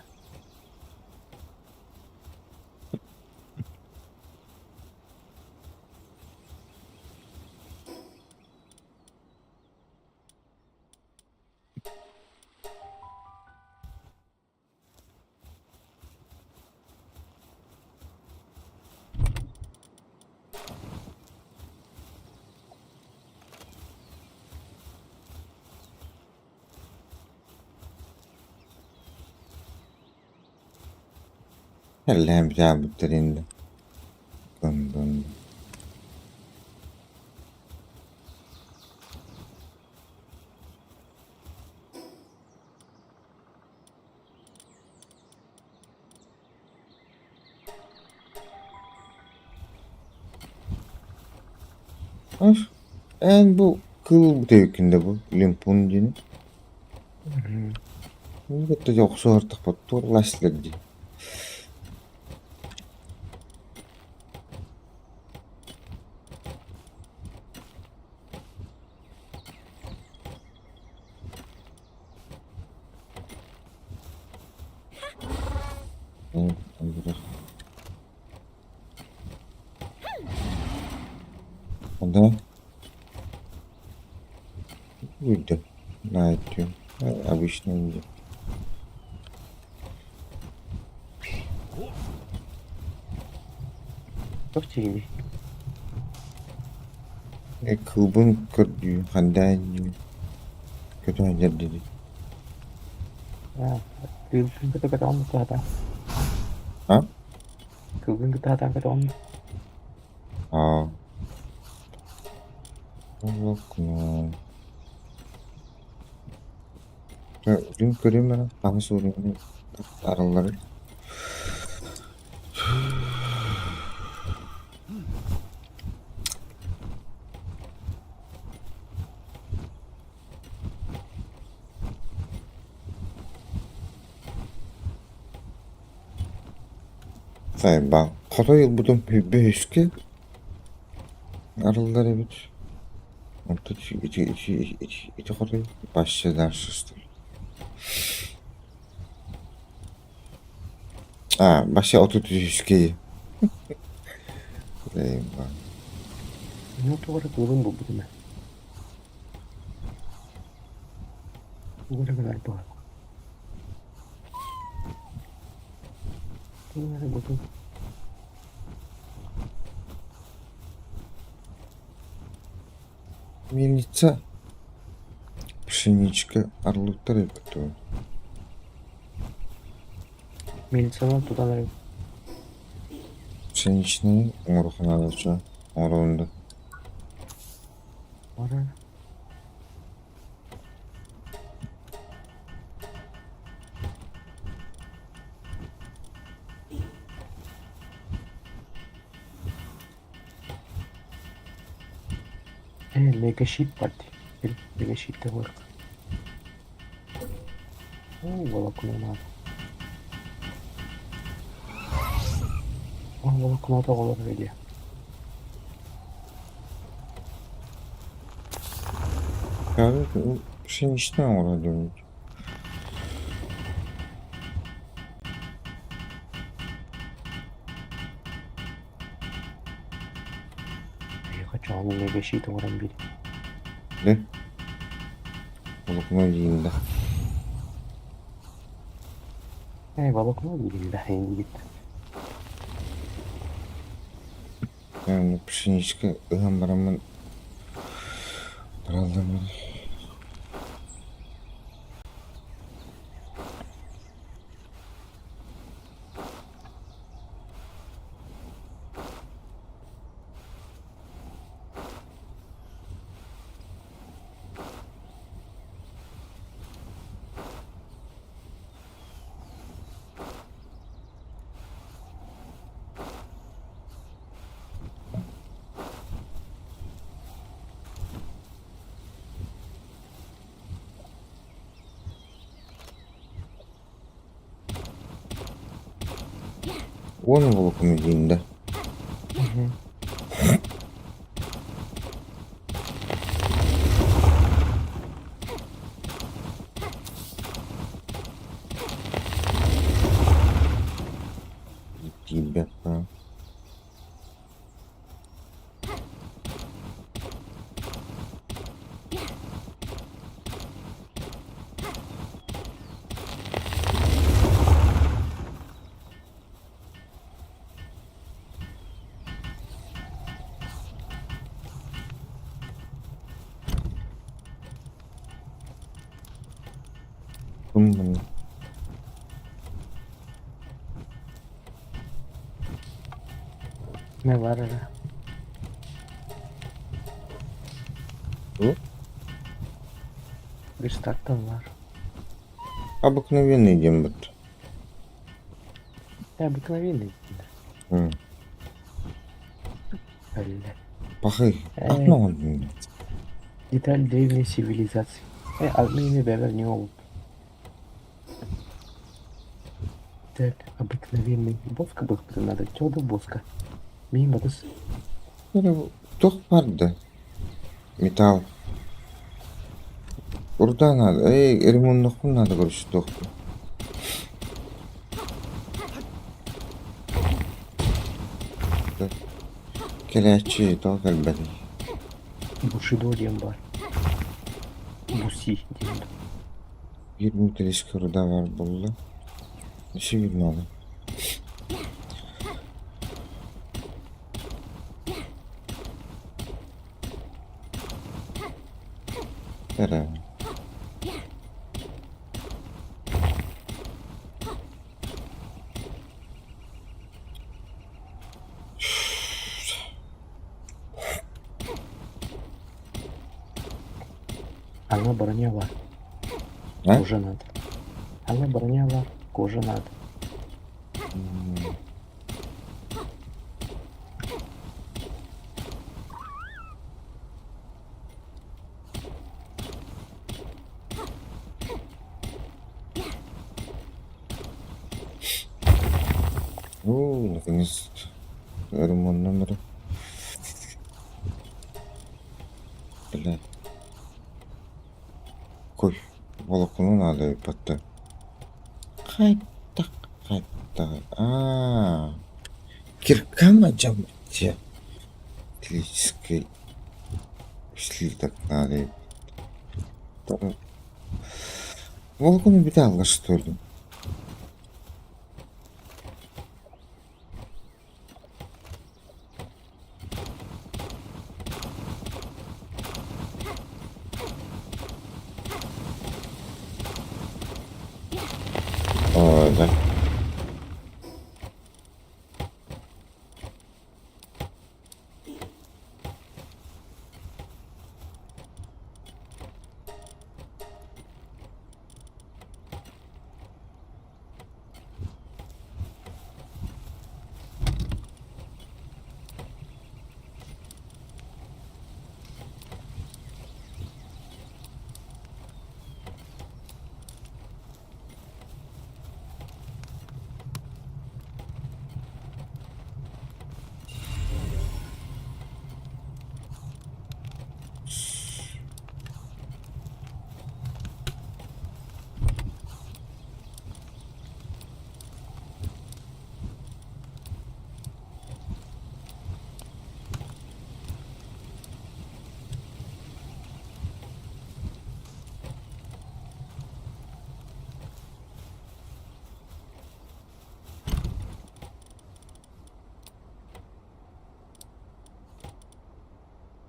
Эллээн бүтээбиттэр инде. Дун-дун. Эн бу кыыл бүтэйиккин да бу лимпун диэн кытта охсуһартахпыт туорласлар дии. Да? Выйду на эту обычную. Туох диигиний? Кылбын көрдүү хандаан көтөһөн дьэрдири. Аа, кыылгын кытта көтөҕүн кытта А? Кыылгын кытта сатаан көтөҕүн Аа. Волокно. Дьэ, көрүм эрэ, хаһыс уровень арылларый? Сайбаҥ хотой ылбытым сүүрбэ үскэ арыллар эбит. Онтон ити ити ити ити хотой вообще дальше что ли? А, вообще 33-үскэ Ну, туох эрэ кыылын булбутум ээ. Тугу эрэ гынар быһыылаах. Тугу эрэ бутун. Мельница пшеничка арылыктар эбит дуо? Мельницанан тутан эрэ Пшеничный оҥорохунаалача оҥоролунда. Ора. Мегащит бар дии. Мегащит бар. Оо, волокно надо. О, волокно оҕолор дии. Пшеничный оҥоро диэбит. Эйиэхэ чоҕун мегащит оҥорон биэр. Дэ? Волокно диин да. Ээ, волокно диигин да, эйигит. Пшеничка ыһан бараммын баралларбын. Уон волокону диин да. Тиийбэппин. Кым Ne var öyle? Bu? Bir starttan var. Обыкновенный диэн бут. Ya обыкновенный. Бля. Пахай, Э, атын деталь древней цивилизации. Отныне бэбэр не ол. Так, обыкновенный. Боска был надо. Чего боска? Мимо батыс. Туох баар да? Металл. Урда надо. Эй, ремонтнуохпун надо, короче, туох. Кэлээччи тоҕо кэлбэтий? Бушидо диэн баар. Буси диэн. Биир металлическай руда баар буолла. Өссө биир наада. Эрэ. Ана броня бар. А? Кожа надо. Ана броня бар. Кожа надо. Оо, наконец-то. Ремонт номера. Бля. Кой, волокону надо иппатта. Хайдах, хайдах. Аа, киркам дьэ. Металлический слиток надо. Волокону металла, что ли? О, да.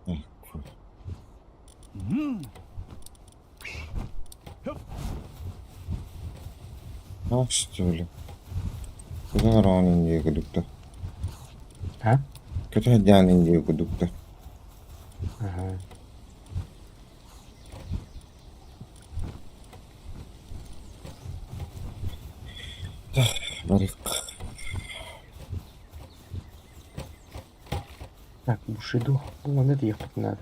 Ecco. А, что ли? Куда ран индия кудукта? А? Куда дян индия кудукта? Ага. Барик. Так, Бушидо. Ну, вон это ехать надо.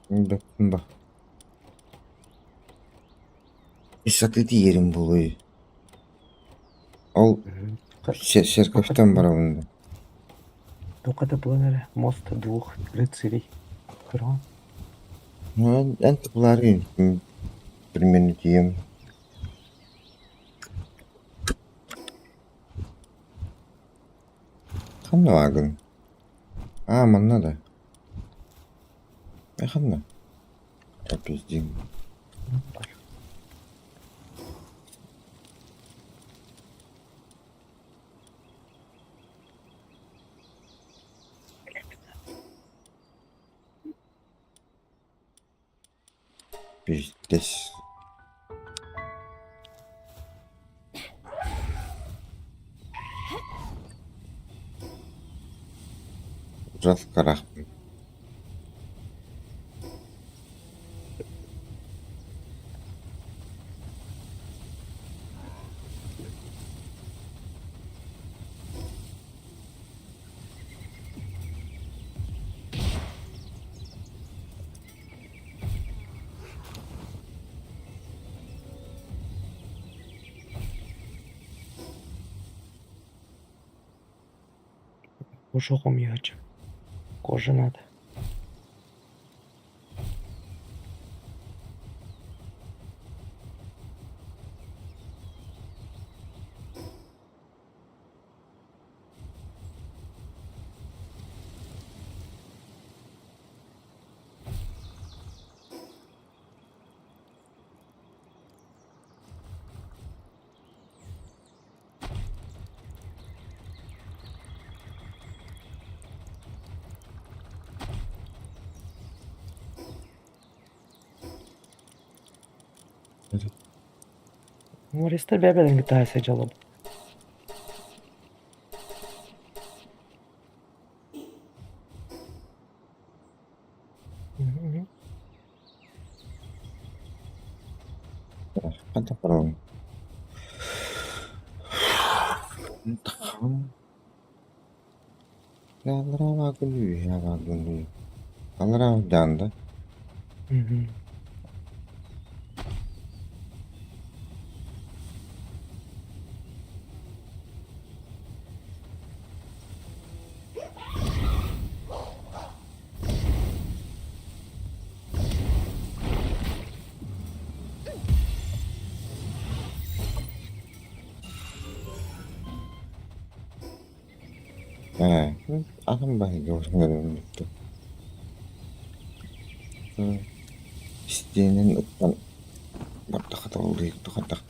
Да, Исатыты ерим буолуой. Ол церковьтан барабын да. Только это планера. Мост двух рыцарей. Крон. Ну, эн тыплары примерно тиийэн. Ханна бааргын? Аа, манна да. Э, ханна? Пиздин. Пиздец. Ужас харахпын. Кожа хомуйааччы. Кожа надо. Юмористар бэйэ-бэйэлэрин кытта сылдьаллар. Хантан барабын? Аллараа дьаанда. Ээ, атын баһыйга Истиэнэн ыттан бардахха табыллыахтаах.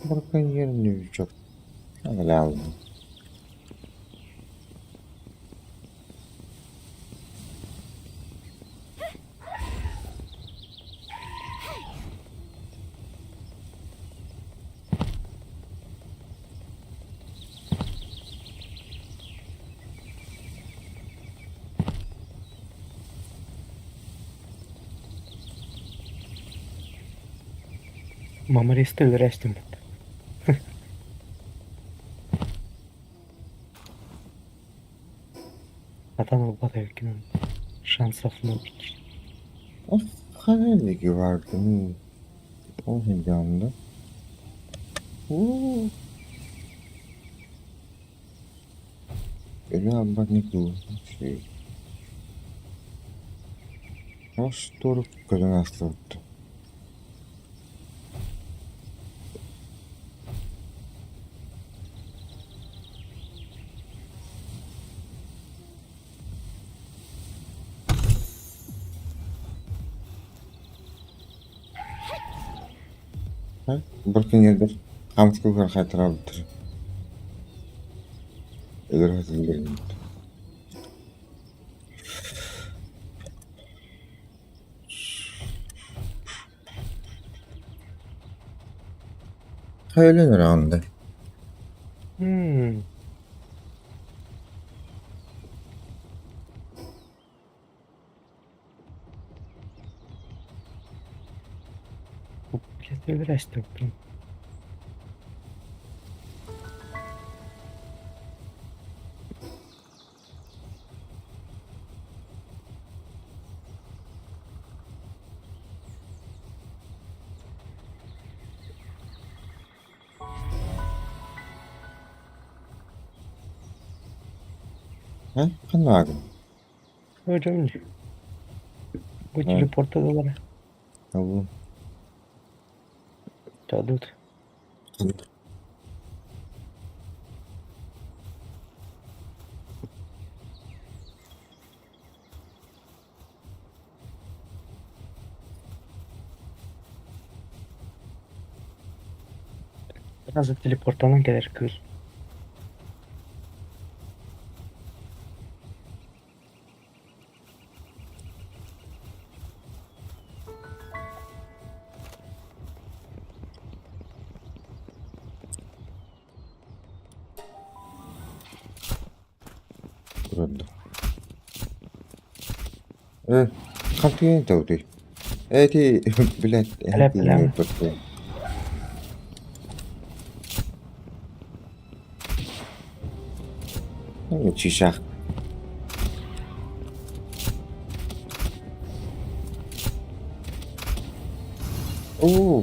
Браконьерный çok lazım. Мамаристы өлөрөөстүм Сатан ылбат эбиккин шансов ноль. O Karadeniz vardı. O heyecanlı. Oo. Көрөн астыбыт. Браконьердар хаамыскалыгар хаайтарабыттар. Өлөр сатыыллар Хайа өлөн да? Блин. А? Ханна Hocam bu teleporta da Алло. Чадут. Сразу телепортанан кэлэр кыыл. Көрдө. Хантыйын тауты. Эти, блядь, Бля, бля. Ну, чишах. О,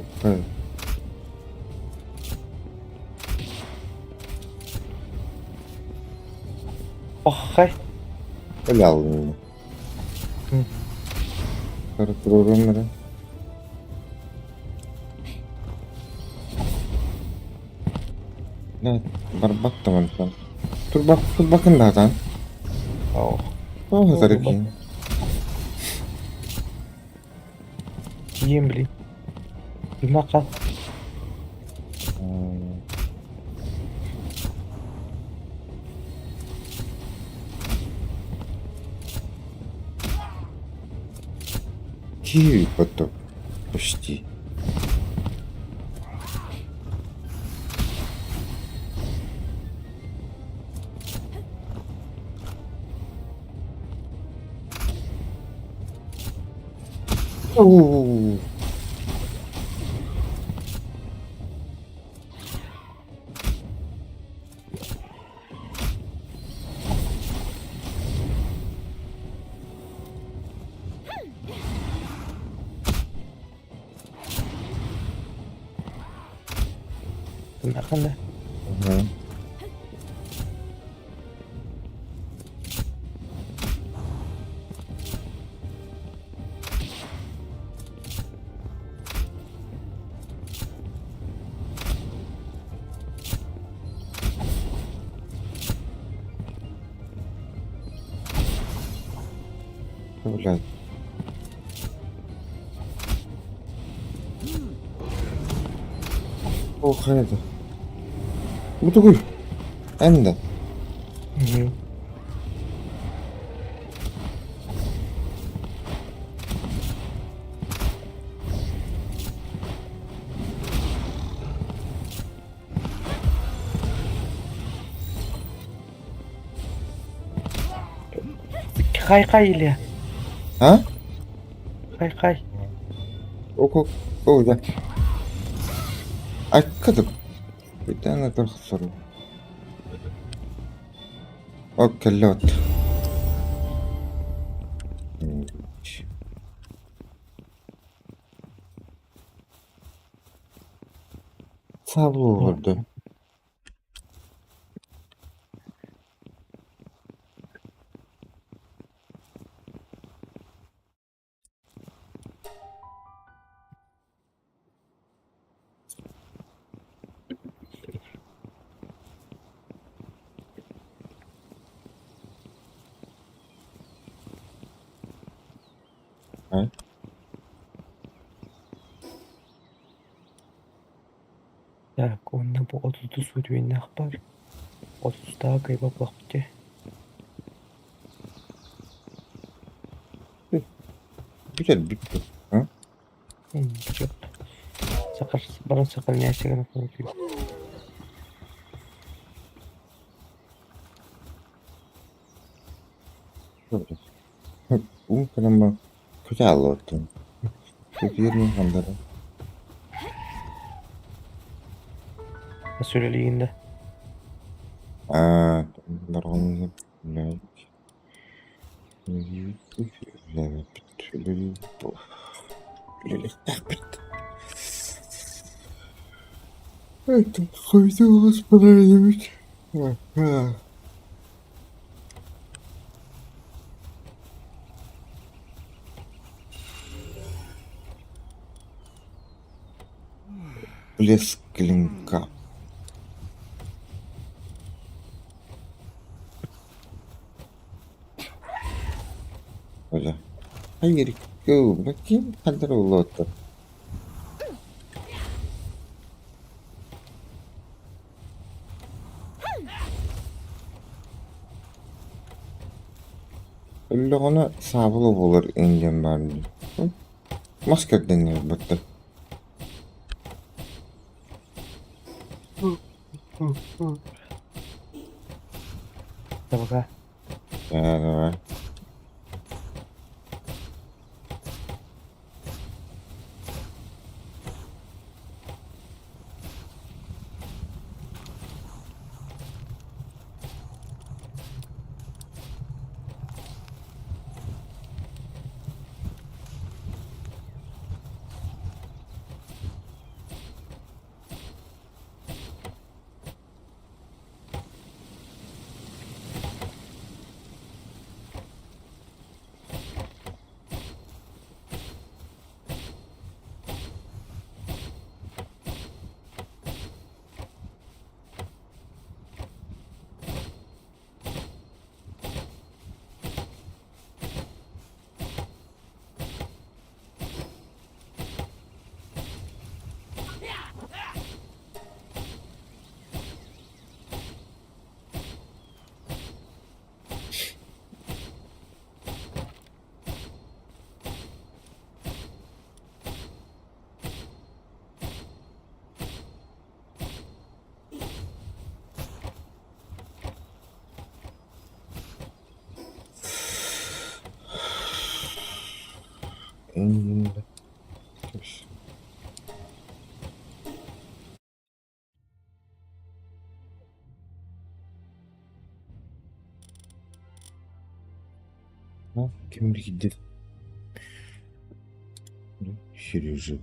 Охай. Бля, Программера. Да, барбак тамантан. Турбак, турбакын даатан. Оо. О, зарыки. Тиийэн блин. Юнака. Киви потом. Почти. Оу. Юнака да. Ага. Блядь. Ох, это. Бу тугуй. Энда. Хай-хай или? А? Хай-хай. Ок, о, да. Аккадып. Бүтән тұрсыр. Ок, келлет. Сабыл көрді. А? Так, уонна бу 30 уровеннаах баар. 30-тааҕы кыайбат буоллахпыт дии. Бүтэр бүттэ. А? Чөп. Сахар, баран сохраняйся гына Ум кэлэн көтө Көтүөр хандара. Сүрэлиигин да. Аа, барҕан Үлэлэхтээхпит. Хойду господаревич. Блеск клинка. Оля. Hayır, bakayım kadar oldu. Өллөҕүнэ саабыла буолар иҥдиэн баар дии. Мас кэрдэннэр баттар. Табака. Ээ, давай. Ким киирдэ? Сережа.